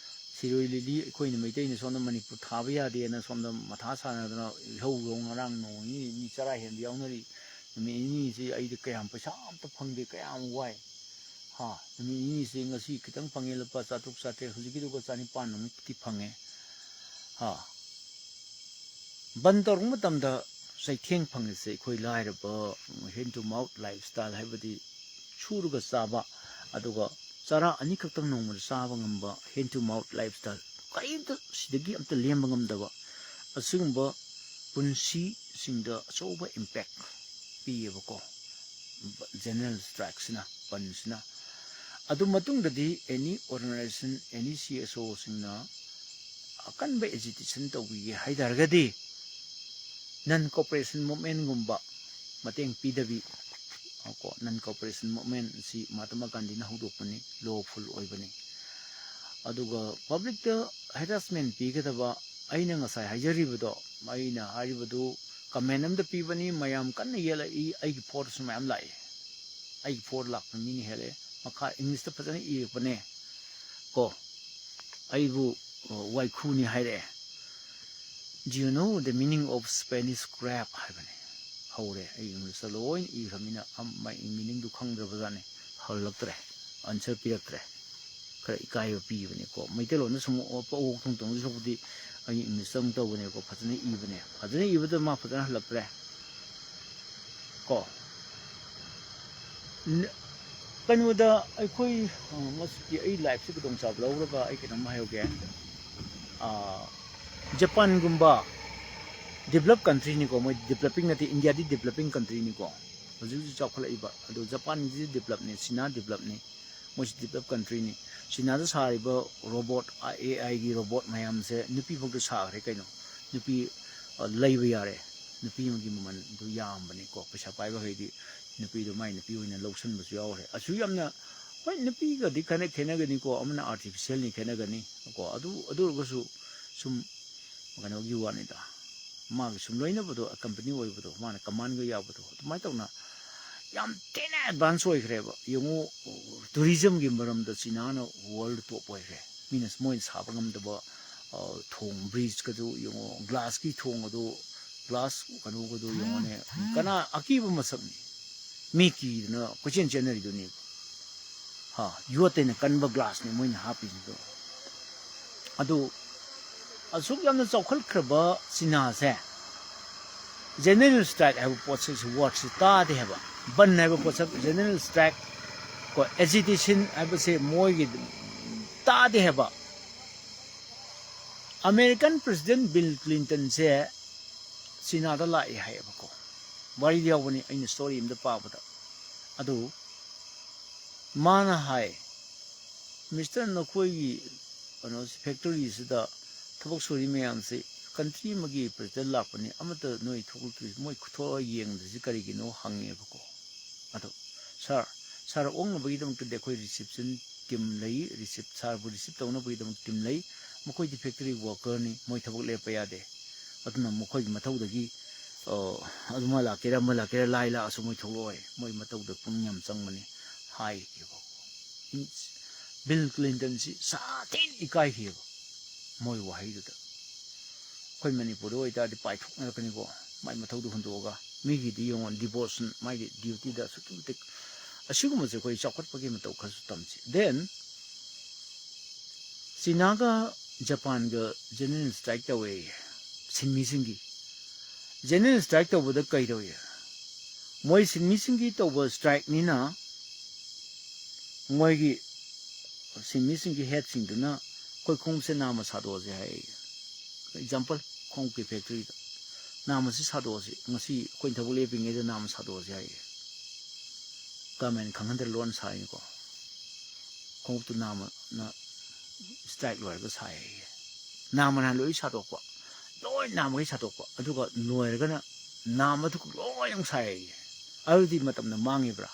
ꯁꯤꯔꯣꯏ ꯂꯤꯂꯤ ꯑꯩꯈꯣꯏꯅ ꯃꯩꯇꯩꯅ ꯁꯣꯝꯗ ꯃꯅꯤꯄꯨꯔ ꯊꯥꯕ ꯌꯥꯗꯦꯅ ꯁꯣꯝꯗ ꯃꯊꯥ ꯁꯥꯟꯅꯗꯅ ꯏꯍꯧ ꯏꯍꯧ ꯉꯔꯥꯡ ꯅꯣꯡ ꯅꯤꯅꯤ ꯅꯤ ꯆꯔꯥ ꯍꯦꯟꯕ ꯌꯥꯎꯅꯔꯤ꯫ ꯅꯨꯃꯤꯠ ꯅꯤꯅꯤꯁꯤ ꯑꯩꯗꯤ ꯀꯌꯥꯝ ꯄꯩꯁꯥ ꯑꯝꯇ ꯐꯪꯗꯦ, ꯀꯌꯥꯝ ꯋꯥꯏ꯫ ꯍꯥ, ꯅꯨꯃꯤꯠ ꯅꯤꯅꯤꯁꯤ ꯉꯁꯤ ꯈꯤꯇꯪ ꯐꯪꯉꯦ, ꯂꯨꯄꯥ ꯆꯥꯇ꯭ꯔꯨꯛ ꯆꯥꯇ꯭ꯔꯦꯠ, ꯍꯧꯖꯤꯛꯀꯤꯗꯨꯒ ꯆꯅꯤꯄꯥꯟꯃꯨꯛꯇꯤ ꯐꯪꯉꯦ꯫ ꯍꯥ, ꯕꯟ ꯇꯧꯔꯛꯄ ꯃꯇꯝꯗ ꯆꯩꯊꯦꯡ ꯐꯪꯉꯤꯁꯦ ꯑꯩꯈꯣꯏ ꯂꯥꯏꯔꯕ, hand to mouth lifestyle ꯍꯥꯏꯕꯗꯤ ꯁꯨꯔꯒ ꯆꯥꯕ, ꯑꯗꯨꯒ ꯆꯔꯥ ꯑꯅꯤꯈꯛꯇꯪ ꯅꯣꯡꯃꯗ ꯆꯥꯕ ꯉꯝꯕ hand to mouth lifestyle, ꯀꯔꯤꯝꯇ ꯁꯤꯗꯒꯤ ꯑꯝꯇ ꯂꯦꯝꯕ ꯉꯝꯗꯕ ꯑꯁꯤꯒꯨꯝꯕ ꯄꯨꯟꯁꯤꯁꯤꯡꯗ ꯑꯆꯧꯕ impact ꯄꯤꯌꯦꯕꯀꯣ, general strikeꯁꯤꯅ, ꯕꯟꯁꯤꯅ꯫ ꯑꯗꯨ ꯃꯇꯨꯡꯗꯗꯤ any organization, any CSOꯁꯤꯡꯅ ꯑꯀꯟꯕ agitation ꯇꯧꯕꯤꯒꯦ ꯍꯥꯏ ꯇꯥꯔꯒꯗꯤ, non cooperation movementꯒꯨꯝꯕ ꯃꯇꯦꯡ ꯄꯤꯗꯕꯤ, ꯀꯣ, non cooperation movement ꯑꯁꯤ ꯃꯍꯥꯇꯃꯥ ꯒꯥꯟꯙꯤꯅ ꯍꯧꯗꯣꯛꯄꯅꯤ, lawful ꯑꯣꯏꯕꯅꯤ꯫ ꯑꯗꯨꯒ publicꯇ harassment ꯄꯤꯒꯗꯕ, ꯑꯩꯅ ꯉꯁꯥꯏ ꯍꯥꯏꯖꯔꯤꯕꯗꯣ, ꯑꯩꯅ ꯍꯥꯏꯔꯤꯕꯗꯨ comment ꯑꯝꯗ ꯄꯤꯕꯅꯤ, ꯃꯌꯥꯝ ꯀꯟꯅ ꯌꯦꯠꯂꯛꯏ, ꯑꯩꯒꯤ forwardꯁꯨ ꯃꯌꯥꯝ ꯂꯥꯛꯏ꯫ ꯑꯩꯒꯤ forward ꯂꯥꯛꯄ ꯃꯤꯅ ꯍꯦꯜꯂꯛꯑꯦ꯫ ꯃꯈꯥ Englishꯇ ꯐꯖꯅ ꯏꯔꯛꯄꯅꯦ꯫ ꯀꯣ, ꯑꯩꯕꯨ, ꯑ, ꯋꯥꯏꯈꯨꯅꯤ ꯍꯥꯏꯔꯛꯑꯦ꯫ "Do you know the meaning of Spanish crab?" ꯍꯥꯏꯕꯅꯦ꯫ ꯍꯧꯔꯦ꯫ ꯑꯩ Englishꯇ ꯂꯣꯏꯅ ꯏꯈ꯭ꯔꯕꯅꯤꯅ ꯑꯝ-, ꯃꯥꯒꯤ meaningꯗꯨ ꯈꯪꯗ꯭ꯔꯕꯖꯥꯠꯅꯤ꯫ ꯍꯜꯂꯛꯇ꯭ꯔꯦ꯫ Answer ꯄꯤꯔꯛꯇ꯭ꯔꯦ꯫ ꯈꯔ ꯏꯀꯥꯏꯕ ꯄꯤꯕꯅꯦꯀꯣ꯫ ꯃꯩꯇꯩꯂꯣꯟꯗ ꯁꯨꯝ ꯑꯣꯛ ꯊꯣꯡ ꯊꯣꯡꯗꯣꯏ ꯁꯔꯨꯛꯄꯨꯗꯤ ꯑꯩ Englishꯇ ꯑꯃꯨꯛ ꯇꯧꯕꯅꯦꯀꯣ꯫ ꯐꯖꯅ ꯏꯕꯅꯦ꯫ ꯐꯖꯅ ꯏꯕꯗ ꯃꯥ ꯐꯖꯅ ꯍꯜꯂꯛꯇ꯭ꯔꯦ꯫ ꯀꯣ꯫ ꯅ-, ꯀꯩꯅꯣꯗ ꯑꯩꯈꯣꯏ, ꯑ, ꯃꯁꯤꯒꯤ ꯑꯩ liveꯁꯦ ꯈꯨꯗꯣꯡꯆꯥꯕ ꯂꯧꯔꯒ ꯑꯩ ꯀꯩꯅꯣꯝ ꯍꯥꯏꯍꯧꯒꯦ꯫ ꯑ, ꯖꯄꯥꯟꯒꯨꯝꯕ develop countryꯅꯤꯀꯣ, ꯃꯣꯏ developing ꯅꯠꯇꯦ, ꯏꯟꯗꯤꯌꯥꯗꯤ developing countryꯅꯤꯀꯣ, ꯍꯧꯖꯤꯛ ꯍꯧꯖꯤꯛ ꯆꯥꯎꯈꯠꯂꯛꯏꯕ꯫ ꯑꯗꯣ ꯖꯄꯥꯟꯒꯤꯁꯤ developꯅꯤ, ꯆꯤꯅꯥ developꯅꯤ, ꯃꯣꯏꯁꯤ develop countryꯅꯤ꯫ ꯆꯤꯅꯥꯗ ꯁꯥꯔꯤꯕ robot, ꯑ, AIꯒꯤ robot ꯃꯌꯥꯝꯁꯦ ꯅꯨꯄꯤ ꯐꯥꯎꯗ ꯁꯥꯈ꯭ꯔꯦ ꯀꯩꯅꯣ꯫ ꯅꯨꯄꯤ, ꯑ, ꯂꯩꯕ ꯌꯥꯔꯦ꯫ ꯅꯨꯄꯤ ꯑꯃꯒꯤ ꯃꯃꯜꯗꯨ ꯌꯥꯝꯕꯅꯤꯀꯣ꯫ ꯄꯩꯁꯥ ꯄꯥꯏꯕꯈꯩꯗꯤ ꯅꯨꯄꯤꯗꯣ ꯃꯥꯏ ꯅꯨꯄꯤ ꯑꯣꯏꯅ ꯂꯧꯁꯟꯕꯁꯨ ꯌꯥꯎꯈ꯭ꯔꯦ꯫ ꯑꯁꯨꯛ ꯌꯥꯝꯅ, ꯍꯣꯏ, ꯅꯨꯄꯤꯒꯗꯤ ꯈꯔ ꯈꯦꯠꯅꯒꯅꯤꯀꯣ, ꯑꯃꯅ artificialꯅꯤ ꯈꯦꯠꯅꯒꯅꯤ ꯀꯣ꯫ ꯑꯗꯨ, ꯑꯗꯨ ꯑꯣꯏꯔꯒꯁꯨ ꯁꯨꯝ ꯀꯩꯅꯣꯒꯤ ꯋꯥꯅꯤꯗ, ꯃꯥꯒꯤ ꯁꯨꯝ ꯂꯣꯏꯅꯕꯗꯣ, ꯀꯝꯄꯅꯤ ꯑꯣꯏꯕꯗꯣ, ꯃꯥꯅ ꯀꯃꯥꯟꯒ ꯌꯥꯎꯕꯗꯣ, ꯑꯗꯨꯃꯥꯏꯅ ꯇꯧꯅ ꯌꯥꯝ ꯊꯤꯅ ꯑꯦꯗꯚꯥꯟꯁ ꯑꯣꯏꯈ꯭ꯔꯦꯕ꯫ ꯌꯦꯡꯉꯨ, ꯇꯨꯔꯤꯖꯝꯒꯤ ꯃꯔꯝꯗ ꯆꯤꯅꯥꯅ ꯋꯥꯔꯜ ꯇꯣꯞ ꯑꯣꯏꯈ꯭ꯔꯦ꯫ ꯃꯤꯅ, ꯃꯣꯏꯅ ꯁꯥꯕ ꯉꯝꯗꯕ, ꯑ, ꯊꯣꯡ, ꯕ꯭ꯔꯤꯖꯀꯗꯨ ꯌꯦꯡꯉꯣ, ꯒ꯭ꯂꯥꯁꯀꯤ ꯊꯣꯡ ꯑꯗꯨ, ꯒ꯭ꯂꯥꯁ ꯀꯩꯅꯣꯒꯗꯨ ꯌꯦꯡꯉꯣꯅꯦ, ꯀꯅꯥ ꯑꯀꯤꯕ ꯃꯁꯛꯅꯤ? ꯃꯤ ꯀꯤꯗꯅ ꯀꯣꯏꯆꯦꯟ ꯆꯦꯟꯅꯔꯤꯗꯨꯅꯤ꯫ ꯍꯥ, ꯌꯣꯠꯇꯩꯅ ꯀꯟꯕ ꯒ꯭ꯂꯥꯁꯅꯤ ꯃꯣꯏꯅ ꯍꯥꯞꯄꯤꯁꯤꯡꯗꯣ꯫ ꯑꯗꯨ ꯑꯁꯨꯛ ꯌꯥꯝꯅ ꯆꯥꯎꯈꯠꯈ꯭ꯔꯕ ꯆꯤꯅꯥꯁꯦ, ꯖꯦꯅꯔꯦꯜ ꯁ꯭ꯇ꯭ꯔꯥꯏꯛ ꯍꯥꯏꯕ ꯄꯣꯠꯁꯛꯁꯤ, ꯋꯥꯔꯗꯁꯤ ꯇꯥꯗꯦ ꯍꯥꯏꯕ꯫ ꯕꯟ ꯍꯥꯏꯕ ꯄꯣꯠꯁꯛ, ꯖꯦꯅꯔꯦꯜ ꯁ꯭ꯇ꯭ꯔꯥꯏꯛ ꯀꯣ, ꯑꯦꯖꯤꯇꯦꯁꯟ ꯍꯥꯏꯕꯁꯦ ꯃꯣꯏꯒꯤ ꯇꯥꯗꯦ ꯍꯥꯏꯕ꯫ ꯑꯃꯦꯔꯤꯀꯟ ꯄ꯭ꯔꯦꯁꯤꯗꯦꯟ ꯕꯤꯜ ꯀ꯭ꯂꯤꯟꯇꯟꯁꯦ ꯆꯤꯅꯥꯗ ꯂꯥꯛꯑꯦ ꯍꯥꯏꯌꯦꯕꯀꯣ, ꯋꯥꯔꯤꯗ ꯌꯥꯎꯕꯅꯤ, ꯑꯩꯅ ꯁ꯭ꯇꯣꯔꯤ ꯑꯃꯗ ꯄꯥꯕꯗ꯫ ꯑꯗꯨ ꯃꯥꯅ ꯍꯥꯏ, "ꯃꯤꯁꯇꯔ, ꯅꯈꯣꯏꯒꯤ ꯀꯩꯅꯣ, ꯐꯦꯛꯇꯔꯤꯁꯤꯗ ꯊꯕꯛ ꯁꯨꯔꯤ ꯃꯌꯥꯝꯁꯤ ꯀꯟꯇ꯭ꯔꯤ ꯑꯃꯒꯤ ꯄ꯭ꯔꯦꯁꯤꯗꯦꯟ ꯂꯥꯛꯄꯅꯤ, ꯑꯃꯠꯇ ꯅꯣꯏ ꯊꯣꯛꯂꯛꯇ꯭ꯔꯤ, ꯃꯣꯏ ꯊꯣꯛꯂꯛꯑ ꯌꯦꯡꯗ꯭ꯔꯤꯁꯤ ꯀꯔꯤꯒꯤꯅꯣ?" ꯍꯪꯉꯦꯕꯀꯣ꯫ ꯑꯗꯣ, "ꯁꯥꯔ, ꯁꯥꯔ ꯑꯣꯛꯅꯕꯒꯤꯗꯃꯛꯇꯗꯤ ꯑꯩꯈꯣꯏ ꯔꯤꯁꯤꯞꯁꯟ ꯇꯤꯝ ꯂꯩ, ꯔꯤꯁꯤꯞ, ꯁꯥꯔꯕꯨ ꯔꯤꯁꯤꯞ ꯇꯧꯅꯕꯒꯤꯗꯃꯛ ꯇꯤꯝ ꯂꯩ, ꯃꯈꯣꯏꯗꯤ ꯐꯦꯛꯇꯔꯤ ꯋꯥꯔꯀꯔꯅꯤ, ꯃꯣꯏ ꯊꯕꯛ ꯂꯦꯞꯄ ꯌꯥꯗꯦ, ꯑꯗꯨꯅ ꯃꯈꯣꯏꯒꯤ ꯃꯊꯧꯗꯒꯤ, ꯑ, ꯑꯗꯨꯃ ꯂꯥꯛꯀꯦꯔꯥ, ꯑꯃ ꯂꯥꯛꯀꯦꯔꯥ, ꯂꯥꯏ ꯂꯥꯛꯑꯁꯨ ꯃꯣꯏ ꯊꯣꯛꯂꯛꯑꯣꯏ, ꯃꯣꯏ ꯃꯊꯧꯗ ꯄꯨꯛꯅꯤꯡ ꯌꯥꯝ ꯆꯪꯕꯅꯤ" ꯍꯥꯏꯈꯤꯕ꯫ ꯕꯤꯜ ꯀ꯭ꯂꯤꯟꯇꯟꯁꯤ ꯁꯥꯊꯤꯅ ꯏꯀꯥꯏꯈꯤꯕ ꯃꯣꯏ ꯋꯥꯍꯩꯗꯨꯗ꯫ ꯑꯩꯈꯣꯏ ꯃꯅꯤꯄꯨꯔꯗ ꯑꯣꯏꯇꯥꯔꯗꯤ ꯄꯥꯏꯊꯣꯛꯅꯔꯛꯀꯅꯤꯀꯣ, ꯃꯥꯏ ꯃꯊꯧꯗꯨ ꯍꯨꯟꯗꯣꯛꯑꯒ꯫ ꯃꯤꯒꯤꯗꯤ ꯌꯦꯡꯉꯣ, ꯗꯤꯚꯣꯁꯟ, ꯃꯥꯒꯤ ꯗ꯭ꯌꯨꯇꯤꯗ ꯑꯁꯨꯛꯀꯤ ꯃꯇꯤꯛ꯫ ꯑꯁꯤꯒꯨꯝꯕꯁꯦ ꯑꯩꯈꯣꯏ ꯆꯥꯎꯈꯠꯄꯒꯤ ꯃꯇꯧ ꯈꯔꯁꯨ ꯇꯝꯁꯤ꯫ Then ꯆꯤꯅꯥꯒ ꯖꯄꯥꯟꯒ ꯖꯦꯅꯔꯦꯜ ꯁ꯭ꯇ꯭ꯔꯥꯏꯛ ꯇꯧꯋꯦ, ꯁꯤꯟꯃꯤꯁꯤꯡꯒꯤ꯫ ꯖꯦꯅꯔꯦꯜ ꯁ꯭ꯇ꯭ꯔꯥꯏꯛ ꯇꯧꯕꯗ ꯀꯩꯗꯧꯏ? ꯃꯣꯏ ꯁꯤꯟꯃꯤꯁꯤꯡꯒꯤ ꯇꯧꯕ ꯁ꯭ꯇ꯭ꯔꯥꯏꯛꯅꯤꯅ, ꯃꯣꯏꯒꯤ ꯁꯤꯟꯃꯤꯁꯤꯡꯒꯤ ꯍꯦꯠꯁꯤꯡꯗꯨꯅ ꯑꯩꯈꯣꯏ ꯈꯣꯡꯎꯞꯁꯦ ꯅꯥꯝꯃ ꯁꯥꯗꯣꯛꯑꯁꯦ ꯍꯥꯏ꯫ ꯑꯦꯛꯖꯥꯝꯄꯜ, ꯈꯣꯡꯎꯞꯀꯤ ꯐꯦꯛꯇ꯭ꯔꯤꯗ ꯅꯥꯝꯃꯁꯤ ꯁꯥꯗꯣꯛꯑꯁꯤ, ꯉꯁꯤ ꯑꯩꯈꯣꯏꯅ ꯊꯕꯛ ꯂꯦꯞꯄꯤꯉꯩꯗ ꯅꯥꯝꯃ ꯁꯥꯗꯣꯛꯑꯁꯦ ꯍꯥꯏꯌꯦ꯫ ꯒꯃꯦꯟ ꯈꯪꯍꯟꯗ ꯂꯣꯟ ꯁꯥꯏꯅꯤꯀꯣ꯫ ꯈꯣꯡꯎꯞꯇꯨ ꯅꯥꯝꯃꯅ ꯁ꯭ꯇ꯭ꯔꯥꯏꯛ ꯂꯣꯏꯔꯒ ꯁꯥꯏ ꯍꯥꯏꯌꯦ꯫ ꯅꯥꯝꯃꯅ ꯂꯣꯏ ꯁꯥꯗꯣꯛꯄ, ꯂꯣꯏ ꯅꯥꯝꯃꯈꯩ ꯁꯥꯗꯣꯛꯄ, ꯑꯗꯨꯒ ꯂꯣꯏꯔꯒꯅ ꯅꯥꯝꯃꯗꯨ ꯂꯣꯏ ꯑꯃꯨꯛ ꯁꯥꯏ ꯍꯥꯏꯌꯦ꯫ ꯑꯗꯨꯗꯤ ꯃꯇꯝꯗꯣ ꯃꯥꯡꯉꯤꯕ꯭ꯔꯥ?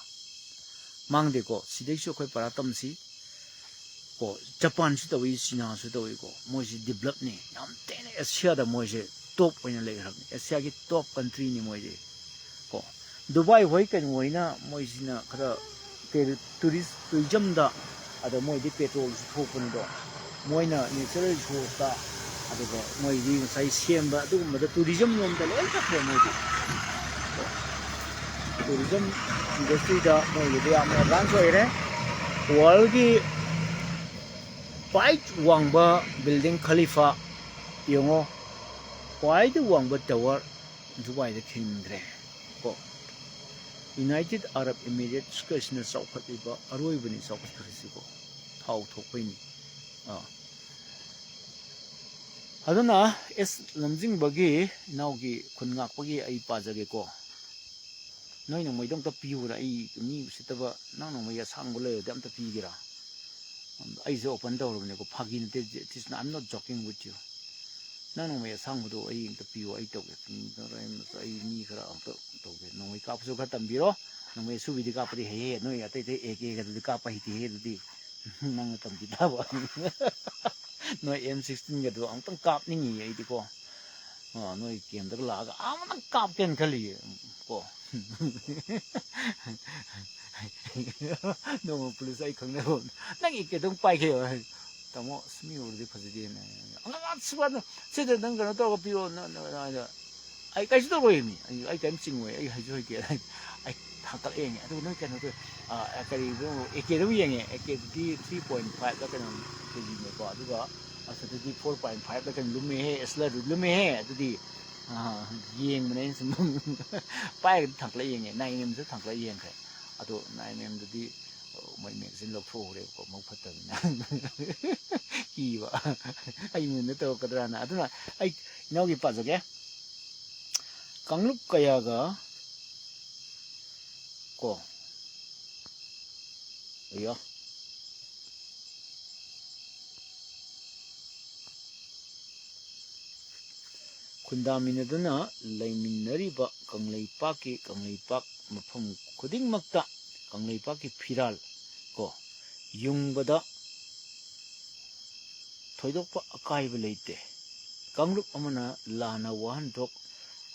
ꯃꯥꯡꯗꯦꯀꯣ꯫ ꯁꯤꯗꯩꯁꯨ ꯑꯩꯈꯣꯏ ꯄꯔꯥ ꯇꯝꯁꯤ꯫ ꯀꯣ, ꯖꯄꯥꯟꯁꯨ ꯇꯧꯏ, ꯆꯤꯅꯥꯁꯨ ꯇꯧꯏꯀꯣ꯫ ꯃꯣꯏꯁꯤ ꯗꯤꯕꯂꯞꯅꯤ, ꯌꯥꯝ ꯊꯤꯅ ꯑꯦꯁꯤꯌꯥꯗ ꯃꯣꯏꯁꯦ ꯇꯣꯞ ꯑꯣꯏꯅ ꯂꯩꯈ꯭ꯔꯕꯅꯤ, ꯑꯦꯁꯤꯌꯥꯒꯤ ꯇꯣꯞ ꯀꯟꯇ꯭ꯔꯤꯅꯤ ꯃꯣꯏꯁꯦ ꯀꯣ꯫ ꯗꯨꯕꯥꯏ ꯍꯣꯏ ꯀꯩꯅꯣ ꯍꯣꯏꯅ ꯃꯣꯏꯁꯤꯅ ꯈꯔ ꯇꯨꯔꯤꯁ ꯇꯨꯔꯤꯖꯝꯗ, ꯑꯗ ꯃꯣꯏꯗꯤ ꯄꯦꯇ꯭ꯔꯣꯜꯁꯨ ꯊꯣꯛꯄꯅꯤꯗꯣ, ꯃꯣꯏꯅ ꯅꯦꯆꯔꯦꯜ ꯔꯤꯁꯣꯔꯁꯇ, ꯑꯗꯨꯒ ꯃꯣꯏꯗꯤ ꯉꯁꯥꯏ ꯁꯦꯝꯕ ꯑꯗꯨꯒꯨꯝꯕꯗ ꯇꯨꯔꯤꯖꯝ ꯂꯣꯝꯗ ꯂꯣꯏ ꯆꯠꯈ꯭ꯔꯦ ꯃꯣꯏꯗꯤ꯫ ꯇꯨꯔꯤꯖꯝ ꯏꯟꯗꯁꯇ꯭ꯔꯤꯗ ꯃꯣꯏꯒꯤꯗꯤ ꯌꯥꯝꯅ ꯑꯦꯗꯚꯥꯟꯁ ꯑꯣꯏꯔꯦ꯫ ꯋꯥꯔꯜꯒꯤ ꯈ꯭ꯋꯥꯏ ꯋꯥꯡꯕ ꯕꯤꯜꯗꯤꯡ ꯈꯂꯤꯐꯥ ꯌꯦꯡꯉꯣ, ꯈ꯭ꯋꯥꯏꯗꯒꯤ ꯋꯥꯡꯕ ꯇꯋꯔ ꯗꯨꯕꯥꯏꯗ ꯈꯤꯟꯈ꯭ꯔꯦ ꯀꯣ꯫ ꯌꯨꯅꯥꯏꯇꯦꯠ ꯑꯔꯕ ꯏꯃꯤꯔꯦꯠꯁꯀꯁꯤꯅ ꯆꯥꯎꯈꯠꯂꯤꯕ ꯑꯔꯣꯏꯕꯅꯤ ꯆꯥꯎꯈꯠꯈ꯭ꯔꯤꯁꯤꯀꯣ, ꯊꯥꯎ ꯊꯣꯛꯄꯩꯅꯤ꯫ ꯑꯥ꯫ ꯑꯗꯨꯅ ꯑꯦꯁ ꯂꯝꯖꯤꯡꯕꯒꯤ ꯏꯅꯥꯎꯒꯤ ꯈꯨꯟ ꯉꯥꯛꯄꯒꯤ ꯑꯩ ꯄꯥꯖꯒꯦꯀꯣ꯫ ꯅꯣꯏ ꯅꯣꯡꯃꯩꯗꯣ ꯑꯝꯇ ꯄꯤꯌꯨꯔꯥ, ꯑꯩ ꯃꯤ ꯎꯁꯤꯠꯇꯕ, ꯅꯪ ꯅꯣꯡꯃꯩ ꯑꯁꯥꯡꯕ ꯂꯩꯔꯗꯤ ꯑꯝꯇ ꯄꯤꯒꯦꯔꯥ? ꯑꯩꯁꯦ ꯑꯣꯄꯟ ꯇꯧꯔꯕꯅꯦꯀꯣ, ꯐꯥꯒꯤ ꯅꯠꯇꯦ, I'm not joking with you꯫ ꯅꯪ ꯅꯣꯡꯃꯩ ꯑꯁꯥꯡꯕꯗꯣ ꯑꯩ ꯑꯝꯇ ꯄꯤꯌꯣ, ꯑꯩ ꯇꯧꯒꯦ꯫ ꯑꯩ ꯃꯤ ꯈꯔ ꯑꯝꯇ ꯇꯧꯒꯦ꯫ ꯅꯣꯡꯃꯩ ꯀꯥꯞꯄꯁꯨ ꯈꯔ ꯇꯝꯕꯤꯔꯣ꯫ ꯅꯣꯡꯃꯩ ꯑꯁꯨꯕꯤꯗꯤ ꯀꯥꯞꯄꯗꯤ ꯍꯩꯍꯦ, ꯅꯣꯏ ꯑꯇꯩ ꯑꯇꯩ ꯑꯦ ꯀꯦꯒꯗꯨꯗꯤ ꯀꯥꯞꯄ ꯍꯩꯇꯦꯍꯦ꯫ ꯑꯗꯨꯗꯤ ꯅꯪꯅ ꯇꯝꯕꯤ ꯇꯥꯕ꯫ ꯅꯣꯏ ꯑꯦꯝ ꯁꯤꯛꯁꯇꯤꯟꯒꯗꯣ ꯑꯃꯨꯛꯇꯪ ꯀꯥꯞꯅꯤꯡꯉꯤ ꯑꯩꯗꯤꯀꯣ꯫ ꯑꯥ, ꯅꯣꯏ ꯀꯦꯝꯗꯒ ꯂꯥꯛꯑꯒ ꯑꯃꯨꯛꯇꯪ ꯀꯥꯞꯀꯦꯅ ꯈꯜꯂꯤꯌꯦ ꯀꯣ꯫ ꯅꯣꯡꯃ ꯄꯨꯂꯤꯁ ꯑꯩ ꯈꯪꯅꯕ ꯑꯃ, "ꯅꯪ ꯑꯦ ꯀꯦ ꯑꯗꯨꯝ ꯄꯥꯏꯒꯦ" ꯍꯥꯏ꯫ "ꯇꯥꯃꯣ, ꯑꯁ, ꯃꯤ ꯎꯔꯗꯤ ꯐꯖꯗꯦꯅꯦ"꯫ "ꯑꯉꯥꯡ ꯁꯤꯕ, ꯁꯤꯗ ꯅꯪ ꯀꯩꯅꯣ ꯇꯧꯔꯒ ꯄꯤꯔꯣ", ꯅ-, ꯅ-, ꯅ-, ꯑꯩ ꯀꯩꯁꯨ ꯇꯧꯔꯣꯏ ꯃꯤ, ꯑꯩ, ꯑꯩ ꯀꯔꯤꯝ ꯆꯤꯡꯉꯣꯏ, ꯑꯩ ꯍꯩꯁꯨ ꯍꯩꯇꯦ꯫ ꯑꯩ ꯊꯥꯡꯀꯠꯂ ꯌꯦꯡꯉꯦ꯫ ꯑꯗꯨꯒ ꯅꯣꯏ ꯀꯩꯅꯣ ꯇꯧꯋꯦ, ꯑꯥ, ꯀꯔꯤꯗꯣ, ꯑꯦ ꯀꯦꯗꯨ ꯌꯦꯡꯉꯦ꯫ ꯑꯦ ꯀꯦꯗꯨꯗꯤ three point five ꯂ ꯀꯩꯅꯣ ꯀꯦꯖꯤꯅꯦꯀꯣ꯫ ꯑꯗꯨꯒ ꯑꯁꯤꯗꯗꯤ four point five ꯂ ꯀꯩꯅꯣ ꯂꯨꯝꯃꯦꯍꯦ, ꯑꯁꯂꯗꯨ ꯂꯨꯝꯃꯦꯍꯦ꯫ ꯑꯗꯨꯗꯤ, ꯑꯥ, ꯌꯦꯡꯕꯅꯦ ꯑꯩꯅ ꯁꯨꯝ꯫ ꯄꯥꯏꯔꯒꯗꯤ ꯊꯥꯡꯀꯠꯂ ꯌꯦꯡꯉꯦ, nine M ꯁꯨ ꯊꯥꯡꯀꯠꯂ ꯌꯦꯡꯈ꯭ꯔꯦ꯫ ꯑꯗꯣ nine M ꯗꯨꯗꯤ, ꯑꯣ, ꯃꯣꯏ magazine ꯂꯧꯊꯣꯛꯎꯔꯦꯕꯀꯣ, ꯃꯕꯨꯛ ꯐꯠꯇꯕꯅꯤꯅ꯫ ꯀꯤꯕ꯫ ꯑꯩ ꯃꯉꯣꯟꯗ ꯇꯧꯔꯛꯀꯗ꯭ꯔꯥꯅ꯫ ꯑꯗꯨꯅ ꯑꯩ ꯏꯅꯥꯎꯒꯤ ꯄꯥꯖꯒꯦ꯫ ꯀꯥꯡꯂꯨꯞ ꯀꯌꯥꯒ ꯀꯣ, ꯑꯌꯥ꯫ ꯈꯨꯟꯗꯥꯃꯤꯟꯅꯗꯨꯅ ꯂꯩꯃꯤꯟꯅꯔꯤꯕ ꯀꯪꯂꯩꯄꯥꯛꯀꯤ, ꯀꯪꯂꯩꯄꯥꯛ ꯃꯐꯝ ꯈꯨꯗꯤꯡꯃꯛꯇ ꯀꯪꯂꯩꯄꯥꯛꯀꯤ ꯐꯤꯔꯥꯜ ꯀꯣ, ꯌꯨꯡꯕꯗ ꯊꯣꯏꯗꯣꯛꯄ ꯑꯀꯥꯏꯕ ꯂꯩꯇꯦ꯫ ꯀꯥꯡꯂꯨꯞ ꯑꯃꯅ ꯂꯥꯟꯅ ꯋꯥꯍꯟꯊꯣꯛ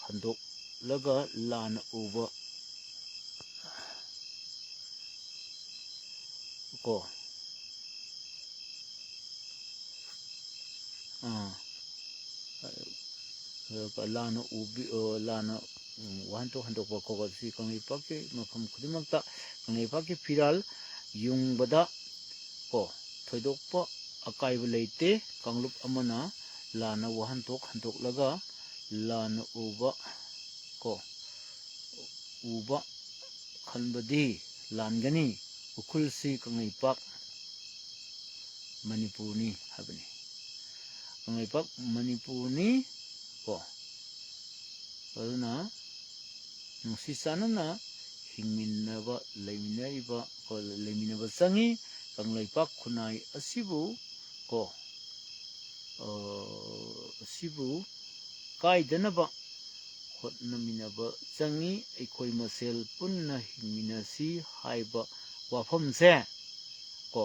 ꯍꯟꯗꯣꯛꯂꯒ ꯂꯥꯟꯅ ꯎꯕ ꯀꯣ꯫ ꯑꯥ꯫ ꯂꯥꯟꯅ ꯎꯕꯤ-, ꯑ, ꯂꯥꯟꯅ, ꯎꯝ, ꯋꯥꯍꯟꯊꯣꯛ ꯍꯟꯗꯣꯛꯄ ꯈꯣꯠꯄ ꯑꯁꯤ ꯀꯪꯂꯩꯄꯥꯛꯀꯤ ꯃꯐꯝ ꯈꯨꯗꯤꯡꯃꯛꯇ ꯀꯪꯂꯩꯄꯥꯛꯀꯤ ꯐꯤꯔꯥꯜ ꯌꯨꯡꯕꯗ ꯀꯣ ꯊꯣꯏꯗꯣꯛꯄ ꯑꯀꯥꯏꯕ ꯂꯩꯇꯦ꯫ ꯀꯥꯡꯂꯨꯞ ꯑꯃꯅ ꯂꯥꯟꯅ ꯋꯥꯍꯟꯊꯣꯛ ꯍꯟꯗꯣꯛꯂꯒ ꯂꯥꯟꯅ ꯎꯕ ꯀꯣ ꯎꯕ ꯈꯟꯕꯗꯤ ꯂꯥꯟꯒꯅꯤ꯫ ꯎꯈ꯭ꯔꯨꯜꯁꯤ ꯀꯪꯂꯩꯄꯥꯛ ꯃꯅꯤꯄꯨꯔꯅꯤ ꯍꯥꯏꯕꯅꯤ꯫ ꯀꯪꯂꯩꯄꯥꯛ ꯃꯅꯤꯄꯨꯔꯅꯤ ꯀꯣ꯫ ꯑꯗꯨꯅ ꯅꯨꯡꯁꯤ ꯆꯥꯟꯅꯅ ꯍꯤꯡꯃꯤꯟꯅꯕ, ꯂꯩꯃꯤꯟꯅꯔꯤꯕ, ꯀꯣ, ꯂꯩꯃꯤꯟꯅꯕ ꯆꯪꯉꯤ꯫ ꯀꯪꯂꯩꯄꯥꯛ ꯈꯨꯟꯅꯥꯏ ꯑꯁꯤꯕꯨ ꯀꯣ, ꯑ, ꯑꯁꯤꯕꯨ ꯀꯥꯏꯗꯅꯕ ꯍꯣꯠꯅꯃꯤꯟꯅꯕ ꯆꯪꯉꯤ꯫ ꯑꯩꯈꯣꯏ ꯃꯁꯦꯜ ꯄꯨꯟꯅ ꯍꯤꯡꯃꯤꯟꯅꯁꯤ ꯍꯥꯏꯕ ꯋꯥꯐꯝꯁꯦ ꯀꯣ,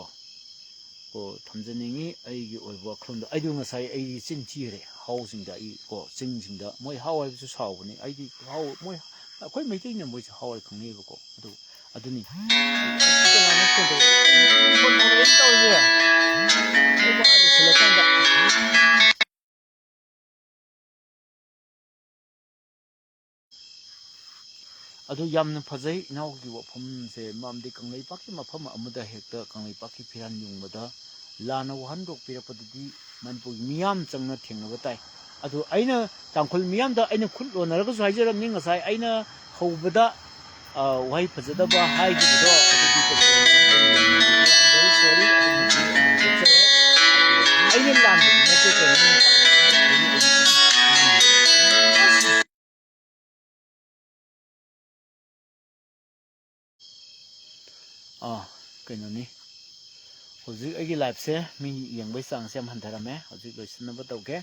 ꯀꯣ ꯊꯝꯖꯅꯤꯡꯉꯤ꯫ ꯑꯩꯒꯤ ꯑꯣꯏꯕ ꯋꯥꯈꯜꯂꯣꯟꯗ ꯑꯩꯗꯣ ꯉꯁꯥꯏ ꯑꯩ ꯆꯤꯟ ꯊꯤꯈ꯭ꯔꯦ꯫ ꯍꯥꯎꯁꯤꯡꯗ ꯑꯩ ꯀꯣ, ꯆꯤꯡꯁꯤꯡꯗ ꯃꯣꯏ ꯍꯥꯎ ꯍꯥꯏꯕꯁꯨ ꯁꯥꯎꯕꯅꯤ꯫ ꯑꯩꯗꯤ ꯍꯥꯎ, ꯃꯣꯏ, ꯑꯩꯈꯣꯏ ꯃꯩꯇꯩꯅ ꯃꯣꯏꯁꯦ ꯍꯥꯎ ꯍꯥꯏ ꯈꯪꯅꯩꯕꯀꯣ꯫ ꯑꯗꯨ, ꯑꯗꯨꯅꯤ꯫ ꯀꯅꯥꯅꯣ ꯐꯣꯟ ꯇꯧꯔꯛꯏ? ꯐꯣꯟ ꯇꯧꯔꯛꯑꯦꯅ ꯇꯧꯔꯤꯁꯦ? ꯑꯩ ꯋꯥ ꯂꯣꯏꯁꯤꯜꯂꯀꯥꯟꯗ꯫ ꯑꯗꯨ ꯌꯥꯝꯅ ꯐꯖꯩ ꯏꯅꯥꯎꯒꯤ ꯋꯥꯐꯝꯁꯦ, ꯃꯔꯝꯗꯤ ꯀꯪꯂꯩꯄꯥꯛꯀꯤ ꯃꯐꯝ ꯑꯃꯗ ꯍꯦꯛꯇ ꯀꯪꯂꯩꯄꯥꯛꯀꯤ ꯐꯤꯔꯥꯜ ꯌꯨꯡꯕꯗ ꯂꯥꯟꯅ ꯋꯥꯍꯟꯊꯣꯛꯄꯤꯔꯛꯄꯗꯗꯤ ꯃꯅꯤꯄꯨꯔꯒꯤ ꯃꯤꯌꯥꯝ ꯆꯪꯅ ꯊꯦꯡꯅꯕ ꯇꯥꯏ꯫ ꯑꯗꯨ ꯑꯩꯅ ꯇꯥꯡꯈꯨꯜ ꯃꯤꯌꯥꯝꯗ ꯑꯩꯅ ꯈꯨꯠ ꯂꯣꯟꯅꯔꯒꯁꯨ ꯍꯥꯏꯖꯔꯝꯅꯤ, ꯉꯁꯥꯏ ꯑꯩꯅ ꯍꯧꯕꯗ, ꯑ, ꯋꯥꯍꯩ ꯐꯖꯗꯕ ꯍꯥꯏꯈꯤꯕꯗꯣ, ꯑꯗꯨꯗꯤ ꯀꯩꯁꯨ, I'm very sorry, ꯑꯗꯨꯃꯗꯤ ꯑꯩꯅ ꯍꯥꯏꯖꯔꯦ꯫ ꯑꯩꯅ ꯂꯥꯟꯕꯗꯤ ꯅꯠꯇꯦ, ꯀꯩꯅꯣ꯫ ꯑꯥ, ꯀꯩꯅꯣꯅꯤ, ꯍꯧꯖꯤꯛ ꯑꯩꯒꯤ liveꯁꯦ ꯃꯤ ꯌꯦꯡꯕꯩ ꯆꯥꯡꯁꯦ ꯌꯥꯝ ꯍꯟꯊꯔꯝꯃꯦ꯫ ꯍꯧꯖꯤꯛ ꯂꯣꯏꯁꯤꯟꯅꯕ ꯇꯧꯒꯦ꯫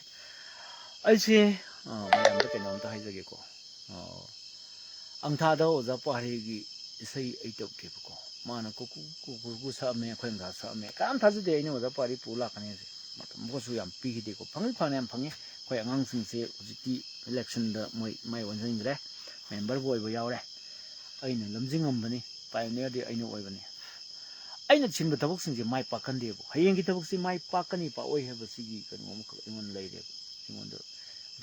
ꯑꯩꯁꯦ, ꯑꯥ, ꯃꯌꯥꯝꯗ ꯀꯩꯅꯣꯝꯇ ꯍꯥꯏꯖꯒꯦꯀꯣ꯫ ꯑꯥ, ꯑꯪꯊꯥꯗ ꯑꯣꯖꯥ ꯄꯥꯔꯤꯒꯤ ꯏꯁꯩ ꯑꯩ ꯇꯧꯒꯦꯕꯀꯣ꯫ ꯃꯥꯅ ꯀꯨꯀꯨ ꯀꯨꯀꯨ ꯀꯨꯀꯨ ꯁꯛꯑꯝꯃꯦ, ꯑꯩꯈꯣꯏ ꯑꯪꯊꯥ ꯁꯛꯑꯝꯃꯦ꯫ ꯀꯅꯥꯝ ꯊꯥꯖꯗꯦ ꯑꯩꯅ ꯑꯣꯖꯥ ꯄꯥꯔꯤ ꯄꯨ ꯂꯥꯛꯀꯅꯤ ꯍꯥꯏꯁꯦ꯫ ꯃꯇꯝ ꯑꯃꯒꯁꯨ ꯌꯥꯝ ꯄꯤꯈꯤꯗꯦꯀꯣ꯫ ꯐꯪꯗꯤ ꯐꯪꯅ ꯌꯥꯝ ꯐꯪꯉꯤ꯫ ꯑꯩꯈꯣꯏ ꯑꯉꯥꯡꯁꯤꯡꯁꯦ ꯍꯧꯖꯤꯛꯇꯤ ꯏꯂꯦꯛꯁꯟꯗ ꯃꯣꯏ ꯃꯥꯏ ꯑꯣꯟꯁꯤꯟꯈ꯭ꯔꯦ, ꯃꯦꯝꯕꯔꯕꯨ ꯑꯣꯏꯕ ꯌꯥꯎꯔꯦ꯫ ꯑꯩꯅ ꯂꯝꯖꯤꯡꯉꯝꯕꯅꯤ, ꯄꯥꯏꯑꯣꯅꯤꯌꯔꯗꯤ ꯑꯩꯅ ꯑꯣꯏꯕꯅꯤ꯫ ꯑꯩꯅ ꯁꯤꯟꯕ ꯊꯕꯛꯁꯤꯡꯁꯦ ꯃꯥꯏ ꯄꯥꯛꯀꯟꯗꯦꯕ꯫ ꯍꯌꯦꯡꯒꯤ ꯊꯕꯛꯁꯤ ꯃꯥꯏ ꯄꯥꯛꯀꯅꯤ ꯄꯥꯛꯑꯣꯏ ꯍꯥꯏꯕꯁꯤꯒꯤ ꯀꯩꯅꯣ ꯑꯃꯈꯛ ꯑꯩꯉꯣꯟꯗ ꯂꯩꯔꯦꯕ, ꯑꯩꯉꯣꯟꯗ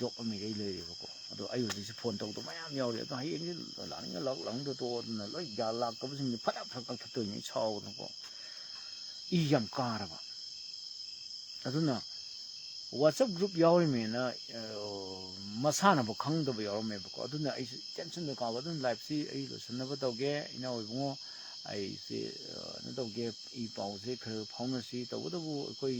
ꯗꯣꯛ ꯑꯃ ꯏꯔꯩ ꯂꯩꯔꯦꯕꯀꯣ꯫ ꯑꯗꯣ ꯑꯩ ꯍꯧꯖꯤꯛꯁꯦ ꯐꯣꯟ ꯇꯧꯗꯕ ꯃꯌꯥꯝ ꯌꯥꯎꯔꯤ꯫ ꯑꯗꯣ ꯍꯌꯦꯡꯁꯦ ꯂꯥꯛꯅꯤꯡꯉ ꯂꯥꯛ, ꯂꯥꯛꯅꯤꯡꯗ ꯇꯣꯛꯑꯣ, ꯑꯗꯨꯅ ꯂꯣꯏ ꯒ꯭ꯌꯥꯟ ꯂꯥꯛꯇꯕꯁꯤꯡꯁꯦ ꯐꯠ ꯐꯠ ꯀꯛꯊꯠꯇꯣꯏꯅꯦ ꯑꯩ ꯁꯥꯎꯗꯅꯀꯣ꯫ ꯏ ꯌꯥꯝ ꯀꯥꯔꯕ꯫ ꯑꯗꯨꯅ WhatsApp group ꯌꯥꯎꯔꯤꯃꯦꯅ, ꯑ, ꯃꯁꯥꯅꯕꯨ ꯈꯪꯗꯕ ꯌꯥꯎꯔꯝꯃꯦꯕꯀꯣ꯫ ꯑꯗꯨꯅ ꯑꯩꯁꯨ ꯇꯦꯟꯁꯟꯗ ꯀꯥꯕ꯫ ꯑꯗꯨꯅ ꯂꯥꯏꯞꯁꯤ ꯑꯩ ꯂꯣꯏꯁꯤꯟꯅꯕ ꯇꯧꯒꯦ꯫ ꯏꯅꯥꯎ ꯏꯕꯨꯡꯉꯣ, ꯑꯩꯁꯦ, ꯑ, ꯀꯩꯅꯣ ꯇꯧꯒꯦ, ꯏ ꯄꯥꯎꯁꯦ ꯈꯔ ꯐꯥꯎꯅꯁꯤ꯫ ꯇꯧꯕꯇꯕꯨ ꯑꯩꯈꯣꯏ,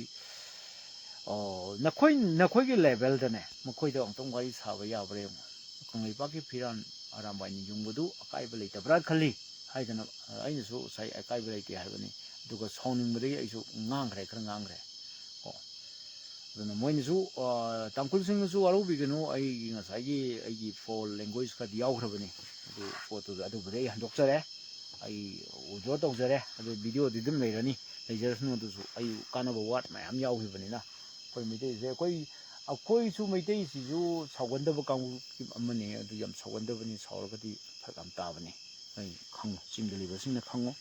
ꯑꯣ, ꯅꯈꯣꯏ, ꯅꯈꯣꯏꯒꯤ ꯂꯦꯚꯦꯜꯗꯅꯦ ꯃꯈꯣꯏꯗ ꯑꯃꯨꯛꯇꯪ ꯋꯥꯔꯤ ꯁꯥꯕ ꯌꯥꯕ꯭ꯔꯥ ꯌꯦꯡꯉꯣ꯫ ꯀꯪꯂꯩꯄꯥꯛꯀꯤ ꯐꯤꯔꯥꯟ ꯑꯔꯥꯝꯕꯥꯏꯅ ꯌꯨꯡꯕꯗꯨ ꯑꯀꯥꯏꯕ ꯂꯩꯇꯕ꯭ꯔꯥ ꯈꯜꯂꯤ ꯍꯥꯏꯗꯅ, ꯑ, ꯑꯩꯅꯁꯨ ꯉꯁꯥꯏ ꯑꯀꯥꯏꯕ ꯂꯩꯇꯦ ꯍꯥꯏꯕꯅꯤ꯫ ꯑꯗꯨꯒ ꯁꯥꯎꯅꯤꯡꯕꯗꯒꯤ ꯑꯩꯁꯨ ꯉꯥꯡꯈ꯭ꯔꯦ, ꯈꯔ ꯉꯥꯡꯈ꯭ꯔꯦ ꯀꯣ꯫ ꯑꯗꯨꯅ ꯃꯣꯏꯅꯁꯨ, ꯑ, ꯇꯥꯡꯈꯨꯜꯁꯤꯡꯅꯁꯨ ꯋꯥꯔꯧꯕꯤꯒꯅꯨ, ꯑꯩꯒꯤ ꯉꯁꯥꯏꯒꯤ ꯑꯩꯒꯤ foul language ꯈꯔꯗꯤ ꯌꯥꯎꯈ꯭ꯔꯕꯅꯤ꯫ ꯑꯗꯨ ꯄꯣꯠꯇꯨꯗ ꯑꯗꯨꯕꯨꯗꯤ ꯑꯩ ꯍꯟꯗꯣꯛꯆꯔꯦ꯫ ꯑꯩ withdraw ꯇꯧꯖꯔꯦ꯫ ꯑꯗꯨ videoꯗꯤ ꯑꯗꯨꯝ ꯂꯩꯔꯅꯤ, ꯂꯩꯖꯔꯁꯅꯨ꯫ ꯑꯗꯨꯁꯨ ꯑꯩ ꯀꯥꯟꯅꯕ word ꯃꯌꯥꯝ ꯌꯥꯎꯈꯤꯕꯅꯤꯅ꯫ ꯑꯩꯈꯣꯏ ꯃꯩꯇꯩꯁꯦ, ꯑꯩꯈꯣꯏ, ꯑꯩꯈꯣꯏꯁꯨ ꯃꯩꯇꯩꯁꯤꯁꯨ ꯁꯥꯎꯒꯟꯗꯕ ꯀꯥꯡꯕꯨ ꯑꯃꯅꯤ꯫ ꯑꯗꯨ ꯌꯥꯝ ꯁꯥꯎꯒꯟꯗꯕꯅꯤ, ꯁꯥꯎꯔꯒꯗꯤ ꯐꯔꯛ ꯌꯥꯝ ꯇꯥꯕꯅꯤ꯫ ꯅꯣꯏ ꯈꯪꯉꯨ, ꯆꯤꯡꯗ ꯂꯩꯕꯁꯤꯡꯅ ꯈꯪꯉꯨ,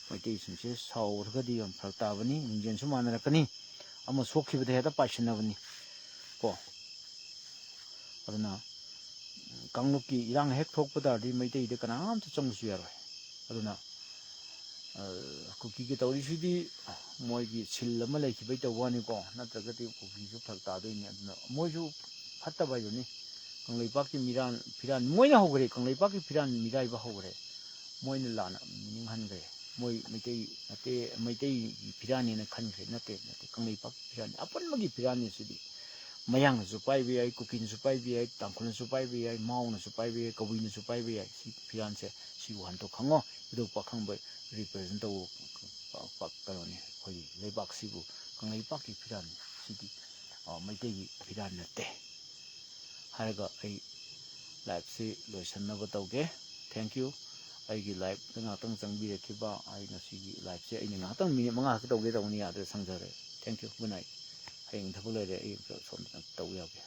ꯃꯩꯇꯩꯁꯤꯡꯁꯦ ꯁꯥꯎꯔꯒꯗꯤ ꯌꯥꯝ ꯐꯔꯛ ꯇꯥꯕꯅꯤ, ꯂꯤꯡꯖꯦꯜꯁꯨ ꯃꯥꯟꯅꯔꯛꯀꯅꯤ, ꯑꯃ ꯁꯣꯛꯈꯤꯕꯗ ꯍꯦꯛꯇ ꯄꯥꯏꯁꯤꯟꯅꯕꯅꯤ ꯀꯣ꯫ ꯑꯗꯨꯅ ꯀꯥꯡꯂꯨꯞꯀꯤ ꯏꯔꯥꯡ ꯍꯦꯛ ꯊꯣꯛꯄ ꯇꯥꯔꯗꯤ ꯃꯩꯇꯩꯗ ꯀꯅꯥꯝꯇ ꯆꯪꯕꯁꯨ ꯌꯥꯔꯣꯏ꯫ ꯑꯗꯨꯅ, ꯑ, ꯀꯨꯀꯤꯒꯤ ꯇꯧꯔꯤꯁꯤꯗꯤ ꯃꯣꯏꯒꯤ ꯁꯤꯜ ꯑꯃ ꯂꯩꯈꯤꯕꯩ ꯇꯧꯕ ꯋꯥꯅꯤꯀꯣ, ꯅꯠꯇ꯭ꯔꯒꯗꯤ ꯀꯨꯀꯤꯁꯨ ꯐꯔꯛ ꯇꯥꯗꯣꯏꯅꯤ꯫ ꯑꯗꯨꯅ ꯃꯣꯏꯁꯨ ꯐꯠꯇꯕ ꯍꯥꯏꯗꯨꯅꯤ꯫ ꯀꯪꯂꯩꯄꯥꯛꯀꯤ ꯃꯤꯔꯥꯟ, ꯐꯤꯔꯥꯟ ꯃꯣꯏꯅ ꯍꯧꯈ꯭ꯔꯦ, ꯀꯪꯂꯩꯄꯥꯛꯀꯤ ꯐꯤꯔꯥꯟ ꯃꯤꯔꯥꯏꯕ ꯍꯧꯈ꯭ꯔꯦ꯫ ꯃꯣꯏꯅ ꯂꯥꯟꯅ meaning ꯍꯟꯈ꯭ꯔꯦ꯫ ꯃꯣꯏ ꯃꯩꯇꯩ ꯅꯠꯇꯦ, ꯃꯩꯇꯩꯒꯤ ꯐꯤꯔꯥꯟꯅꯦꯅ ꯈꯟꯈ꯭ꯔꯦ꯫ ꯅꯠꯇꯦ, ꯅꯠꯇꯦ, ꯀꯪꯂꯩꯄꯥꯛꯀꯤ ꯐꯤꯔꯥꯟꯅꯤ, ꯑꯄꯨꯟꯕꯒꯤ ꯐꯤꯔꯥꯟꯅꯤ ꯁꯤꯗꯤ꯫ ꯃꯌꯥꯡꯅꯁꯨ ꯄꯥꯏꯕ ꯌꯥꯏ, ꯀꯨꯀꯤꯅꯁꯨ ꯄꯥꯏꯕ ꯌꯥꯏ, ꯇꯥꯡꯈꯨꯜꯅꯁꯨ ꯄꯥꯏꯕ ꯌꯥꯏ, ꯃꯥꯎꯅꯁꯨ ꯄꯥꯏꯕ ꯌꯥꯏ, ꯀꯕꯨꯏꯅꯁꯨ ꯄꯥꯏꯕ ꯌꯥꯏ꯫ ꯁꯤ ꯐꯤꯔꯥꯟꯁꯦ ꯁꯤꯕꯨ ꯍꯟꯗꯣꯛ ꯈꯪꯉꯣ꯫ ꯏꯕꯨꯙꯧ ꯄꯥꯈꯪꯕ represent ꯇꯧꯕ ꯄ-, ꯄ-, ꯀꯩꯅꯣꯅꯤ꯫ ꯑꯩꯈꯣꯏꯒꯤ ꯂꯩꯕꯥꯛꯁꯤꯕꯨ ꯀꯪꯂꯩꯄꯥꯛꯀꯤ ꯐꯤꯔꯥꯟꯅꯤ꯫ ꯁꯤꯗꯤ, ꯑ, ꯃꯩꯇꯩꯒꯤ ꯐꯤꯔꯥꯟ ꯅꯠꯇꯦ ꯍꯥꯏꯔꯒ ꯑꯩ liveꯁꯤ ꯂꯣꯏꯁꯤꯟꯅꯕ ꯇꯧꯒꯦ꯫ Thank you꯫ ꯑꯩꯒꯤ liveꯇ ꯉꯥꯛꯇꯪ ꯆꯪꯕꯤꯔꯛꯈꯤꯕ, ꯑꯩ ꯉꯁꯤꯒꯤ liveꯁꯦ ꯑꯩꯅ ꯉꯥꯛꯇꯪ minute ꯃꯉꯥ ꯈꯛꯇ ꯇꯧꯒꯦ ꯇꯧꯕꯅꯤ, ꯌꯥꯗ꯭ꯔꯦ, ꯁꯪꯖꯔꯦ꯫ Thank you, good night꯫ ꯍꯌꯦꯡ ꯊꯕꯛ ꯂꯩꯔꯦ, ꯑꯩ ꯑꯝꯇ ꯁꯣꯝꯗ ꯇꯧ ꯌꯥꯕ꯭ꯔꯥ?